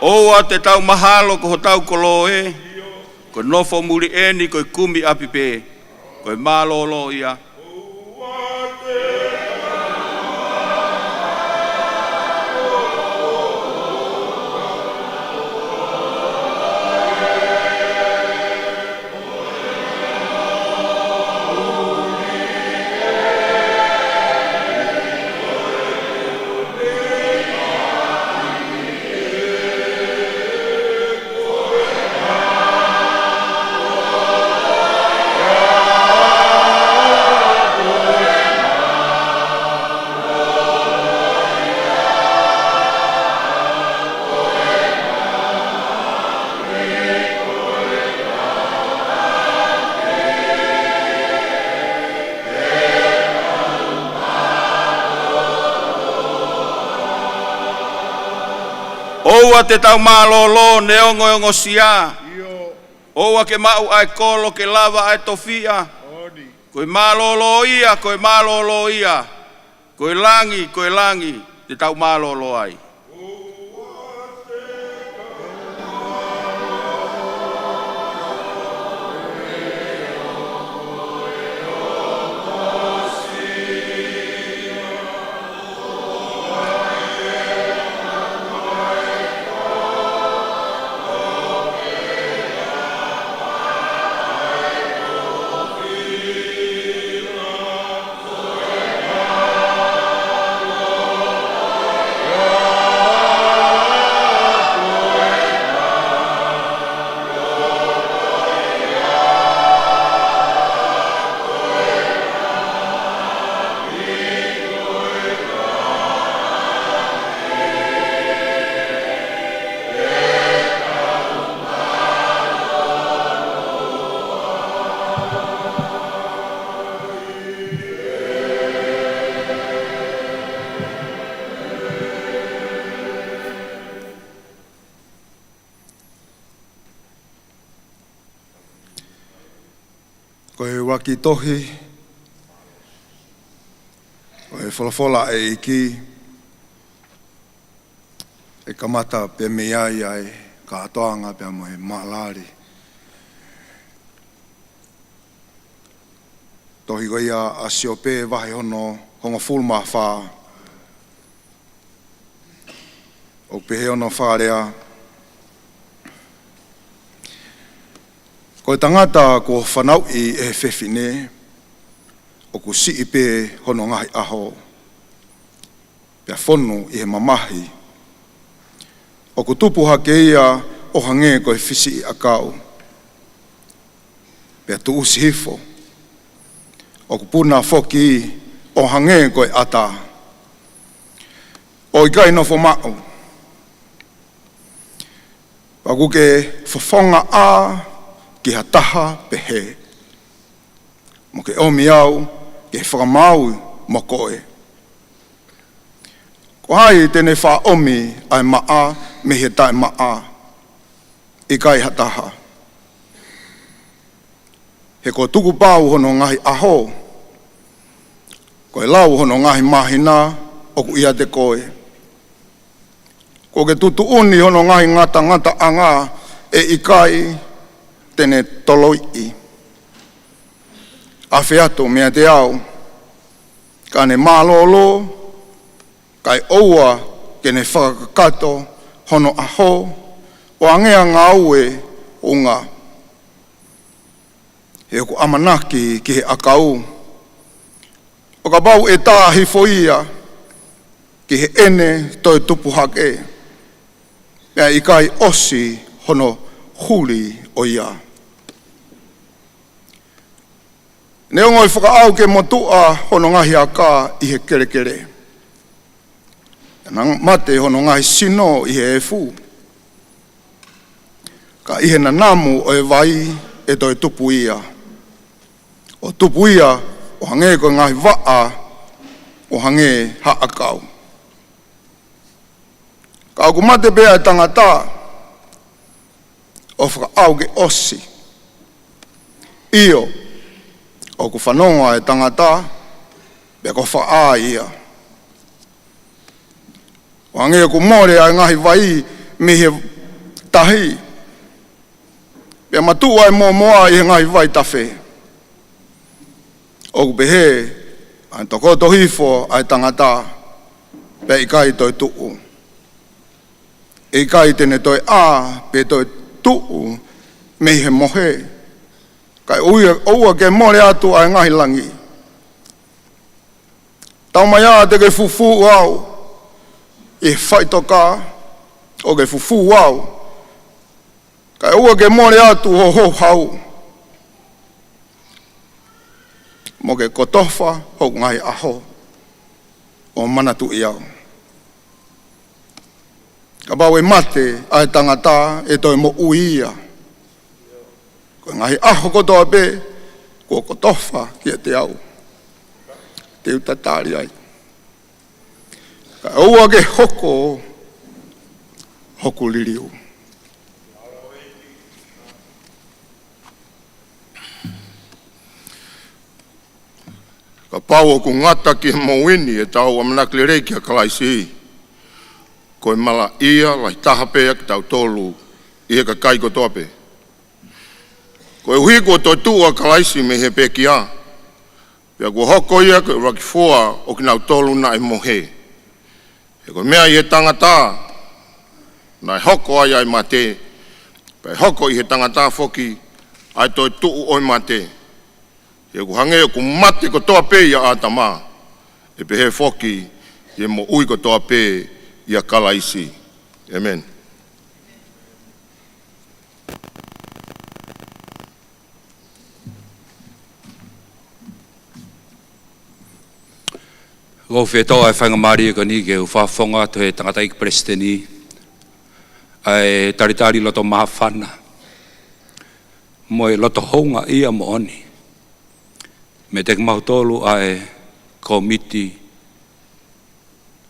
ʻOua te tau mahalo ko hotau kolo ē. Ko e nofo muli ʻeni ko e kumi ʻapi pē, ko e mālōlō ia. ʻOua te tau mālōlō neongo e ongosia. ʻIo. ʻOua ke maʻu ʻa e kolo ke lava ʻa e tofiʻa. Ko e mālōlō ia, ko e mālōlō ia. Ko e langi, ko e langi, te tau mālōlō ai. Ko e ʻuluaki tohi ʻo e folofola ʻa e ʻEiki, ʻe kamata pē mei ai ʻa e kātoanga pea mo e maʻalali. Tohi ko ia ʻa Siope, vahe hono hongofulu mā fā. ʻOku pehē hono fakalea: Ko e tangata kuo fanauʻi ʻe he fefine, ʻoku siʻi pē hono ngaahi ʻaho, pea fonu ʻi he mamahi. ʻOku tupu hake ia ʻo hangē ko e fisiʻi ʻakau, pea tuʻusi hifo. ʻOku puna foki ʻo hangē ko e ʻata, ʻo ʻikai nofo maʻu. Pea ʻoku ke fofonga ʻā ki ha taha pehē, mo ke ʻomi au ke fakamaau mo koe. Ko hai te ne fakaʻomi ʻa e maʻa mei he taʻemaʻa? ʻIkai ha taha. He kuo tukupau hono ngaahi ʻaho, ko e lau hono ngaahi māhina ʻoku ʻiate koe. Kuo ke tuʻutuʻuni hono ngaahi ngatangataʻanga, ʻe ʻikai te ne toloiʻi. Afe atu meiate au, ka ne mālōlō, kae ʻoua ke ne fakakakato hono ʻaho, ʻo hangē ha ngāue unga. He ʻoku ʻamanaki ki he ʻakau, ʻo kapau ʻe tā hifo ia ki heʻene toe tupu hake, pea ʻikai ʻosi hono huli ʻo ia. Neongo ʻe fakaʻau ke motuʻa hono ngaahi aka ʻi he kelekele, naʻa mate hono ngaahi sino ʻi he efu, ka ʻi he nanamu ʻo e vai ʻe toe tupu ia, ʻo tupu ia ʻo hangē ko e ngaahi vaʻa, ʻo hangē ha ʻakau. Ka ʻoku mate pē ʻa e tangata, ʻo fakaʻau ke ʻosi. ʻIo, ʻoku fanongo ʻa e tangata, pea kuo fakaʻā ia. ʻO hangē ʻoku mole ʻa e ngaahi vai mei he tahi, pea matuʻu ʻa e mōmoa ʻi he ngaahi vaitafe, ʻoku pehē ʻa e tokoto hifo ʻa e tangata, pea ʻikai toe tuʻu. ʻE ʻikai te ne toe ʻā pe toe tuʻu mei he mohe, kae ʻoua, ʻoua ke mole atu ʻa e ngaahi langi. Taumaiā te ke fufū au ʻi he faʻitoka, ʻo ke fufū au, kae ʻoua ke mole atu ho houhau, mo ke kotofa hoku ngaahi ʻaho ʻo manatuʻi au. Kapau ʻe mate ʻa e tangata, ʻe toe moʻui ia. Ko e ngaahi ʻaho kotoa pē kuo kotofa kiate au, te u tatali ai, kae ʻoua ke hoko hoku liliu. Kapau ʻoku ngata ki he moʻui ni ʻetau ʻamanaki lelei kia Kalaisi, ko e malaʻia lahi taha pē ʻa kitautolu ʻi he kakai kotoa pē. Koeʻuhi kuo toetuʻu ʻa Kalaisi mei he pekia, pea kuo hoko ia ko e ʻuluaki fua ʻo kinautolu naʻe mohe. He ko e meʻa ʻi he tangata naʻe hoko ai ʻa e mate, pea ʻe hoko ʻi he tangata foki ʻa e toetuʻu ʻo e mate. He ʻoku hangē ʻoku mate kotoa pē ʻia ʻĀtama, ʻe pehē foki ʻe moʻui kotoa pē ʻia Kalaisi. ʻĒmeni. ʻOku ou fie toʻo ʻa e faingamālie ko eni ke u fakafofonga atu he tangataʻeiki palesiteni ʻa e talitali loto māfana mo e loto houngaʻia moʻoni meiate kimautolu ʻa e kōmiti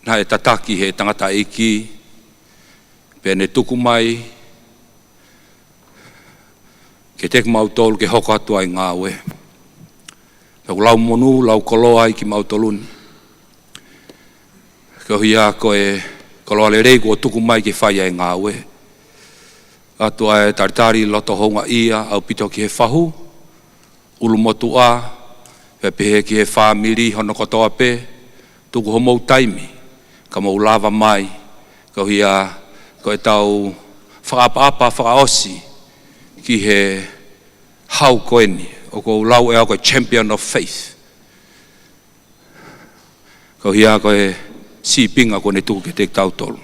naʻe tataki he tangataʻeiki, pea ne tuku mai kiate kimautolu ke hoko atu ʻa e ngāue. Tau lau monū, lau koloa ai kimautolu ni. Koeʻuhi ko e koloa lelei kuo tuku mai ke fai ai e ngāue. ʻOatu ʻa e talitali loto houngaʻia ʻaupito ki he fahu, ʻulumotuʻa, pea pehē ki he fāmili hono kotoa pē, tuku homou taimi, ka mou lava mai, koeʻuhi ko ʻetau fakaʻapaʻapa fakaʻosi ki he hau ko eni, ʻoku ou lau ʻe au ko e champion of faith. Koeʻuhi ko e sīpinga kuo ne tuku kiate kitautolu.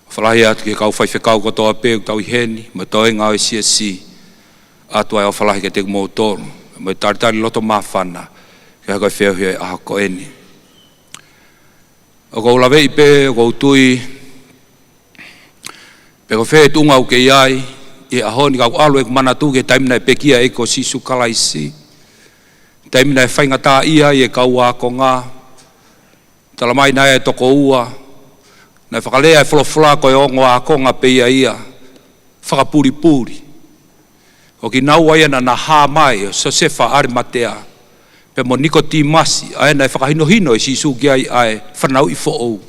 ʻOfa lahi atu ki he kau faifekau kotoa pē ʻoku tau ʻi heni, mo e toenga ʻo e siasi, ʻoatu ʻa e ʻofa lahi kiate kimoutolu, mo e talitali loto māfana, ki he ko e feohi ʻo e ʻaho ko eni. ʻOku ou laveʻi pē, ʻoku ou tui, pe ko fē tuʻunga ʻoku ke ʻi ai, ʻi he ʻaho ni ka u ʻalu ʻeku manatu ki he taimi naʻe pekia ai ko Sīsū Kalaisi. Taimi naʻe faingataʻaʻia ai e kau ākonga. Tala mai naʻe ʻi ai e toko ua. Naʻe fakalea e folofola ko e ongo ākonga pē ia ia. Fakapulipuli. Ko kinaua ia naʻa na hā mai ʻo Siosefa ʻAlimatea. Pea mo Nikotīmasi, ʻa ia naʻe fakahinohino ʻe Sīsū ki ai ʻa e fanauʻi foʻou.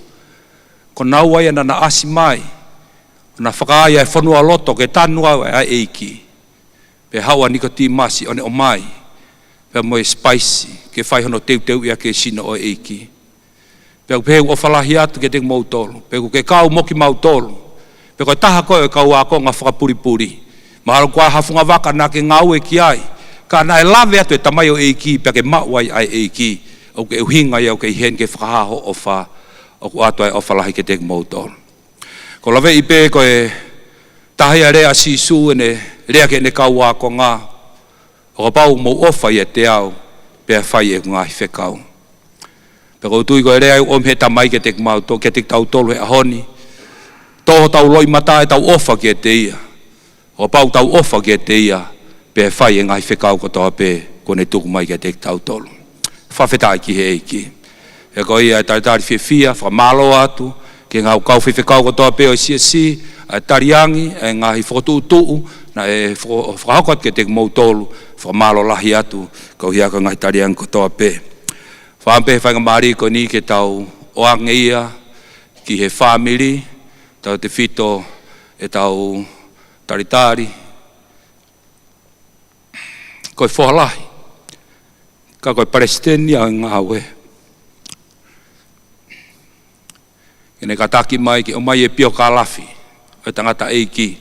Ko naua ia naʻa na ʻasi mai. ʻO na fakaai ʻa e fonualoto ke tanu ʻa e ʻEiki. Pea haʻu ʻa Nikotīmasi ʻo ne ʻomai. Pea mo e sipaisi, ke fai hono teuteuʻi ʻaki e sino ʻo e ʻEiki. Pea ʻoku pehē ʻoku ʻofa lahi atu kiate kimoutolu. Pea ʻoku ke kau mo kimautolu. Pea ko e taha koe ʻo e kau ākonga fakapulipuli. Mahalo kuo ʻi ai ha funga vaka naʻa ke ngāue ki ai. Ka naʻe lave atu e tamaioʻeiki, pea ke maʻu ai ʻa e ʻEiki. ʻOku ke ʻuhinga ia ʻoku ke ʻi heni ke fakahā ho ʻofa. ʻOku ʻoatu ʻa e ʻofa lahi kiate kimoutolu. ʻOku ou laveʻi pē ko e taha ia e lea ʻa Sīsū ʻene lea ki heʻene kau ākonga. ʻO kapau mou ʻofa ʻiate au, pea fai ʻeku ngaahi fekau. Pea ʻoku ou tui ko e lea ia ʻoku ʻomi ʻe he Tamai kiate kimautolu, kiate kitautolu he ʻaho ni. Tō hotau loʻimata ʻetau ʻofa kiate ia. ʻO kapau ʻoku tau ʻofa kiate ia, pea fai e ngaahi fekau kotoa pē, kuo ne tuku mai kiate kitautolu. Fakafetaʻi ki he ʻEiki. Pea ko ia e talitali fiefia, fakamālō atu, ki he ngaahi kau faifekau kotoa pē ʻo e siasi, ʻa e taliangi, ʻa e ngaahi fokotuʻutuʻu, naʻe fo-, fakahoko atu kiate kimoutolu, fakamālō lahi atu, koeʻuhi ko e ngaahi taliangi kotoa pē. Fakaʻamu pē he faingamālie ko eni ke tau ʻoange ia, ki he fāmili, tautefito ʻetau talitali, ko e foha lahi, ka ko e palesiteni ʻa e ngāue. Ke ne kātaki mai ke ʻomai e piokalafi ʻo e tangataʻeiki.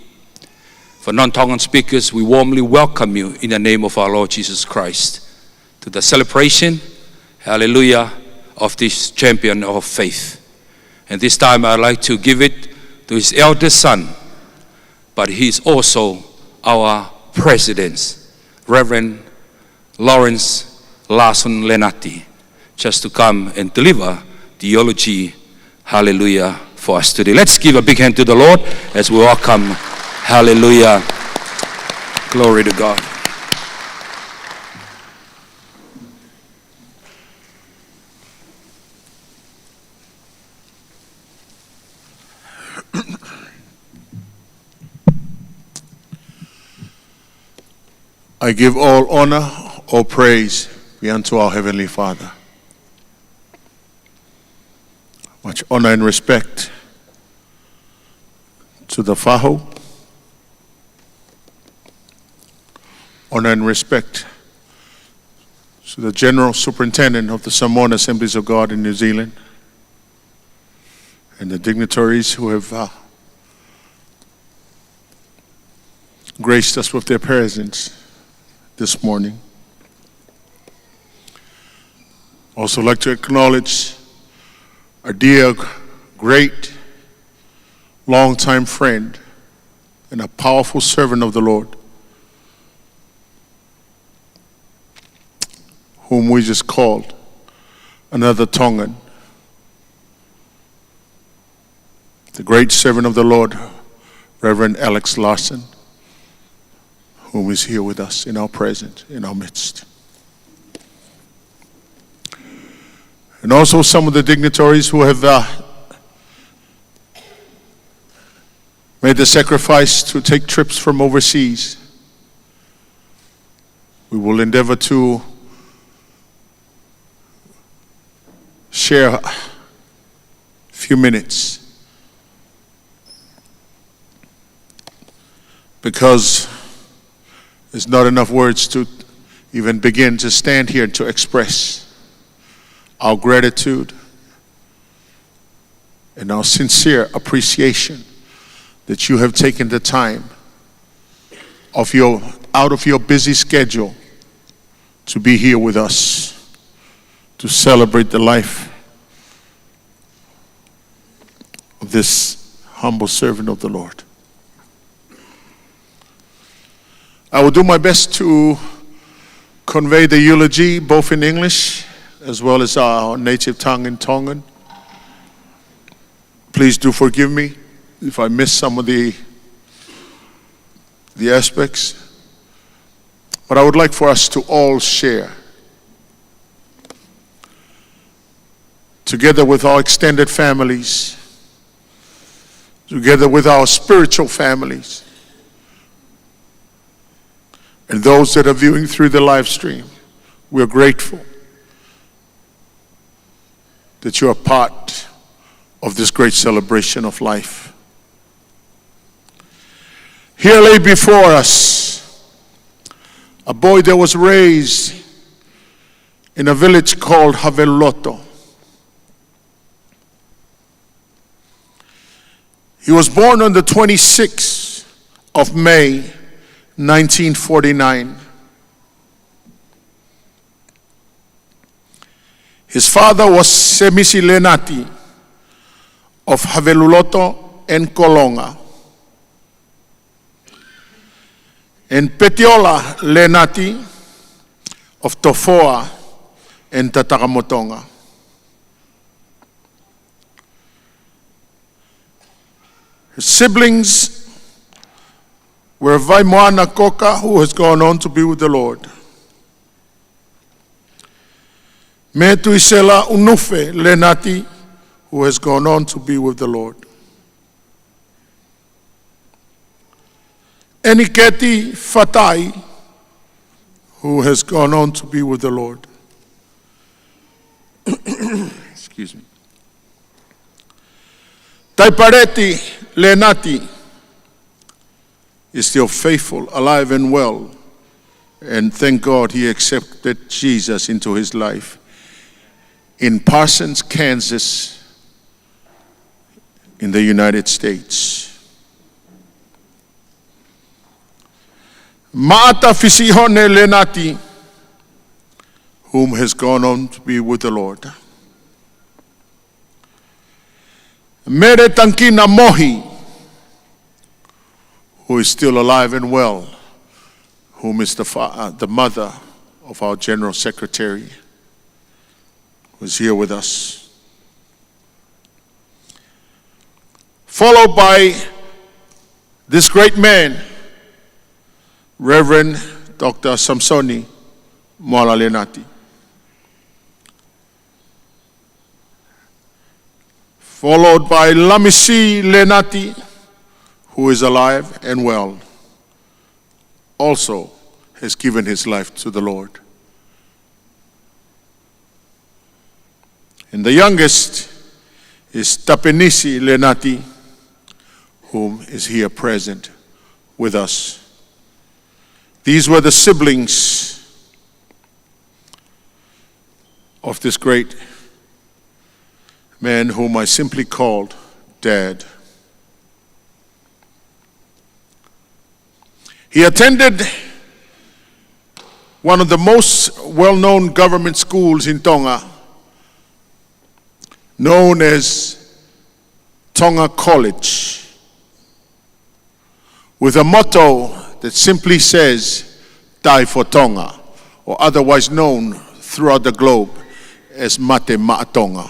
For non-Tongan speakers, we warmly welcome you in the name of our Lord Jesus Christ to the celebration, hallelujah, of this champion of faith. And this time I'd like to give it to his eldest son, but he is also our president, Reverend Lawrence Larson Lenati, just to come and deliver the eulogy, hallelujah, for us today. Let's give a big hand to the Lord as we welcome, hallelujah. Glory to God. I give all honor, all praise be unto our Heavenly Father. Much honor and respect to the fahu. Honor and respect to the General Superintendent of the Samoan Assemblies of God in New Zealand and the dignitaries who have, uh, graced us with their presence this morning. Also like to acknowledge a dear, great, longtime friend and a powerful servant of the Lord, whom we just called another Tongan, the great servant of the Lord, Reverend Alex Larson, whom is here with us in our presence, in our midst. And also some of the dignitaries who have, uh, made the sacrifice to take trips from overseas. We will endeavor to share a few minutes because there's not enough words to even begin to stand here to express our gratitude and our sincere appreciation that you have taken the time of your, out of your busy schedule to be here with us to celebrate the life of this humble servant of the Lord. I will do my best to convey the eulogy both in English as well as our native tongue in Tongan. Please do forgive me if I miss some of the, the aspects, but I would like for us to all share, together with our extended families, together with our spiritual families, and those that are viewing through the live stream. We are grateful that you are part of this great celebration of life. Here lay before us a boy that was raised in a village called Haveluloto. He was born on the twenty-sixth of May, nineteen forty-nine. His father was Semisi Lenati of Haveluloto and Kolonga, and Petiola Lenati of Tofoa and Tatakamotonga. His siblings were Vaimoana Koka, who has gone on to be with the Lord. Metuisela Unufe Lenati, who has gone on to be with the Lord. Eniketi Fatai, who has gone on to be with the Lord. Excuse me. Taipareti Lenati is still faithful, alive and well, and thank God he accepted Jesus into his life in Parsons, Kansas, in the United States. Maata Fisihone Lenati, whom has gone on to be with the Lord. Mere Tankina Mohi, who is still alive and well, whom is the, fa- uh, the mother of our General Secretary, who is here with us. Followed by this great man, Reverend Doctor Samsoni Moala Lenati. Followed by Lamisi Lenati, who is alive and well, also has given his life to the Lord. And the youngest is Tapenisi Lenati, whom is here present with us. These were the siblings of this great man whom I simply called Dad. He attended one of the most well-known government schools in Tonga, known as Tonga College, with a motto that simply says, "Die for Tonga," or otherwise known throughout the globe as Mate Maʻa Tonga.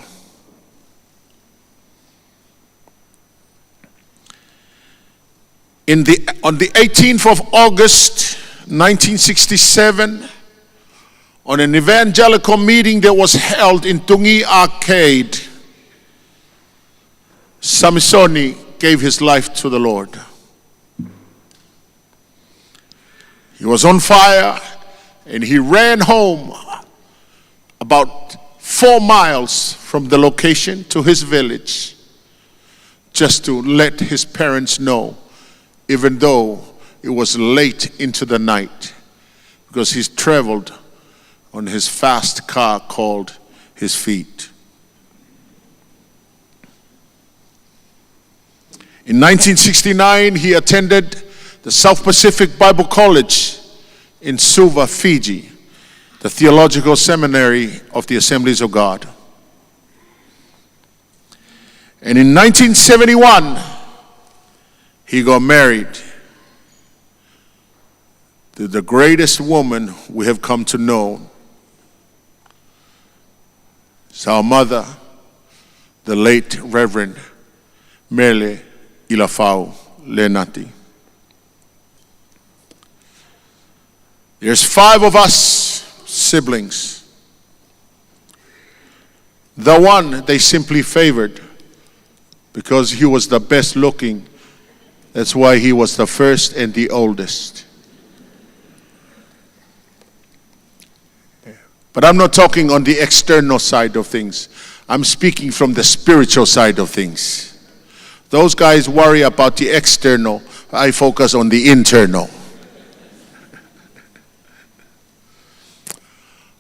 In the, on the eighteenth of August, nineteen sixty-seven, on an evangelical meeting that was held in Tungi Arcade, Samisoni gave his life to the Lord. He was on fire and he ran home about four miles from the location to his village just to let his parents know, even though it was late into the night, because he traveled on his fast car called his feet. In nineteen sixty-nine, he attended the South Pacific Bible College in Suva, Fiji, the theological seminary of the Assemblies of God. And in nineteen seventy-one, he got married to the greatest woman we have come to know. It's our mother, the late Reverend Mele Ilafau Lenati. There's five of us siblings. The one they simply favored because he was the best looking. That's why he was the first and the oldest. But I'm not talking on the external side of things. I'm speaking from the spiritual side of things. Those guys worry about the external. I focus on the internal.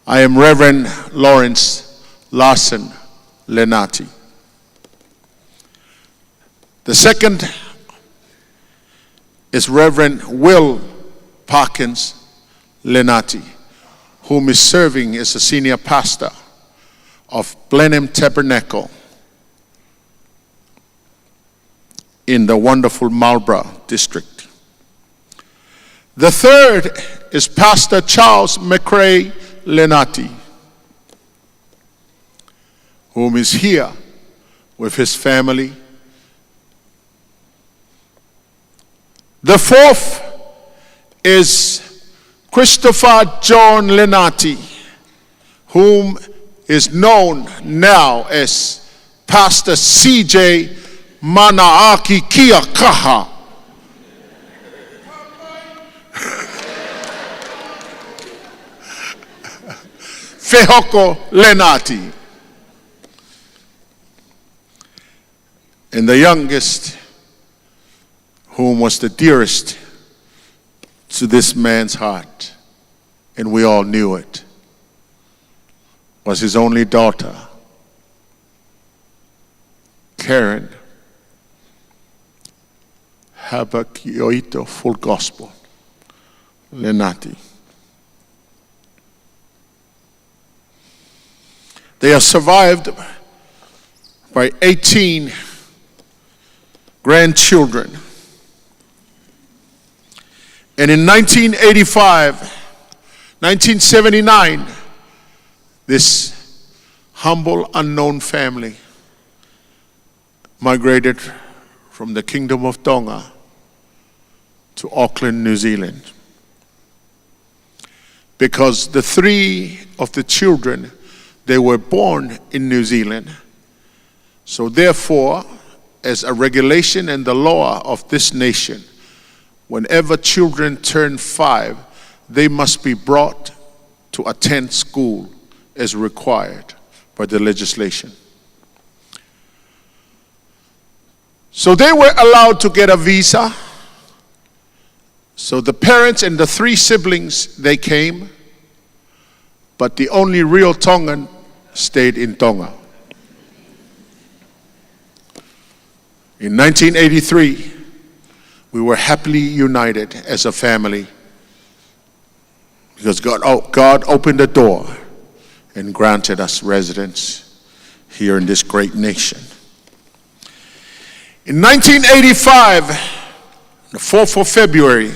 I am Reverend Lawrence Larson Lenati. The second is Reverend Will Parkins Lenati, whom is serving as a senior pastor of Blenheim Tabernacle in the wonderful Marlborough district. The third is Pastor Charles McRae Lenati, whom is here with his family. The fourth is Christopher John Lenati, whom is known now as Pastor C J Manaaki Kia Kaha Fehoko Lenati. And the youngest, whom was the dearest to this man's heart, and we all knew it, was his only daughter, Karen Habakioito Full Gospel Lenati. They are survived by eighteen grandchildren. And in nineteen eighty-five, nineteen seventy-nine, this humble, unknown family migrated from the Kingdom of Tonga to Auckland, New Zealand. Because the three of the children, they were born in New Zealand. So therefore, as a regulation and the law of this nation, whenever children turn five, they must be brought to attend school as required by the legislation. So they were allowed to get a visa. So the parents and the three siblings, they came, but the only real Tongan stayed in Tonga. In nineteen eighty-three, we were happily united as a family because God, oh, God opened the door and granted us residence here in this great nation. In nineteen eighty-five, the fourth of February,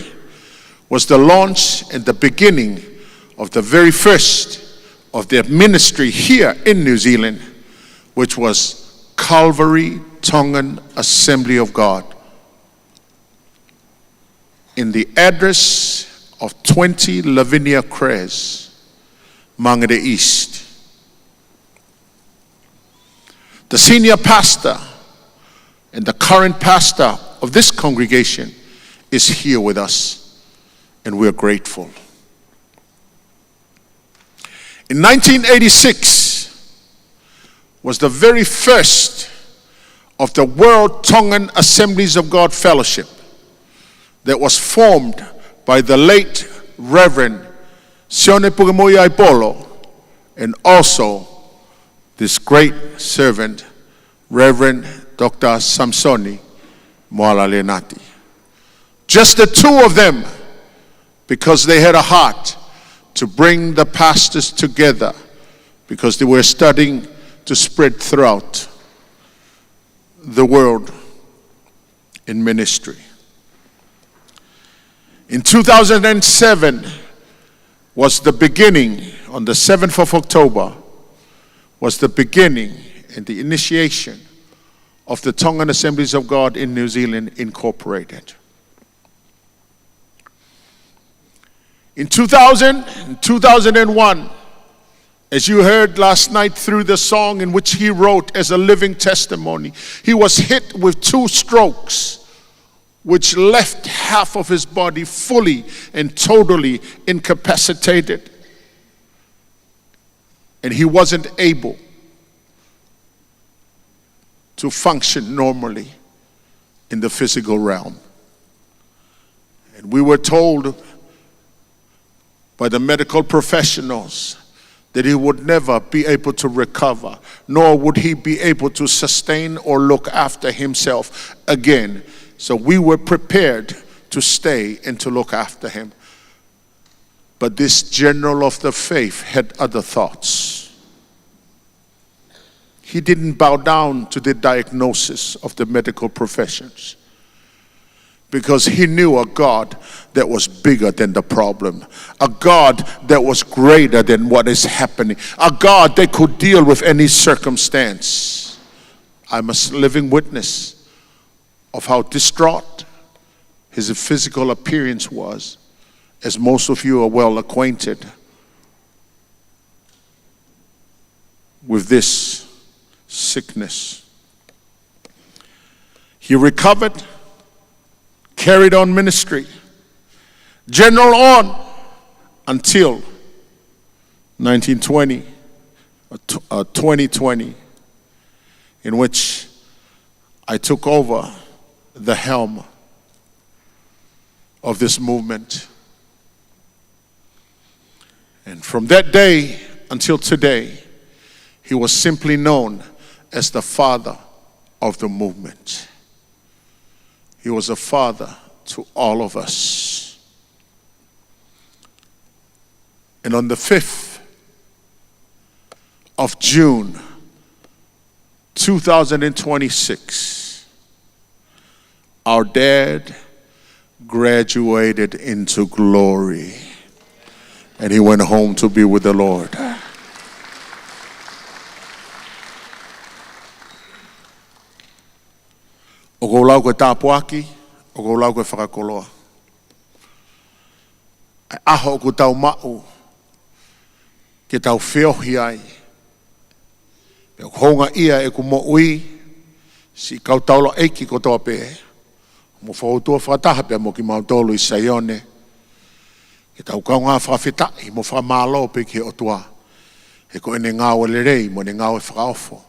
was the launch and the beginning of the very first of their ministry here in New Zealand, which was Calvary Tongan Assembly of God, in the address of twenty Lavinia Crest, Mangere East. The senior pastor and the current pastor of this congregation is here with us, and we are grateful. In nineteen eighty-six, was the very first of the World Tongan Assemblies of God Fellowship that was formed by the late Reverend Sione Pukemoʻui Aipolo and also this great servant, Reverend Doctor Samisoni Moala Lenati. Just the two of them, because they had a heart to bring the pastors together, because they were starting to spread throughout the world in ministry. In two thousand seven was the beginning, on the seventh of October, was the beginning and the initiation of the Tongan Assemblies of God in New Zealand Incorporated. In two thousand and two thousand and one, as you heard last night through the song in which he wrote as a living testimony, he was hit with two strokes, which left half of his body fully and totally incapacitated. And he wasn't able to function normally in the physical realm. And we were told by the medical professionals that he would never be able to recover, nor would he be able to sustain or look after himself again. So we were prepared to stay and to look after him. But this general of the faith had other thoughts. He didn't bow down to the diagnosis of the medical professions because he knew a God that was bigger than the problem, a God that was greater than what is happening, a God that could deal with any circumstance. I'm a living witness of how distraught his physical appearance was, as most of you are well acquainted with this sickness. He recovered, carried on ministry, general on until nineteen twenty, uh, tw- uh, twenty twenty, in which I took over the helm of this movement. And from that day until today, he was simply known as the father of the movement. He was a father to all of us. And on the fifth of June, two thousand and twenty-six, our dad graduated into glory, and he went home to be with the Lord. ʻOku ou lau ko e tāpuaki, ʻoku ou lau ko e fakakoloa. ʻA e ʻaho ʻoku tau maʻu ke tau feohi ai. Pea ʻoku houngaʻia ʻeku moʻui, siʻi kau taulaʻeiki kotoa pē, mo fautua fakataha pea mo kimautolu ʻi Saione, ke tau kaungā fakafetaʻi mo fakamālō pē ki he ʻOtua, he ko ʻene ngāue lelei mo ʻene ngāue fakaofo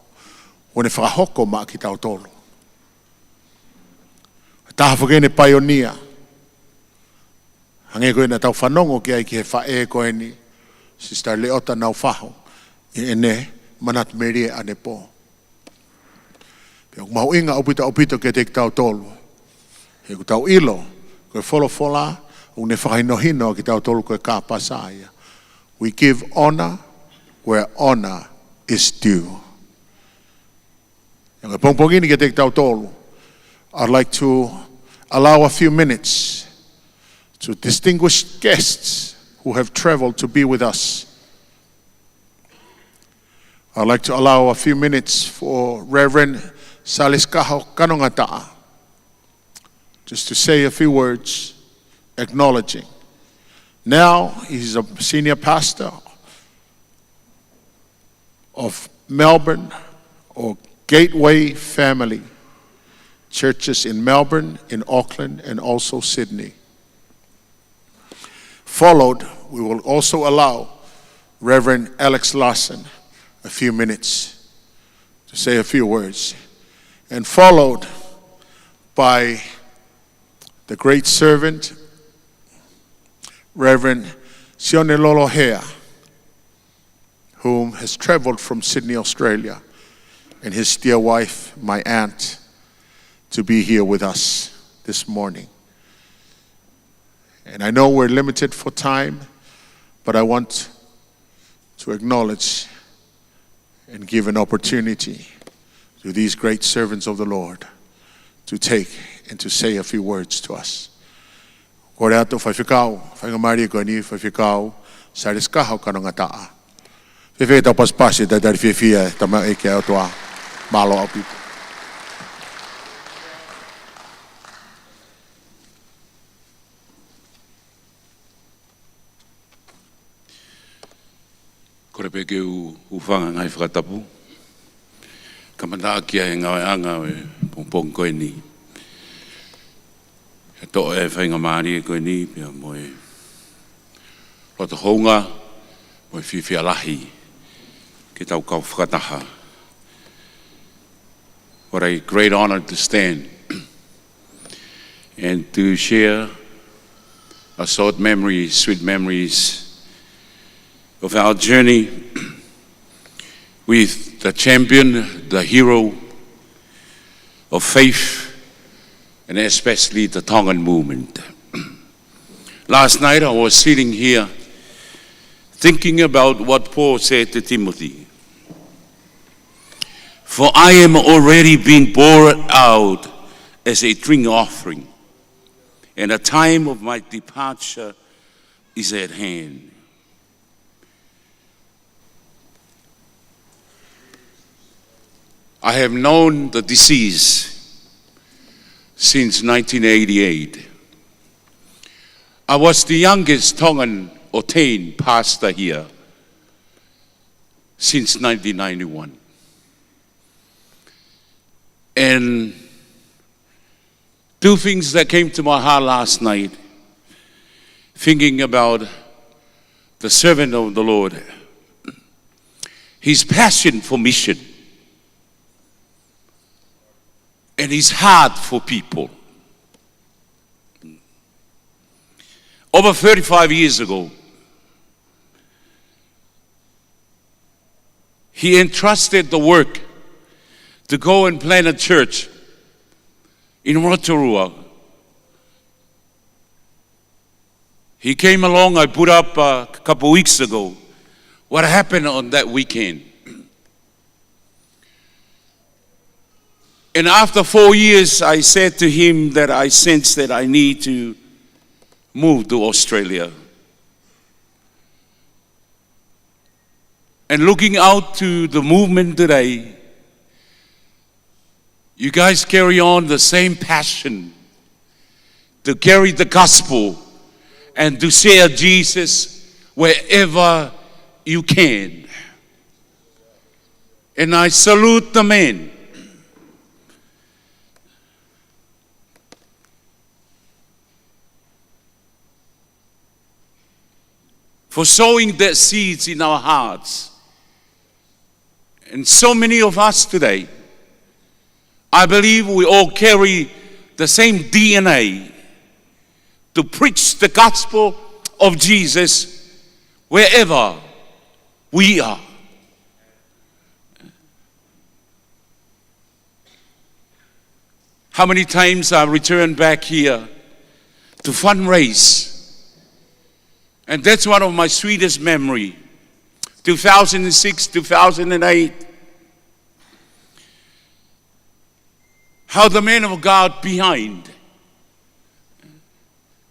kuo ne fakahoko maʻa kitautolu. Taha foki eni paionia, hangē ko ē naʻa tau fanongo ki ai ki he faʻē ko eni, Sister Leota Naufahu, ʻi heʻene manatu melie ʻanepō. Pea ʻoku mahuʻinga ʻaupito ʻaupito kiate kitautolu, he ʻoku tau ʻilo ko e folofola ʻoku ne fakahinohino kitautolu ko e kāpasa ia. We give honor where honor is due. He ko e pongipongi ni kiate kitautolu, I'd like to allow a few minutes to distinguished guests who have traveled to be with us. I'd like to allow a few minutes for Reverend Salesi Kaho Kanongataʻa just to say a few words acknowledging. Now he's a senior pastor of Melbourne or Gateway Family Churches in Melbourne, in Auckland, and also Sydney. Followed, we will also allow Reverend Alex Larson a few minutes to say a few words, and followed by the great servant, Reverend Sione Lolohea, whom has traveled from Sydney, Australia, and his dear wife, my aunt, to be here with us this morning. And I know we're limited for time, but I want to acknowledge and give an opportunity to these great servants of the Lord to take and to say a few words to us. Kole atu Faifekau, faingamālie ko eni Faifekau Siaosi Kaha ʻo Kanongataʻa. Fēfē ʻetau pasipasi, talitali fiefia, tamaiki ʻa e ʻOtua. Mālō ʻaupito. Kole pē ke u hūfanga he ngaahi fakatapu. Kamata ʻaki ʻa e ngāueʻanga ʻo e pongipongi ko eni. ʻE toʻo e faingamālie ko eni, pea mo e loto hounga, mo e fiefia lahi, ke tau kau fakataha. What a great honor to stand and to share a short memory, sweet memories of our journey with the champion, the hero of faith, and especially the Tongan movement. Last night I was sitting here thinking about what Paul said to Timothy. For I am already being poured out as a drink offering, and the time of my departure is at hand. I have known the deceased since nineteen eighty-eight. I was the youngest Tongan ordained pastor here since nineteen ninety-one. And two things that came to my heart last night, thinking about the servant of the Lord, his passion for mission and his heart for people. Over thirty-five years ago, he entrusted the work to go and plant a church in Rotorua. He came along, I put up a couple weeks ago what happened on that weekend. And after four years, I said to him that I sense that I need to move to Australia. And looking out to the movement today, you guys carry on the same passion to carry the gospel and to share Jesus wherever you can. And I salute the man for sowing that seeds in our hearts. And so many of us today, I believe we all carry the same D N A to preach the gospel of Jesus wherever we are. How many times I return back here to fundraise. And that's one of my sweetest memory. Two thousand six, two thousand eight. How the man of God behind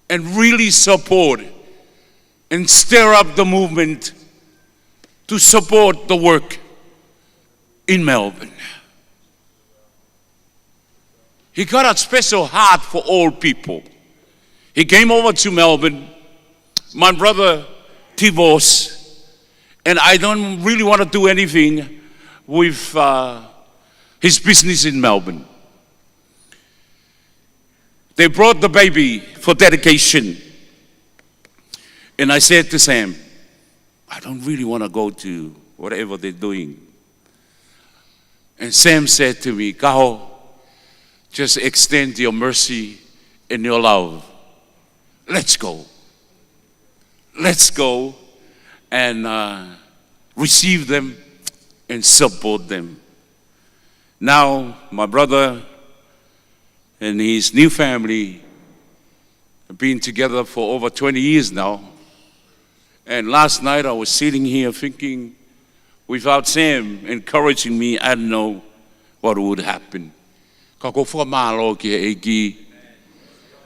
and really support and stir up the movement to support the work in Melbourne. He got a special heart for all people. He came over to Melbourne. My brother divorced, and I don't really want to do anything with uh, his business in Melbourne. They brought the baby for dedication. And I said to Sam, "I don't really want to go to whatever they're doing." And Sam said to me, "Kaho, just extend your mercy and your love. Let's go. Let's go and uh, receive them and support them." Now, my brother and his new family have been together for over twenty years now. And last night I was sitting here thinking, without Sam encouraging me, I don't know what would happen. Ka ʻoku ou fakamālō ki he ʻEiki.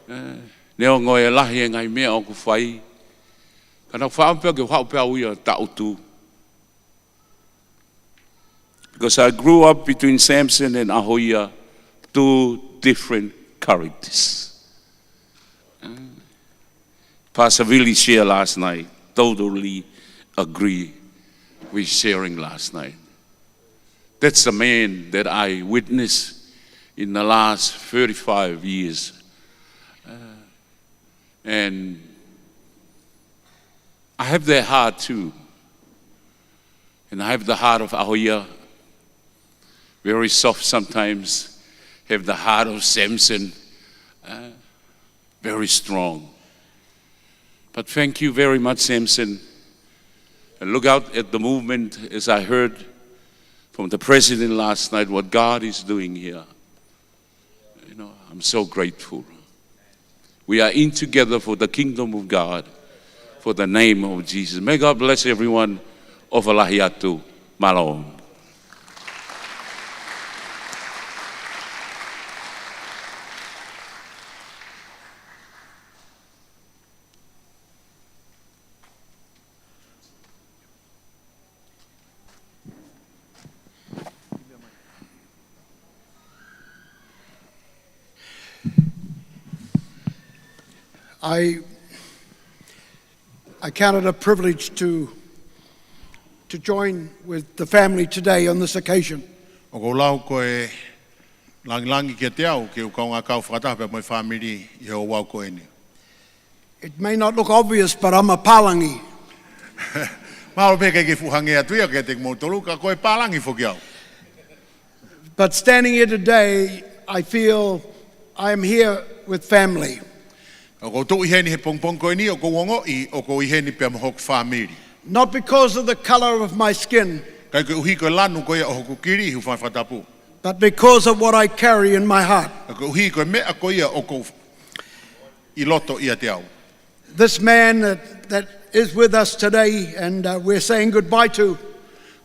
Eh, neongo e lahi e ngaahi meʻa ʻoku fai, ka naʻá ku faʻa pē ke u haʻu pē au ia taʻutu. Because I grew up between Samson and ʻAhoia, two different characters. Pastor Willie shared last night. Totally agree with sharing last night. That's the man that I witnessed in the last thirty-five years. Uh, and I have their heart too. And I have the heart of ʻAhoia, very soft sometimes, have the heart of Samson, uh, very strong. But thank you very much, Samson. And look out at the movement, as I heard from the president last night, what God is doing here. You know, I'm so grateful. We are in together for the kingdom of God, for the name of Jesus. May God bless everyone. ʻOfa lahi atu. Mālō. I, I count it a privilege to, to join with the family today on this occasion. ʻOku ou lau ko e langilangi kiate au ke u kaungā kau fakataha pea mo e fāmili ʻi he ouau ko eni. It may not look obvious, but I'm a pālangi. Mahalo pē ʻikai ke fuʻu hangē atu ia kiate kimoutolu, ka ko e pālangi foki au. But standing here today, I feel I am here with family. ʻOku ou tuʻu ʻi heni he pongipongi ko eni, ʻoku ou ongoʻi ʻoku ou ʻi heni pea mo hoku fāmili. Not because of the color of my skin, ʻIkai koeʻuhi ko e lanu ko ia ʻo hoku kili, hūfanga he fakatapu. But because of what I carry in my heart. Ka koeʻuhi ko e meʻa ko ia ʻoku ou ʻi loto ʻiate au. This man that, that is with us today and, uh, we're saying goodbye to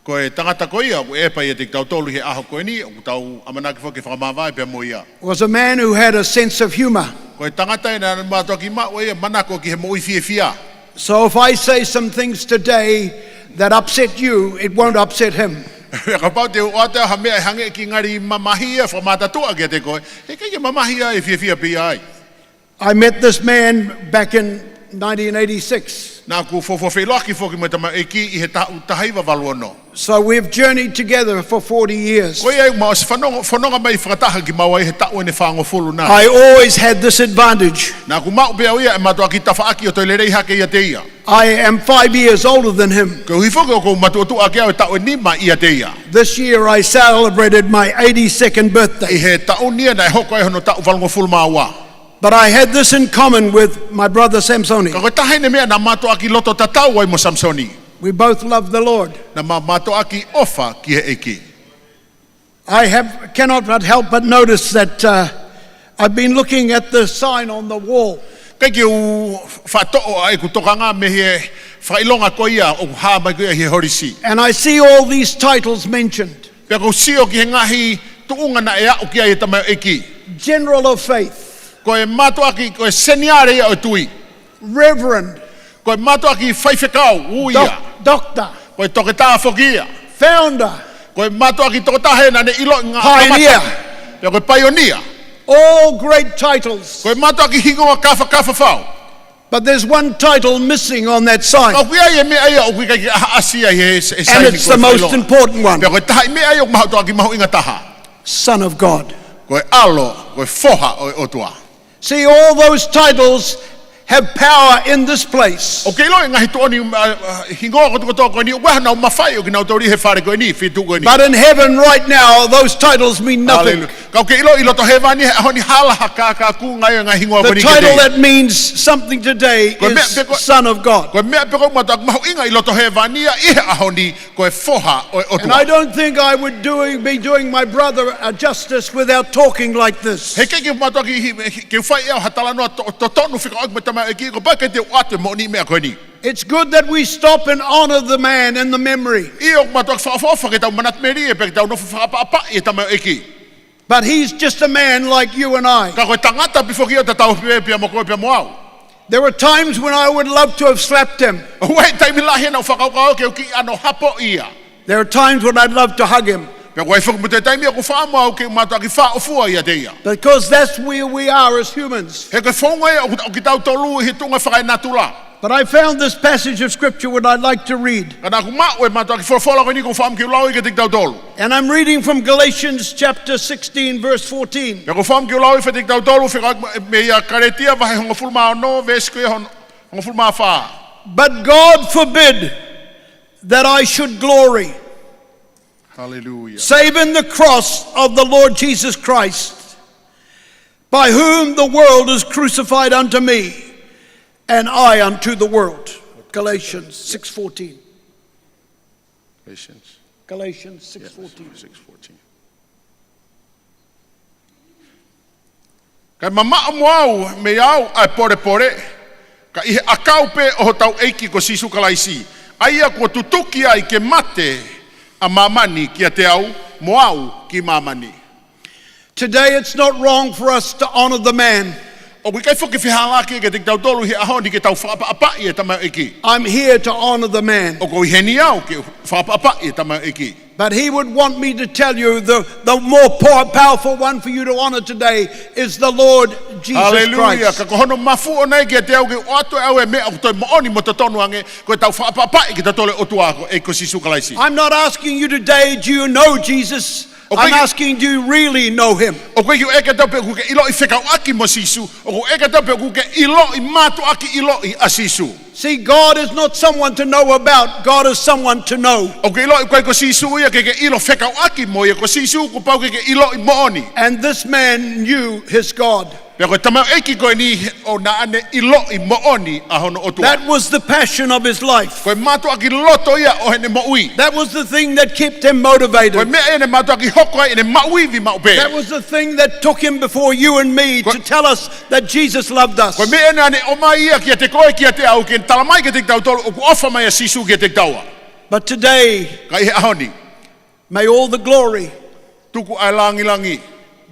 Ko e tangata ko ia ʻoku ʻe ʻiate kitautolu ʻi he ʻaho ko eni, ʻoku tau ʻamanaki foki ke fakamāvae pea mo ia. Was a man who had a sense of humor. Ko e tangata ʻena naʻe mātuʻaki maʻu ʻa e manako ki he moʻui fiefia. So if I say some things today that upset you, it won't upset him. Kapau te u ʻoatu ha meʻa ʻe hangē ʻoku ngali mamahi ia, fakamātatuʻa kiate koe, heʻikai ke mamahi ia, ʻe fiefia pē ia ai. I met this man back in nineteen eighty-six. Naʻá ku fuofua feʻiloaki foki mo e tamaioʻeiki ʻi he taʻu taha hiva valu ono. So we've journeyed together for forty years. Ko ia ai ʻoku mau ʻosi fanongo, fononga mai fakataha kimaua ʻi he taʻu ʻe fāngofulu nai. I always had this advantage. Naʻá ku maʻu pē au ia e mātuʻaki tafaʻaki ʻo toe lelei hake ʻiate ia. I am five years older than him. Koeʻuhi foki ʻoku ou matuʻotuʻa ʻaki au e taʻu ʻe nima ʻiate ia. This year I celebrated my eighty-second birthday. ʻI he taʻu ni ia naʻe hoko ai hono taʻu valungofulu mā ua. But I had this in common with my brother Samsoni. Ka ko e taha ʻene meʻa naʻá ma mātuʻaki loto tatau ai mo Samisoni. We both love the Lord. Naʻá ma mātuʻaki ʻofa ki he ʻEiki. I have, cannot but help but notice that, uh, I've been looking at the sign on the wall. ʻIkai ke u faʻa toʻo ʻa ʻeku tokanga mei he fakaʻilonga ko ia ʻoku hā mai ko ia ʻi he holisi. And I see all these titles mentioned. Pea ʻoku ou sio ki he ngaahi tuʻunga naʻe aʻu ki ai e tamaioʻeiki. General of Faith. Ko e mātuʻaki, ko e seniale ia ʻo e tui. Reverend. Ko e mātuʻaki faifekau, ui ia. Doc-, doctor. Ko e toketā foki ia. Founder. Ko e mātuʻaki tokotaha ʻena naʻe ʻiloʻi ngaahi Pioneer. Kamata. Pea ko e paionia. All great titles. Ko e mātuʻaki hingoa kāfakafa fau. But there's one title missing on that sign. Ka ʻoku ʻi ai e meʻa ia ʻoku ʻikai ke ʻaʻasi ai he, he And saini it's ko the e most fakaʻilonga. Important one. Pea ko e taha ʻi he meʻa ia ʻoku mahuʻinga taha. Son of God. Ko e ʻAlo, ko e Foha ʻo e ʻOtua. See, all those titles have power in this place. ʻOku ke ʻiloʻi e ngaahi tuʻoni, ʻa, ʻa, hingoa kotokotoa ko eni, ʻoku ʻi ai honau mafai ʻo kinautolu ʻi he fale ko eni, feituʻu ko eni. But in heaven right now, those titles mean nothing. Hallelujah. Ka ʻoku ke ʻiloʻi ʻi loto hēvani he ʻaho ni, hala ha kākā kunga ia e ngaahi hingoa ko eni kiate ia. The title that means something today is Son of God. Ko e meʻa pē ko, ko e meʻa pē ko e ʻoku mātuʻaki mahuʻinga ʻi loto hēvani ia ʻi he ʻaho ni, ko e Foha ʻo e ʻOtua. And I don't think I would doing, be doing my brother a justice without talking like this. He ʻikai ke mātuʻaki hi-, hi-, ke u fai ʻe au ha talanoa to-, totonu fekauʻaki mo e tamaioʻeiki, kapau ʻe ʻikai te u ʻoatu e moʻoni meʻa ko eni. It's good that we stop and honor the man and the memory. ʻIo, ʻoku mātuʻaki fakaʻofoʻofa ke tau manatu melie pea ke tau nofo fakaʻapaʻapaʻi e tamaioʻeiki. But he's just a man like you and I. Ka ko e tangata pē foki ia ʻo tatau pē pea mo koe pea mo au. There were times when I would love to have slapped him. ʻOku ʻi ai e taimi lahi naʻá ku fakakaukau ke u kiʻi ʻano hapoʻi ia. There are times when I'd love to hug him. Pea ʻoku ʻi ai foki mo e taimi ʻoku ou fakaʻamu au ke u mātuʻaki fāʻofua ʻiate ia. Because that's where we are as humans. He ko e founga ia ʻo, ʻo kitautolu ʻi he tuʻunga fakaenatula. But I found this passage of scripture which I'd like to read. Ka naʻá ku maʻu e mātuʻaki folofola ko eni ʻoku ou fakaʻamu ke u lau ia kiate kitautolu. And I'm reading from Galatians chapter sixteen, verse fourteen. Pea ʻoku ou fakaʻamu ke u lau ia kiate kitautolu, fekauʻaki mo, meia Kalētia vahe hongofulu mā ono, veesi ko ia hon-, hongofulu mā fā. But God forbid that I should glory, Hallelujah. save in the cross of the Lord Jesus Christ, by whom the world is crucified unto me, and I unto the world. Galatians six fourteen. Galatians. Galatians six fourteen. Yeah, six fourteen. Kae mamaʻo mo au, mei au ʻa e polepole, ka ʻi he ʻakau pē ʻo hotau ʻEiki ko Sīsū Kalaisi, ʻa ia kuo tutuki ai ke mate ʻa māmani kiate au, mo au ki māmani. Today, it's not wrong for us to honor the man. ʻOku ʻikai foki fehālaaki kiate kitautolu he ʻaho ni ke tau fakaʻapaʻapaʻi e tamaioʻeiki. I'm here to honor the man. ʻOku ou ʻi heni au ke fakaʻapaʻapaʻi e tamaioʻeiki. But he would want me to tell you the, the more pow-, powerful one for you to honor today is the Lord Jesus Christ. Hallelujah. Ka ko hono mafu ʻoʻona ia kiate au ke ʻoatu ʻe au e meʻa ʻoku toe moʻoni mo totonu ange, ko ʻetau fakaʻapaʻapaʻi kitautolu e ʻOtua ko e, ko Sīsū Kalaisi. I'm not asking you today, do you know Jesus? ʻOku ʻikai ke, I'm asking, do you really know him? ʻOku ʻikai ke u ʻeke atu pe ʻoku ke ʻiloʻi fekauʻaki mo Sīsū. ʻOku ou ʻeke atu pe ʻoku ke ʻiloʻi, mātuʻaki ʻiloʻi ʻa Sīsū. See, God is not someone to know about. God is someone to know. ʻOku ke ʻiloʻi ʻoku ʻikai ko Sīsū ia ke ke ʻilo fekauʻaki mo ia, ko Sīsū kuo pau ke ke ʻiloʻi moʻoni. And this man knew his God. Pea ko e tamaioʻeiki ko eni ʻoku naʻá ne ʻiloʻi moʻoni ʻa hono ʻOtua. That was the passion of his life. Ko e mātuʻaki loto ia ʻo ʻene moʻui. That was the thing that kept him motivated. Ko e meʻa ia naʻe mātuʻaki hoko ai ʻene maʻu ivi maʻu pē. That was the thing that took him before you and me to tell us that Jesus loved us. Ko e meʻa ia naʻá ne ʻomai ia kiate koe, kiate au, ke talamai kiate kitautolu ʻoku ʻofa mai ʻa Sīsū kiate kitaua. But today, Ka ʻi he ʻaho ni, may all the glory tuku ʻa e langilangi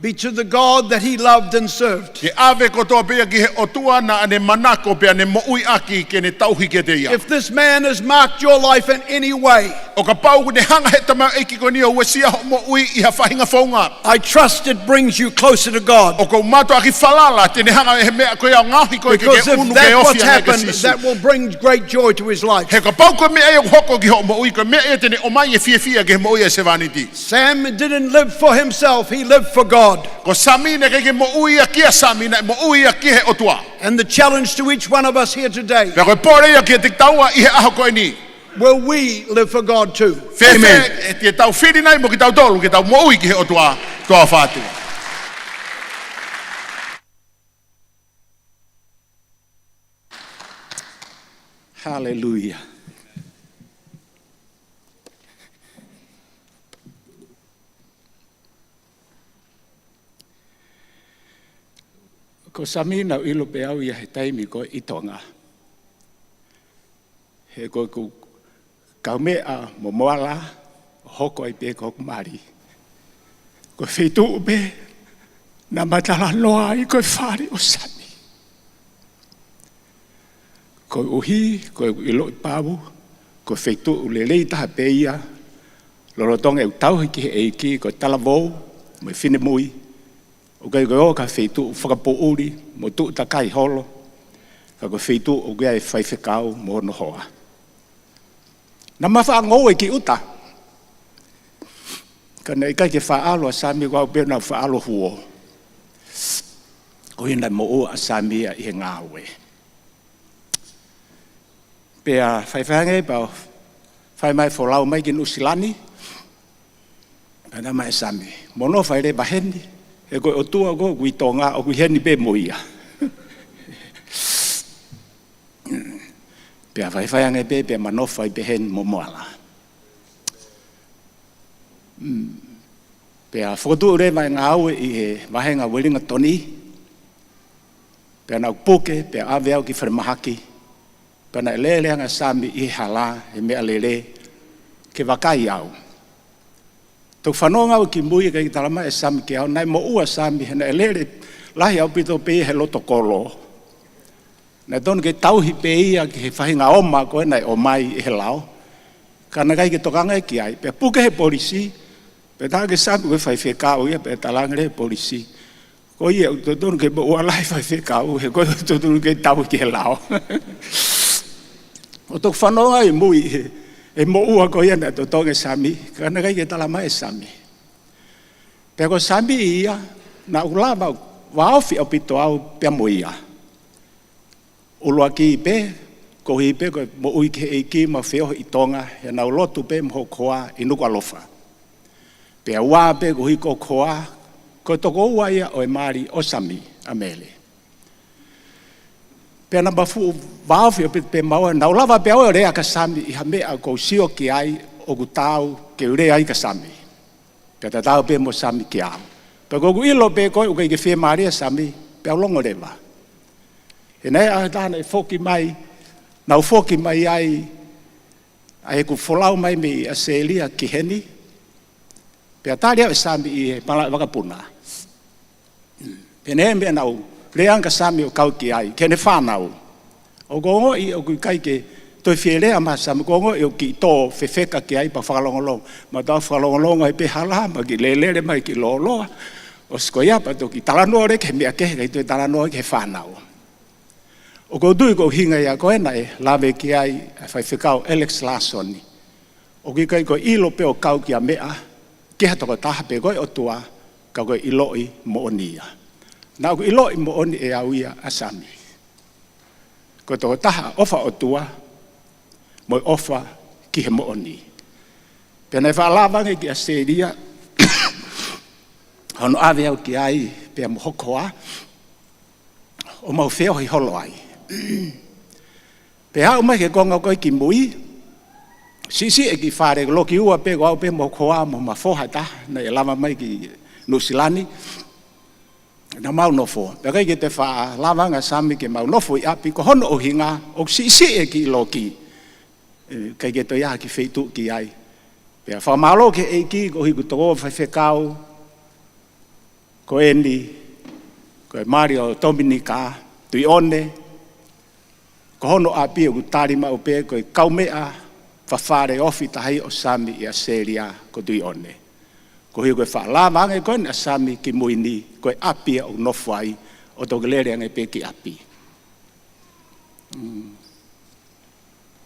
be to the God that he loved and served. Ke ʻave kotoa pē ia ki he ʻOtua naʻá ne manako pea ne moʻui ʻaki ke ne tauhi kiate ia. If this man has marked your life in any way, ʻO kapau ʻoku ne hanga he tamaioʻeiki ko eni ʻo uesia hoʻo moʻui ʻi ha faʻahinga founga, I trust it brings you closer to God. ʻOku ou mātuʻaki falala te ne hanga he meʻa ko ia ʻo ngaohi koe ke ke unu ke ofi ange ki Sīsū. Because if that's what's happened, that will bring great joy to his life. He kapau ko e meʻa ia ʻoku hoko ki hoʻo moʻui, ko e meʻa ia te ne ʻomai e fiefia ki he moʻui ʻa e sevāniti. Sam didn't live for himself, he lived for God. Ko Sami naʻe ʻikai ke moʻui ia kia Sami, naʻe moʻui ia ki he ʻOtua. And the challenge to each one of us here today, Pea ko e pole ia kiate kitaua ʻi he ʻaho ko eni. Will we live for God too? Fēfē, Amen. ʻE, te tau fili nai mo kitautolu ke tau moʻui ki he ʻOtua, toa fatu. Haleluia. Ko Sami naʻá ku ʻilo pē au ia he taimi ko ē ʻi Tonga. He ko ʻeku kaumeʻa mo Moala, hoko ai pē ko hoku mali. Ko e feituʻu pē naʻá ma talanoa ai ko e fale ʻo Sami. Koeʻuhi ko ʻeku ʻiloʻi pau ko e feituʻu lelei taha pē ia, lolotonga ʻeku tauhi ki he ʻEiki, ko e talavou mo e finemui, ʻoku ʻikai ko e ō ki ha feituʻu fakapoʻuli mo tuʻu takai holo, ka ko e feituʻu ʻoku ʻi ai e faifekau mo hono hoa. Naʻá ma faʻa ngoue ki ʻuta, ka naʻe ʻikai ke faʻa ʻalu ʻa Sami, ko au pē naʻá ku faʻa ʻalu ʻo huo. Koeʻuhi naʻe moʻua ʻa Sami ia ʻi he ngāue. Pea faifai ange pea fai mai folau mai ki Nuʻusila ni. Pea talamai ʻe Sami, mo nofo ai leva heni, he ko e ʻOtua ko ē ʻoku ʻi Tonga ʻoku ʻi heni pē mo ia. Pea faifai ange pē, pea ma nofo ai pē heni mo Moala. Mm. Pea fokotuʻu leva e ngāue ʻi he vahenga Uelingatoni. Pea naʻa ku puke, pea ʻave au ki falemahaki. Pea naʻe lele ange ʻa Sami ʻi he hala, he meʻalele, ke vakai au. Toki fanongo au ki mui, ʻikai ke talamai ʻe Sami kiate au, naʻe moʻua ʻa Sami, he naʻe lele lahi ʻaupito pē ia he loto kolo. Naʻe tonu ke tauhi pē ia ki he faʻahinga oma ko ē naʻe ʻomai ʻe he lao. Ka naʻe ʻikai ke tokanga ia ki ai. Pea puke he polisi, pea talaange ʻe Sami ko e faifekau ia, pea talaange leva ʻe he polisi, ko ia ʻoku totonu ke moʻua lahi faifekau, he ko ia ʻoku totonu ke tauhi ki he lao. ʻO toki fanongo au ʻi mui he, he moʻua ko ia naʻe totongi ʻe Sami, ka naʻe ʻikai ke talamai ʻe Sami. Pea ko Sami ia, naʻa ku lava, vāofi ʻaupito au pea mo ia. ʻUluaki pē, koeʻuhi pē ko e moʻui ki he ʻEiki mo e feohi ʻi Tonga, he naʻa ku lotu pē mo hoku hoa ʻi Nukuʻalofa. Pea ua pē koeʻuhi ko hoku hoa, ko e tokoua ia ʻo e mali ʻo Sami, ʻa Mele. Pea naʻa ma fuʻu vāofi ʻaupito pē maua, naʻa ku lava pē au ʻo lea kia Sami ʻi ha meʻa ʻoku ou sio ki ai ʻoku taau ke u lea ai kia Sami. Pea tatau pē mo Sami kiate au. Pea ko ʻeku ʻilo pē ko ē ʻoku ʻikai ke fiemālie ʻa Sami, pea u longo leva. He naʻe ʻi ai ha taha naʻe foki mai, naʻa ku foki mai ai, ʻa ʻeku folau mai mei ʻAositelēlia ki heni. Pea tali au ʻe Sami ʻi he malaʻe vakapuna. Pea naʻe meʻa naʻa ku lea ange kia Sami ʻo kau ki ai, ki heʻene fānau. ʻOku ou ongoʻi ʻoku ʻikai ke toe fie lea mai ʻa Sami, ʻoku ou ongoʻi ʻoku kiʻi tō fefeka ki ai pea fakalongolongo. Ma tau fakalongolongo ai pē hala, ma kiʻi lelele mai kiʻi lōloa. ʻOsi ko ia pea toki talanoa leva ki he meʻa kehe, ʻikai toe talanoa ki he fānau. ʻOku ou tui ko e ʻuhinga ia ko ē naʻe lave ki ai ʻa e faifekau Alex Larson. ʻOku ʻikai ko e ʻilo pē ʻo kau ki ha meʻa, ki ha tokotaha pe ko e ʻOtua, ka ko e ʻiloʻi moʻoni ia. Naʻa ku ʻiloʻi moʻoni ʻe au ia ʻa Sami. Ko e tokotaha ʻofa ʻOtua, mo e ʻofa ki he moʻoni. Pea naʻe faʻa lava ange ki ʻAositelēlia, hono ʻave au ki ai, pea mo hoku hoa, ʻo mau feohi holo ai. Pea aʻu mai ki he konga ko ē ki mui, siʻisiʻi e kiʻi fale, loki ua pē, ko au pē mo hoku hoa mo homa foha ʻe taha, naʻe lava mai ki Nuʻusila ni, naʻa mau nofo. Pea ʻikai ke toe faʻa lava ange ʻa Sami ke mau nofo ʻi ʻapi, ko hono ʻuhinga, ʻoku siʻisiʻi e kiʻi loki. ʻE, ʻikai ke toe ʻi ai ha kiʻi feituʻu ki ai. Pea fakamālō ki he ʻEiki, koeʻuhi ko e tokoua faifekau, ko eni, ko e mali ʻo Tominika Tuʻiʻone, ko hono ʻapi ʻoku tali maʻu pē ko e kaumeʻa fafale ofi taha ʻo Sami ʻi ʻAositelēlia ko Tuʻiʻone. Koeʻuhi ko e faʻa lava ange ko eni ʻa Sami ki mui ni, ko e ʻapi ia ʻoku nofo ai, ʻo toki lele ange pē ki ʻapi. Mm.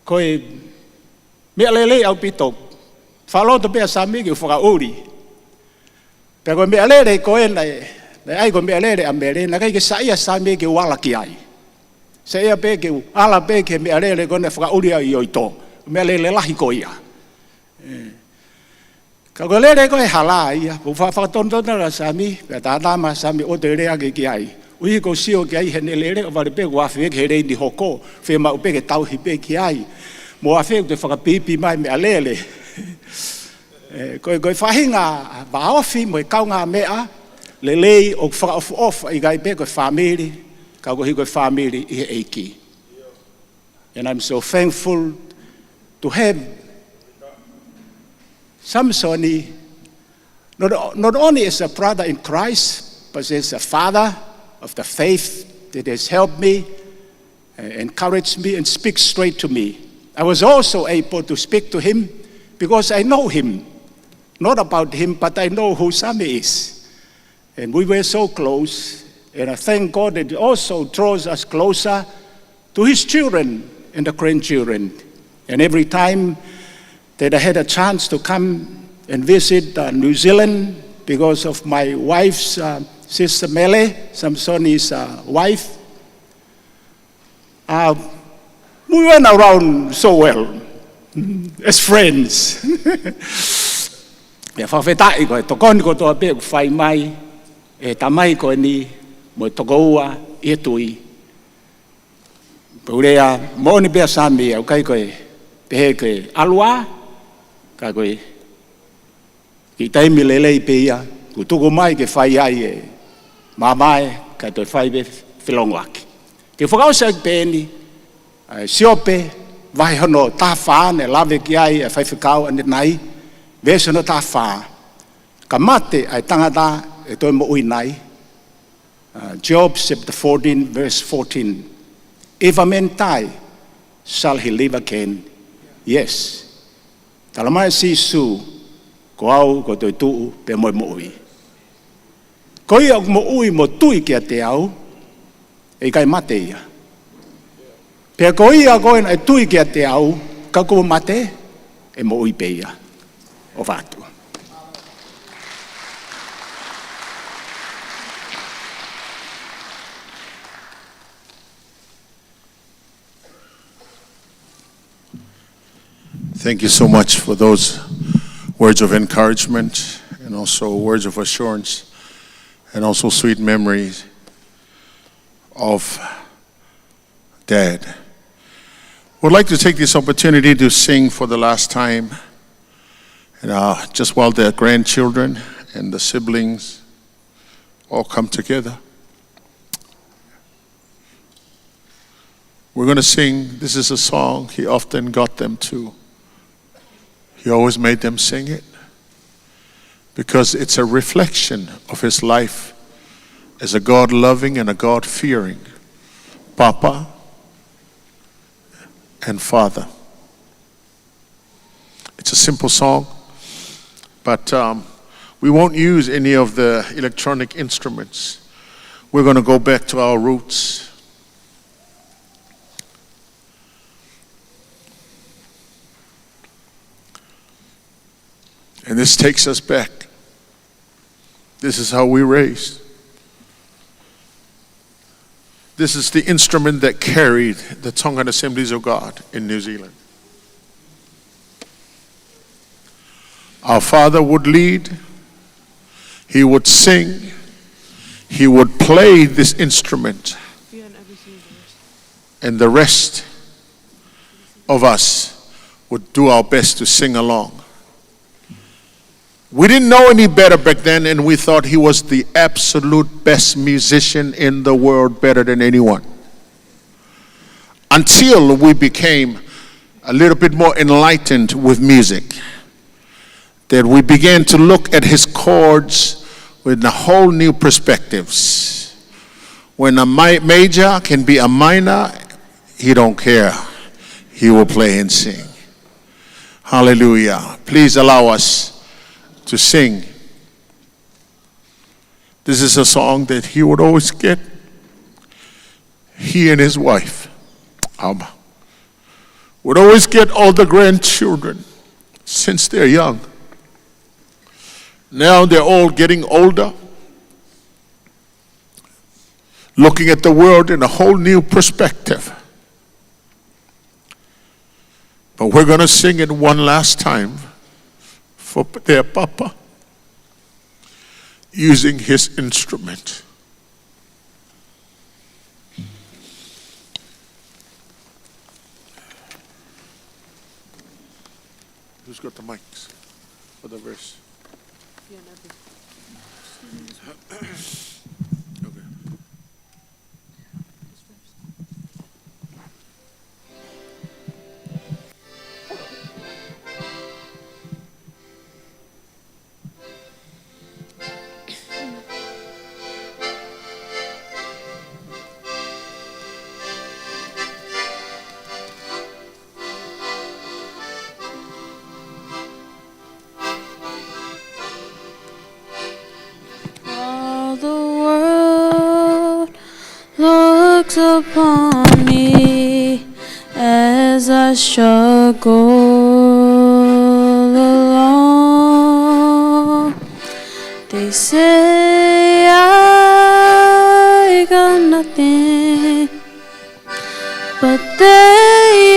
Ko e meʻa lelei ʻaupito. Faʻa loto pē ʻa Sami ke u fakaʻuli. Pea ko e meʻalele ko ē naʻe, naʻe ʻai ko e meʻalele ʻa Mele, naʻe ʻikai ke saiʻia ʻa Sami ke u ala ki ai. Saiʻia pē ke u ala pē ki he meʻalele ko ē naʻe fakaʻuli ai ʻo ʻIto. Meʻalele lahi ko ia. ʻE. Ka ko e lele ko ē he hala ia, ʻoku fa-, fakatonutonu ʻa Sami, pea tātā mai ʻa Sami ʻo toe lea ange ki ai. ʻUhi ʻoku ou sio ki ai heʻene lele, ʻo vale pē ʻoku afe ki he leini hoko, fiemaʻu pē ke tauhi pē ki ai. Mo afe ʻoku toe fakapipi mai meʻalele. ʻE, ko e, ko e faʻahinga vāofi mo e kaungāmeʻa lelei ʻoku fakaʻofoʻofa, ʻikai pē ko e fāmili, ka koeʻuhi ko e fāmili ʻi he ʻEiki. And I'm so thankful to have Samisoni, not, not only as a brother in Christ, but as a father of the faith that has helped me, uh, encouraged me, and speak straight to me. I was also able to speak to him because I know him. Not about him, but I know who Sami is. And we were so close, and I thank God that it also draws us closer to his children and the grandchildren. And every time that I had a chance to come and visit, uh, New Zealand because of my wife's, uh, sister Mele, Samisoni's, uh, wife, uh, We went around so well as friends. ʻIo, fakafetaʻi ko e tokoni kotoa pē ʻoku fai mai ʻe he tamai ko eni mo e tokoua ʻi he tui. Pea u lea, moʻoni pē ʻa Sami, ʻoku ʻikai ko e pehē ko e ʻalu ā, ka ko e kiʻi taimi lelei pē ia, kuo tuku mai ke fai ai e mamae, kae toe fai pē felongoaki. Te u fakaʻosi ʻaki pē eni, ʻa e Siope, vahe hono taha fā, naʻe lave ki ai ʻa e faifekau ʻanenai, veesi hono taha fā. Ka mate ʻa e tangata ʻe toe moʻui nai? Uh, Job chapter fourteen, verse fourteen. If a man die, shall he live again? Yes. Tala mai ʻe Sīsū, ko au ko e toetuʻu pea mo e moʻui. Ko ia ʻoku moʻui mo tui kiate au, ʻe ʻikai mate ia. Pea ko ia ko ē naʻe tui kiate au, ka kuo mate, ʻe moʻui pē ia. ʻOfa atu. Thank you so much for those words of encouragement and also words of assurance and also sweet memories of Dad. Would like to take this opportunity to sing for the last time, and, uh, just while the grandchildren and the siblings all come together. We're gonna sing, this is a song he often got them to. He always made them sing it because it's a reflection of his life as a God-loving and a God-fearing papa and father. It's a simple song, but, um, we won't use any of the electronic instruments. We're gonna go back to our roots. And this takes us back. This is how we raised. This is the instrument that carried the Tongan Assemblies of God in New Zealand. Our father would lead, he would sing, he would play this instrument, and the rest of us would do our best to sing along. We didn't know any better back then, and we thought he was the absolute best musician in the world, better than anyone. Until we became a little bit more enlightened with music, that we began to look at his chords with a whole new perspectives. When a mi-, major can be a minor, he don't care. He will play and sing. Hallelujah. Please allow us to sing. This is a song that he would always get. He and his wife, Alma, would always get all the grandchildren since they're young. Now they're all getting older, looking at the world in a whole new perspective. But we're gonna sing it one last time for their papa using his instrument. Who's got the mics for the verse? Okay. All the world looks upon me as I struggle along. They say I got nothing, but they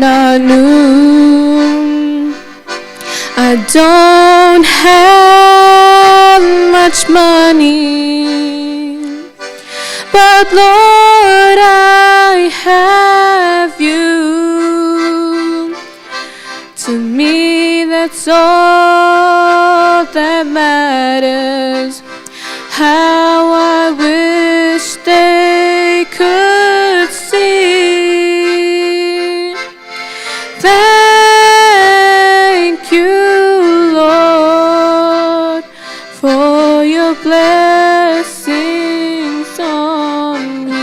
Nanu. I don't have much money, but Lord, I have you. To me, that's all that matters. How I wish they could see. Thank you, Lord, for your blessings on me.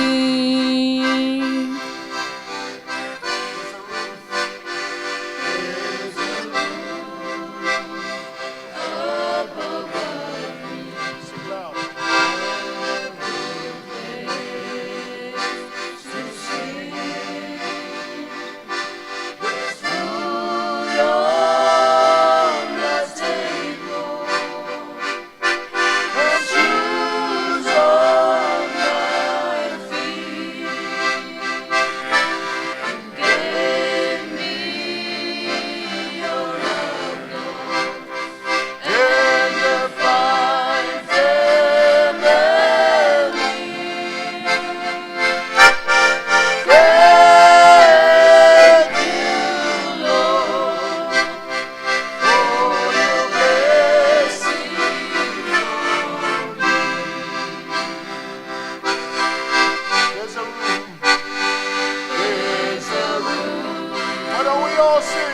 There's a room. There's a room. Why don't we all sing?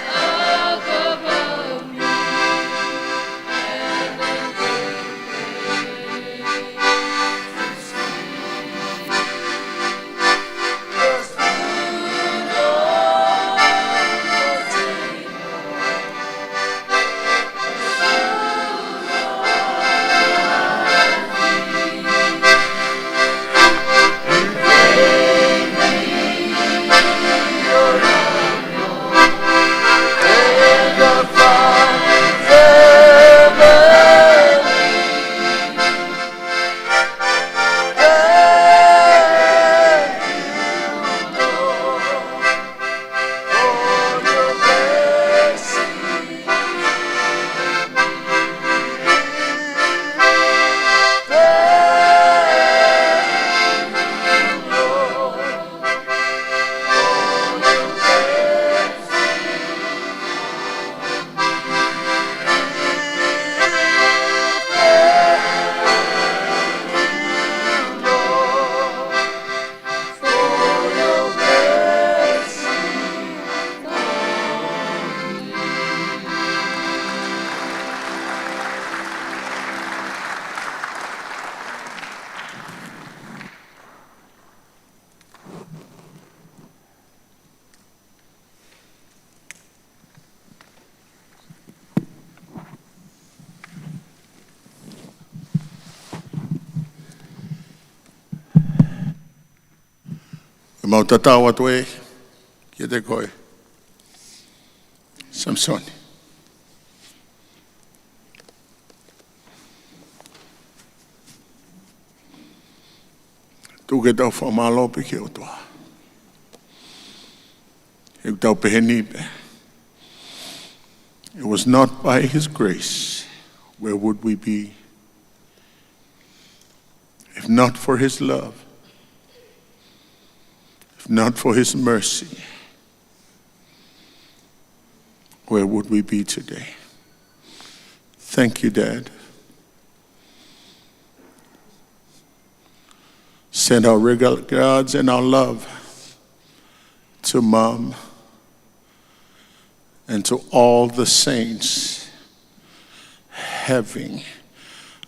ʻE mau tatau atu ē kiate koe, Samisoni. Tuku ke tau fakamālō pē ki he ʻOtua. He ʻoku tau pehē ni pē. It was not by his grace, where would we be? If not for his love, if not for his mercy, where would we be today? Thank you, Dad. Send our regards and our love to Mom and to all the saints having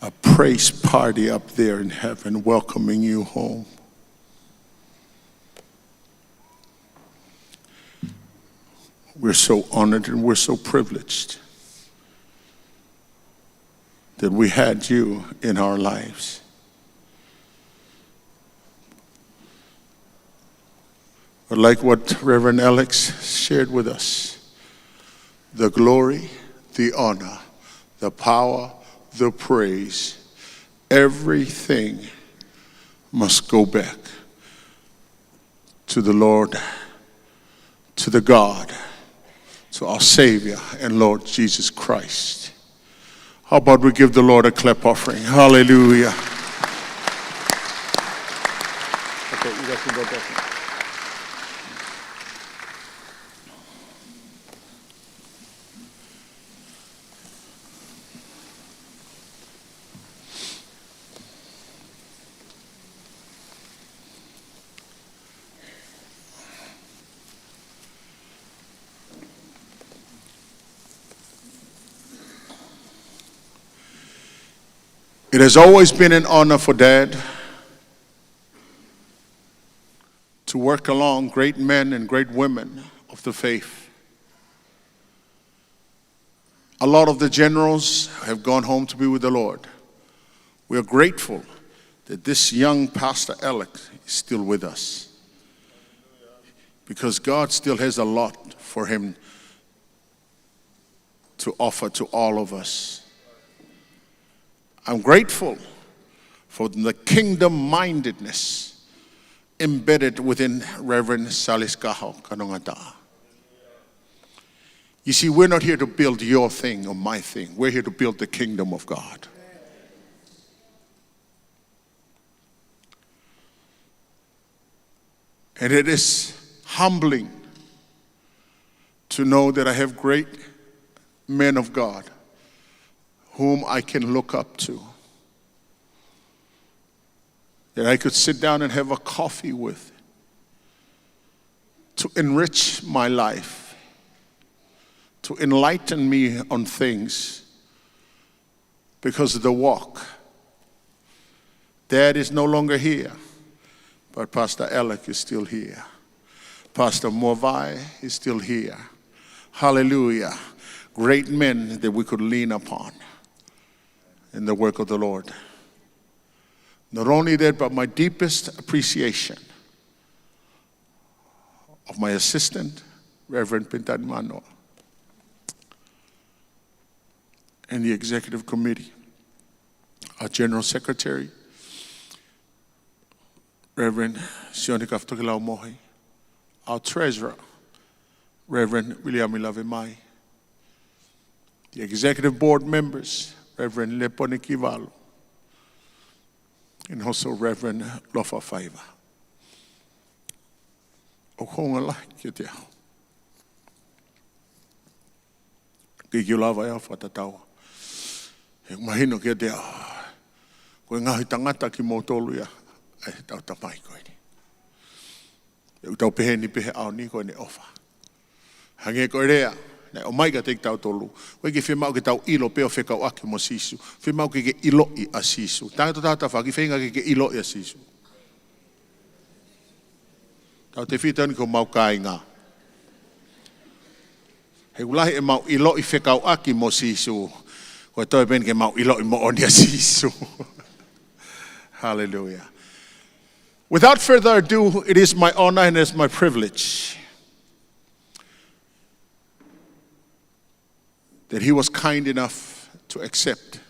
a praise party up there in heaven, welcoming you home. We're so honored and we're so privileged that we had you in our lives. But like what Reverend Alex shared with us, the glory, the honor, the power, the praise, everything must go back to the Lord, to the God, to our Savior and Lord Jesus Christ. How about we give the Lord a clap offering? Hallelujah. Okay, you guys can go back. It has always been an honor for Dad to work along great men and great women of the faith. A lot of the generals have gone home to be with the Lord. We are grateful that this young Pastor Alec is still with us, because God still has a lot for him to offer to all of us. I'm grateful for the kingdom-mindedness embedded within Reverend Salis Kaho Kanongataʻa. You see, we're not here to build your thing or my thing. We're here to build the kingdom of God. And it is humbling to know that I have great men of God whom I can look up to, that I could sit down and have a coffee with, to enrich my life, to enlighten me on things, because of the walk. Dad is no longer here, but Pastor Alec is still here. Pastor Movai is still here. Hallelujah. Great men that we could lean upon in the work of the Lord. Not only that, but my deepest appreciation of my assistant, Reverend Pintani Manoa, and the executive committee, our general secretary, Reverend Sione Kafatokilau Mohi, our treasurer, Reverend William Ilavemai, the executive board members, Reverend Lepone Kivalu, and also Reverend Lofa Faiva. ʻOku ou ʻofa lahi kiate au. ʻIkai ke u lava ʻe au ʻo fakatatau. He ʻoku mahino kiate au ko e ngaahi tangata kimoutolu ia ʻa ʻetau tamai ko eni. ʻOku tau pehē ni pē he ʻaho ni ko ʻene ʻofa. Hangē ko e lea naʻe ʻomai kiate kitautolu, ʻoku ʻikai ke fiemaʻu ke tau ʻilo pē ʻo fekauʻaki mo Sīsū. Fiemaʻu ke ke ʻiloʻi ʻa Sīsū. Taha ʻi hotau tafaʻaki, feinga ke ke ʻiloʻi ʻa Sīsū. Tautefito ni ki homau kāinga. He ʻoku lahi ʻemau ʻiloʻi fekauʻaki mo Sīsū, ko e toe pē eni ke mau ʻiloʻi moʻoni ʻa Sīsū. Hallelujah. Without further ado, it is my honor and it's my privilege that he was kind enough to accept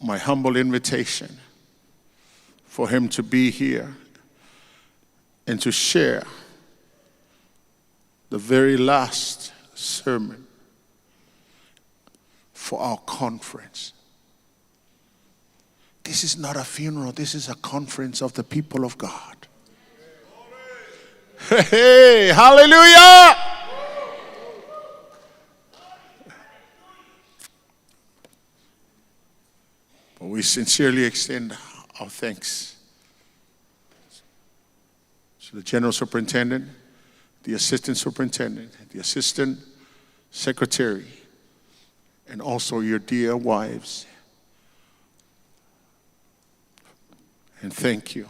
my humble invitation for him to be here and to share the very last sermon for our conference. This is not a funeral, this is a conference of the people of God. Hey, hallelujah! But we sincerely extend our thanks to the General Superintendent, the Assistant Superintendent, the Assistant Secretary, and also your dear wives. And thank you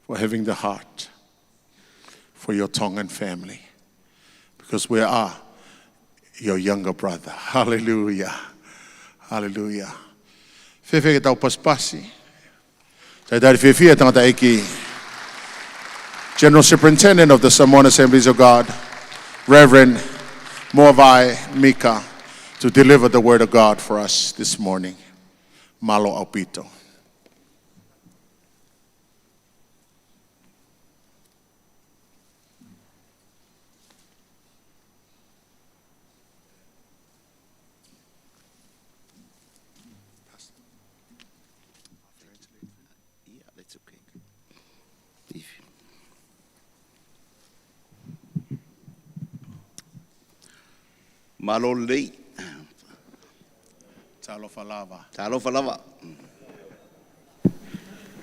for having the heart for your Tongan family, because we are your younger brother. Hallelujah. Hallelujah. Fēfē ke tau pasipasi? Talitali fiefia e tangataʻeiki, General Superintendent of the Samoan Assemblies of God, Reverend Moavai Mika, to deliver the word of God for us this morning. Mālō ʻaupito. Mālō lelei. Talofa lava. Talofa lava.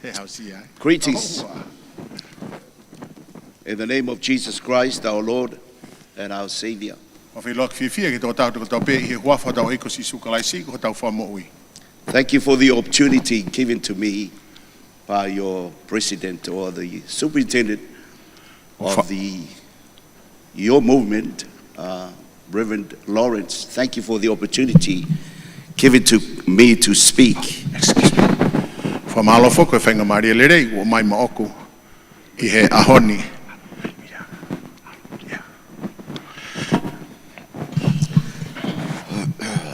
He hausia, eh? Greetings. Oh, uh, in the name of Jesus Christ, our Lord and our Savior. Fakafeʻiloaki fiefia ki he tokotau tokotau pē ʻi he huafa hotau ʻEiki ko Sīsū Kalaisi ko hotau Fakamoʻui. Thank you for the opportunity given to me by your president or the superintendent of the, your movement, uh, Reverend Lawrence. Thank you for the opportunity given to me to speak. Excuse me. Fakamālō foki e faingamālie lelei ʻoku ʻomai maʻaku ʻi he ʻaho ni.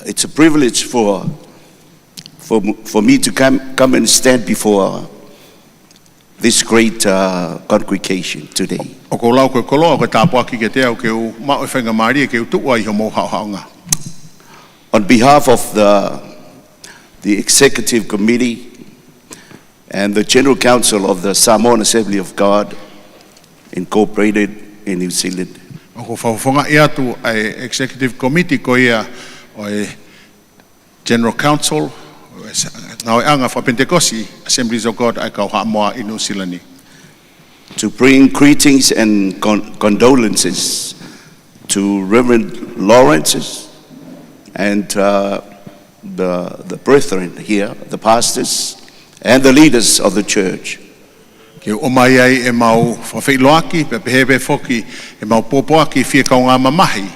It's a privilege for, for, for me to come, come and stand before this great, uh, congregation today. ʻOku ou lau ko e koloa, ko e tāpuaki kiate au ke u maʻu e faingamālie ke u tuʻu ai ʻi hoʻomou haʻohaʻonga. On behalf of the, the executive committee and the General Council of the Samoan Assembly of God Incorporated in New Zealand. ʻOku ou fakafofongaʻi atu ʻa e executive committee ko ia ʻo e General Council, ngāueʻanga fakapenitekosi, Assemblies of God ʻa e kau Haʻamoa ʻi Nuʻusila ni. To bring greetings and con-, condolences to Reverend Lawrence and, uh, the, the brethren here, the pastors and the leaders of the church. Ke u ʻomai ai ʻemau fakafeʻiloaki, pea pehē pē foki ʻemau pōpoaki fie kaungā mamahi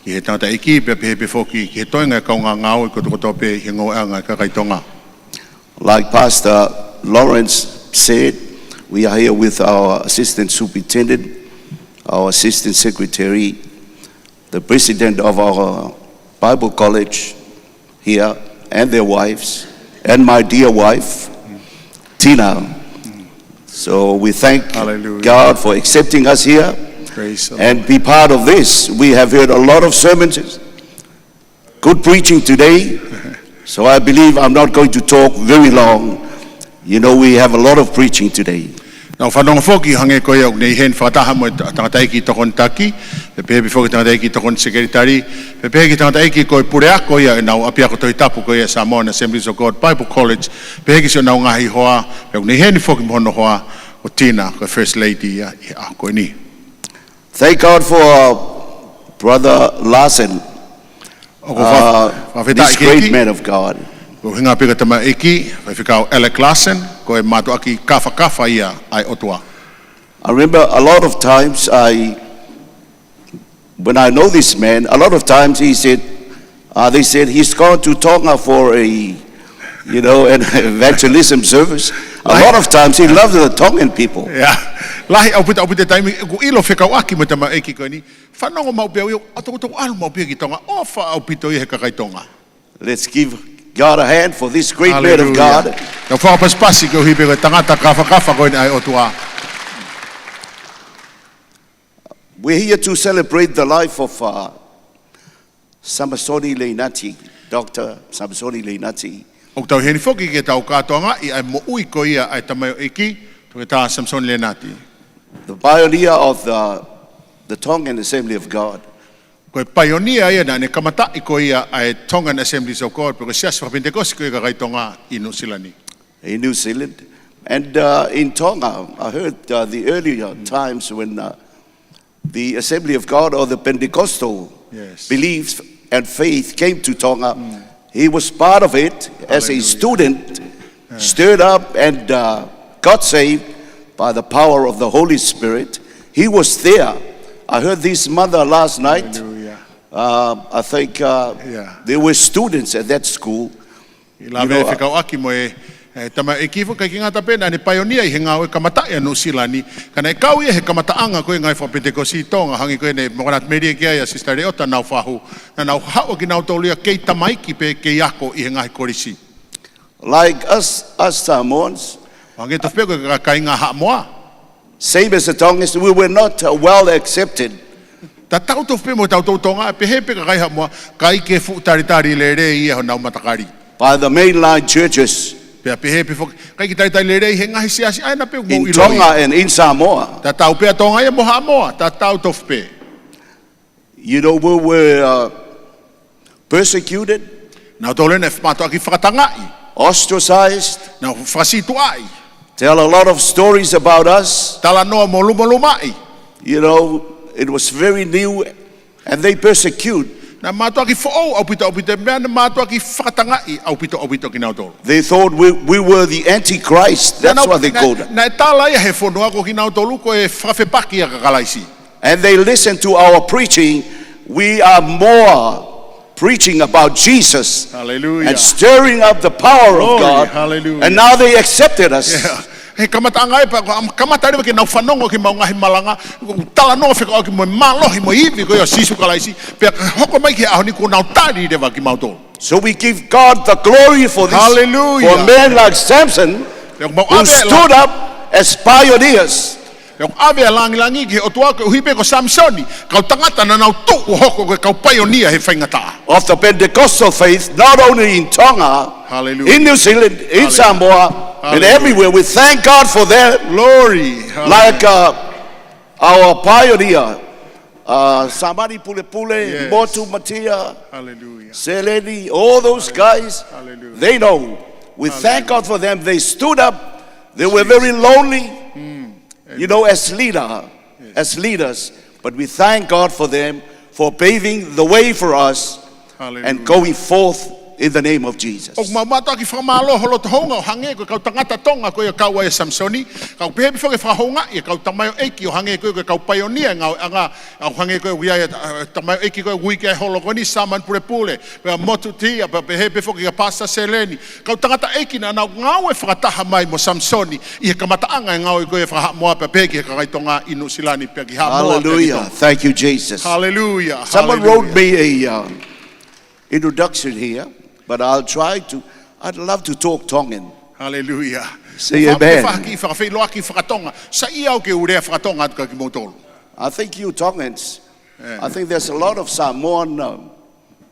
ki he tangataʻeiki, pea pehē pē foki ki he toenga e kaungā ngāue kotokotoa pē ʻi he ngāueʻanga e kakai Tonga. Like Pastor Lawrence said, we are here with our assistant superintendent, our assistant secretary, the president of our Bible college here, and their wives, and my dear wife, Tina. So we thank God for accepting us here and be part of this. We have heard a lot of sermons, good preaching today. So I believe I'm not going to talk very long. You know, we have a lot of preaching today. Naʻa ku fanongo foki hangē ko ia ʻoku ne ʻi heni fakataha mo e ta-, tangataʻeiki tokoni taki, pea pehē pē foki tangataʻeiki tokoni sekelitali, pea pehē ki he tangataʻeiki ko e puleako ia ʻenau ʻapiako Tohi Tapu ko ia Samoan Assemblies of God Bible College, pehē ki siʻonau ngaahi hoa, pea ʻoku ne ʻi heni foki mo hono hoa ko Tina, ko e First Lady ia ʻi he ʻaho ko eni. Thank God for, uh, Brother Larson. ʻOku ou fa-, uh, fakafetaʻi ki he ʻEiki. This great man of God. Ko e ʻuhinga pē ko e tamaioʻeiki, Faifekau Alec Larson, ko e mātuʻaki kafakafa ia ʻa e ʻOtua. I remember a lot of times I, when I know this man, a lot of times he said, uh, they said he's gone to Tonga for a, you know, an evangelism service. A lot of times he loved the Tongan people. Yeah. Lahi ʻaupito, ʻaupito taimi ʻoku ʻilo fekauʻaki mo e tamaioʻeiki ko eni. Fanongo maʻu pē au ia, ʻa tokotokoʻalu maʻu pē ki Tonga, ʻofa ʻaupito ia he kakai Tonga. Let's give God a hand for this great man of God. Hallelujah. Tau fakapasipasi koeʻuhi pē ko e tangata kafakafa ko eni ʻa e ʻOtua. We're here to celebrate the life of, uh, Samisoni Leinati, Doctor Samisoni Leinati. ʻOku tau ʻi heni foki ke tau kātoangaʻi ʻa e moʻui ko ia ʻa e tamaioʻeiki, Toketā Samisoni Leinati. The pioneer of the, the Tongan Assembly of God. Ko e paionia ia naʻa ne kamataʻi ko ia ʻa e Tongan Assemblies of God, pe ko e siasi fakapenitekosi ko ia kakai Tonga ʻi Nuʻusila ni. In New Zealand. And, uh, in Tonga, I heard, uh, the earlier times when, uh, the Assembly of God or the Pentecostal belief and faith came to Tonga. He was part of it as a student, stirred up and, uh, got saved by the power of the Holy Spirit. He was there. I heard this mother last night. Hallelujah. Uh, I think, uh, there were students at that school. ʻI he lave fekauʻaki mo e, e, tamaioʻeiki foki, ʻikai ke ngata pē naʻa ne paionia ʻi he ngāue kamataʻi ʻa Nuʻusila ni, ka naʻe kau ia he kamataʻanga ko e ngāue fakapenitekosi ʻi Tonga, hangē ko ia ne mokana melie ki ai ʻa Sister Leota Naufahu, naʻa nau haʻu ʻa kinautolu ia kei tamaiki pē kei ako ʻi he ngaahi kolisi. Like us, us Samoans. Hangē tofu pē ko e kāinga Haʻamoa. Same as the Tongans, we were not, uh, well accepted. Tatau tofu pē mo tautolu Tonga, pehē pē kakai Haʻamoa, ʻikai ke fuʻu talitali lelei ia honau matakali. By the mainline churches. Pea pehē pē foki, ʻikai ke talitali lelei he ngaahi siasi ʻa ena pē ʻoku mou ʻiloʻi. In Tonga and in Samoa. Tatau pē ʻa Tonga ia mo Haʻamoa, tatau tofu pē. You know, we were, uh, persecuted, naʻa nau tō lena e mātuʻaki fakatangaʻi, ostracized, naʻa nau fakasītuʻaʻi, tell a lot of stories about us. Talanoa mo lumalumaʻi. You know, it was very new, and they persecute. Naʻe mātuʻaki foʻou ʻaupito ʻaupito, meʻa naʻe mātuʻaki fakatangaʻi ʻaupito ʻaupito kinautolu. They thought we, we were the Antichrist. That's what they called it. Naʻe tala ia he fonua ko kinautolu ko e fakafepaki ʻa Kalaisi. And they listen to our preaching. We are more preaching about Jesus, hallelujah, and stirring up the power of God. Glory, hallelujah. And now they accepted us. Yeah. He kamataʻanga ia pea, kamata leva ke nau fanongo ki heʻemau ngaahi malanga, talanoa fekauʻaki mo e mālohi mo e ivi ko ia ʻo Sīsū Kalaisi, pea hoko mai ki he ʻaho ni kuo nau tali leva kimautolu. So we give God the glory for this, hallelujah, for a man like Samson, who stood up as pioneers. Pea ʻoku mau ʻave e lāngilangi ki he ʻOtua koeʻuhi pē ko Samisoni, kau tangata naʻa nau tuʻu ʻo hoko ko e kau paionia he faingataʻa. Of the Pentecostal faith, not only in Tonga, hallelujah, in New Zealand, in Samoa, hallelujah, and everywhere. We thank God for them. Glory. Hallelujah. Like, uh, our pioneer, uh, Samani Pulepule, yes, Motu Matia, hallelujah, Seleni, all those guys, hallelujah, they know. We thank God for them. They stood up. They were very lonely, you know, as leader, as leaders. But we thank God for them for paving the way for us and going forth in the name of Jesus. ʻOku mau mātuʻaki fakamālō holo tohonga ʻo hangē ko e kau tangata Tonga ko ia ʻoku kau ai ʻa Samisoni, kau pehē pē foki e fakahoungaʻi e kau tamaioʻeiki ʻo hangē ko ia ko e kau paionia ngāueʻanga, ʻo hangē ko ia ʻa e, ʻa e tamaioʻeiki ko ia ʻoku ui ki ai holo ko eni, Samani Pulepule, pea Motu Matia, pea pehē pē foki kia Pastor Seleni. Kau tangataʻeiki naʻa nau ngāue fakataha mai mo Samisoni ʻi he kamataʻanga e ngāue ko ia fakahaʻamoa pea pehē ki he kakai Tonga ʻi Nuʻusila ni pea ki Haʻamoa pea ki Tonga. Hallelujah. Thank you, Jesus. Hallelujah. Someone wrote me a, uh, introduction here, but I'll try to, I'd love to talk Tongan. Hallelujah. Say amen. Fakafeʻiloaki fakaTonga. Saiʻia au ke u lea fakaTonga atu kia kimoutolu. I think you Tongans, I think there's a lot of Samoan, um,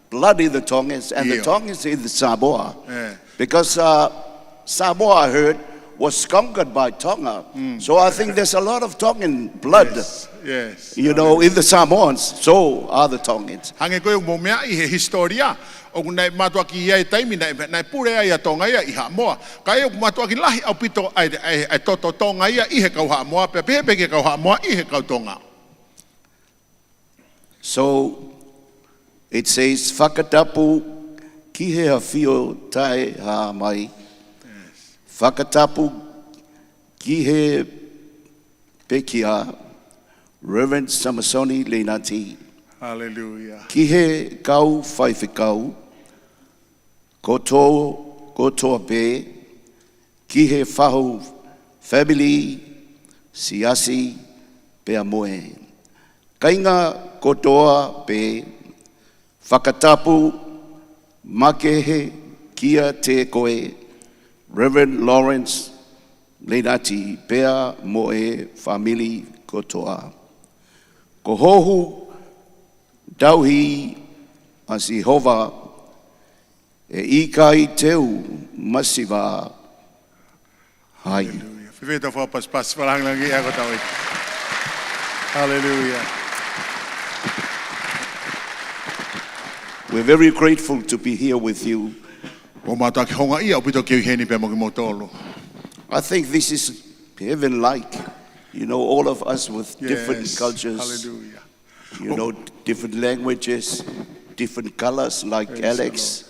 blood in the Tongans, and the Tongans in the Samoa. Because, uh, Samoa, I heard, was conquered by Tonga. So I think there's a lot of Tongan blood, you know, in the Samoans. So are the Tongans. Hangē ko ia ʻoku mou meaʻi he hisitōlia, ʻoku naʻe mātuʻaki ʻi ai e taimi naʻe, naʻe pule ai ʻa Tonga ia ʻi Haʻamoa. Ka ʻoku mātuʻaki lahi ʻaupito ʻa e, ʻa e, ʻa e toto Tonga ia ʻi he kau Haʻamoa, pea pehē pē ki he kau Haʻamoa ʻi he kau Tonga. So it says, fakatapu ki he ʻAfio Taʻehāmai. Fakatapu ki he Pekia, Reverend Samisoni Leinati. Hallelujah. Ki he kau faifekau, koto-, kotoa pē, ki he fahu family, siasi, pea mo e kāinga kotoa pē, fakatapu makehe kiate koe, Reverend Lawrence Leinati, pea mo e family kotoa. Ko hoʻo tauhi ʻa Sihova ʻe ʻikai te u masiva ai. Hallelujah. Fēfē ʻetau fakapasipasi, fakalāngilangiʻi ʻa e ʻOtua. Hallelujah. We're very grateful to be here with you. ʻOku mau mātuʻaki houngaʻia ʻaupito ke u ʻi heni pea mo kimoutolu. I think this is heaven-like. You know, all of us with different cultures. Yes. Hallelujah. You know, different languages, different colors, like Alex.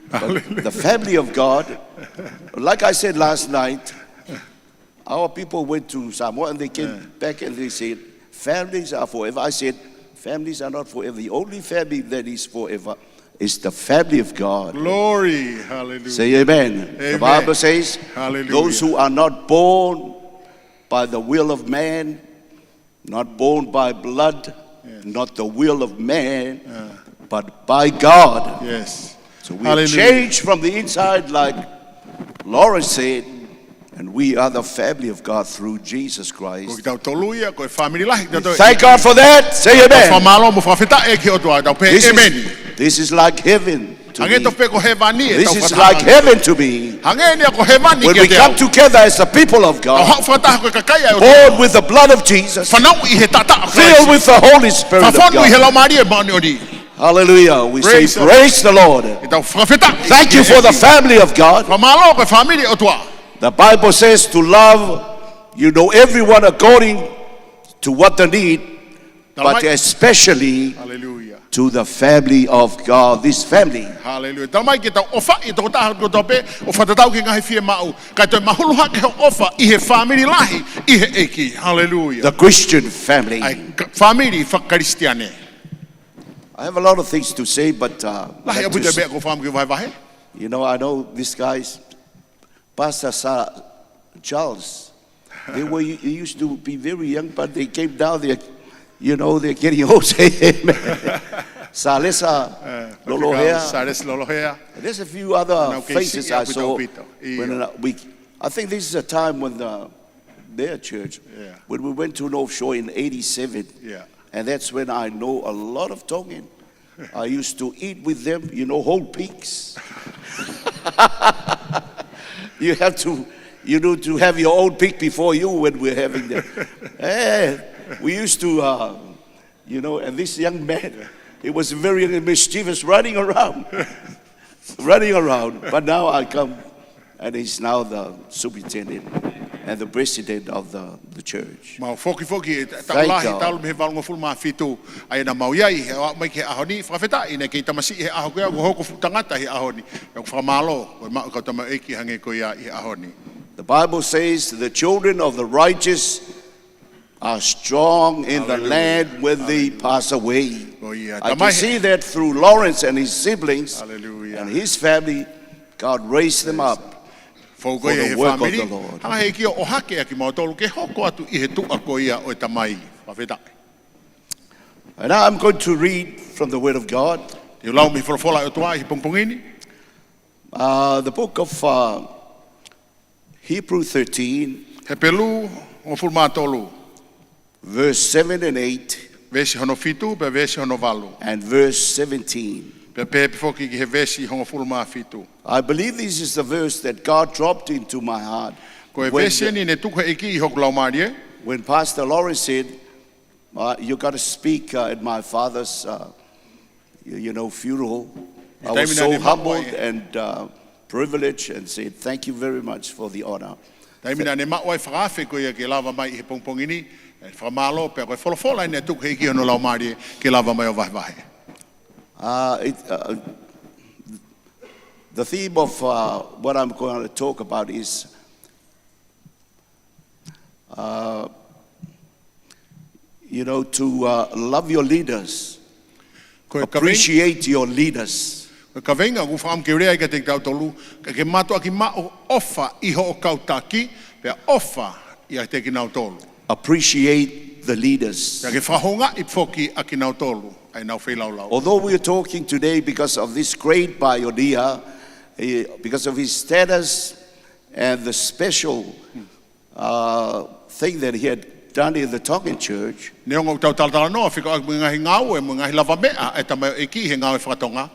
Praise the Lord. But the family of God, like I said last night, our people went to Samoa and they came back and they said, "Families are forever." I said, "Families are not forever. The only family that is forever is the family of God." Glory. Hallelujah. Say amen. Amen. The Bible says, hallelujah, "Those who are not born by the will of man, not born by blood, not the will of man, but by God." Yes. So we are changed from the inside, like Lawrence said, and we are the family of God through Jesus Christ. Ko kitautolu ia, ko e fāmili lahi kitautolu. We thank God for that. Say amen. Tau fakamālō mo fakafetaʻi ki he ʻOtua, tau pehē, ʻēmeni. This is, this is like heaven to me. Hangē tofu pē ko hēvani ʻetau fakataha. This is like heaven to me. Hangē eni ia ko hēvani kiate au. When we come together as the people of God, tau haʻu fakataha ko e kakai ʻa e ʻOtua, born with the blood of Jesus, fanauʻi he taʻataʻa ʻo Kalaisi, filled with the Holy Spirit of God. Fakafonu ʻi he Laumālie Māʻoniʻoni. Hallelujah. We say, praise the Lord. Ke tau fakafetaʻi. Thank you for the family of God. Fakamālō ko e fāmili ʻo e ʻOtua. The Bible says to love, you know, everyone according to what they need, but especially to the family of God, this family. Hallelujah. Talamai ke tau ʻofaʻi e tokotaha kotoa pē, ʻo fakatatau ki he ngaahi fiemaʻu. Kae toe mahulu hake hoʻo ʻofa ʻi he fāmili lahi ʻi he ʻEiki. Hallelujah. The Christian family. ʻA e ka-, fāmili faka-Kalisitiane. I have a lot of things to say, but, uh, I like to s-, lahi ʻaupito e meʻa ʻoku ou fie maʻu ke vahevahe. You know, I know these guys, Pastor Sa-, Charles, they were, they used to be very young, but they came down, they're, you know, they're getting old. Say amen. Salesa Lolohea. Salesa Lolohea. There's a few other faces I saw when, uh, we, I think this is a time when the, their church, when we went to North Shore in eighty-seven, and that's when I know a lot of Tongan. I used to eat with them, you know, whole pigs. You have to, you know, to have your own pig before you when we're having them. Eh, we used to, uh, you know, and this young man, he was very mischievous, running around, running around. But now I come, and he's now the superintendent and the president of the, the church. Mau foki foki e ta-, taʻu lahi, talu mei he valungofulu mā fitu, ʻa ia naʻa mau ʻi ai, he ʻaho mai ki he ʻaho ni, fakafetaʻi naʻe kei tamasiʻi he ʻaho ko ia, ʻoku ou hoko fuʻu tangata he ʻaho ni. ʻOku ou fakamālō, ko e maʻu e kau tamaioʻeiki hangē ko ia ʻi he ʻaho ni. The Bible says, "The children of the righteous are strong in the land when they pass away." Ko ia, I can see that through Lawrence and his siblings and his family, God raised them up for the work of the Lord. Hanga he ʻEiki ʻo ʻohake ʻa kimautolu ke hoko atu ʻi he tuʻa ko ia ʻo e Tamai. Fakafetaʻi. And now I'm going to read from the Word of God. Te u lau mei he folofola ʻa e ʻOtua ʻi he pongipongi ni. Uh, the book of, uh, Hebrew thirteen, Hepelū hongofulu mā tolu, verse seven and eight, veesi hono fitu, pea veesi hono valu, and verse seventeen. Pea pehē pē foki ki he veesi hongofulu mā fitu. I believe this is the verse that God dropped into my heart. Ko e veesi eni naʻe tuku he ʻEiki ʻi hoku laumālie. When Pastor Lawrence said, uh, "You gotta speak, uh, at my father's, uh, you, you know, funeral." I was so humbled and, uh, privileged and said, "Thank you very much for the honor." Taimi naʻa ne maʻu ai e fakaafe ko ia ke lava mai ʻi he pongipongi ni, ʻe fakamālō pea ko e folofola eni naʻe tuku he ʻEiki ʻi hono laumālie ke lava mai ʻo vahevahe. Uh, it, uh, the theme of, uh, what I'm gonna talk about is, uh, you know, to, uh, love your leaders, appreciate your leaders. Ko e kaveinga ʻoku ou fakaʻamu ke u lea ai kiate kitautolu, ke ke mātuʻaki maʻu ʻofa ʻi hoʻo kau taki, pea ʻofa ʻiate kinautolu. Appreciate the leaders. Pea ke fakahoungaʻi foki ʻa kinautolu, ʻa ʻenau feilaulau. Although we are talking today because of this great pioneer, eh, because of his status and the special, uh, thing that he had done in the Tongan church, neongo ʻoku tau talatalanoa fekauʻaki mo e ngaahi ngāue, mo e ngaahi lavameʻa ʻa e tamaioʻeiki he ngāue faka-Tonga.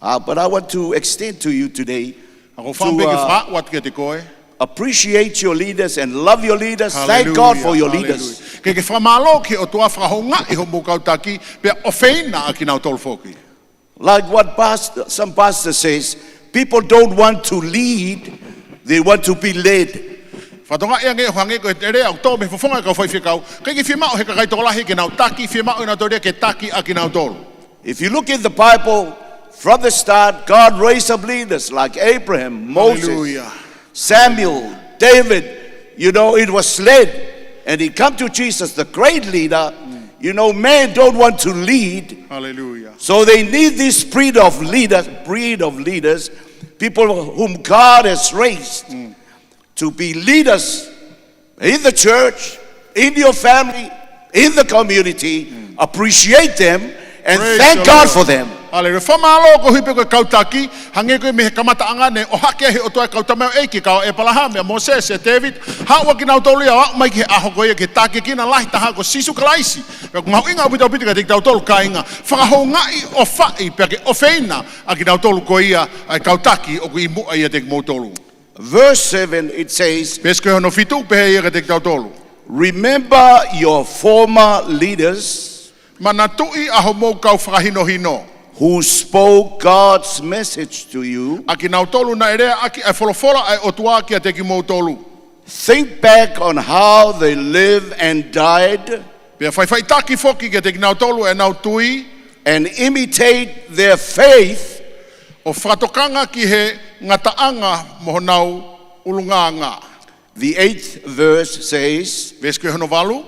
Uh, but I want to extend to you today, ka ʻoku ou fie maʻu ke, uh, fakaʻoatu kiate koe, appreciate your leaders and love your leaders. Thank God for your leaders. Hallelujah. Ke ke fakamālō ki he ʻOtua, fakahoungaʻi hoʻomou kau taki, pea ʻofeina ʻa kinautolu foki. Like what past-, some pastor says, people don't want to lead, they want to be led. Fakatokangaʻi ange ʻo hangē ko e lea ʻoku tō mei he fofonga ʻo e kau faifekau, ʻikai ke fiemaʻu he kakai tokolahi ke nau taki, fiemaʻu ʻenautolu ia ke taki ʻa kinautolu. If you look in the Bible, from the start, God raised up leaders like Abraham, Moses, Samuel, David, you know, it was led. And it come to Jesus, the great leader. You know, men don't want to lead. Hallelujah. So they need this breed of leaders, breed of leaders, people whom God has raised to be leaders in the church, in your family, in the community, appreciate them, and thank God for them. Hallelujah. Fakamālō koeʻuhi pē ko e kau taki, hangē ko e mei he kamataʻanga naʻe ʻohake ai he ʻOtua e kau tamaioʻeiki, kau ʻĒpalahame, ʻa Mōsese, ʻa Tēvita, haʻu ʻa kinautolu ia ʻo aʻu mai ki he ʻaho ko ia ke taki e kina lahi taha ko Sīsū Kalaisi. Pea ʻoku mahuʻinga ʻaupito ʻaupito kiate kitautolu kāinga, fakahoungaʻi, ʻofaʻi, pea ke ʻofeina ʻa kinautolu ko ia ʻa e kau taki ʻoku ʻi muʻa ʻiate kimoutolu. Verse seven, it says, veesi ko hono fitu, pehē ia kiate kitautolu. Remember your former leaders. Manatuʻi ʻa hoʻomou kau fakahinohino. who spoke God's message to you, ʻa kinautolu naʻe leaʻaki ʻa e folofola ʻa e ʻOtua kiate kimoutolu. Think back on how they lived and died, Pea faʻifaʻitaki foki kiate kinautolu ʻenau tui, and imitate their faith, ʻo fakatokanga ki he ngataʻanga mo honau ʻulungaanga. The eighth verse says, Veesi ko hono valu.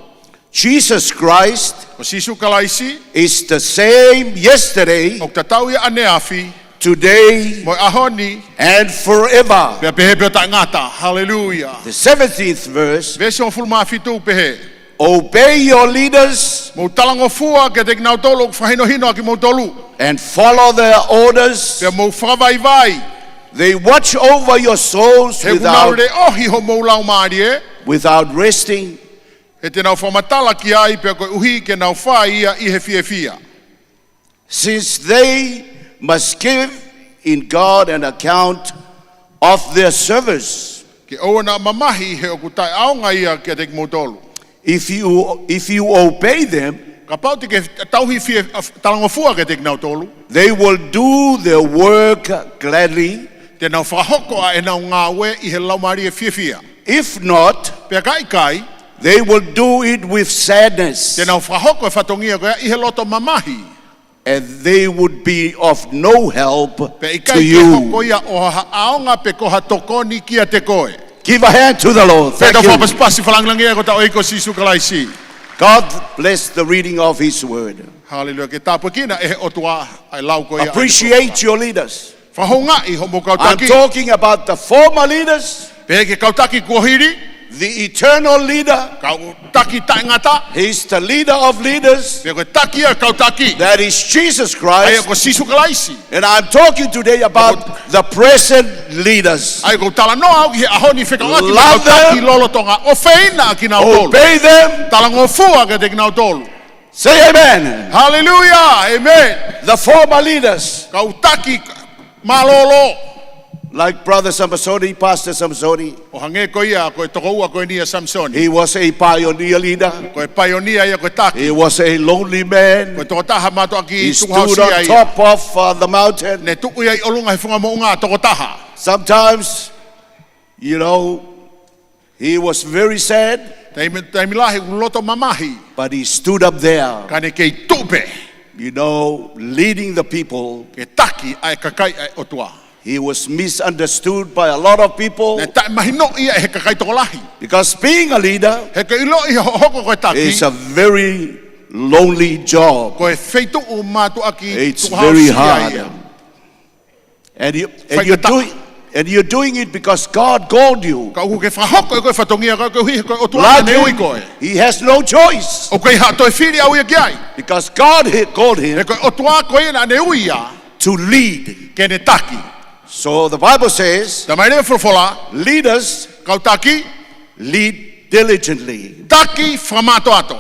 Jesus Christ Ko Sīsū Kalaisi is the same yesterday, ʻoku tatau ia ʻaneafi, today, mo e ʻaho ni, and forever. Pea pehē pē ʻo taʻengata. Haleluia. The seventeenth verse, Veesi hongofulu mā fitu pehē. Obey your leaders, Mou talangofua kiate kinautolu ʻoku fakahinohino ʻa kimoutolu. And follow their orders. Pea mou fakavaivai. They watch over your souls He ʻoku nau without, leʻohi homou laumālie. Without resting. He te nau fakamatala ki ai pea koeʻuhi ke nau fai ia ʻi he fiefia. Since they must give in God an account of their service. Ke ʻoua naʻa mamahi he ʻoku taʻeʻaonga ia kiate kimoutolu. If you, if you obey them, Kapau te ke tauhi fie, talangofua kiate kinautolu. They will do their work gladly. Te nau fakahoko ʻa ʻenau ngāue ʻi he laumālie fiefia. If not, Pea ka ʻikai, they will do it with sadness. Te nau fakahoko e fatongia ko ia ʻi he loto mamahi. And they would be of no help to you. Pea ʻikai ke hoko ia ʻo ha ʻaonga pe ko ha tokoni kiate koe. Give a hand to the Lord. Thank you. Pea tau fakapasipasi fakalāngilangi ʻa e ʻEiki ko Sīsū Kalaisi. God bless the reading of His word. Haleluia. Ke tāpuekina ʻe he ʻOtua ʻa e lau ko ia. Appreciate your leaders. Fakahoungaʻi hoʻomou kau taki. I'm talking about the former leaders. Pehē ki he kau taki kuo hili. The eternal leader. Kau taki taʻengata. He's the leader of leaders. Pea ko e taki ʻa e kau taki. That is Jesus Christ. ʻA ia ko Sīsū Kalaisi. And I'm talking today about the present leaders. ʻA ia ʻoku ou talanoa au ki he ʻaho ni fekauʻaki mo e kau taki lolotonga. Love them. ʻOfeina ʻa kinautolu. Obey them. Talangofua kiate kinautolu. Say amen. Haleluia. Amen. The former leaders. Kau taki mālōlō. Like Brother Samsoni, Pastor Samsoni. ʻO hangē ko ia, ko e tokoua ko eni ʻa Samisoni. He was a pioneer leader. Ko e paionia ia, ko e taki. He was a lonely man. Ko e tokotaha mātuʻaki tukuhausia ia. He stood on top of, uh, the mountain. Ne tuʻu ia ʻi ʻolunga he funga moʻunga tokotaha. Sometimes, you know, he was very sad. Taimi, taimi lahi ʻoku loto mamahi. But he stood up there. Ka ne kei tuʻu pē. You know, leading the people. Ke taki ʻa e kakai ʻa e ʻOtua. He was misunderstood by a lot of people. Naʻe taʻemahinoʻi ia ʻe he kakai tokolahi. Because being a leader He ko e ʻiloʻi hoʻo hoko ko e taki. Is a very lonely job. Ko e feituʻu mātuʻaki tukuhausia ia. It's very hard. And you, and you're doing, and you're doing it because God called you. Ka ʻoku ke fakahoko ʻe koe e fatongia ko ē koeʻuhi he ko e ʻOtua naʻa ne ui koe. Like him, he has no choice. ʻOku ʻikai ha toe fili ʻaʻau ia ki ai. Because God had called him. He ko e ʻOtua ko ia naʻa ne ui ia. To lead. Ke ne taki. So the Bible says, Talamai ʻe he folofola, leaders kau taki, lead diligently. Taki fakamātoato.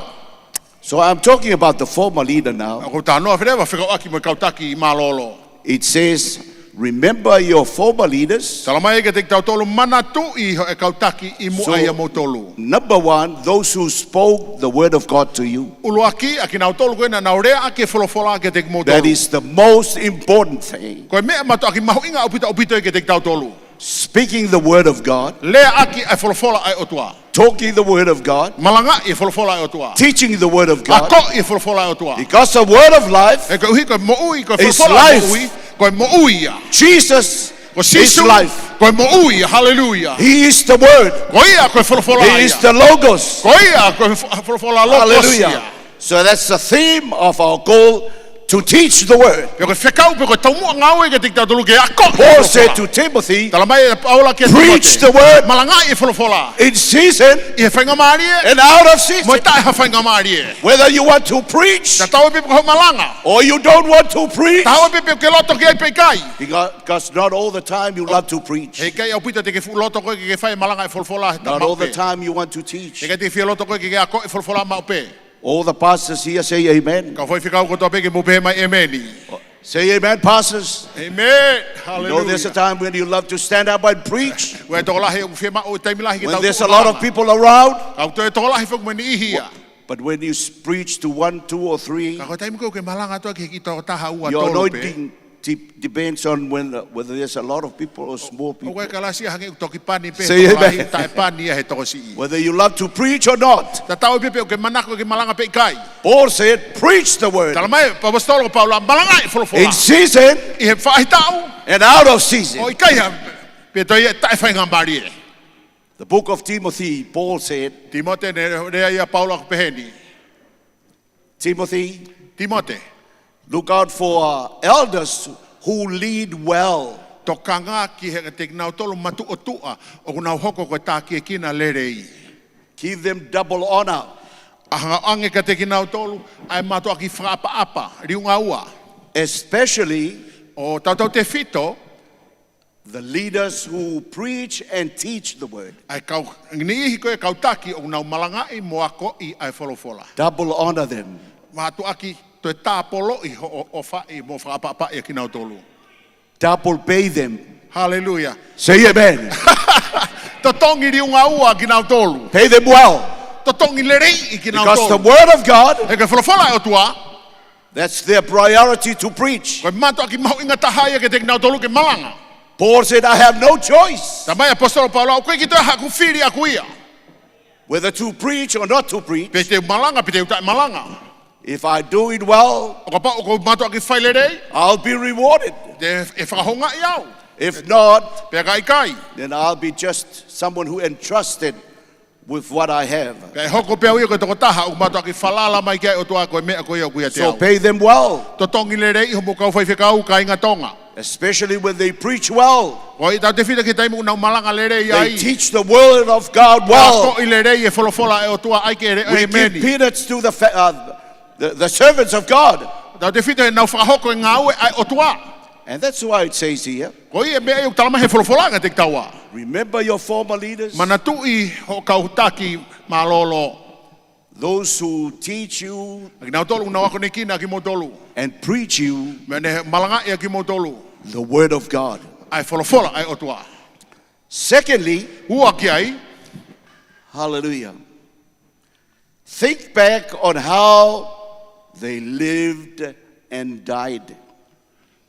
So I'm talking about the former leader now. ʻOku ou talanoa fēfē, fekauʻaki mo e kau taki mālōlō. It says, "Remember your former leaders." Talamai kiate kitautolu manatuʻi hoʻo kau taki ʻi muʻa ʻiate kimoutolu. So, number one, those who spoke the word of God to you. ʻUluaki, ʻa kinautolu ko ē naʻa nau leaʻaki e folofola kiate kimoutolu. That is the most important thing. Ko e meʻa mātuʻaki mahuʻinga ʻaupito ʻaupito ia kiate kitautolu. Speaking the word of God. Leaʻaki e folofola ʻa e ʻOtua. Talking the word of God. Malangaʻi e folofola ʻa e ʻOtua. Teaching the word of God. Akoʻi e folofola ʻa e ʻOtua. Because the word of life He koeʻuhi ko e moʻui, ko e folofola moʻui, is life. Ko e moʻui ia. Jesus is life. Ko Sīsū ko e moʻui ia. Haleluia. He is the word. Ko ia ko e folofola ia. He is the logos. Ko ia ko e fo-, folofola logos ia. Hallelujah. So that's the theme of our goal, to teach the word. Pea ko e fekau, pea ko e taumuʻa ngāue kiate kitautolu ke akoʻi e folofola. Paul said to Timothy, Talamai ʻe Paula kia Tīmote, "Preach the word malangaʻi e folofola in season ʻi he faingamālie, and out of season." Mo e taʻe ha faingamālie. Whether you want to preach Tatau ai pē pe ko hoʻo malanga. or you don't want to preach. Tatau ai pē pe ʻoku ke loto ki ai pe ʻikai. Because, because not all the time you love to preach. He ʻikai ʻaupito te ke fuʻu loto koe ke ke fai e malanga e folofola he taimi pē. Not all the time you want to teach. He ʻikai te ke fie loto koe ke ke akoʻi e folofola maʻu pē. All the pastors here say amen. Kau faifekau kotoa pē ke mou pehē mai ʻēmeni. Say amen, pastors. Amen. You know, there's a Hallelujah. time when you love to stand up and preach. Ko e tokolahi ʻoku fiemaʻu e taimi lahi ke tau tuʻu ʻo malanga. When there's a lot of people around. Ka ʻoku toe tokolahi foki mo e niʻihi ia. But when you s- preach to one, two, or three, Ka ko e taimi ko ē ʻoku ke malanga atu ki he kiʻi tokotaha ua your tolu pē, anointing de- depends on when, whether there's a lot of people or small people. ʻOku ʻikai ke lava ia hangē ʻoku toki pani pē Say he tokolahi, amen. taʻe pani ia he tokosiʻi. Whether you love to preach or not. Tatau ai pē pe ʻoku ke manako ke malanga pe ʻikai. Paul said, "Preach the word." Talamai ʻe he ʻaposetolo ko Paula, malangaʻi e folofola. In season ʻI he faʻahitaʻu, and out of season. ʻo ʻikai ha, pe toe ia taʻe faingamālie. The book of Timothy, Paul said, Timote, ne lea ia ʻa Paula ʻoku pehē ni. Timothy, Timote, look out for, uh, elders who lead well. Tokanga ki he kiate kinautolu matuʻotuʻa ʻoku nau hoko ko e takiekina lelei. Give them double honor. ʻA hanga ʻo ʻoange kiate kinautolu ʻa e mātuʻaki fakaʻapaʻapa, liunga ua. Especially ʻO tautautefito the leaders who preach and teach the word. ʻA e kau, niʻihi ko ē kau taki ʻoku nau malangaʻi mo akoʻi ʻa e folofola. Double honor them. Mātuʻaki toe tāpoloʻi hoʻo ʻofaʻi mo fakaʻapaʻapaʻi ʻa kinautolu. Double pay them. Hallelujah. Say amen. Totongi liunga ua kinautolu. Pay them well. Totongi lelei ʻi kinautolu. Because the word of God, He ko e folofola ʻa e ʻOtua. That's their priority to preach. Ko e mātuʻaki mahuʻinga taha ia kiate kinautolu ke malanga. Paul said, "I have no choice Talamai ʻe he ʻaposetolo ko Paula, ʻoku ʻikai ke toe ʻi ai haʻaku fili ʻaʻaku ia. whether to preach or not to preach. Pe te u malanga, pe te u taʻe malanga. If I do it well, ʻO kapau ʻoku ou mātuʻaki fai lelei, I'll be rewarded. te, ʻe fakahoungaʻi au. If not, Pea ka ʻikai, then I'll be just someone who entrusted with what I have." pea ʻe hoko pē au ia ko e tokotaha ʻoku mātuʻaki falala mai ki ai ʻOtua ko e meʻa ko ia ʻoku ʻiate So au. pay them well, Totongi lelei hoʻomou kau faifekau, kāinga Tonga. especially when they preach well. ʻOku ʻi ai tautefito ki he taimi ʻoku nau malanga lelei They ai. teach the word of God well. Akoʻi lelei e folofola ʻa e ʻOtua ʻai ke lele We ʻa e give meni. peanuts to the, fa- uh, the, the servants of God. Tautefito ʻenau fakahoko e ngāue ʻa e ʻOtua. And that's why it says here, Ko ia e meʻa ia ʻoku talamai he folofola kiate kitaua. Remember your former leaders, Manatuʻi hoʻo kau taki mālōlō. those who teach you ʻA kinautolu ʻoku nau akonekina kimoutolu. and preach you Mo ne malangaʻi ʻa kimoutolu. the word of God. ʻA e folofola ʻa e ʻOtua. Secondly, Ua ki ai, hallelujah. Think back on how they lived and died.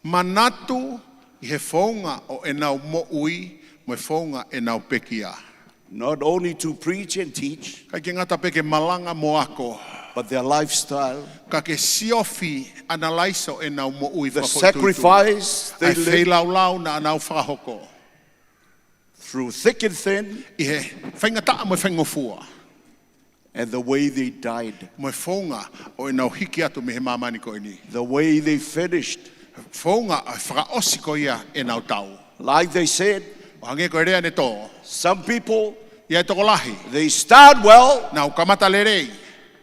Manatu ʻi he founga ʻo ʻenau moʻui mo e founga ʻenau pekia. Not only to preach and teach, ʻIkai ke ngata pē ke malanga mo ako, but their lifestyle, ka ke siofi, analyze ʻo ʻenau moʻui the fakafoʻituitui. sacrifice they ʻA e lived feilaulau naʻa nau fakahoko. through thick and thin, ʻI he faingataʻa mo e faingofua. and the way they died, Mo e founga ʻo ʻenau hiki atu mei he māmani ko eni. the way they finished. Founga ʻo e fakaʻosi ko ia ʻenau tau. Like they said, ʻO hangē ko e lea ne tō. some people, ʻI ai e tokolahi, they start well, nau kamata lelei,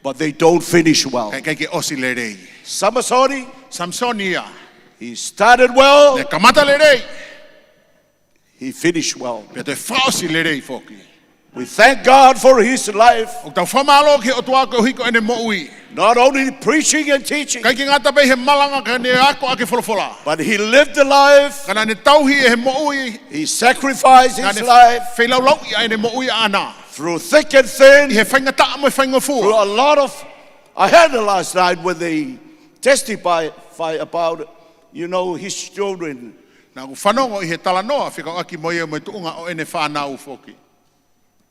but they don't finish well. ka ʻikai ke ʻosi lelei. Samson, Samisoni ia, he started well, ne kamata lelei, he finished well. pea toe fakaʻosi lelei foki. We thank God for his life. ʻOku tau fakamālō ki he ʻOtua koeʻuhi ko ʻene moʻui. Not only preaching and teaching, ʻIkai ke ngata pē he malanga ka ne ako ʻaki e folofola. but he lived the life. Ka naʻa ne tauhi ʻe he moʻui. He sacrificed Naʻa his ne life feilaulauʻi ʻa ʻene moʻui ʻaʻana. through thick and thin, ʻI he faingataʻa mo e faingofua. through a lot of, I heard it last night when they testify about, you know, his children. Naʻa ku fanongo ʻi he talanoa fekauʻaki mo ia mo e tuʻunga ʻo ʻene fānau foki.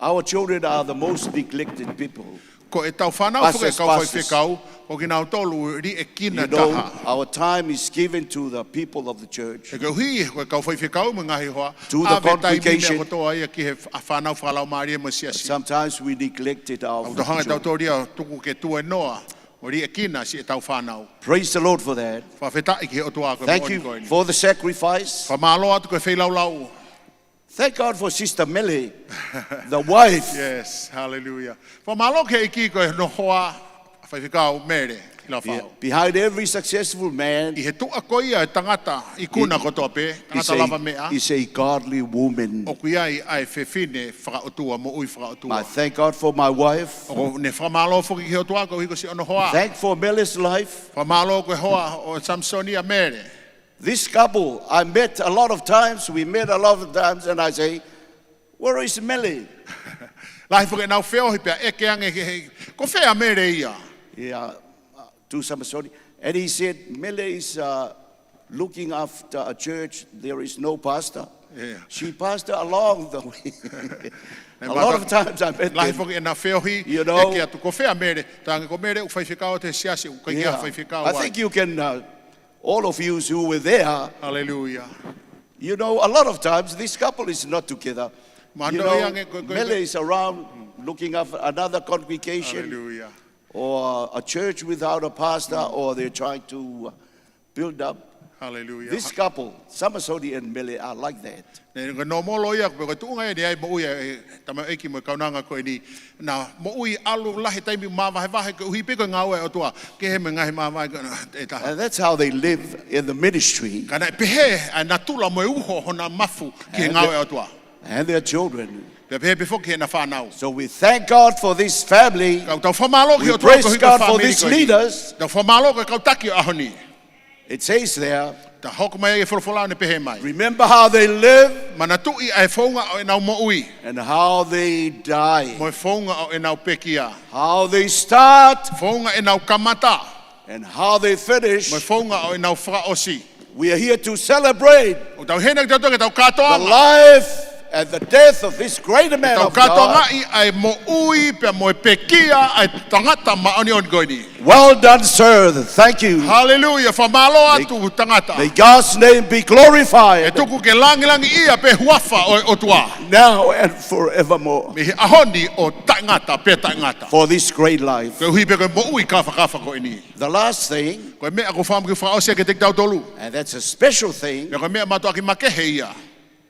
Our children are the most neglected people. Ko ʻetau fānau Us foki as e kau pastors, faifekau, ko kinautolu liʻekina you know, taha. our time is given to the people of the church, He koeʻuhi ko e kau faifekau mo e ngaahi hoa, to the ʻave taimi meʻa congregation. kotoa ia ki he f-, ʻa e fānau fakalaumālie mo e siasi. Sometimes we neglected our ʻOku tau hanga children. tautolu ia ʻo tuku ke tuenoa mo liʻekina siʻetau fānau. Praise the Lord for that. Fakafetaʻi ki he ʻOtua ko e Thank moʻoni you ko eni. for the sacrifice. Fakamālō atu ko e feilaulau. Thank God for Sister Mele, the wife. Yes, hallelujah. Fakamālō ki he ʻEiki ko hono hoa, faifekau Mele Hilafau. Be- behind every successful man ʻI he tuʻa ko ia e tangata ikuna kotoa pē, is tangata lava a, meʻa, is a godly woman. ʻoku ʻi ai ʻa e fefine fakaʻotua, moʻui fakaʻotua. I thank God for my wife. ʻOku ne fakamālō foki ki he ʻOtua koeʻuhi ko siʻono hoa. Thank for Mele's life. Fakamālō ko e hoa ʻo Samisoni ʻa Mele. This couple, I met a lot of times, we met a lot of times, and I say, "Where is Mele?" Lahi foki ʻenau feohi pea ʻeke ange ki he, ko fē ʻa Mele ia? Yeah, uh, to Samasoni. And he said, Mele is uh, looking after a church. There is no pastor. Yeah. She pastor along the way. Naʻe A lot mata- of times I met Lahi them. foki ʻena feohi, You know, ʻeke atu ko fē ʻa Mele, talaange ko Mele ʻoku faifekau ʻa e siasi, ʻoku ʻikai ke Yeah. faifekau I ai. think you can, uh, all of you who were there, Hallelujah. you know, a lot of times this couple is not together. You Mahalo know, ia ange ko- ko- Mele is around looking after another congregation Hallelujah. or a church without a pastor, or they're trying to uh, build up. Hallelujah. This couple, Samasoni and Mele, are like that. Naʻe ko e nōmolo ia, ko e tuʻunga ia naʻe ʻi ai e moʻui ʻa e tamaioʻeiki mo e kaunanga ko eni. Naʻa nau moʻui ʻalu lahi taimi māvahevahe koeʻuhi pē ko e ngāue ʻa e ʻOtua. Kehe mo e ngaahi māvae ko ena ʻe taha. And that's how they live in the ministry. Ka naʻe pehē ʻa e natula mo e uho honau mafu ki he And ngāue the- ʻa e ʻOtua. And their children. Pea pehē pē foki ʻena fānau. So we thank God for this family. Ka ʻoku tau fakamālō ki he We ʻOtua praise koeʻuhi ko e God for fāmili these ko eni. leaders. Tau fakamālō ki he kau taki ʻo e ʻaho ni. It says there, Tau hoko mai ai e folofola ʻo ne pehē mai. remember how they live Manatuʻi ʻa e founga ʻo ʻenau moʻui. and how they die. Mo e founga ʻo ʻenau pekia. How they start Founga ʻenau kamata. and how they finish. Mo e founga ʻo ʻenau fakaʻosi. We are here to celebrate ʻOku tau ʻi heni kitautolu ke tau the kātoanga. life and the death of this great man Tau of God. Kātoangaʻi ʻa e moʻui pea mo e pekia ʻa e tangata māʻoniʻoni ko eni. Well done, sir. Thank you. Hallelujah. Fakamālō atu tangata. May God's name be ʻE glorified tuku ke langilangiʻia pē huafa ʻo e ʻOtua. now and forevermore Mei he ʻaho ni ʻo taʻengata pea taʻengata. for this great life. Koeʻuhi pē ko e moʻui kāfakafa ko eni. The last thing, Ko e meʻa ʻoku ou fakaʻamu ke fakaʻosi kiate kitautolu. and that's a special thing, Pea ko e meʻa mātuʻaki makehe ia.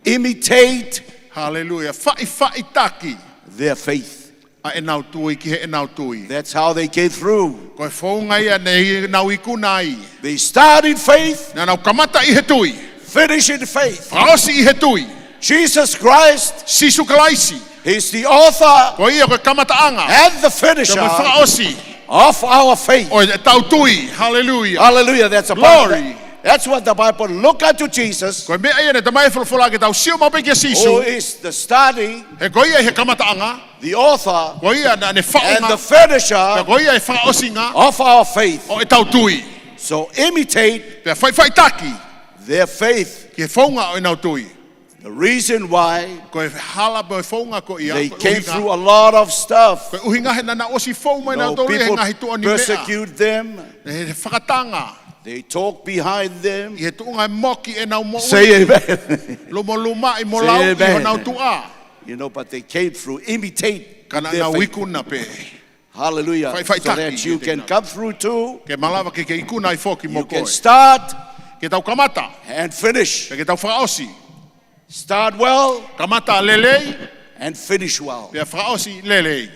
imitate Hallelujah. Faʻifaʻitaki their faith. ʻa ʻenau tui ki heʻenau tui. That's how they came through. Ko e founga ia naʻa nau ikuna ai. They start in faith, Naʻa nau kamata ʻi he tui. Finish in faith. Fakaʻosi ʻi he tui. Jesus Christ Sīsū Kalaisi. is the author Ko ia ko e kamataʻanga. and the finisher Ko e fakaʻosi. of our faith. ʻO ʻetau tui. Hallelujah. Hallelujah. That's a Glory. That's what the Bible. Look unto Jesus, Ko e meʻa ia naʻe talamai ʻe he folofola ke tau sio maʻu pē kia who Sīsū. Is the starting, He ko ia he kamataʻanga. The author, Ko ia naʻa ne faʻunga. And the finisher Pea ko ia e fakaʻosinga. Of our faith. ʻO ʻetau tui. So imitate Pea faʻifaʻitaki. Their faith. Ki he founga ʻo ʻenau tui. The reason why Ko e hala mo e founga ko ia. they Ko e came ʻuhinga. Through a lot of stuff. Ko e ʻuhinga he naʻa nau ʻosi fou mai No, nautolu he people ngaahi tuʻa ni meʻa. Persecute them. He fakatanga. They talk behind them. ʻI he tuʻunga e moki ʻenau moʻui. Say amen. Lumolumaʻi mo Say lau ʻi amen. Honau tuʻa. You know, but they came through, imitate Ka naʻa their nau faith. Ikuna pē. Hallelujah. Faʻifaʻitaki So that you ki can heʻenau. Come through too. Ke malava ke ke ikuna ai foki mo You can koe. Start Ke tau kamata. And finish. Pea ke tau fakaʻosi. Start well Kamata lelei. And finish well. Pea fakaʻosi lelei.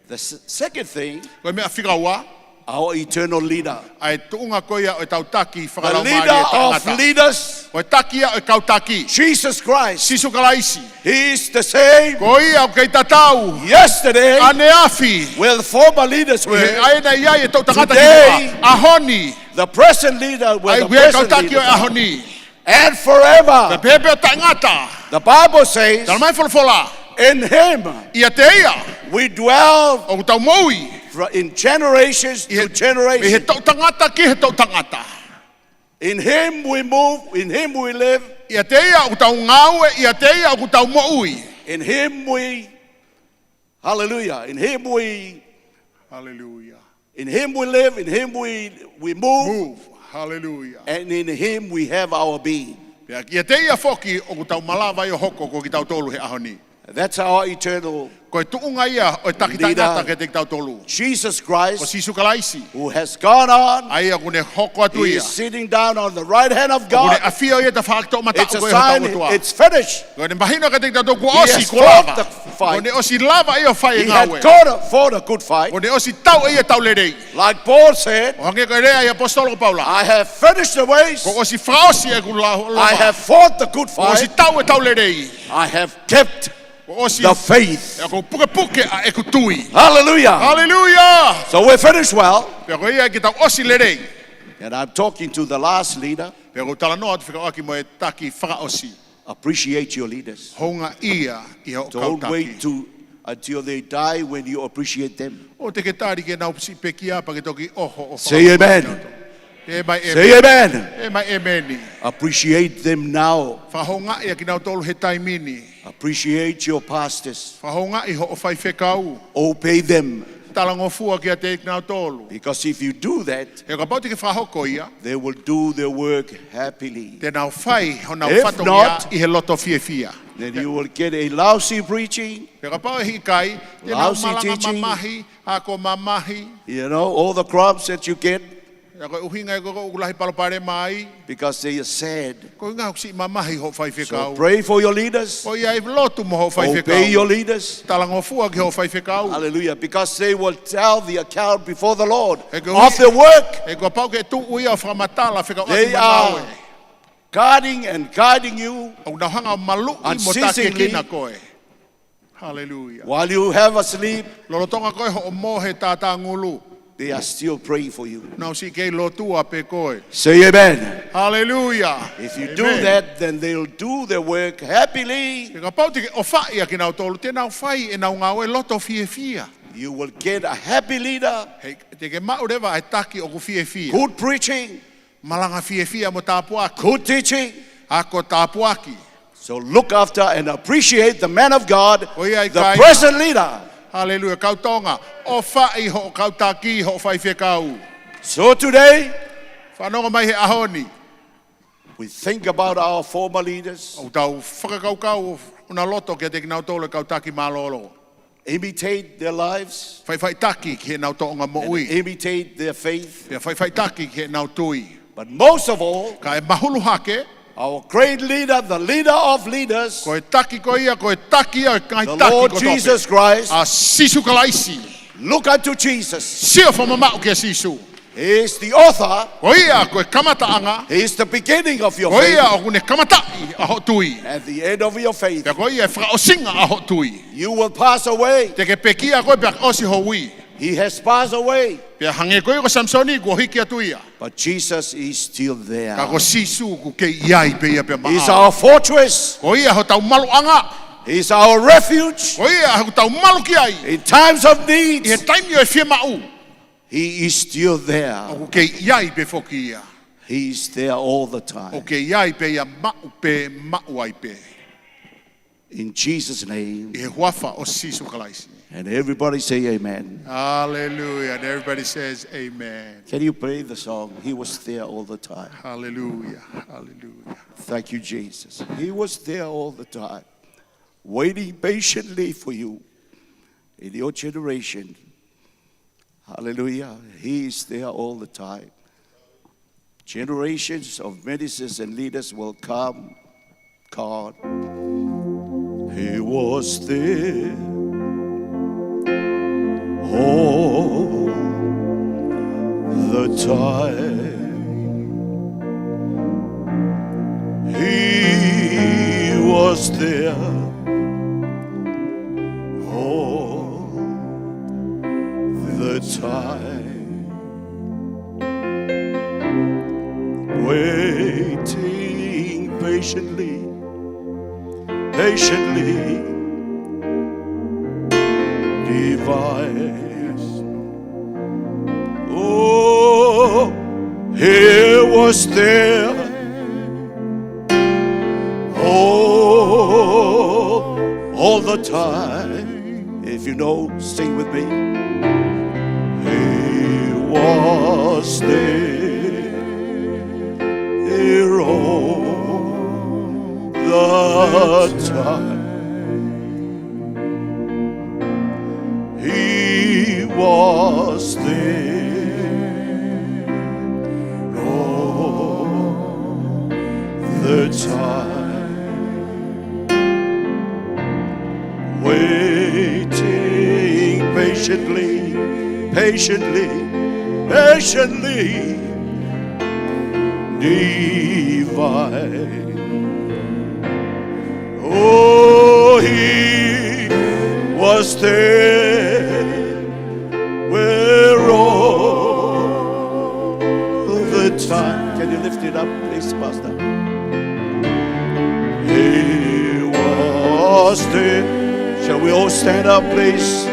The s- second thing, Ko e meʻa fika ua. Our eternal leader. ʻA e tuʻunga ko ia ʻo e tau taki The fakalaumālie leader of tangata. Leaders, Ko e taki ia ʻo e kau taki. Jesus Christ. Sīsū Kalaisi. He is the same Ko ia ʻoku kei tatau. Yesterday, ʻAneafi. Where the former leaders were, ʻA ē naʻe ʻi ai e tau tangata Today, ki muʻa. ʻAho ni. The present leader, where ʻA e the ui ai e kau present taki ʻo e leaders ʻaho are. Ni. And forever. Pea pehē pē ʻo taʻengata. The Bible says, Talamai folofola. In him ʻIate ia. We dwell ʻOku tau moʻui. In generations ʻI he, to generation. ʻI he tau tangata ki he tau tangata. In him we move, in him we live. ʻIate ia ʻoku tau ngāue, ʻiate ia ʻoku tau moʻui. In him we, hallelujah, in him we, Hallelujah. In him we live, in him we, we move, Move. Hallelujah. And in him we have our being. Pea ʻiate ia foki ʻoku tau malava ai ʻo hoko ko kitautolu he ʻaho ni. That's our eternal Ko e tuʻunga ia ʻo e taki Leader. Tangata kiate kitautolu. Jesus Ko Christ, Sīsū Kalaisi. Who has gone on, ʻA ia ʻoku ne hoko atu he ia. Is sitting down on the right hand of ʻOku ne God. ʻafio ia ʻi he tafaʻaki toʻomataʻu It's a ko e hotau sign, ʻOtua. It's finished. Ko ʻene mahino kiate kitautolu kuo He ʻosi, has kuo fought lava. The fight. Kuo ne ʻosi lava ia ʻo fai e He had ngāue. Gone, fought a good fight. Kuo ne ʻosi tau ia ʻa e tau lelei. Like Paul said, ʻO hangē ko e lea ʻa e ʻaposetolo ko Paula. I have finished the race. Kuo ʻosi fakaʻosi ʻeku lau, lau. I have fought the good Kuo ʻosi fight. Tau e tau lelei. I have kept Kuo ʻosi. The faith. ʻA ia ʻoku ou pukepuke ʻa ʻeku tui. Hallelujah. Hallelujah. So we finish well. Pea ko ia ke tau ʻosi lelei. And I'm talking to the last leader. Pea ʻoku ou talanoa atu fekauʻaki mo e taki fakaʻosi. Appreciate your leaders. Houngaʻia ʻi hoʻo kau Don't taki. Wait to until they die when you appreciate them. ʻO te ke tali ke nau siʻi pekia pea ke toki ʻoho ʻo Say amen. Pea mai Say amen. Pea mai ʻēmeni. Appreciate them now. Fakahoungaʻi ʻa kinautolu he taimi ni. Appreciate your pastors. Fakahoungaʻi hoʻo faifekau. Obey them. Talangofua kiate kinautolu. Because if you do that, He kapau te ke fakahoko ia, they will do their work happily. Te nau fai honau If fatongia not, ʻi he loto fiefia. Then you will get a lousy preaching, He kapau ʻe ʻikai, te nau lousy malanga teaching. Mamahi, ako mamahi. You know, all the crumbs that you get, Ia ko e ʻuhinga ia ko ē ʻoku lahi palopalema ai. Because they are sad. Ko e ʻuhinga ʻoku siʻi mamahi hoʻo faifekau. So pray for your leaders. Ko ia ʻi he lotu mo hoʻo faifekau. Obey your leaders. Talangofua ki hoʻo faifekau. Hallelujah. Because they will tell the account before the Lord He ko e of their work. He kapau ke tuʻu ia ʻo fakamatala fekauʻaki mo e ngāue. They are guarding and guiding you. ʻOku nau hanga ʻo maluʻi mo unceasingly. Takiekina koe. Hallelujah. While you have a sleep, Lolotonga koe hoʻo mō he tātāngulu, they are still praying for you. Nau siʻi kei lotua pē koe. Say amen. Hallelujah. If you do Amen. That, then they'll do their work happily. He kapau te ke ʻofaʻi ʻa kinautolu, te nau fai ʻenau ngāue loto fiefia. You will get a happy leader. He, te ke maʻu leva ʻa e taki ʻoku fiefia. Good preaching. Malanga fiefia mo tāpuaki. Good teaching. Ako tāpuaki. So look after and appreciate the man of God, Ko ia ʻa e the kai- present leader. Hallelujah. Kau Tonga, ʻofaʻi hoʻo kau taki, hoʻo faifekau. So today, Fanongo mai he ʻaho ni. We think about our former leaders. ʻOku tau fakakaukau ʻo ʻuna loto kiate kinautolu e kau taki mālōlō. Imitate their lives. Faʻifaʻitaki ki heʻenau tōʻonga moʻui. And imitate their faith. Pea faʻifaʻitaki ki heʻenau tui. But most of all, Ka ʻe mahulu hake, our great leader, the leader of leaders, ko e taki ko ia, ko e taki ia ʻo e ngaahi taki kotoa pē. The Lord Jesus Christ. ʻA Sīsū Kalaisi. Look unto Jesus. Sio fakamamaʻu kia Sīsū. He is the author. Ko ia ko e kamataʻanga. He is the beginning of your faith. Ko ia ʻoku ne kamataʻi ʻa hoʻo tui. And the end of your faith. Pea ko ia e fakaʻosinga ʻa hoʻo tui. You will pass away. Te ke pekia koe pea ʻosi ho ui. He has passed away. Pea hangē ko ia ko Samisoni kuo hiki atu ia. But Jesus is still there. Ka ko Sīsū ʻoku kei ʻi ai pē ia pea maʻau. He's our fortress. Ko ia hotau maluʻanga. He's our refuge. Ko ia hotau malu ki ai. In times of need. ʻI he taimi ʻo e fiemaʻu. He is still there. ʻOku kei ʻi ai pē foki ia. He is there all the time. ʻOku kei ʻi ai pē ia maʻu pē, maʻu ai pē. In Jesus' name. ʻI he huafa ʻo Sīsū Kalaisi. And everybody say amen. Hallelujah. And everybody says amen. Can you play the song? He was there all the time. Hallelujah. Hallelujah. Thank you, Jesus. He was there all the time, waiting patiently for you in your generation. Hallelujah. He is there all the time. Generations of ministers and leaders will come, God. He was there all the time. He was there all the time, waiting patiently, patiently, divine. Oh, he was there all, all the time. If you know, sing with me. He was there all the time. He was there all the time, waiting patiently, patiently, patiently, divine. Oh, he was there where all the time. Can you lift it up, please, Pastor? He was there. Shall we all stand up, please?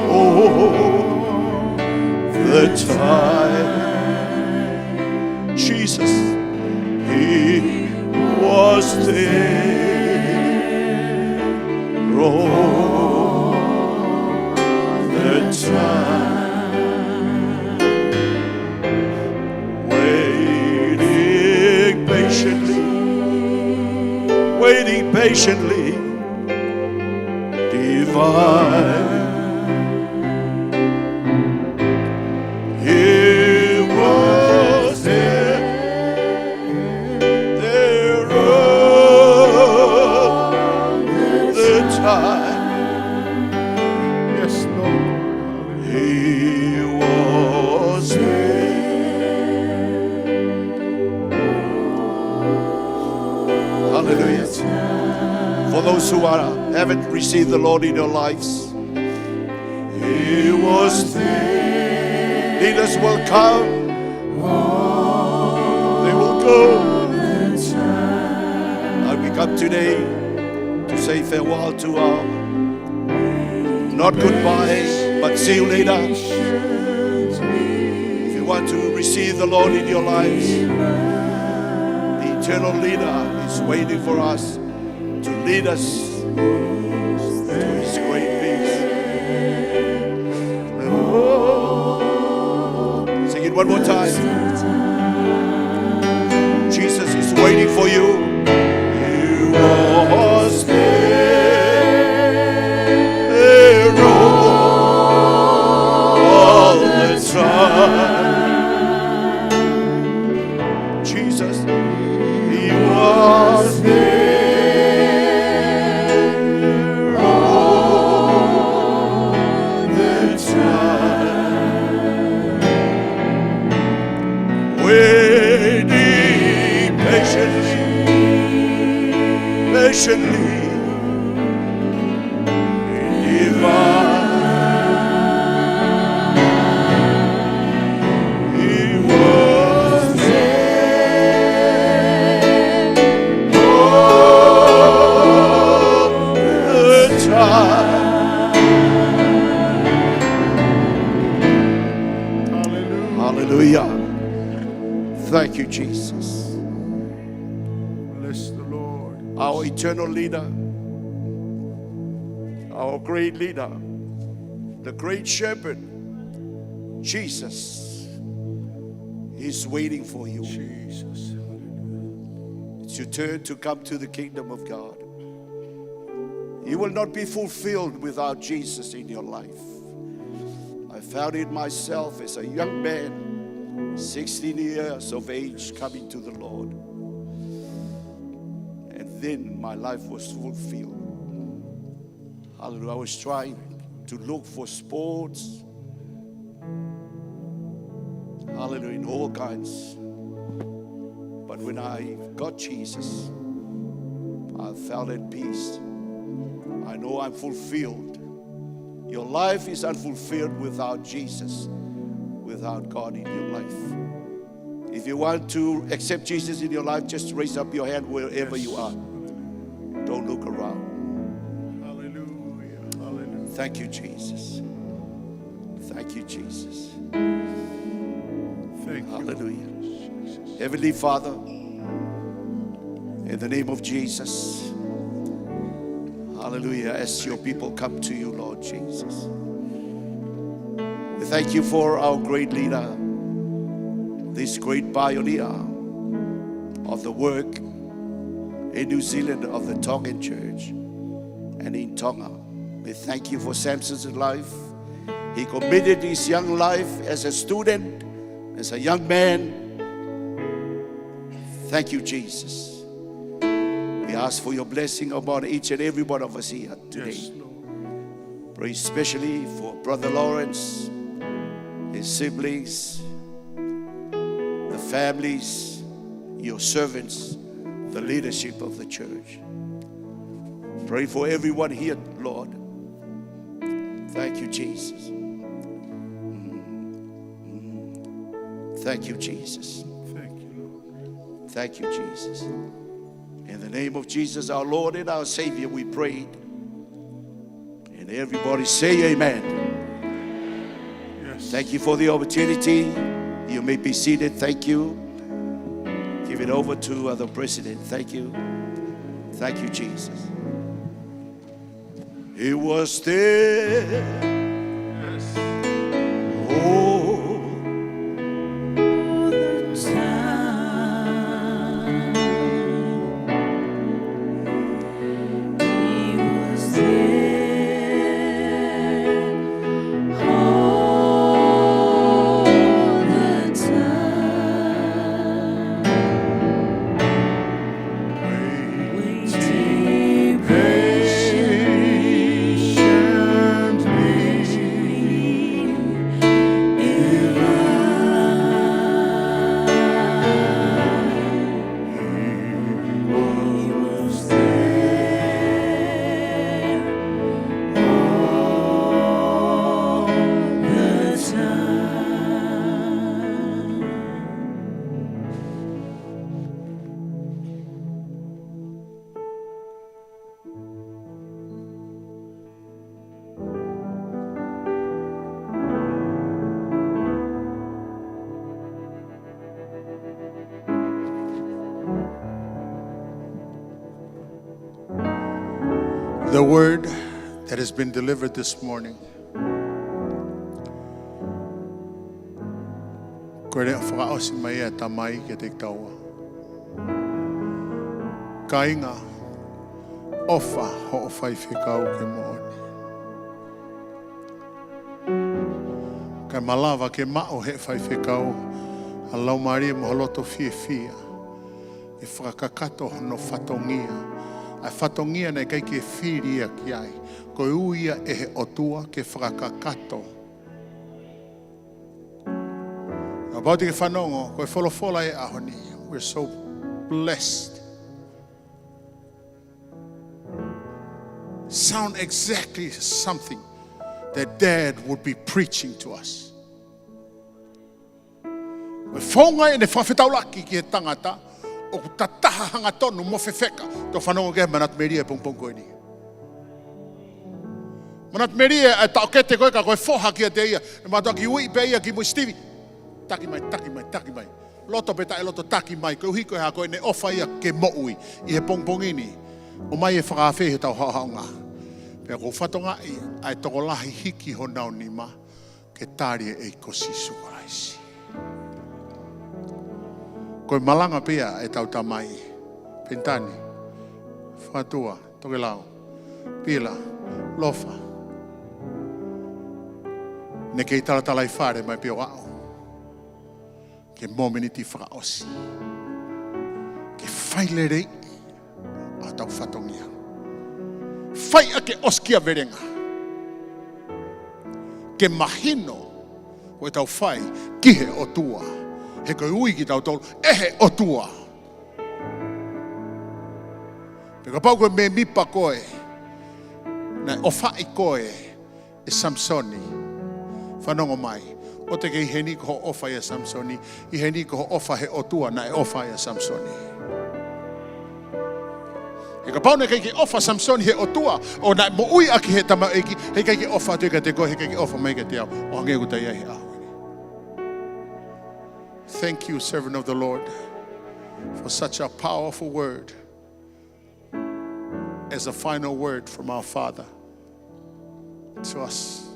All the time. Jesus, he was there all the time. Waiting patiently, waiting patiently, divine. He was there, there all the time. Yes, Lord. He was there. Hallelujah. For those who are, haven't received the Lord in your lives, he was there. Leaders will come. They will go. And we come today to say farewell to our, not goodbye, but see you later. If you want to receive the Lord in your lives, the eternal leader is waiting for us to lead us to his great peace. Sing it one more time. Jesus is waiting for you. He was there all the time. Jesus, he was there all the time. Waiting patiently, patiently. Divine. He was there all the time. Hallelujah. Hallelujah. Thank you, Jesus. Bless the Lord. Our eternal leader, our great leader, the great shepherd, Jesus, is waiting for you. Jesus. It's your turn to come to the kingdom of God. You will not be fulfilled without Jesus in your life. I found it myself as a young man, sixteen years of age, coming to the Lord. And then my life was fulfilled. Hallelujah. I was trying to look for sports. Hallelujah. In all kinds. But when I got Jesus, I felt at peace. I know I'm fulfilled. Your life is unfulfilled without Jesus, without God in your life. If you want to accept Jesus in your life, just raise up your hand wherever you are. Don't look around. Hallelujah. Hallelujah. Thank you, Jesus. Thank you, Jesus. Thank you, Lord. Hallelujah. Heavenly Father, in the name of Jesus, hallelujah, as your people come to you, Lord Jesus, we thank you for our great leader, this great pioneer of the work in New Zealand of the Tongan church and in Tonga. We thank you for Samson's life. He committed his young life as a student, as a young man. Thank you, Jesus. We ask for your blessing upon each and every one of us here today. Yes, Lord. Pray especially for Brother Lawrence, his siblings, the families, your servants, the leadership of the church. Pray for everyone here, Lord. Thank you, Jesus. Thank you, Jesus. Thank you, Lord. Thank you, Jesus. In the name of Jesus, our Lord and our Savior, we prayed. Everybody say amen. Yes. Thank you for the opportunity. You may be seated. Thank you. Give it over to, uh, the president. Thank you. Thank you, Jesus. He was there. Yes. Oh. All the time. He was there all the time. Waiting patiently. He was there all the time. The word that has been delivered this morning. Ko e lea fakaʻosi mai ʻa e Tamai kiate kitaua. Kāinga, ʻofa hoʻo faifekau ke moʻoni. Kae malava ke maʻu ʻe he faifekau ha laumālie mo ha loto fiefia ʻe fakakakato hono fatongia. ʻA e fatongia naʻe ʻikai ke fili ia ki ai. Ko e ui ia ʻe he ʻOtua ke fakakakato. Kapau te ke fanongo, ko e folofola ʻo e ʻaho ni. We're so blessed. Sound exactly something that Dad would be preaching to us. Ko e founga ʻene fakafetaulaki ki he tangata ʻoku tataha hangatonu mo fefeka. Tau fanongo ki he manatu melie ʻo e pongipongi ko eni. Manatu melie ʻa e taʻokete ko ē ka ko e foha kiate ia. ʻE mātuʻaki ui pē ia ki mui, Stevie. Taki mai, taki mai, taki mai. Loto pe taʻeloto, taki mai. Koeʻuhi ko e hā? Ko ʻene ʻofa ia ke moʻui ʻi he pongipongi ni. ʻOmai e fakaafe ʻi hotau haʻohaʻonga. Pea ʻoku ou fakatokangaʻi ʻa e tokolahi hiki honau nima ke tali ʻa e ʻEiki ko Sīsū Kalaisi. Ko e malanga pē ia ʻetau Tamai. Penitani, Fakatua, Tokelau, Pila, Lofa. Ne kei talatalaifale mai pē ʻo aʻu ki he mōmeniti fakaʻosi ke fai lelei ʻa hotau fatongia. Fai ʻaki e ʻosikiavelenga ke mahino ko ʻetau fai ki he ʻOtua. He ko e ui kitautolu ʻe he ʻOtua. Pea kapau ko e mēmipa koe, naʻe ʻofaʻi koe ʻe Samisoni, fanongo mai. ʻOua te ke ʻi heni ko hoʻo ʻofa ʻia Samisoni, ʻi heni ko hoʻo ʻofa he ʻOtua naʻe ʻofa ʻia Samisoni. He kapau naʻe ʻikai ke ʻofa Samisoni he ʻOtua, ʻo naʻe moʻui ʻaki he tamaioʻeiki, heʻikai ke ʻofa atu ia kiate koe, heʻikai ke ʻofa mai kiate au, ʻo hangē ko ia he ʻaho ni. Thank you, servant of the Lord, for such a powerful word. As a final word from our Father to us.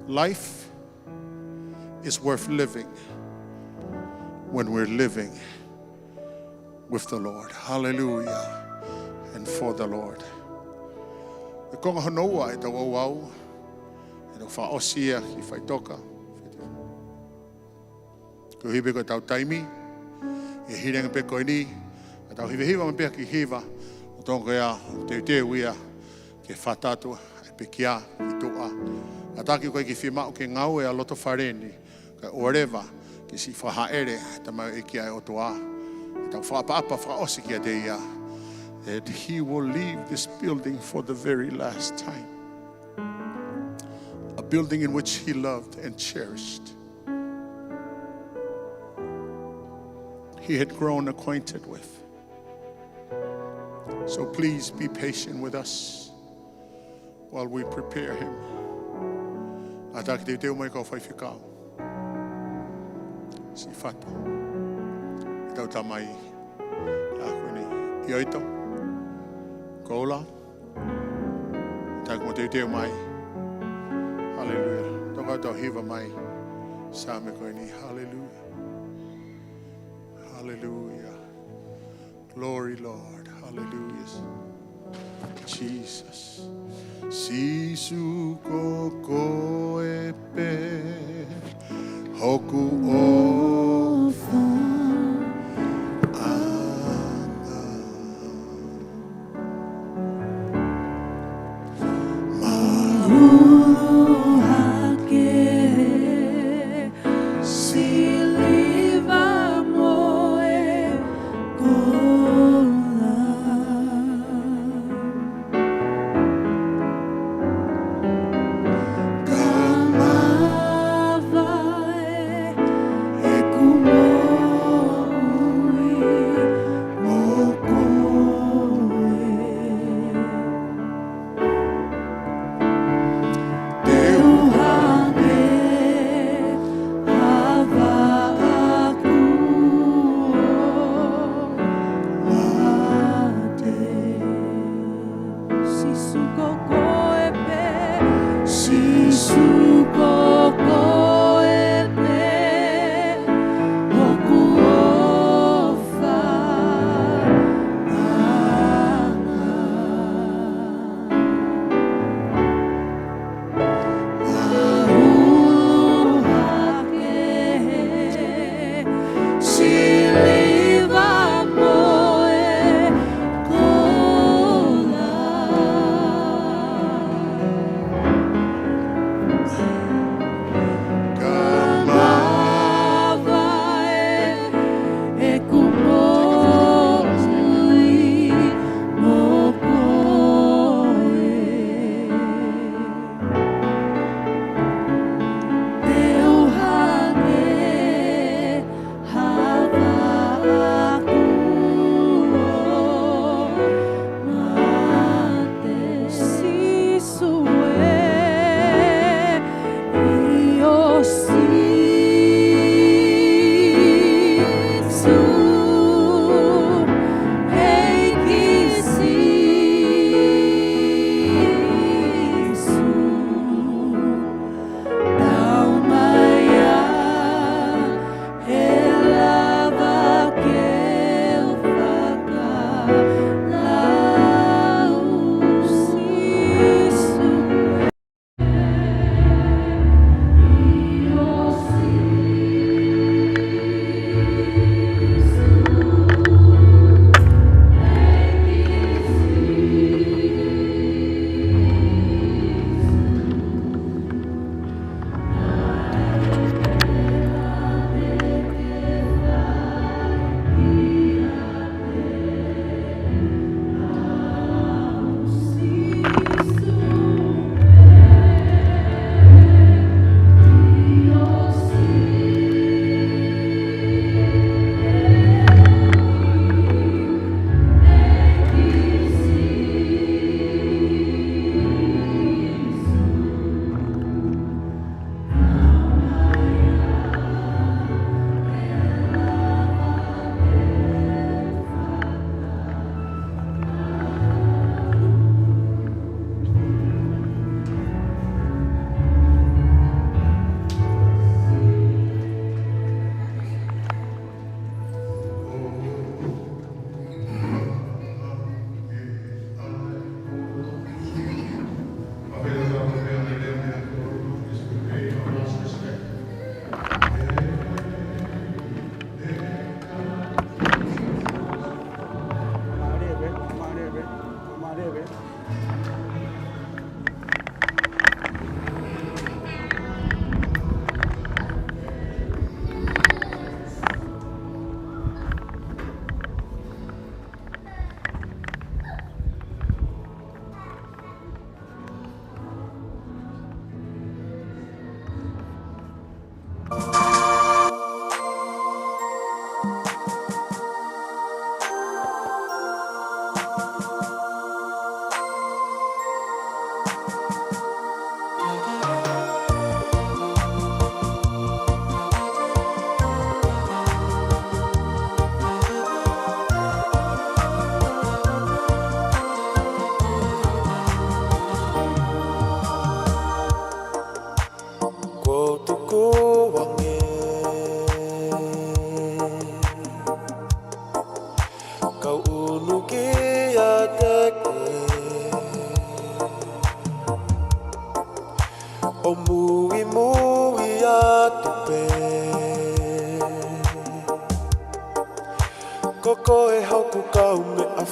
Life is worth living when we're living with the Lord. Hallelujah. And for the Lord. Ko e konga hono ua ʻetau ouau, ʻetau fakaʻosi ia ki faʻitoka. Koeʻuhi pē ko ʻetau taimi, ʻi he hilanga pē ko eni, ʻetau hivahiva mai pē ki he hiva, ʻo tō ko ia, teuteu ia ke fata atu ʻa e pekia ki tuʻa. Kātaki ʻoku ʻikai ke fiemaʻu ke ngāue ʻa loto fale ni, kae ʻoua leva ke siʻi fakahaʻele ʻa e tamaioʻeiki ʻa e ʻOtua. ʻEtau fakaʻapaʻapa fakaʻosi kiate ia, that he will leave this building for the very last time. A building in which he loved and cherished. He had grown acquainted with. So please be patient with us. While we prepare him, ʻatā ke teuteu mai kau faifekau. Siʻi Fatu, ʻetau tamai, ʻa ko eni, ʻIoito, Koula, ʻatā ke mou teuteu mai. Haleluia. Toka tau hiva mai Saame ko eni. Haleluia. Haleluia. Glory, Lord. Hallelujah. Jesus. Sīsū ko koe pē hoku ʻofa ʻana. Maʻu hake siliva mo e koula. Ka mavae ʻeku moʻui mo koe.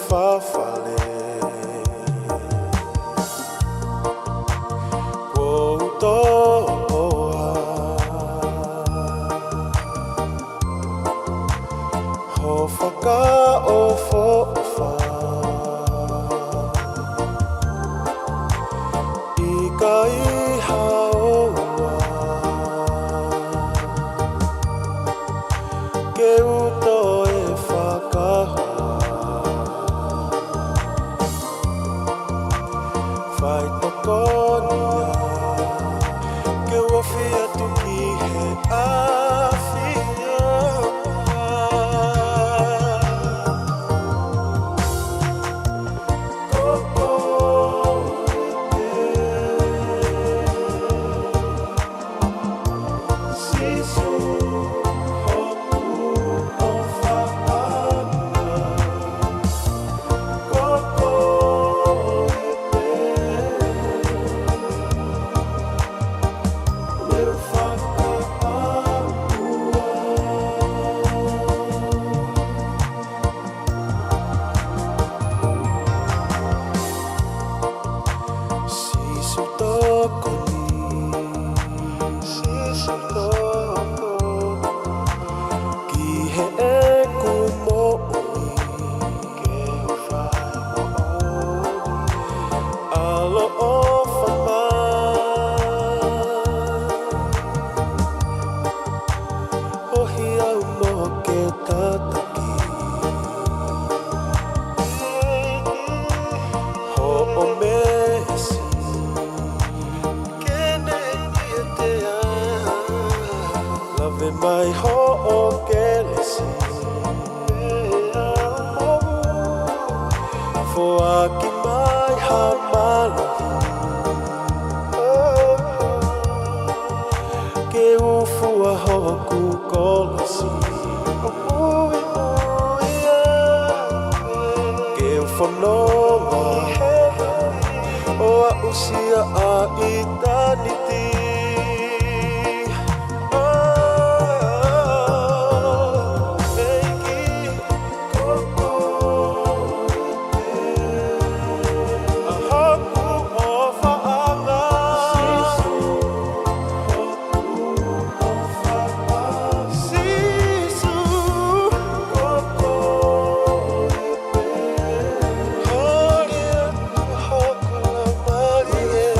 fafale. Kuo u toʻoa hoʻo fakaʻofoʻofa. ʻIkai haʻo ʻofa ke u toe fakahoa. Faitokoni ia ke u ofi atu ki he ʻAfiona. Ko koe Sīsū, hoku ʻofaʻanga, ko koe pē ʻoku ou fakaʻamu. Sīsū tokoni, Sīsū tokoni ki heʻeku moʻui, ke u fai moʻoni ʻaloʻofa mai. ʻOhi au mo ke tataki hoʻo meesi, ke ne ʻiate au. Lave mai hoʻo kelesi, foaki mai ha mālohi ke u fua hoku kolosi. Ke u fononga ʻo aʻusia ʻa ʻitāniti. ʻEiki, ko koe pē ʻa hoku ʻofaʻanga. Sīsū, ko koe pē. Holi atu hoku laumālie.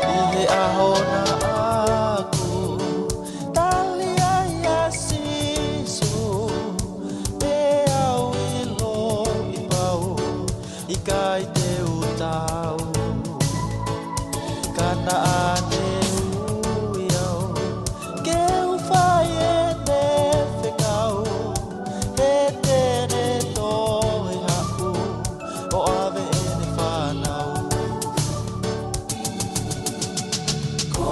ʻI he ʻaho naʻa ku tali ai ʻa Sīsū, pea u ʻiloʻi pau ʻikai te u tau. Ka naʻa ne ui au ke u fai ʻene fekau, he te ne toe haʻu ʻo ʻave ʻene fānau. Ko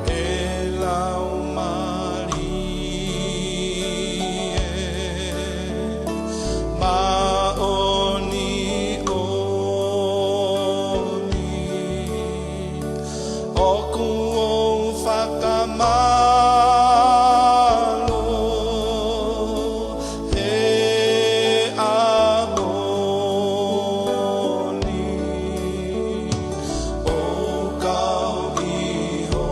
ʻE Laumālie Māʻoniʻoni, ʻoku ou fakamālō he ʻaho ni ʻoku ou kau ʻi ho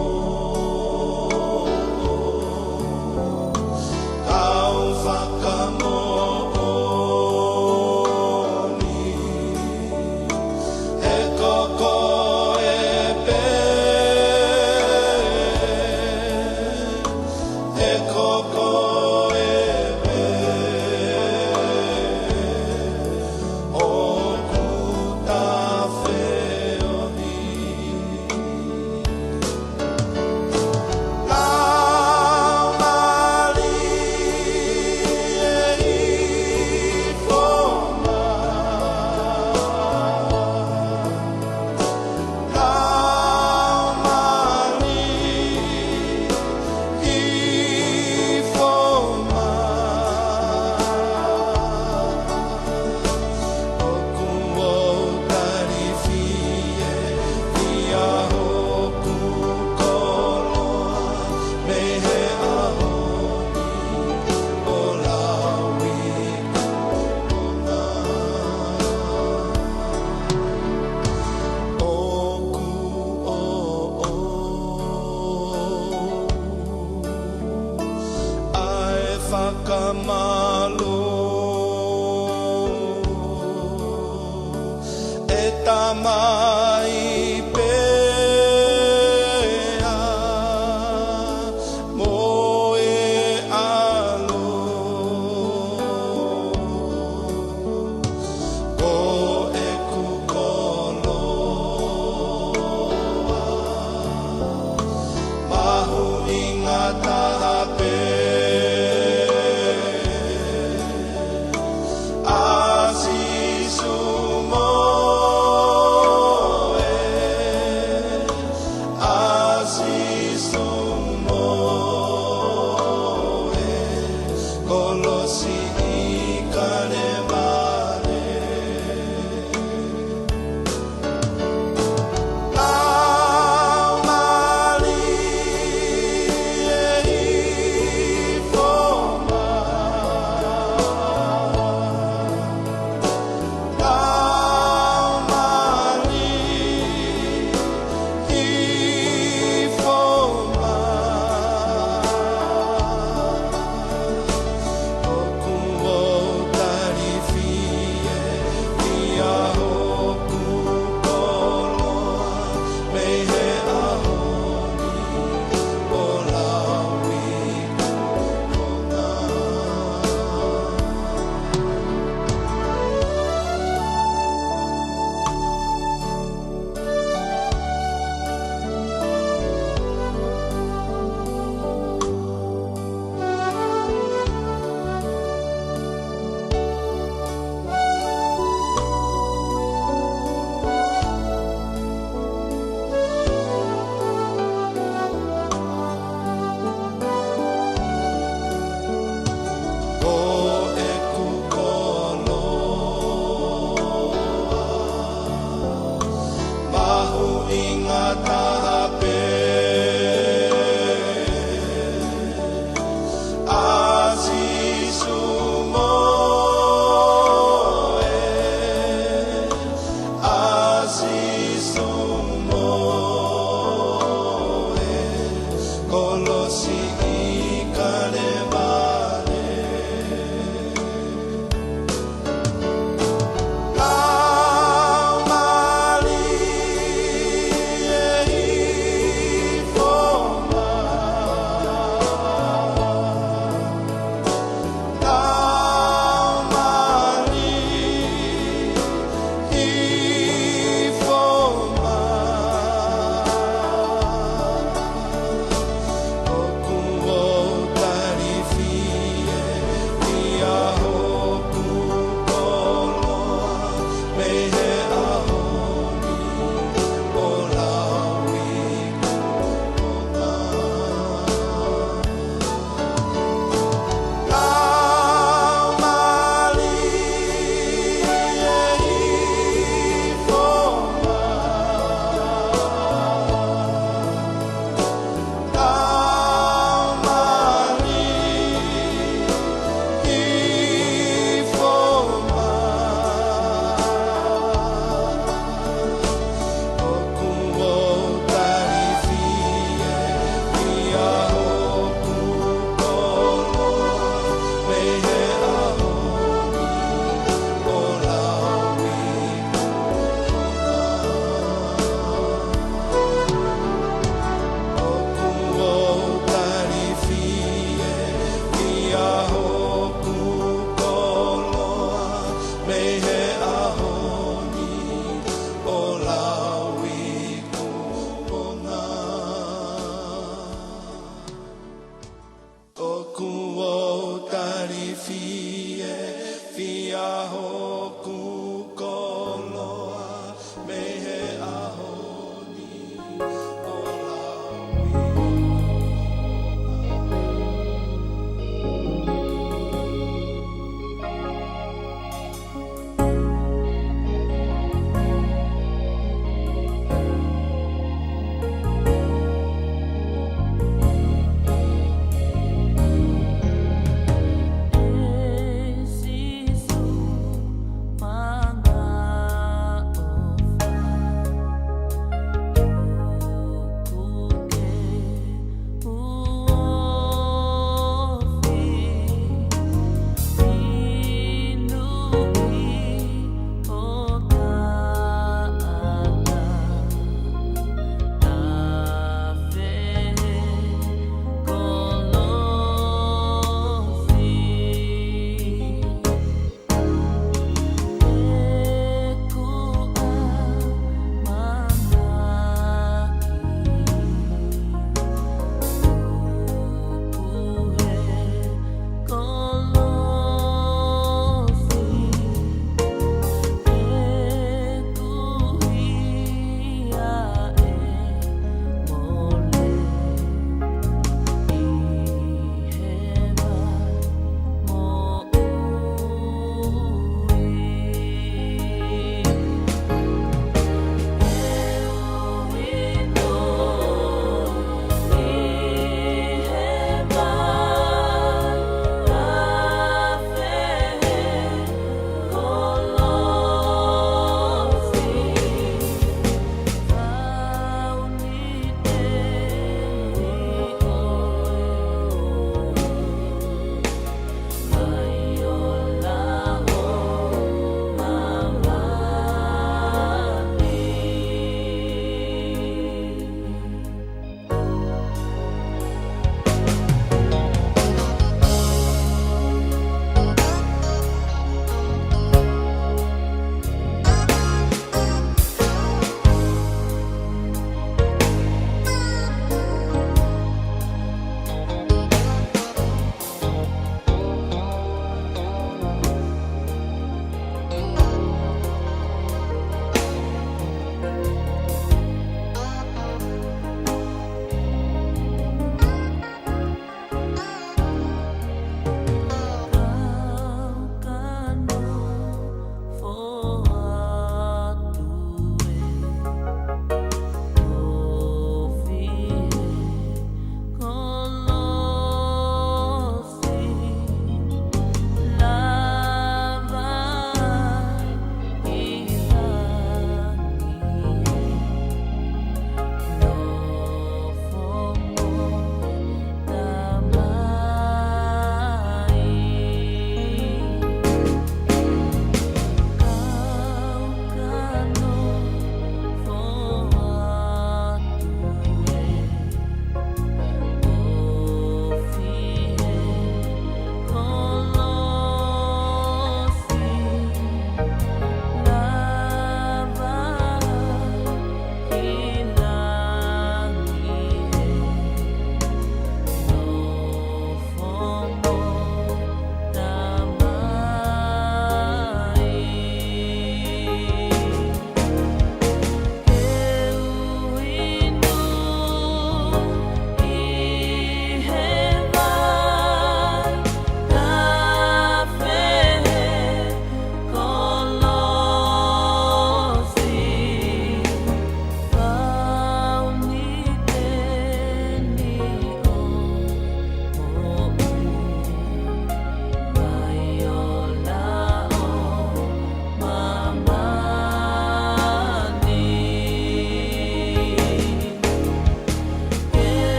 ʻao fakamoʻoni. He ko koe pē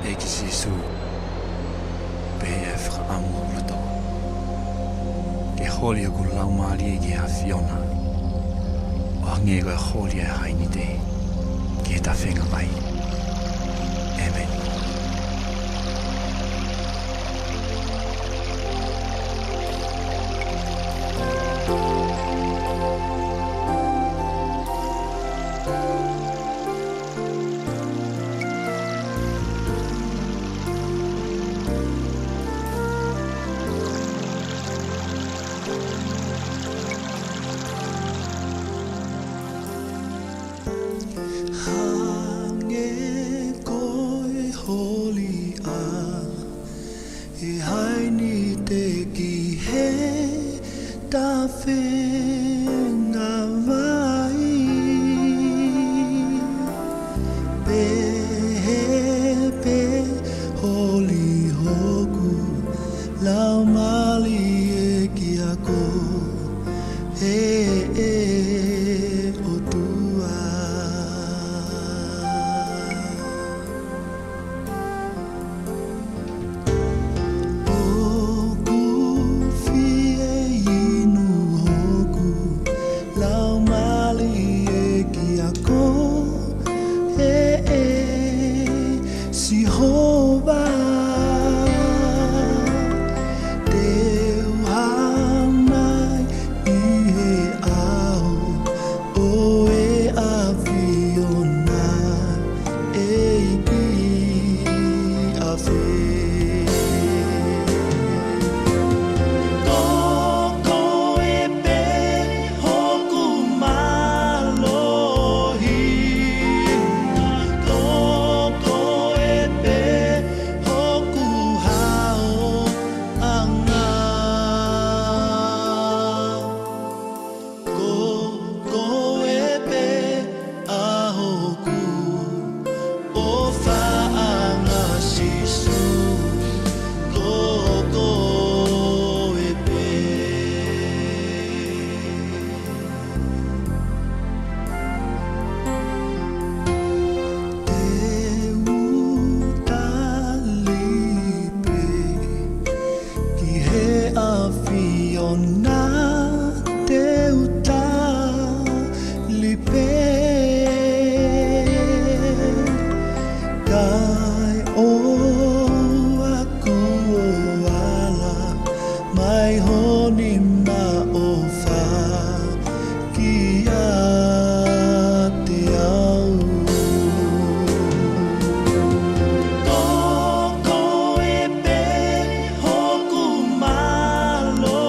ʻEiki Sīsū, pea ʻe fakaʻamu hoku loto ke holi hoku laumālie ki he ʻAfiona, ʻo hangē ko e holi ʻa e hainite ki he tafenga vai. ʻĒmeni. Hangē ko e holi ʻa e hainite ki he tafenga vai, pehē pē holi hoku laumālie kia koe, ʻe ʻOtua. ʻOku fie inu hoku laumālie kia koe, ʻe Sihova. Te u hao mai ʻi he ʻao ʻo e ʻAfiona, ʻEiki ʻafē. Ko koe pē hoku mālohi, ko koe pē hoku haoʻanga. Ko koe pē ʻa hoku ʻofaʻanga, Sīsū, ko koe pē. Te u tali pē ki he ʻAfiona, te u tali pē. Kae ʻoua kuo ala mai ho nima ʻofa kiate au. Ko koe pē hoku mālohi,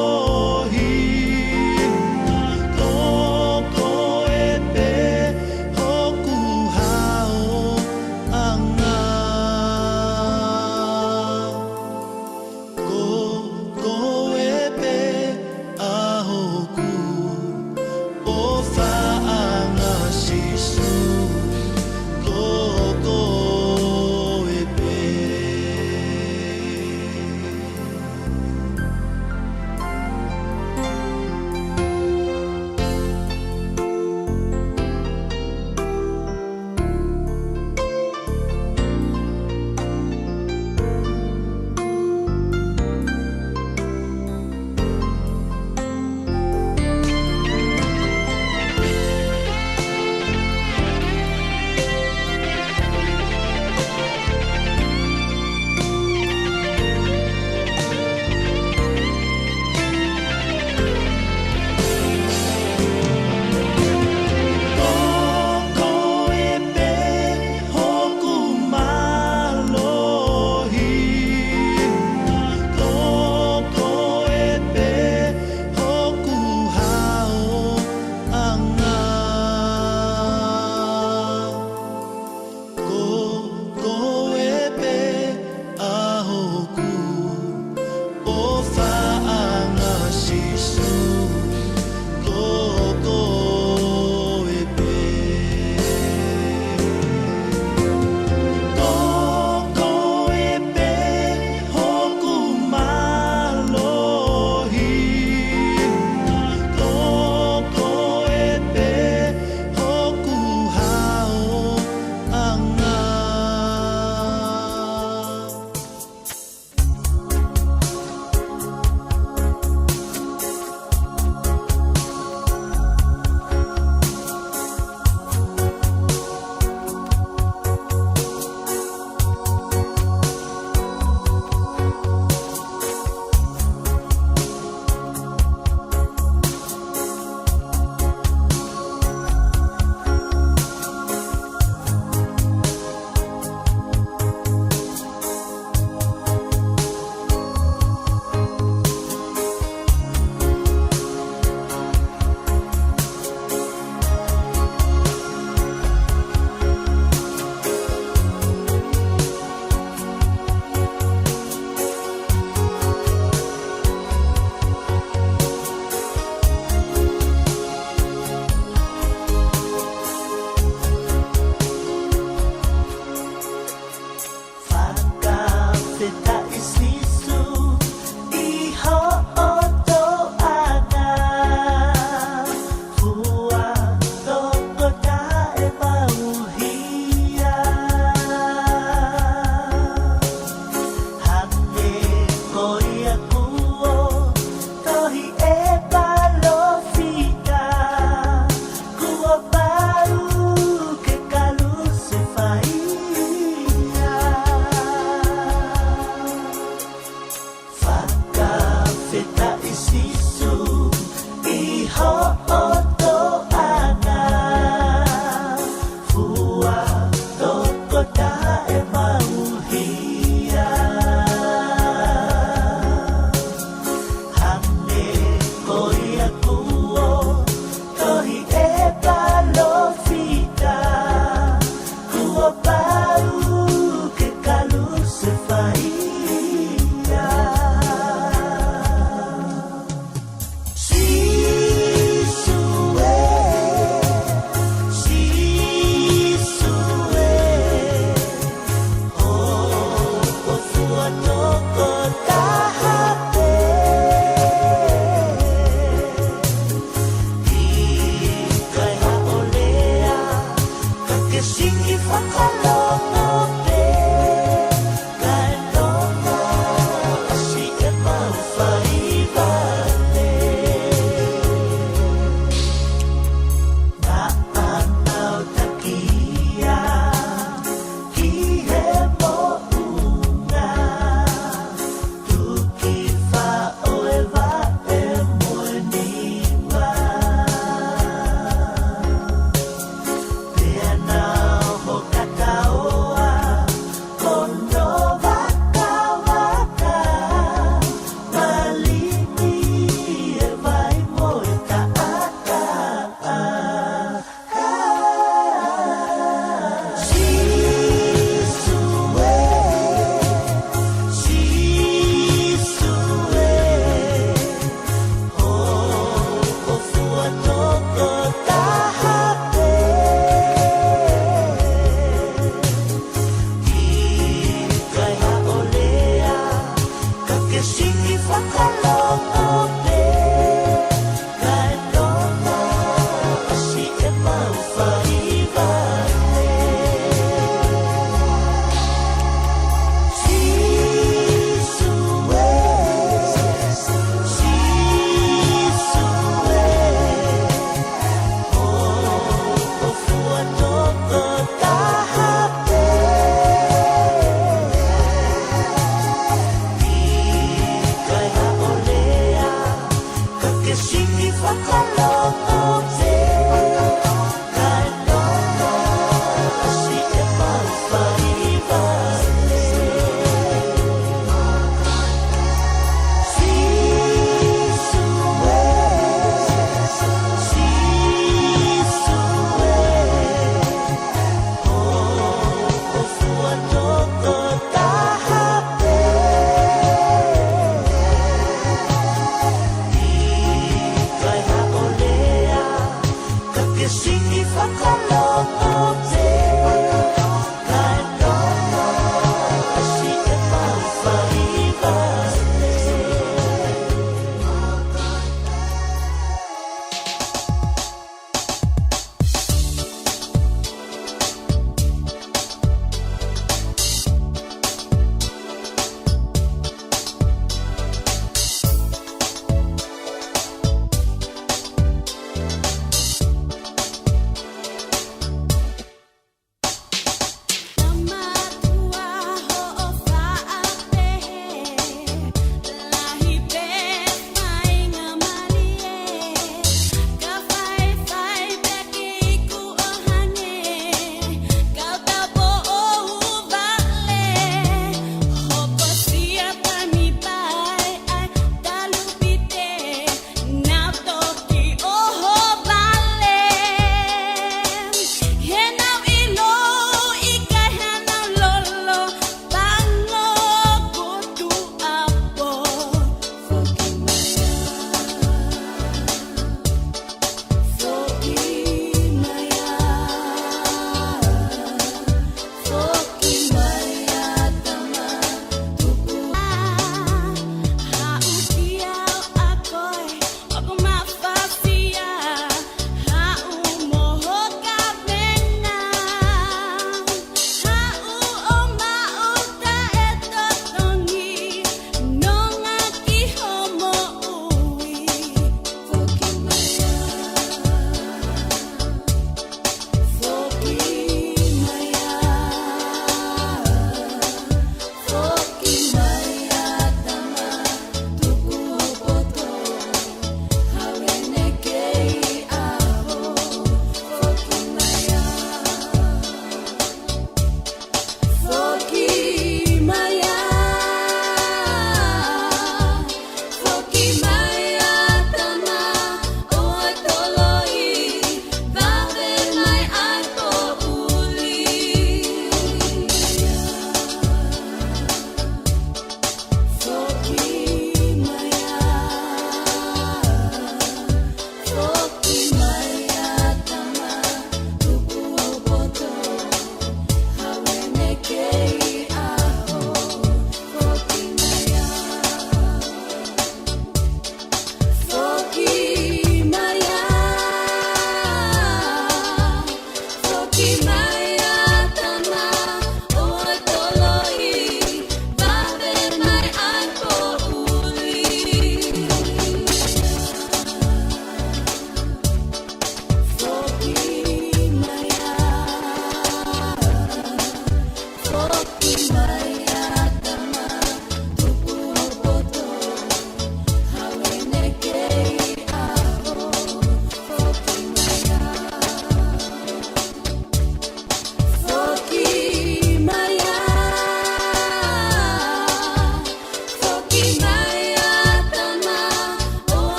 Fakafetaʻi Sīsū ʻi hoʻo toʻa na. Fua toko taha ʻemau hia. Hangē ko ia kuo tohi ʻe he palōfita, kuo pau ke kalusefai ia. Fakafetaʻi Sīsū ʻi hoʻo toʻa na. Fua toko taha ʻemau hia. Hangē ko ia kuo tohi ʻe he palōfita, kuo pau ke kalusefai ia. Sīsū ē, Sīsū ē, hoʻo fua toko taha pē. ʻIkai haʻo lea, ka ke siki fakalongo pē. Kae toka ʻasi ʻemau fai vale. Naʻa mau taki ia ki he moʻunga. Tuki faʻo e vaʻe mo e niva. Pea nau hokataoa hono vakavaka, malimi e vai mo e taʻataʻa. Sīsū ē, Sīsū ē, hoʻo fua toko taha pē. ʻIkai haʻo lea, ka ke siki fakalongo pē. Kae toka ʻasi ʻemau fai vale. Sīsū ē, Sīsū ē, hoʻo fua toko taha pē. ʻIkai haʻo lea, ka ke siki fakalongo pē. Kae toka ʻasi ʻemau fai vale. Sīsū ē, Sīsū ē, hoʻo fua toko taha pē. ʻIkai haʻo lea, ka ke siki fakalongo pē. Kae toka ʻasi ʻemau fai vale.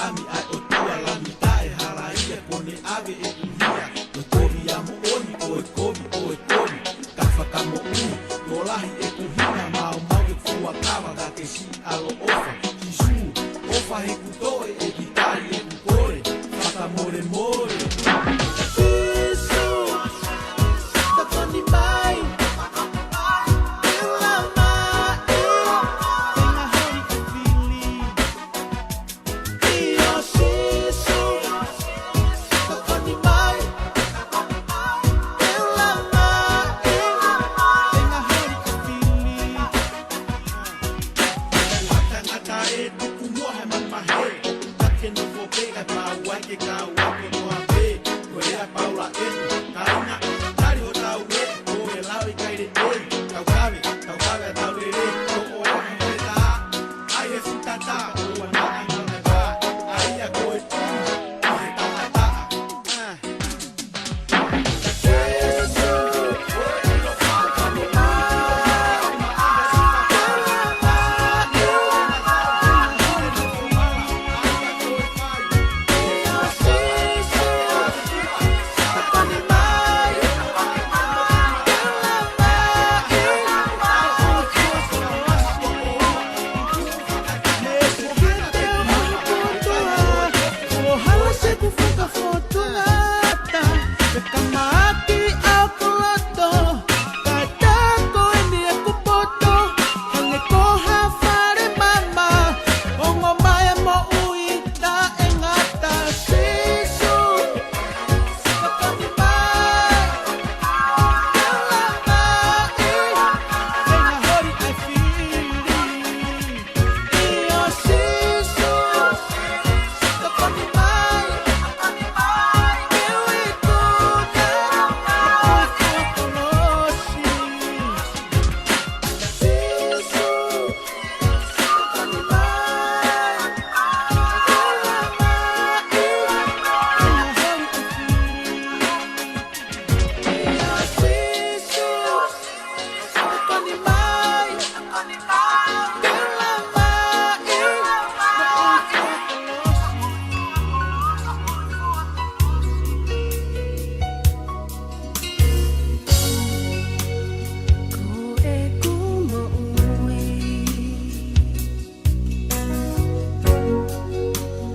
Lami ʻa e ʻOtua, Lami taʻehalaia, kuo ne ʻave ʻeku hia. Ko e kovi ʻa moʻoni, ko e kovi, ko e kovi. Ka fakamoʻui, tokolahi ʻeku hina, maumau ʻeku fuakava, ka ke siʻi ʻaloʻofa. Sīsū, ʻofa he kuo toe ʻeku tali ʻeku kole, fakamolemole. Sīsū, tokoni mai. Tela mai, fenga holi ʻa e fili. ʻIo Sīsū, tokoni mai. Tela mai, fenga holi ʻa e fili. Ua tangata ē, tuku muʻa he manumahe. Take nofo pē kae pau ai ke kau ai kotoa pē. Ko e lea Paula ē, kāinga, tali hotau ē, ko e lau ʻikai lelei. Tau kave, tau kave ʻa tau lele, ko e ʻoua ʻe heta. ʻAi he futa tā, ʻoua naʻa ngata tā. ʻAi ʻa ko e tū, ʻi he taʻataʻa.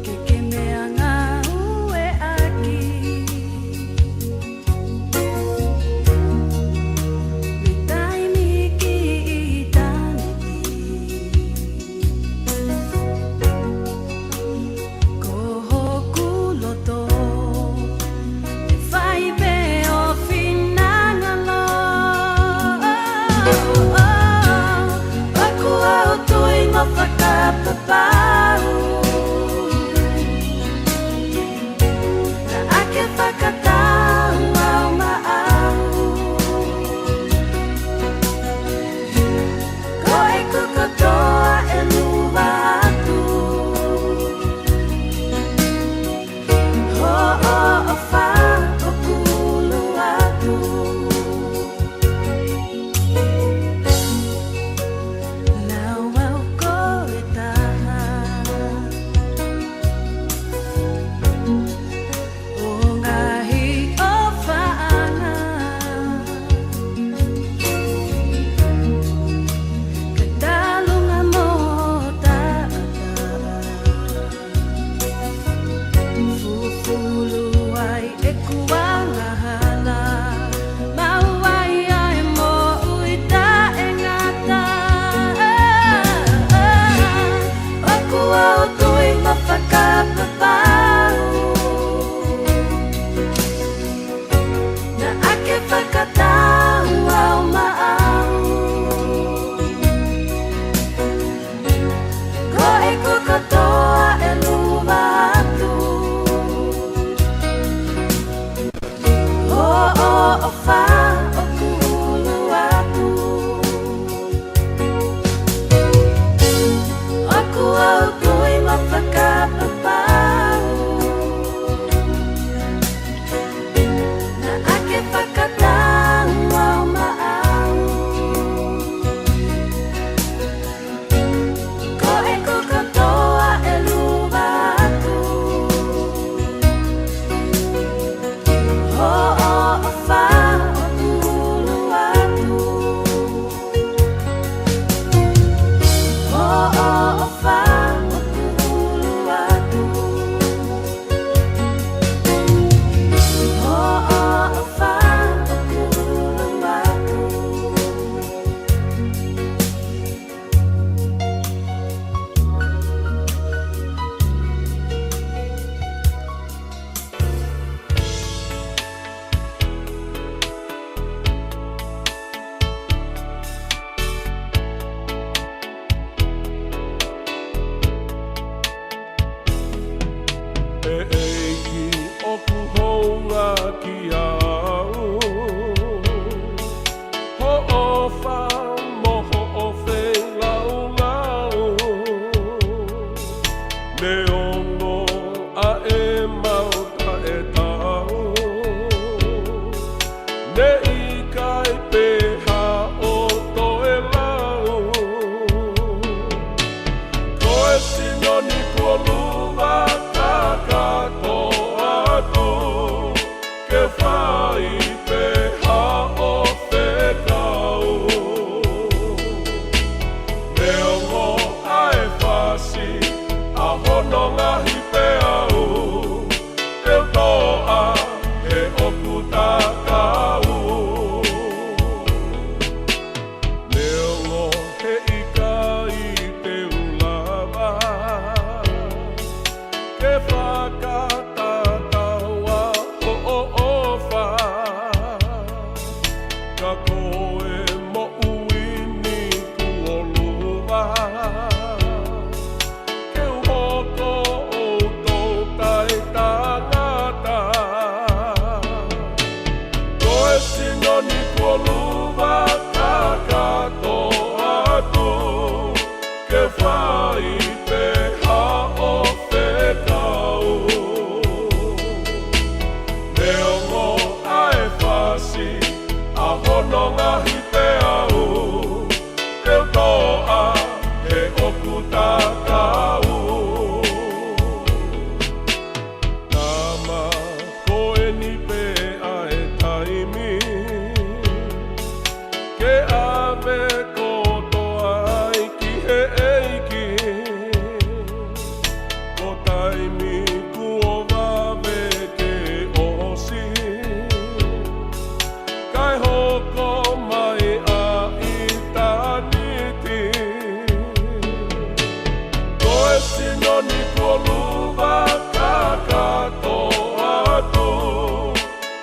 Ke ke meʻangāue ʻaki. Mei taimi ki ʻitāniti. Ko hoku loto ʻe fai pē ʻo finangalo. ʻOku ou tui mo fakapapau naʻa ke fakatau au maʻau. Ko ʻeku kotoa ʻe luva atu. Hoʻo ʻofa ʻoku ʻulu atu. Lau au ko e taha ʻo e ngaahi ʻofaʻanga. Ka talunga mo taʻataʻa. Fufulu ai ʻeku angahala, maʻu ai ʻa e moʻui taʻengata. ʻOku ou tui mo fakapapau naʻa ke fakatau au maʻau. Ko ʻeku kotoa ʻe luva atu. Ke fakatatau ʻa hoʻo ʻofa, ka ko e moʻui ni kuo luva. Ke u hoko ʻo tō taʻetangata. Ko e sino ni kuo luva kakato atu. Ke fai pē haʻo fekau. Neongo ʻa e fasi ʻa hono ngaahi peau. Ke u toʻa he ʻoku tatau. Tama, ko eni pē ʻa e taimi. Ke ʻave kotoa ai ki he ʻEiki. Ko taimi kuo vave ke ʻosi. Kae hoko mai ʻa ʻitāniti. Ko e sino ni kuo luva kakato atu.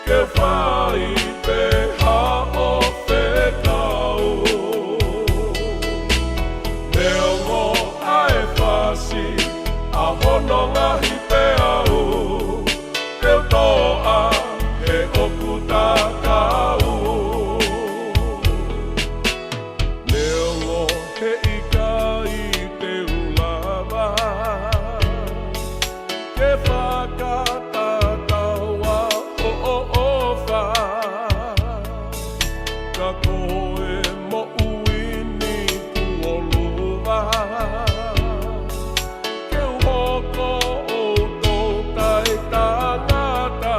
Ke fai pē haʻo fekau. Neongo ʻa e fasi ʻa hono ngaahi peau. Ke u toʻa he ʻoku tatau. Neongo he ʻikai te u lava. Ke fakatatau ʻa hoʻo ʻofa. Ka ko e moʻui ni kuo luva. Ke u hoko ʻo tō taʻetangata.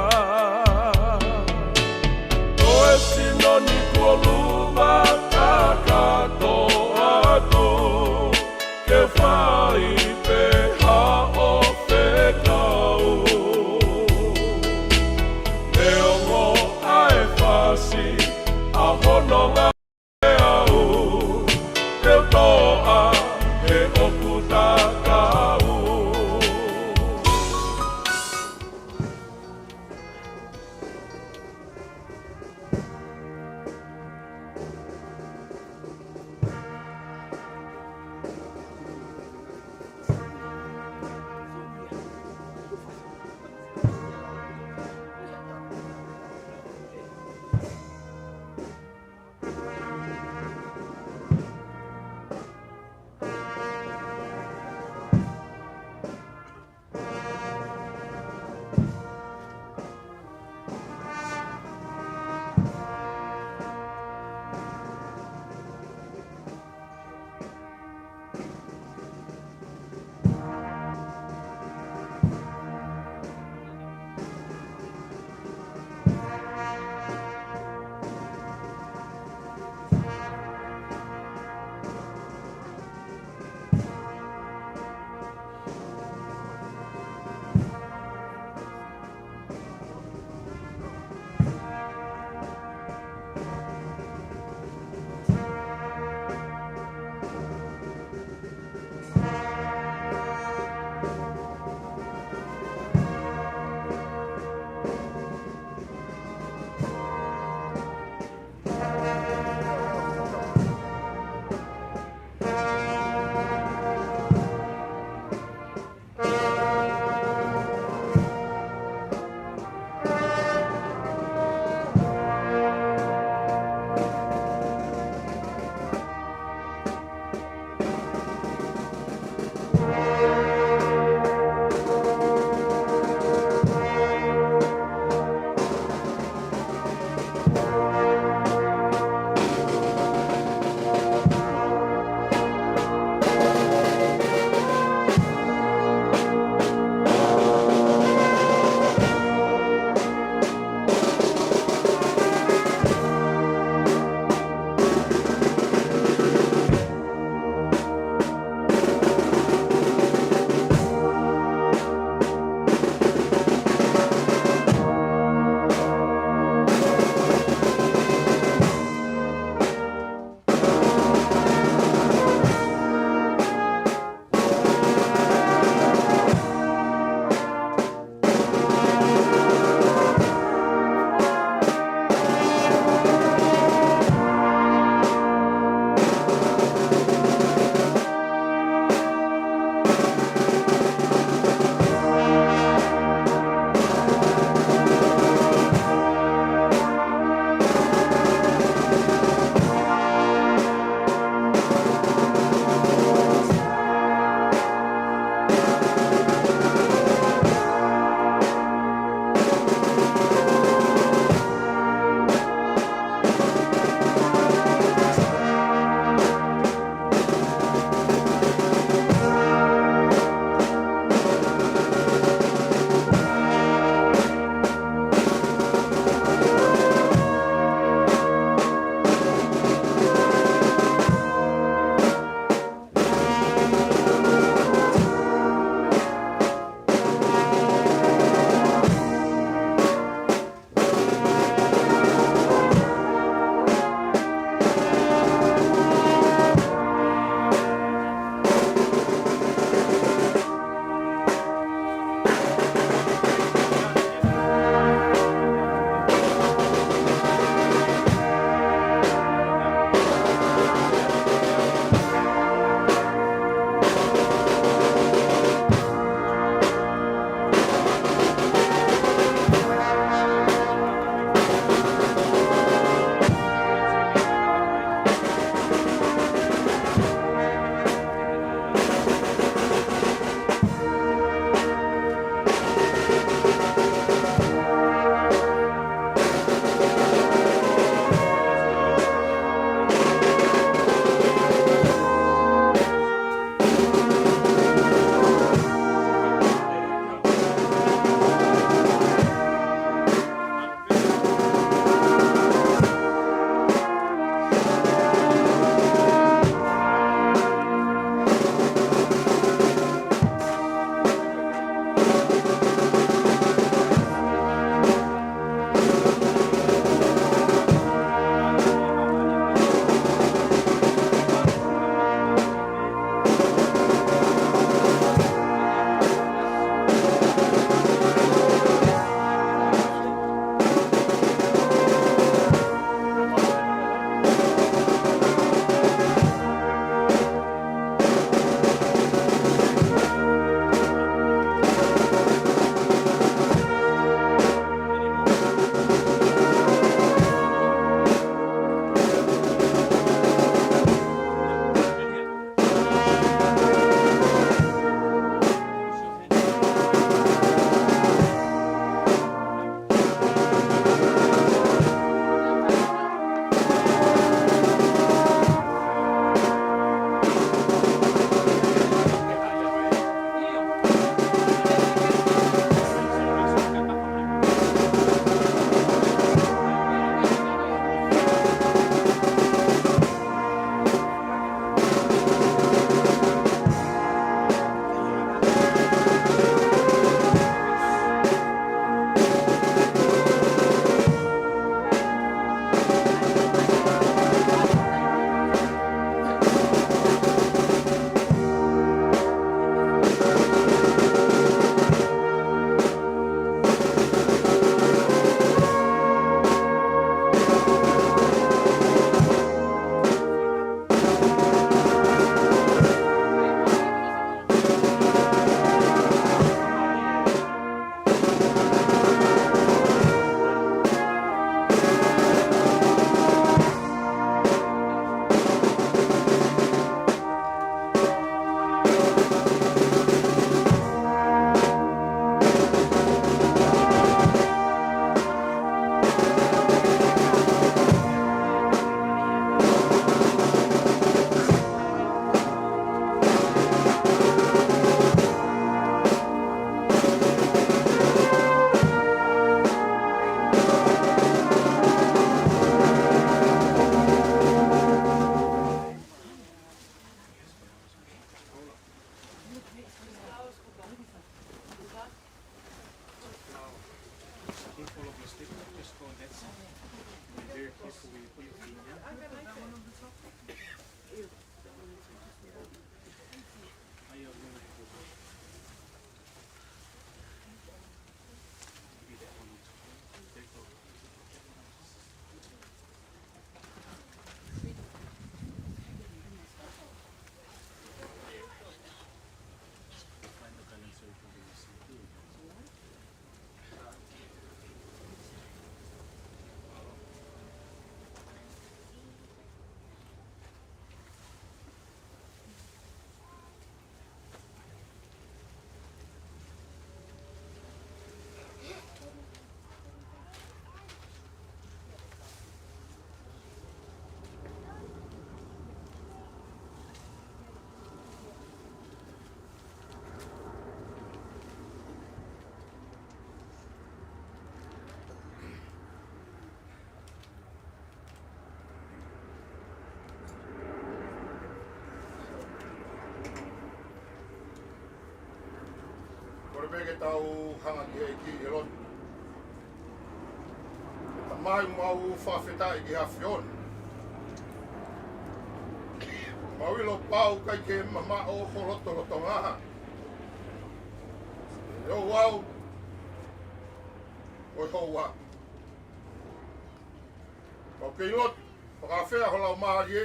Ko e sino ni kuo luva kakato atu. Ke fai pē haʻo fekau. Be very careful with your finger. Kole pē ke tau hanga ki he ʻEiki ʻi he lotu. Tamai, mau fakafetaʻi ki he ʻAfiona. Mau ʻilo pau ʻikai ke mamaʻo ho lotolotonga. ʻE ouau, ʻo e houa. Mau kei lotu, fakaafeʻi ho Laumālie.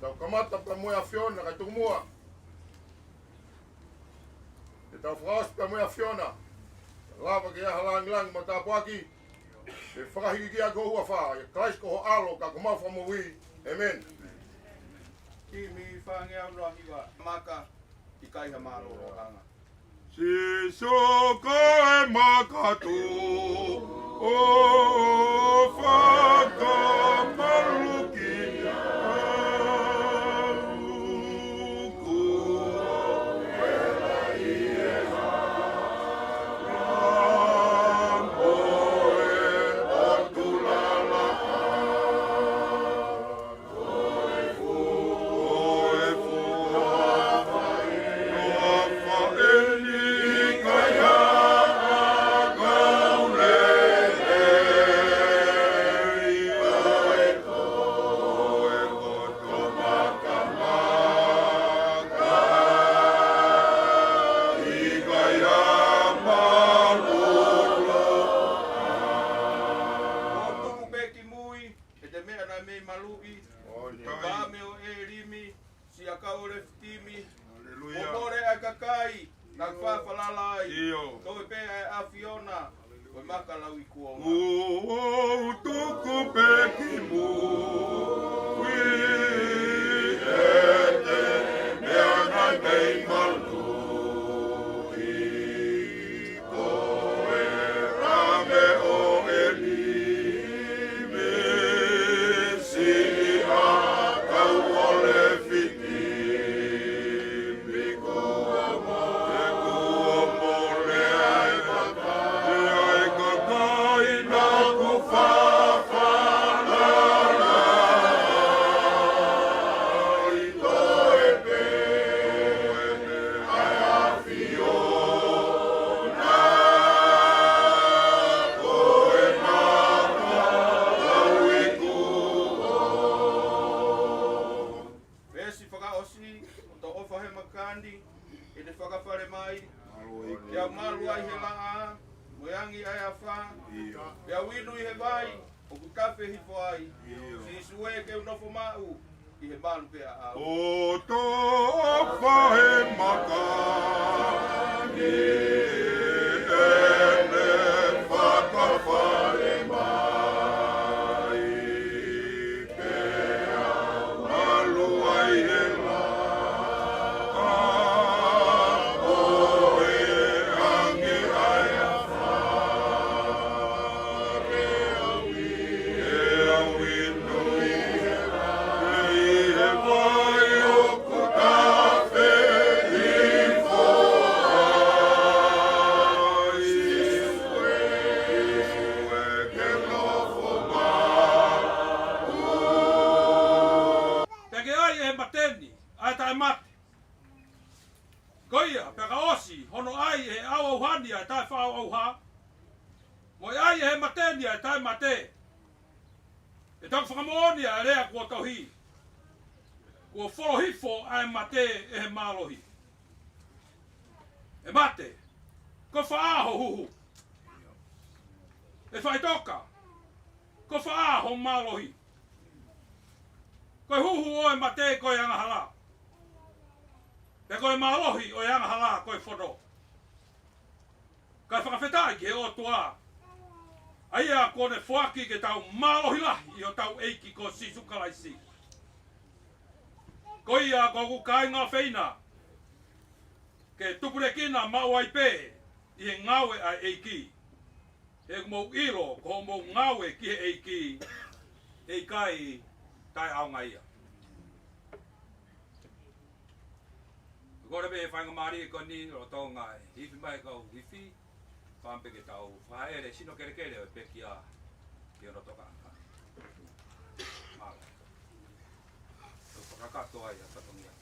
Tau kamata pē mo e ʻAfiona, kae tuku muʻa ke tau fakaʻosi pē mo e ʻAfiona. Lava ke ʻi ai ha langilangi mo e tāpuaki. Ke fakahīkihikiʻi ʻaki ho huafa, ʻia Kalaisi ko ho ʻAlo, ka ko homau Fakamoʻui. ʻĒmeni. Kimi fāngeau noa hiva, maka, ʻikai ha mālōlōʻanga. Sīsū ko e makatuʻu ʻo fakamaluki au, kuo ʻela ʻi he hala mo e ʻotu lalaʻā. ʻE te meʻa naʻe mei maluʻi, ʻo e pā mei ʻelimi, siʻa kau ʻo Lefitimi, ʻo mole ʻa e kakai naʻa ku falala ai, ʻio, toe pē ʻa e ʻAfiona, ko e maka lauikuonga. Kuo u tuku pē ki mui, ʻe te meʻa naʻe mei maluʻi. Ko e pā mei ʻelimi, siʻa kau ʻo Lefitimi, kuo mole ʻa e kakai, ʻa e kakai naʻa ku falala ai, toe pē ʻa e ʻAfiona, ko e maka lauikuonga. Veesi fakaʻosi, ʻo toʻofa he maka ni, ʻe ne fakafale mai, pea malu ai he laʻā, mo e angi ʻa e afā, pea u inu ʻi he vai ʻoku tafe hifo ai. Sīsū ē, ke u nofo maʻu ʻi he malu pē ʻaʻau. ʻO toʻofa he maka ni, ʻe ne fakafale mai, pea u malu ai he laʻā, mo e angi ʻa e afā. Pea ke ʻai ʻe he mate ni ʻa e taʻemate, ko ia, pea ka ʻosi hono ʻai ʻe he ʻauʻauha ni ʻa e taʻefaʻauʻauha, Ko e ʻai ʻe he mate ni ʻa e taʻemate. ʻE toki fakamoʻoni ʻa e lea kuo tohi: Kuo folo hifo ʻa e mate ʻe he mālohi. ʻE mate, ko fē ho huhu? ʻE faʻitoka, ko fē ho mālohi? Ko e huhu ʻo e mate ko e angahala, pea ko e mālohi ʻo e angahala ko e fono. Kae fakafetaʻi ki he ʻOtua, ʻa ia kuo ne foaki ke tau mālohi lahi ʻi hotau ʻEiki ko Sīsū Kalaisi. Ko ia, ko hoku kāinga ʻofeina, ke tupulekina maʻu ai pē ʻi he ngāue ʻa e ʻEiki. He ʻoku mou ʻilo ko hoʻomou ngāue ki he ʻEiki ʻe ʻikai taʻeʻaonga ia. Kole pē faingamālie ko eni lolotonga e hifo mai kau hifi, fai pē ke tau fakaʻele sino kelekele ʻo e pekia ki hono tokanga. Mālō. Tau fakakakato ai ʻa e fatongia.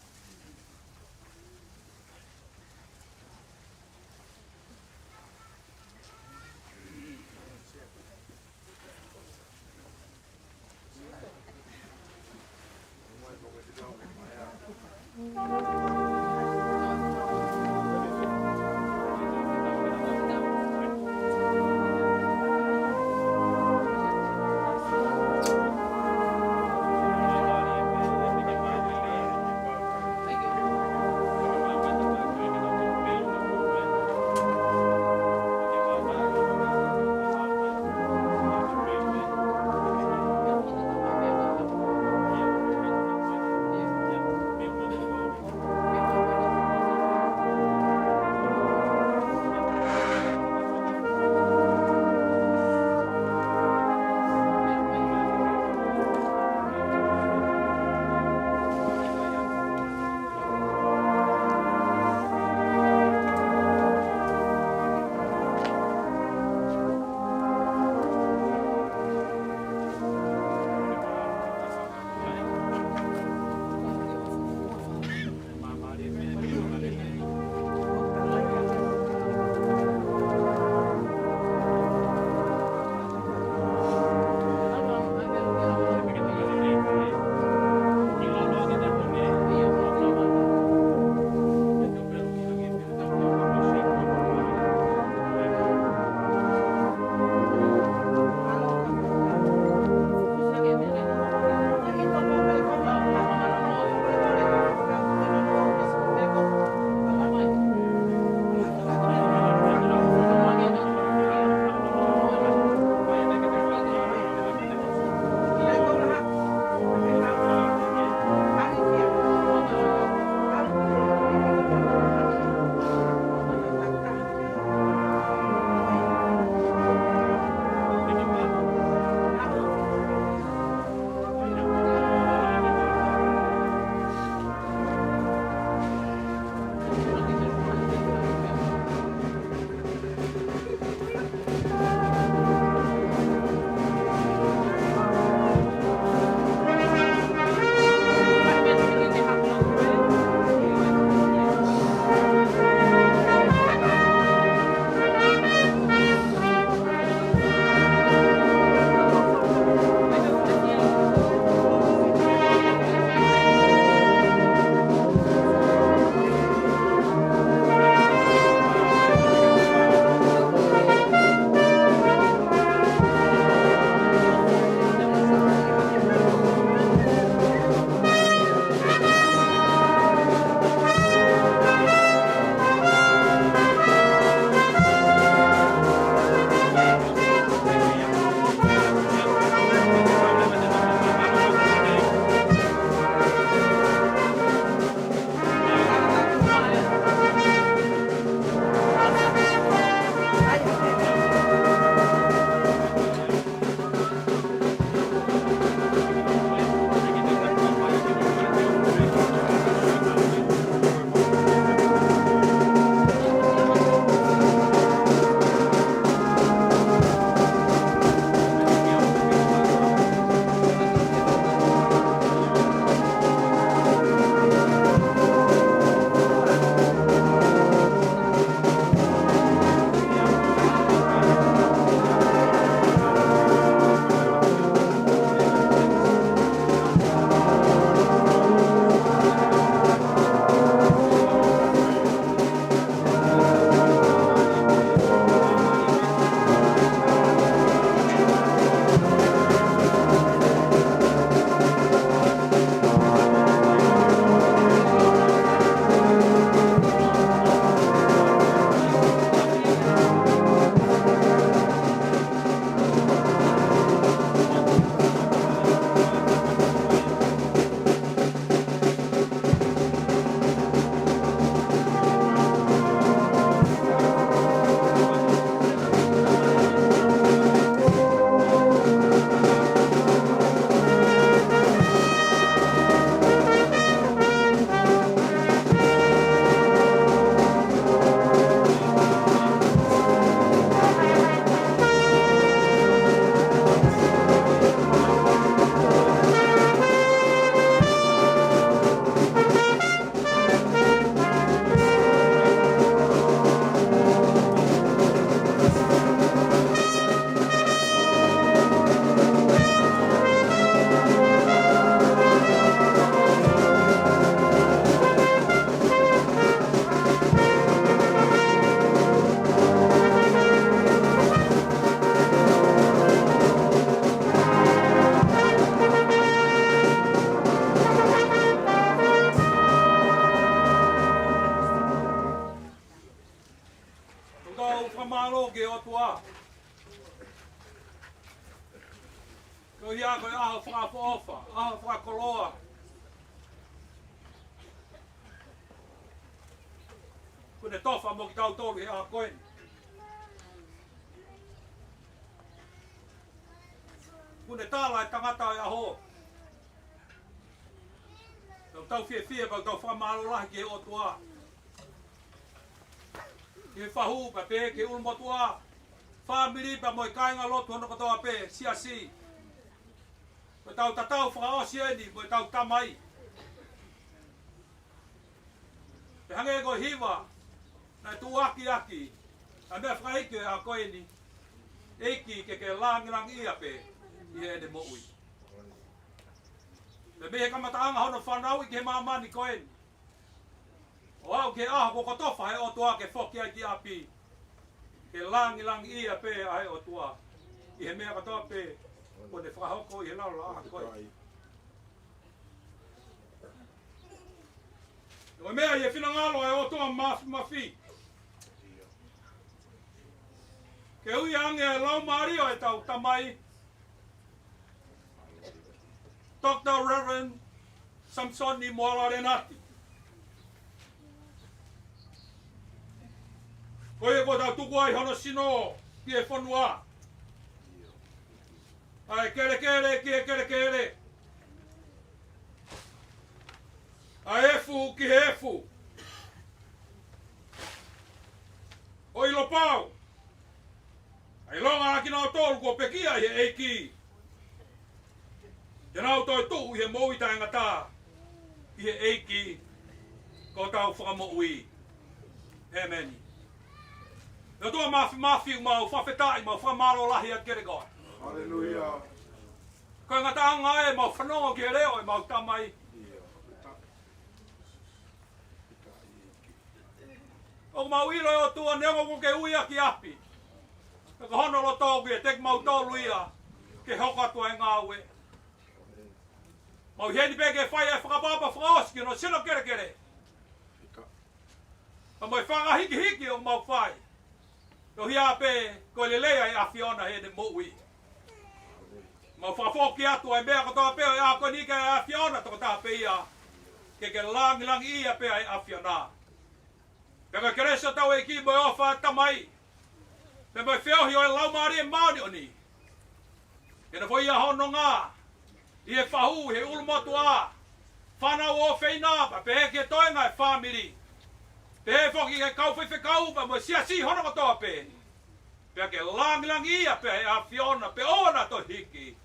ʻOku ou fakamālō ki he ʻOtua. Ko ia ko e ʻaho fakaʻofoʻofa, ʻaho fakakoloa. Kuo ne tofa mo kitautolu he ʻaho ko eni. Kuo ne tala e tangata ʻo e ʻaho. Tau tau fiefia, pea tau fakamālō lahi ki he ʻOtua. Ki he fahu, pea pehē ki he ʻulumotuʻa, fāmili pea mo e kāingalotu hono kotoa pē, siasi. Ko ʻetau tatau fakaʻosi eni mo ʻetau tamai. Pea hangē ko e hiva naʻe tuʻuaki ʻaki ʻa e meʻa fakaʻeiki ʻo e ʻaho ko eni, ʻEiki ke ke langilangiʻia pē ʻi heʻene moʻui. Pea mei he kamataʻanga hono fanauʻi ki he māmani ko eni, ʻo aʻu ki he ʻaho kuo kotofa he ʻOtua ke foki ai ki ʻapi, ke langilangiʻia pē ʻa e ʻOtua ʻi he meʻa kotoa pē kuo ne fakahoko ʻi he laʻā ko ē. Ko e meʻa ʻi he finangalo ʻo e ʻOtua Māfimafi, ke ui ange e laumālie ʻo ʻetau tamai, Doctor Reverend Samisoni Moala Lenati. Ko ia kuo tau tuku ai hono sino ki he fonua. ʻA e kelekele ki he kelekele. ʻA e efu ki he efu. ʻO ʻilo pau ʻa e ʻilonga ʻa kinautolu kuo pekia ʻi he ʻEiki, te nau toe tuʻu ʻi he moʻui taʻengata ʻi he ʻEiki ko hotau Fakamoʻui. ʻĒmeni. ʻE ʻOtua Māfimafi, mau fakafetaʻi, mau fakamālō lahi atu kiate koe. Haleluia. Ko e ngataʻanga ē mau fanongo ki he leʻo ʻo ʻemau tamai. ʻOku mau ʻilo ʻe ʻOtua, neongo kuo ke ui ia ki ʻapi, ka ko hono loto ʻoku ʻiate kimautolu ia ke hoko atu ʻa e ngāue. Mau ʻi heni pē ke fai ʻa e fakapapau fakaʻosi ki hono sino kelekele, pea mo e fakahikihiki ʻoku mau fai. Koeʻuhi pē ko e lelei ʻa e ʻAfiona heʻene moʻui. Mau fakafoki atu ʻa e meʻa kotoa pē ʻo e ʻaho ko eni ki he ʻAfiona tokotaha pē ia, ke ke langilangiʻia pē ʻa e ʻAfiona. Pea ko e kelesi ʻa hotau ʻEiki mo e ʻofa ʻa e Tamai, pea mo e feohi ʻo e Laumālie Māʻoniʻoni, ke nofoʻia hononga ʻi he fahu, ʻi he ʻulumotuʻa, fānau ʻofeina, pea pehē ki he toenga ʻo e fāmili, pehē foki ki he kau faifekau pea mo e siasi hono kotoa pē. Pea ke langilangiʻia pē ʻa e ʻAfiona pea ʻoua naʻa toe hiki.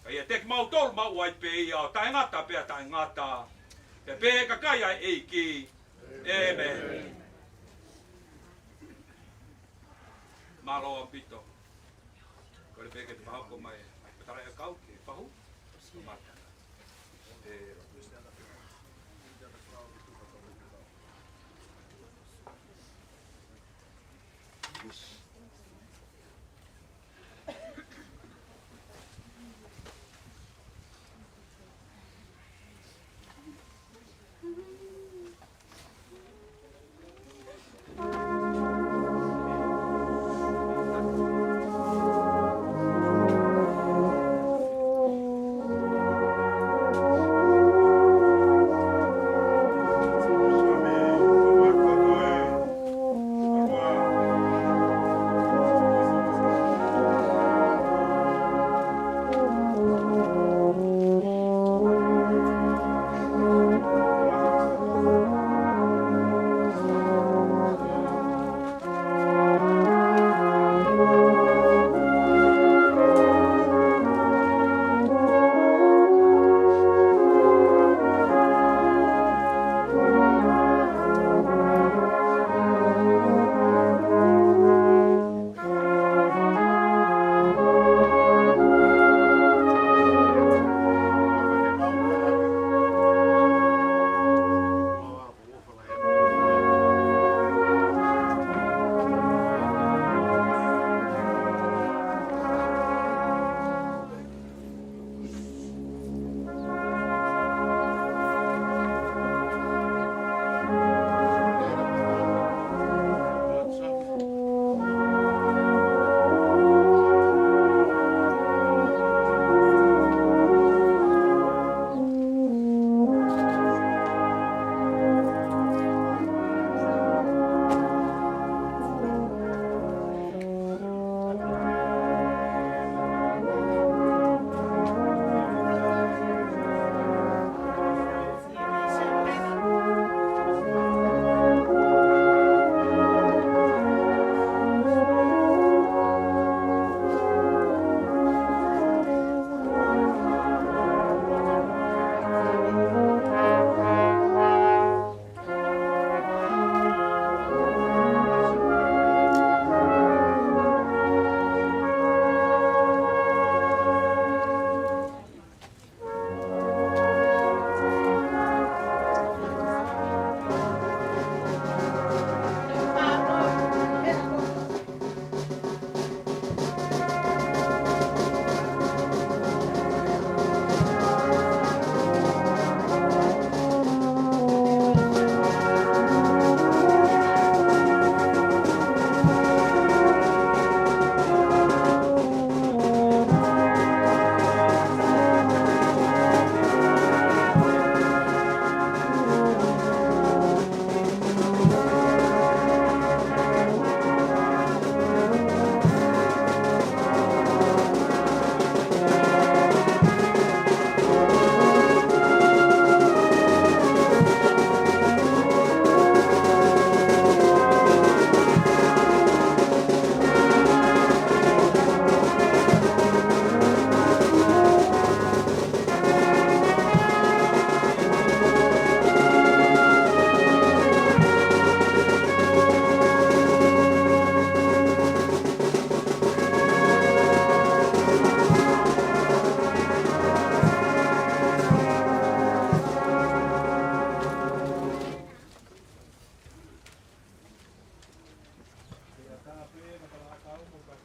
Ka ʻiate kimautolu maʻu ai pē ia ʻo taʻengata pea taʻengata. Pea pehē kakai ʻa e ʻEiki. ʻĒmeni. Mālō ʻaupito. Kole pē ke te fakahoko mai ʻa e patala ʻakau ki he fahu. Mata. ʻE,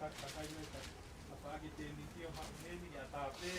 Kakai mai ka, ka paʻake tēniti ʻo haʻu heni ʻa Tāpē.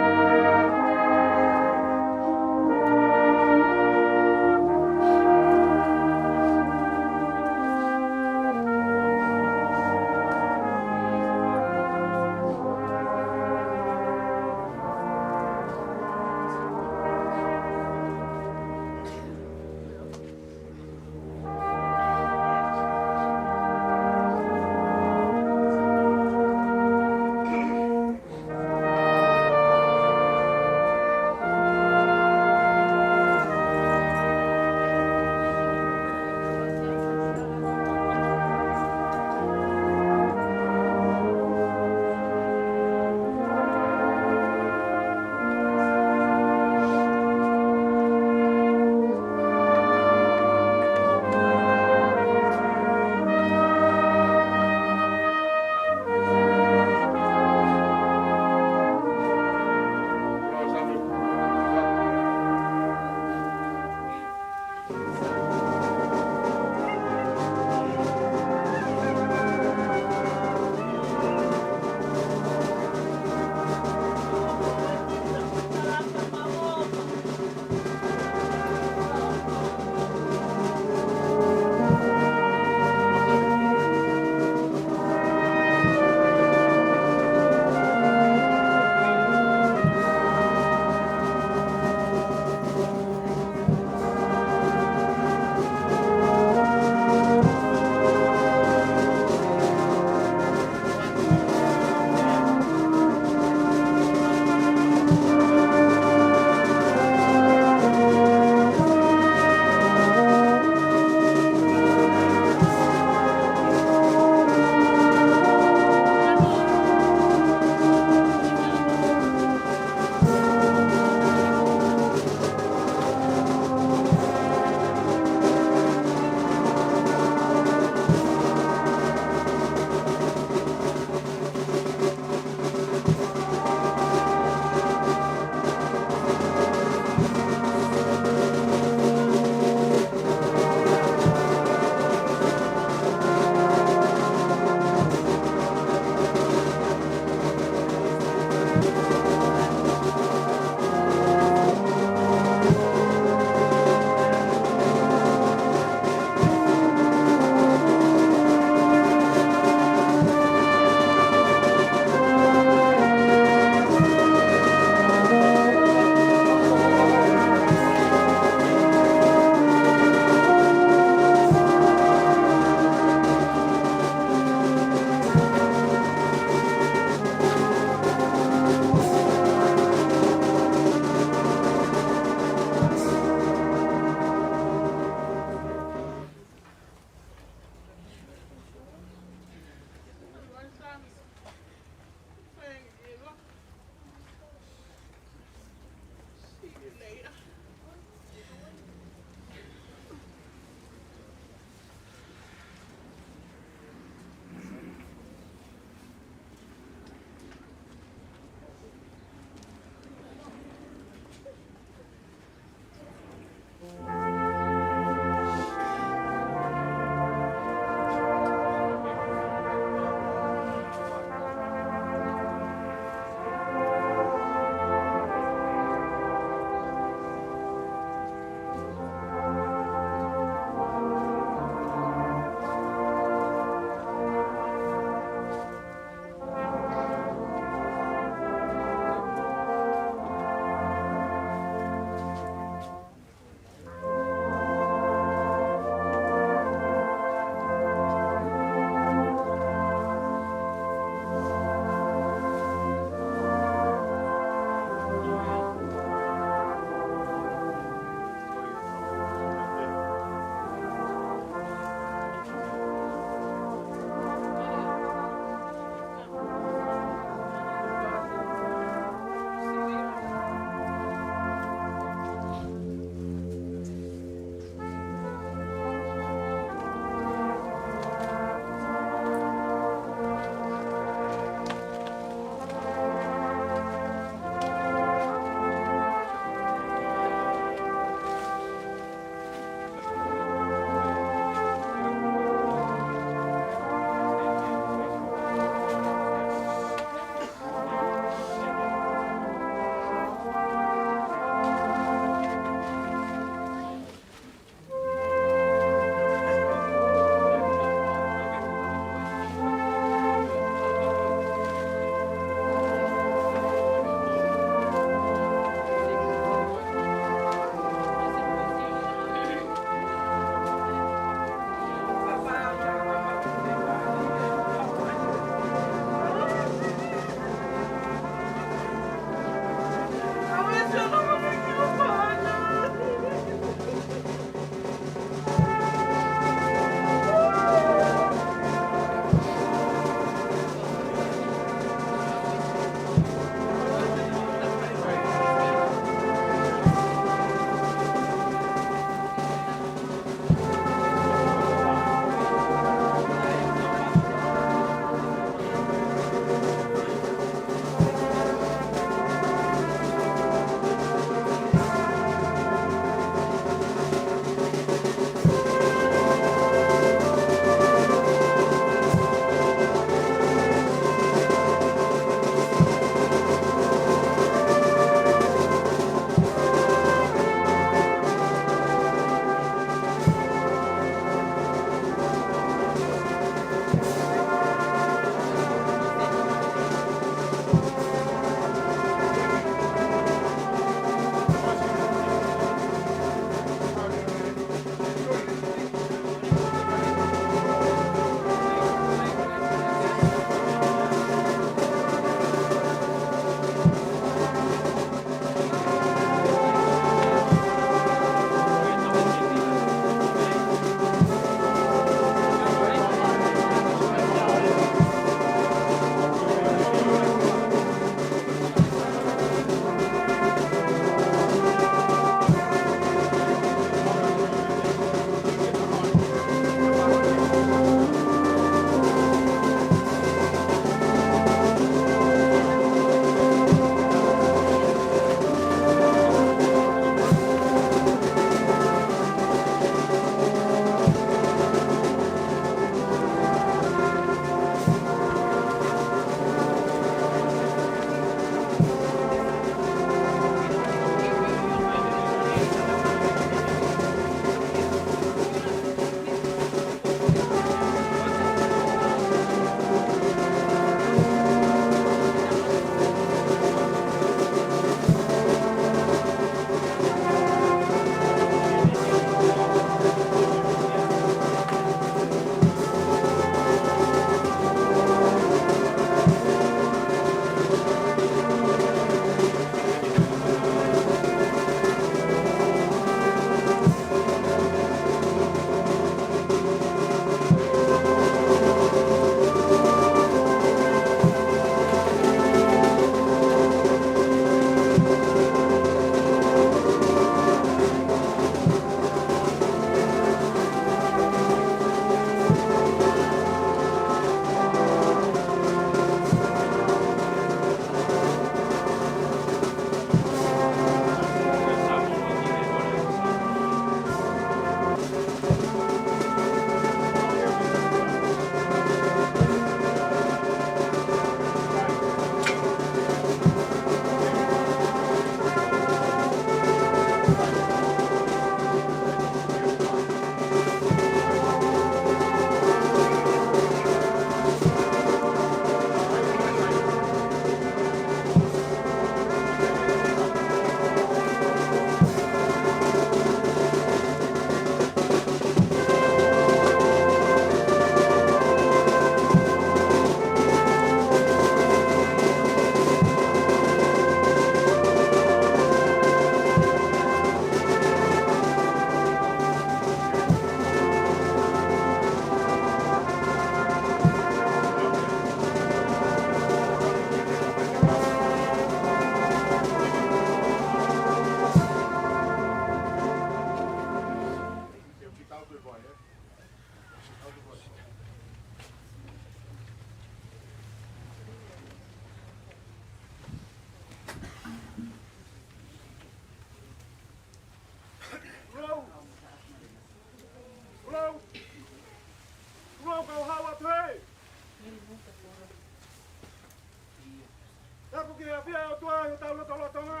Ke ʻafio ʻa e ʻOtua ʻi hotau lotolotonga.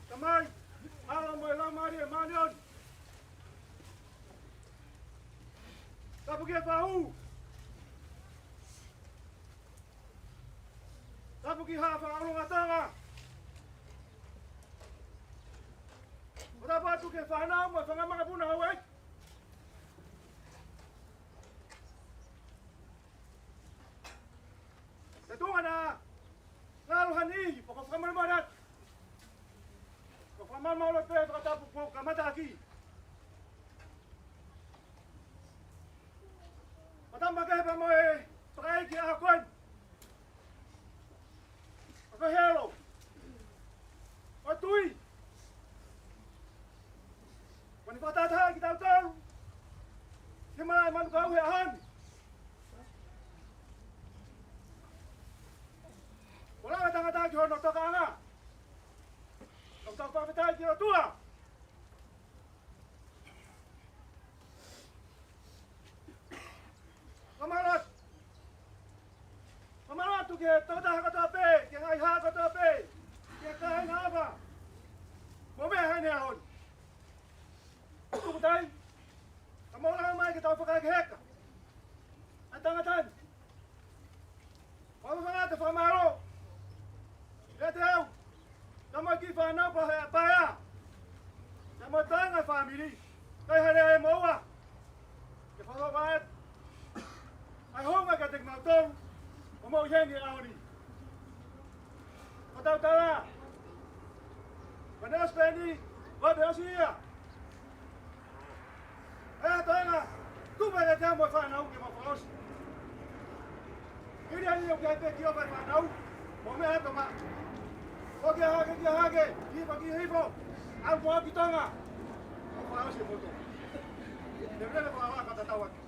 Tamai, ʻAlo mo e Laumālie Māʻoniʻoni. Tapu ki he fahu. Tapu ki he Haʻa Fakaʻulungatonga. ʻO tapu atu ki he fānau mo e fanga makapuna Hauaiki. Te tuʻunga naʻa ngalo ha niʻihi, pea ko e fakamolemole atu. Ko e fakamolemole pē fakatapu kuo kamata ʻaki. Fakatapu makehe pea mo e tokaiʻi ki he ʻaho ko eni. ʻA ko e helo. ʻO tui. Kuo ne fakatahatahaʻi kitautolu. Ke malaʻe manukau he ʻaho ni. Kuo lava e tangata ki hono tokanga. Ka tau fakafetaʻi ki he ʻOtua. Fakamālō atu. Fakamālō atu ki he tokotaha kotoa pē, ki he ngaahi hā kotoa pē, ki he kāinga ʻofa. Mo e meʻa ʻi he ʻaho ni. Tuku tai, ka mou langa mai ke tau fakahekeheka ʻa e tangata ni. Mau fakaʻatā e fakamālō. Kiate au, kae ʻumaʻā e kiʻi fānau pea mo e paea. Kae ʻumaʻā e toenga e fāmili. Kae hale ai moua. Ke fakavaʻe ʻa e hounga kiate kimautolu. ʻO mou ʻi heni he ʻaho ni. Ko ʻetau tala. Ko ʻene ʻosi pē eni, ko ʻene ʻosi ia. ʻE toenga, tuku pē kiate au mo e fānau ke mau fakaʻosi. Kili ange ʻo ki ai pē ki ʻofa e fānau, mo e meʻa ʻe toma. ʻO ki hake, ki hake, ki hifo, ki hifo. ʻAlu mo au ki Tonga. Mau fakaʻosi e motu. Te mele fakavaka tatau ake.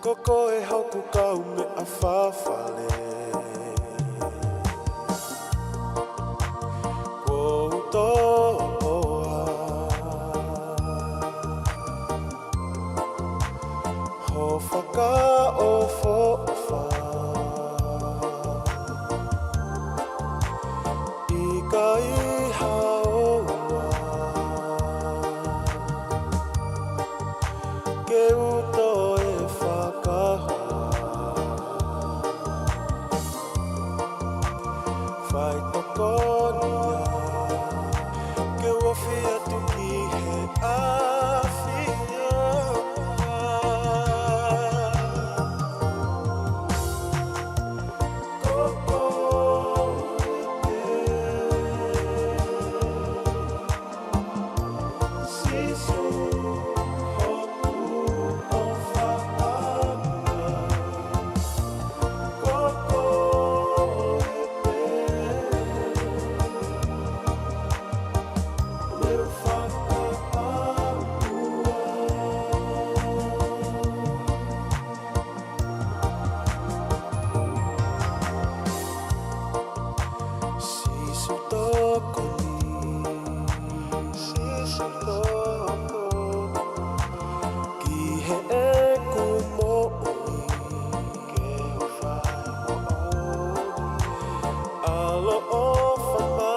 Ko koe hoku kaumeʻa fafale. Kuo u toʻoa ho fakaʻofoʻofa. ʻIkai haʻo ʻofa ke u toe fakahoa. Fai tokoni ia ke u ofi atu ki he ʻAfiona. Ko koe pē, Sīsū, hoku ʻofa ʻana. Ko koe pē, leu fakaʻauha. Sīsū tokoni, Sīsū tokoni ki heʻeku moʻui, ke u fai moʻoni ʻaloʻofa mai.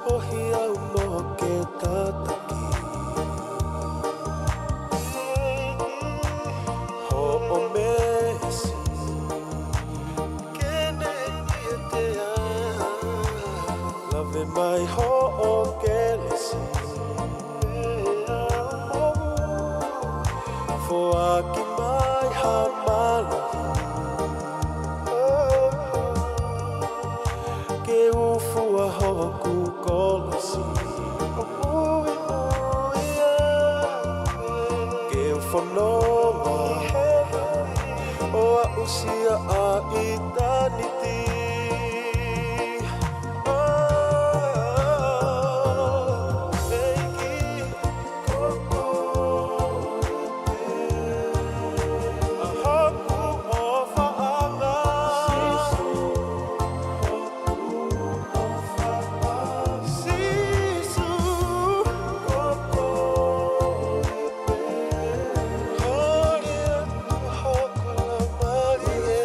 ʻOhi au mo ke tataki hoʻo meesi, ke ne ʻiate au. Lave mai hoʻo kelesi, foaki mai ha mālohi ke u fua hoku kolosi. Ke u fononga ʻo aʻusia ʻa ʻitāniti. ʻEiki, ko koe pē, ʻa hoku ʻofaʻanga. Sīsū, ko koe pē. Haleluia, hoko la malie.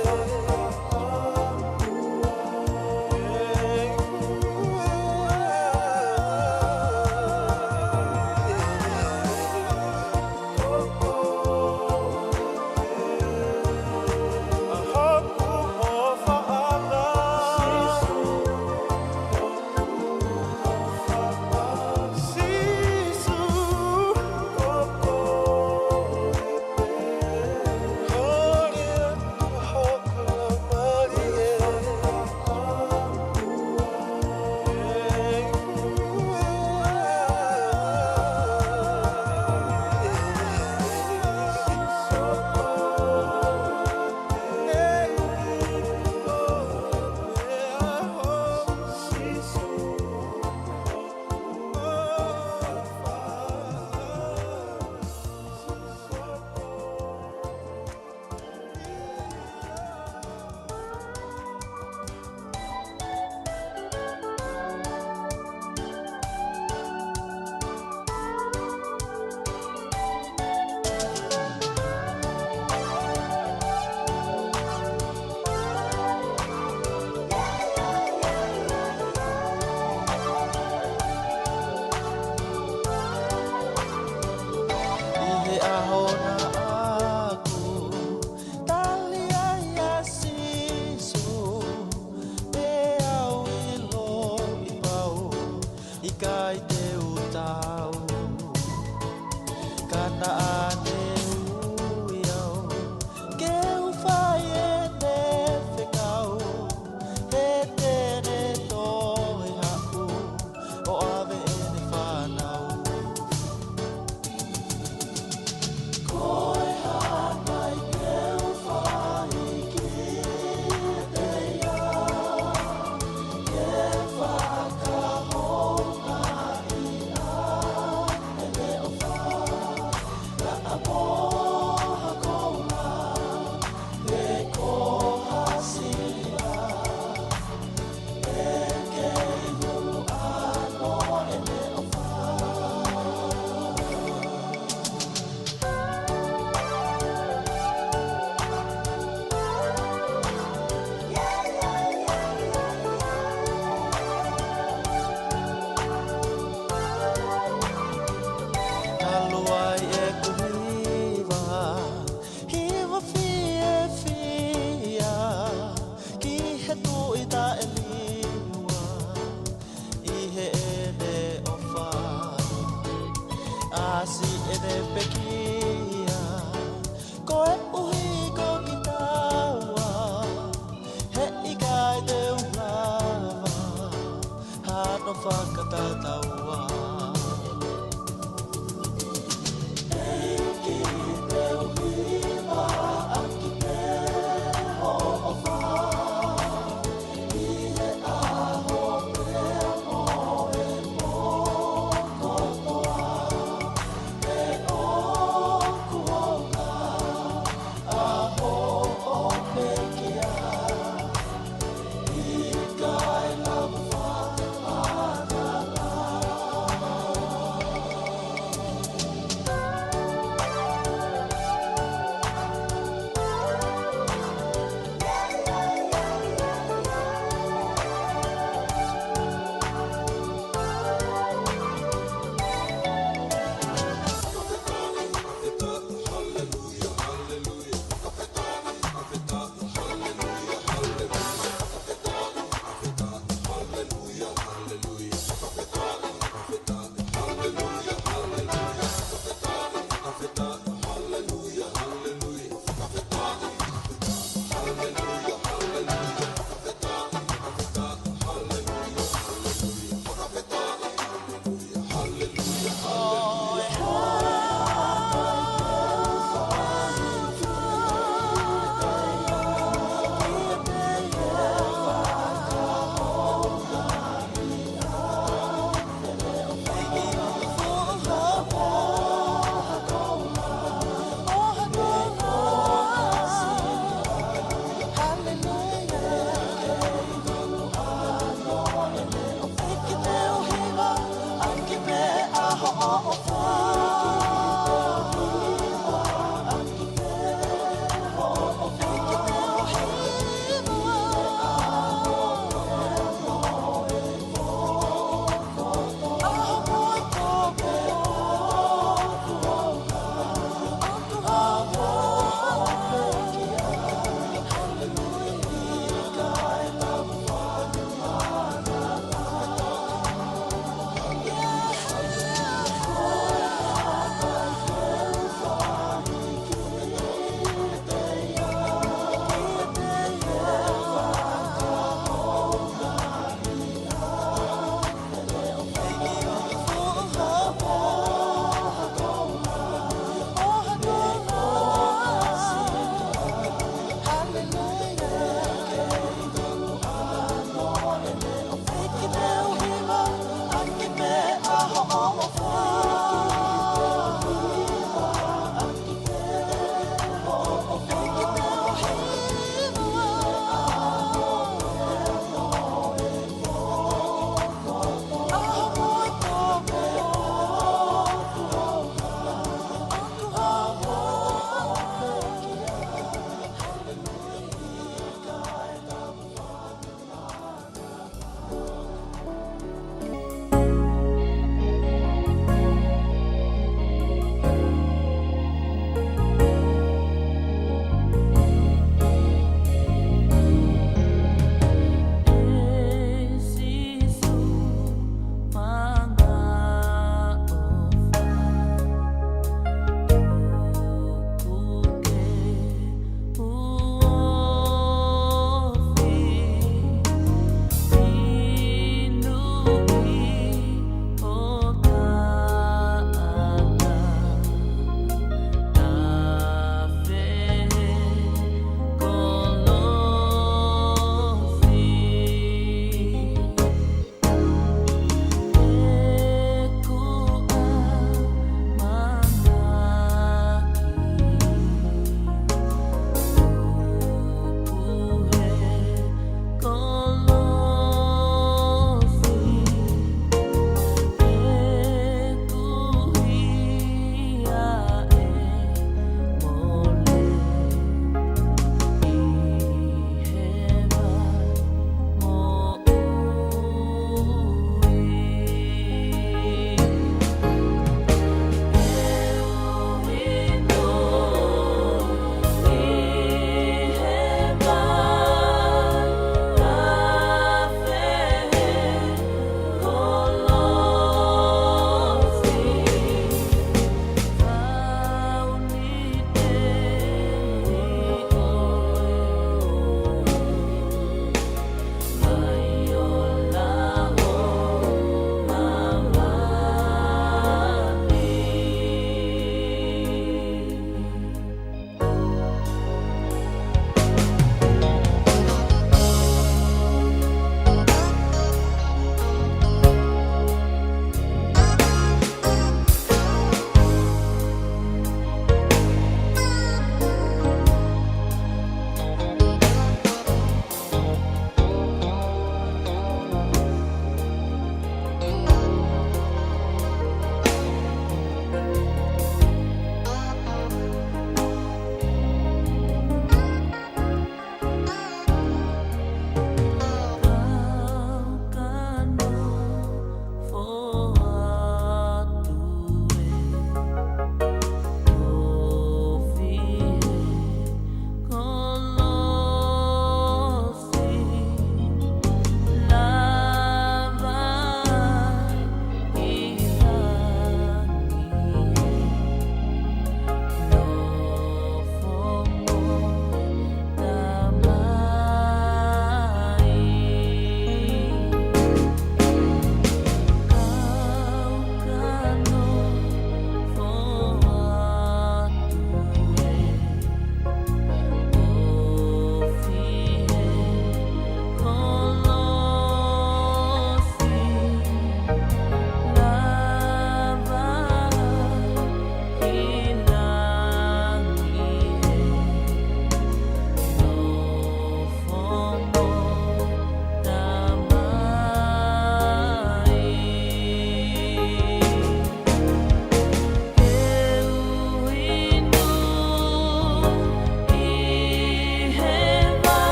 ʻI he ʻaho naʻa ku tali ai ʻa Sīsū, pea u ʻiloʻi pau, ʻikai te u tau. Ka naʻa ne ui au ke u fai ʻene fekau, he te ne tohi haʻu ʻo ʻave ʻene fānau. Ko e hā nai ke u fai kiate ia, ke fakahoungaʻi ʻa e leʻo Te pekia, koeʻuhi ko kitaua, heʻikai te u lava hano fakatataua. ʻEiki, te u hiva ʻaki pē hoʻo ʻofa.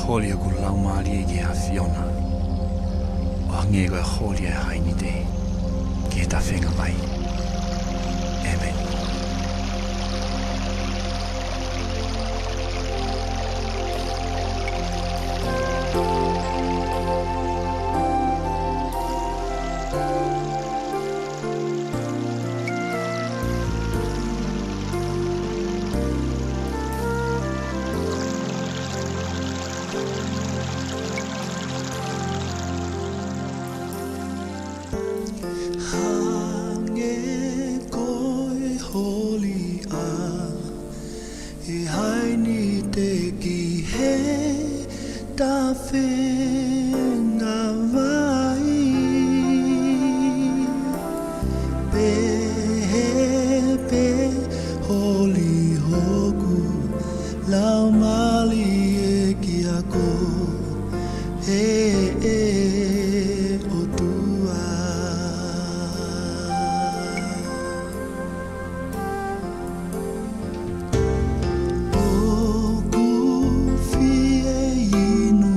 Holi hoku laumālie ki he ʻAfiona, ʻo hangē ko e holi ʻa e hainite ki he tafenga vai. ʻĒmeni. Hangē ko e holi ʻa e hainite ki he tafenga vai, pehē pē holi hoku laumālie kia koe, ʻe ʻOtua. ʻOku fie inu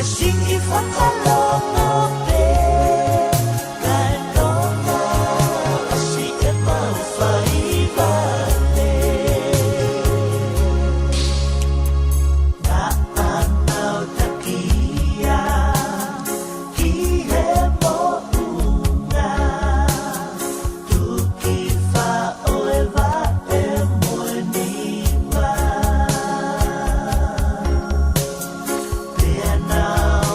Siki fakalongo pē, kae tonga ʻosi e mau fai vale. Naʻa nau takia ki he moʻunga, tuki faʻo e vaʻe mo e niva. Pea nau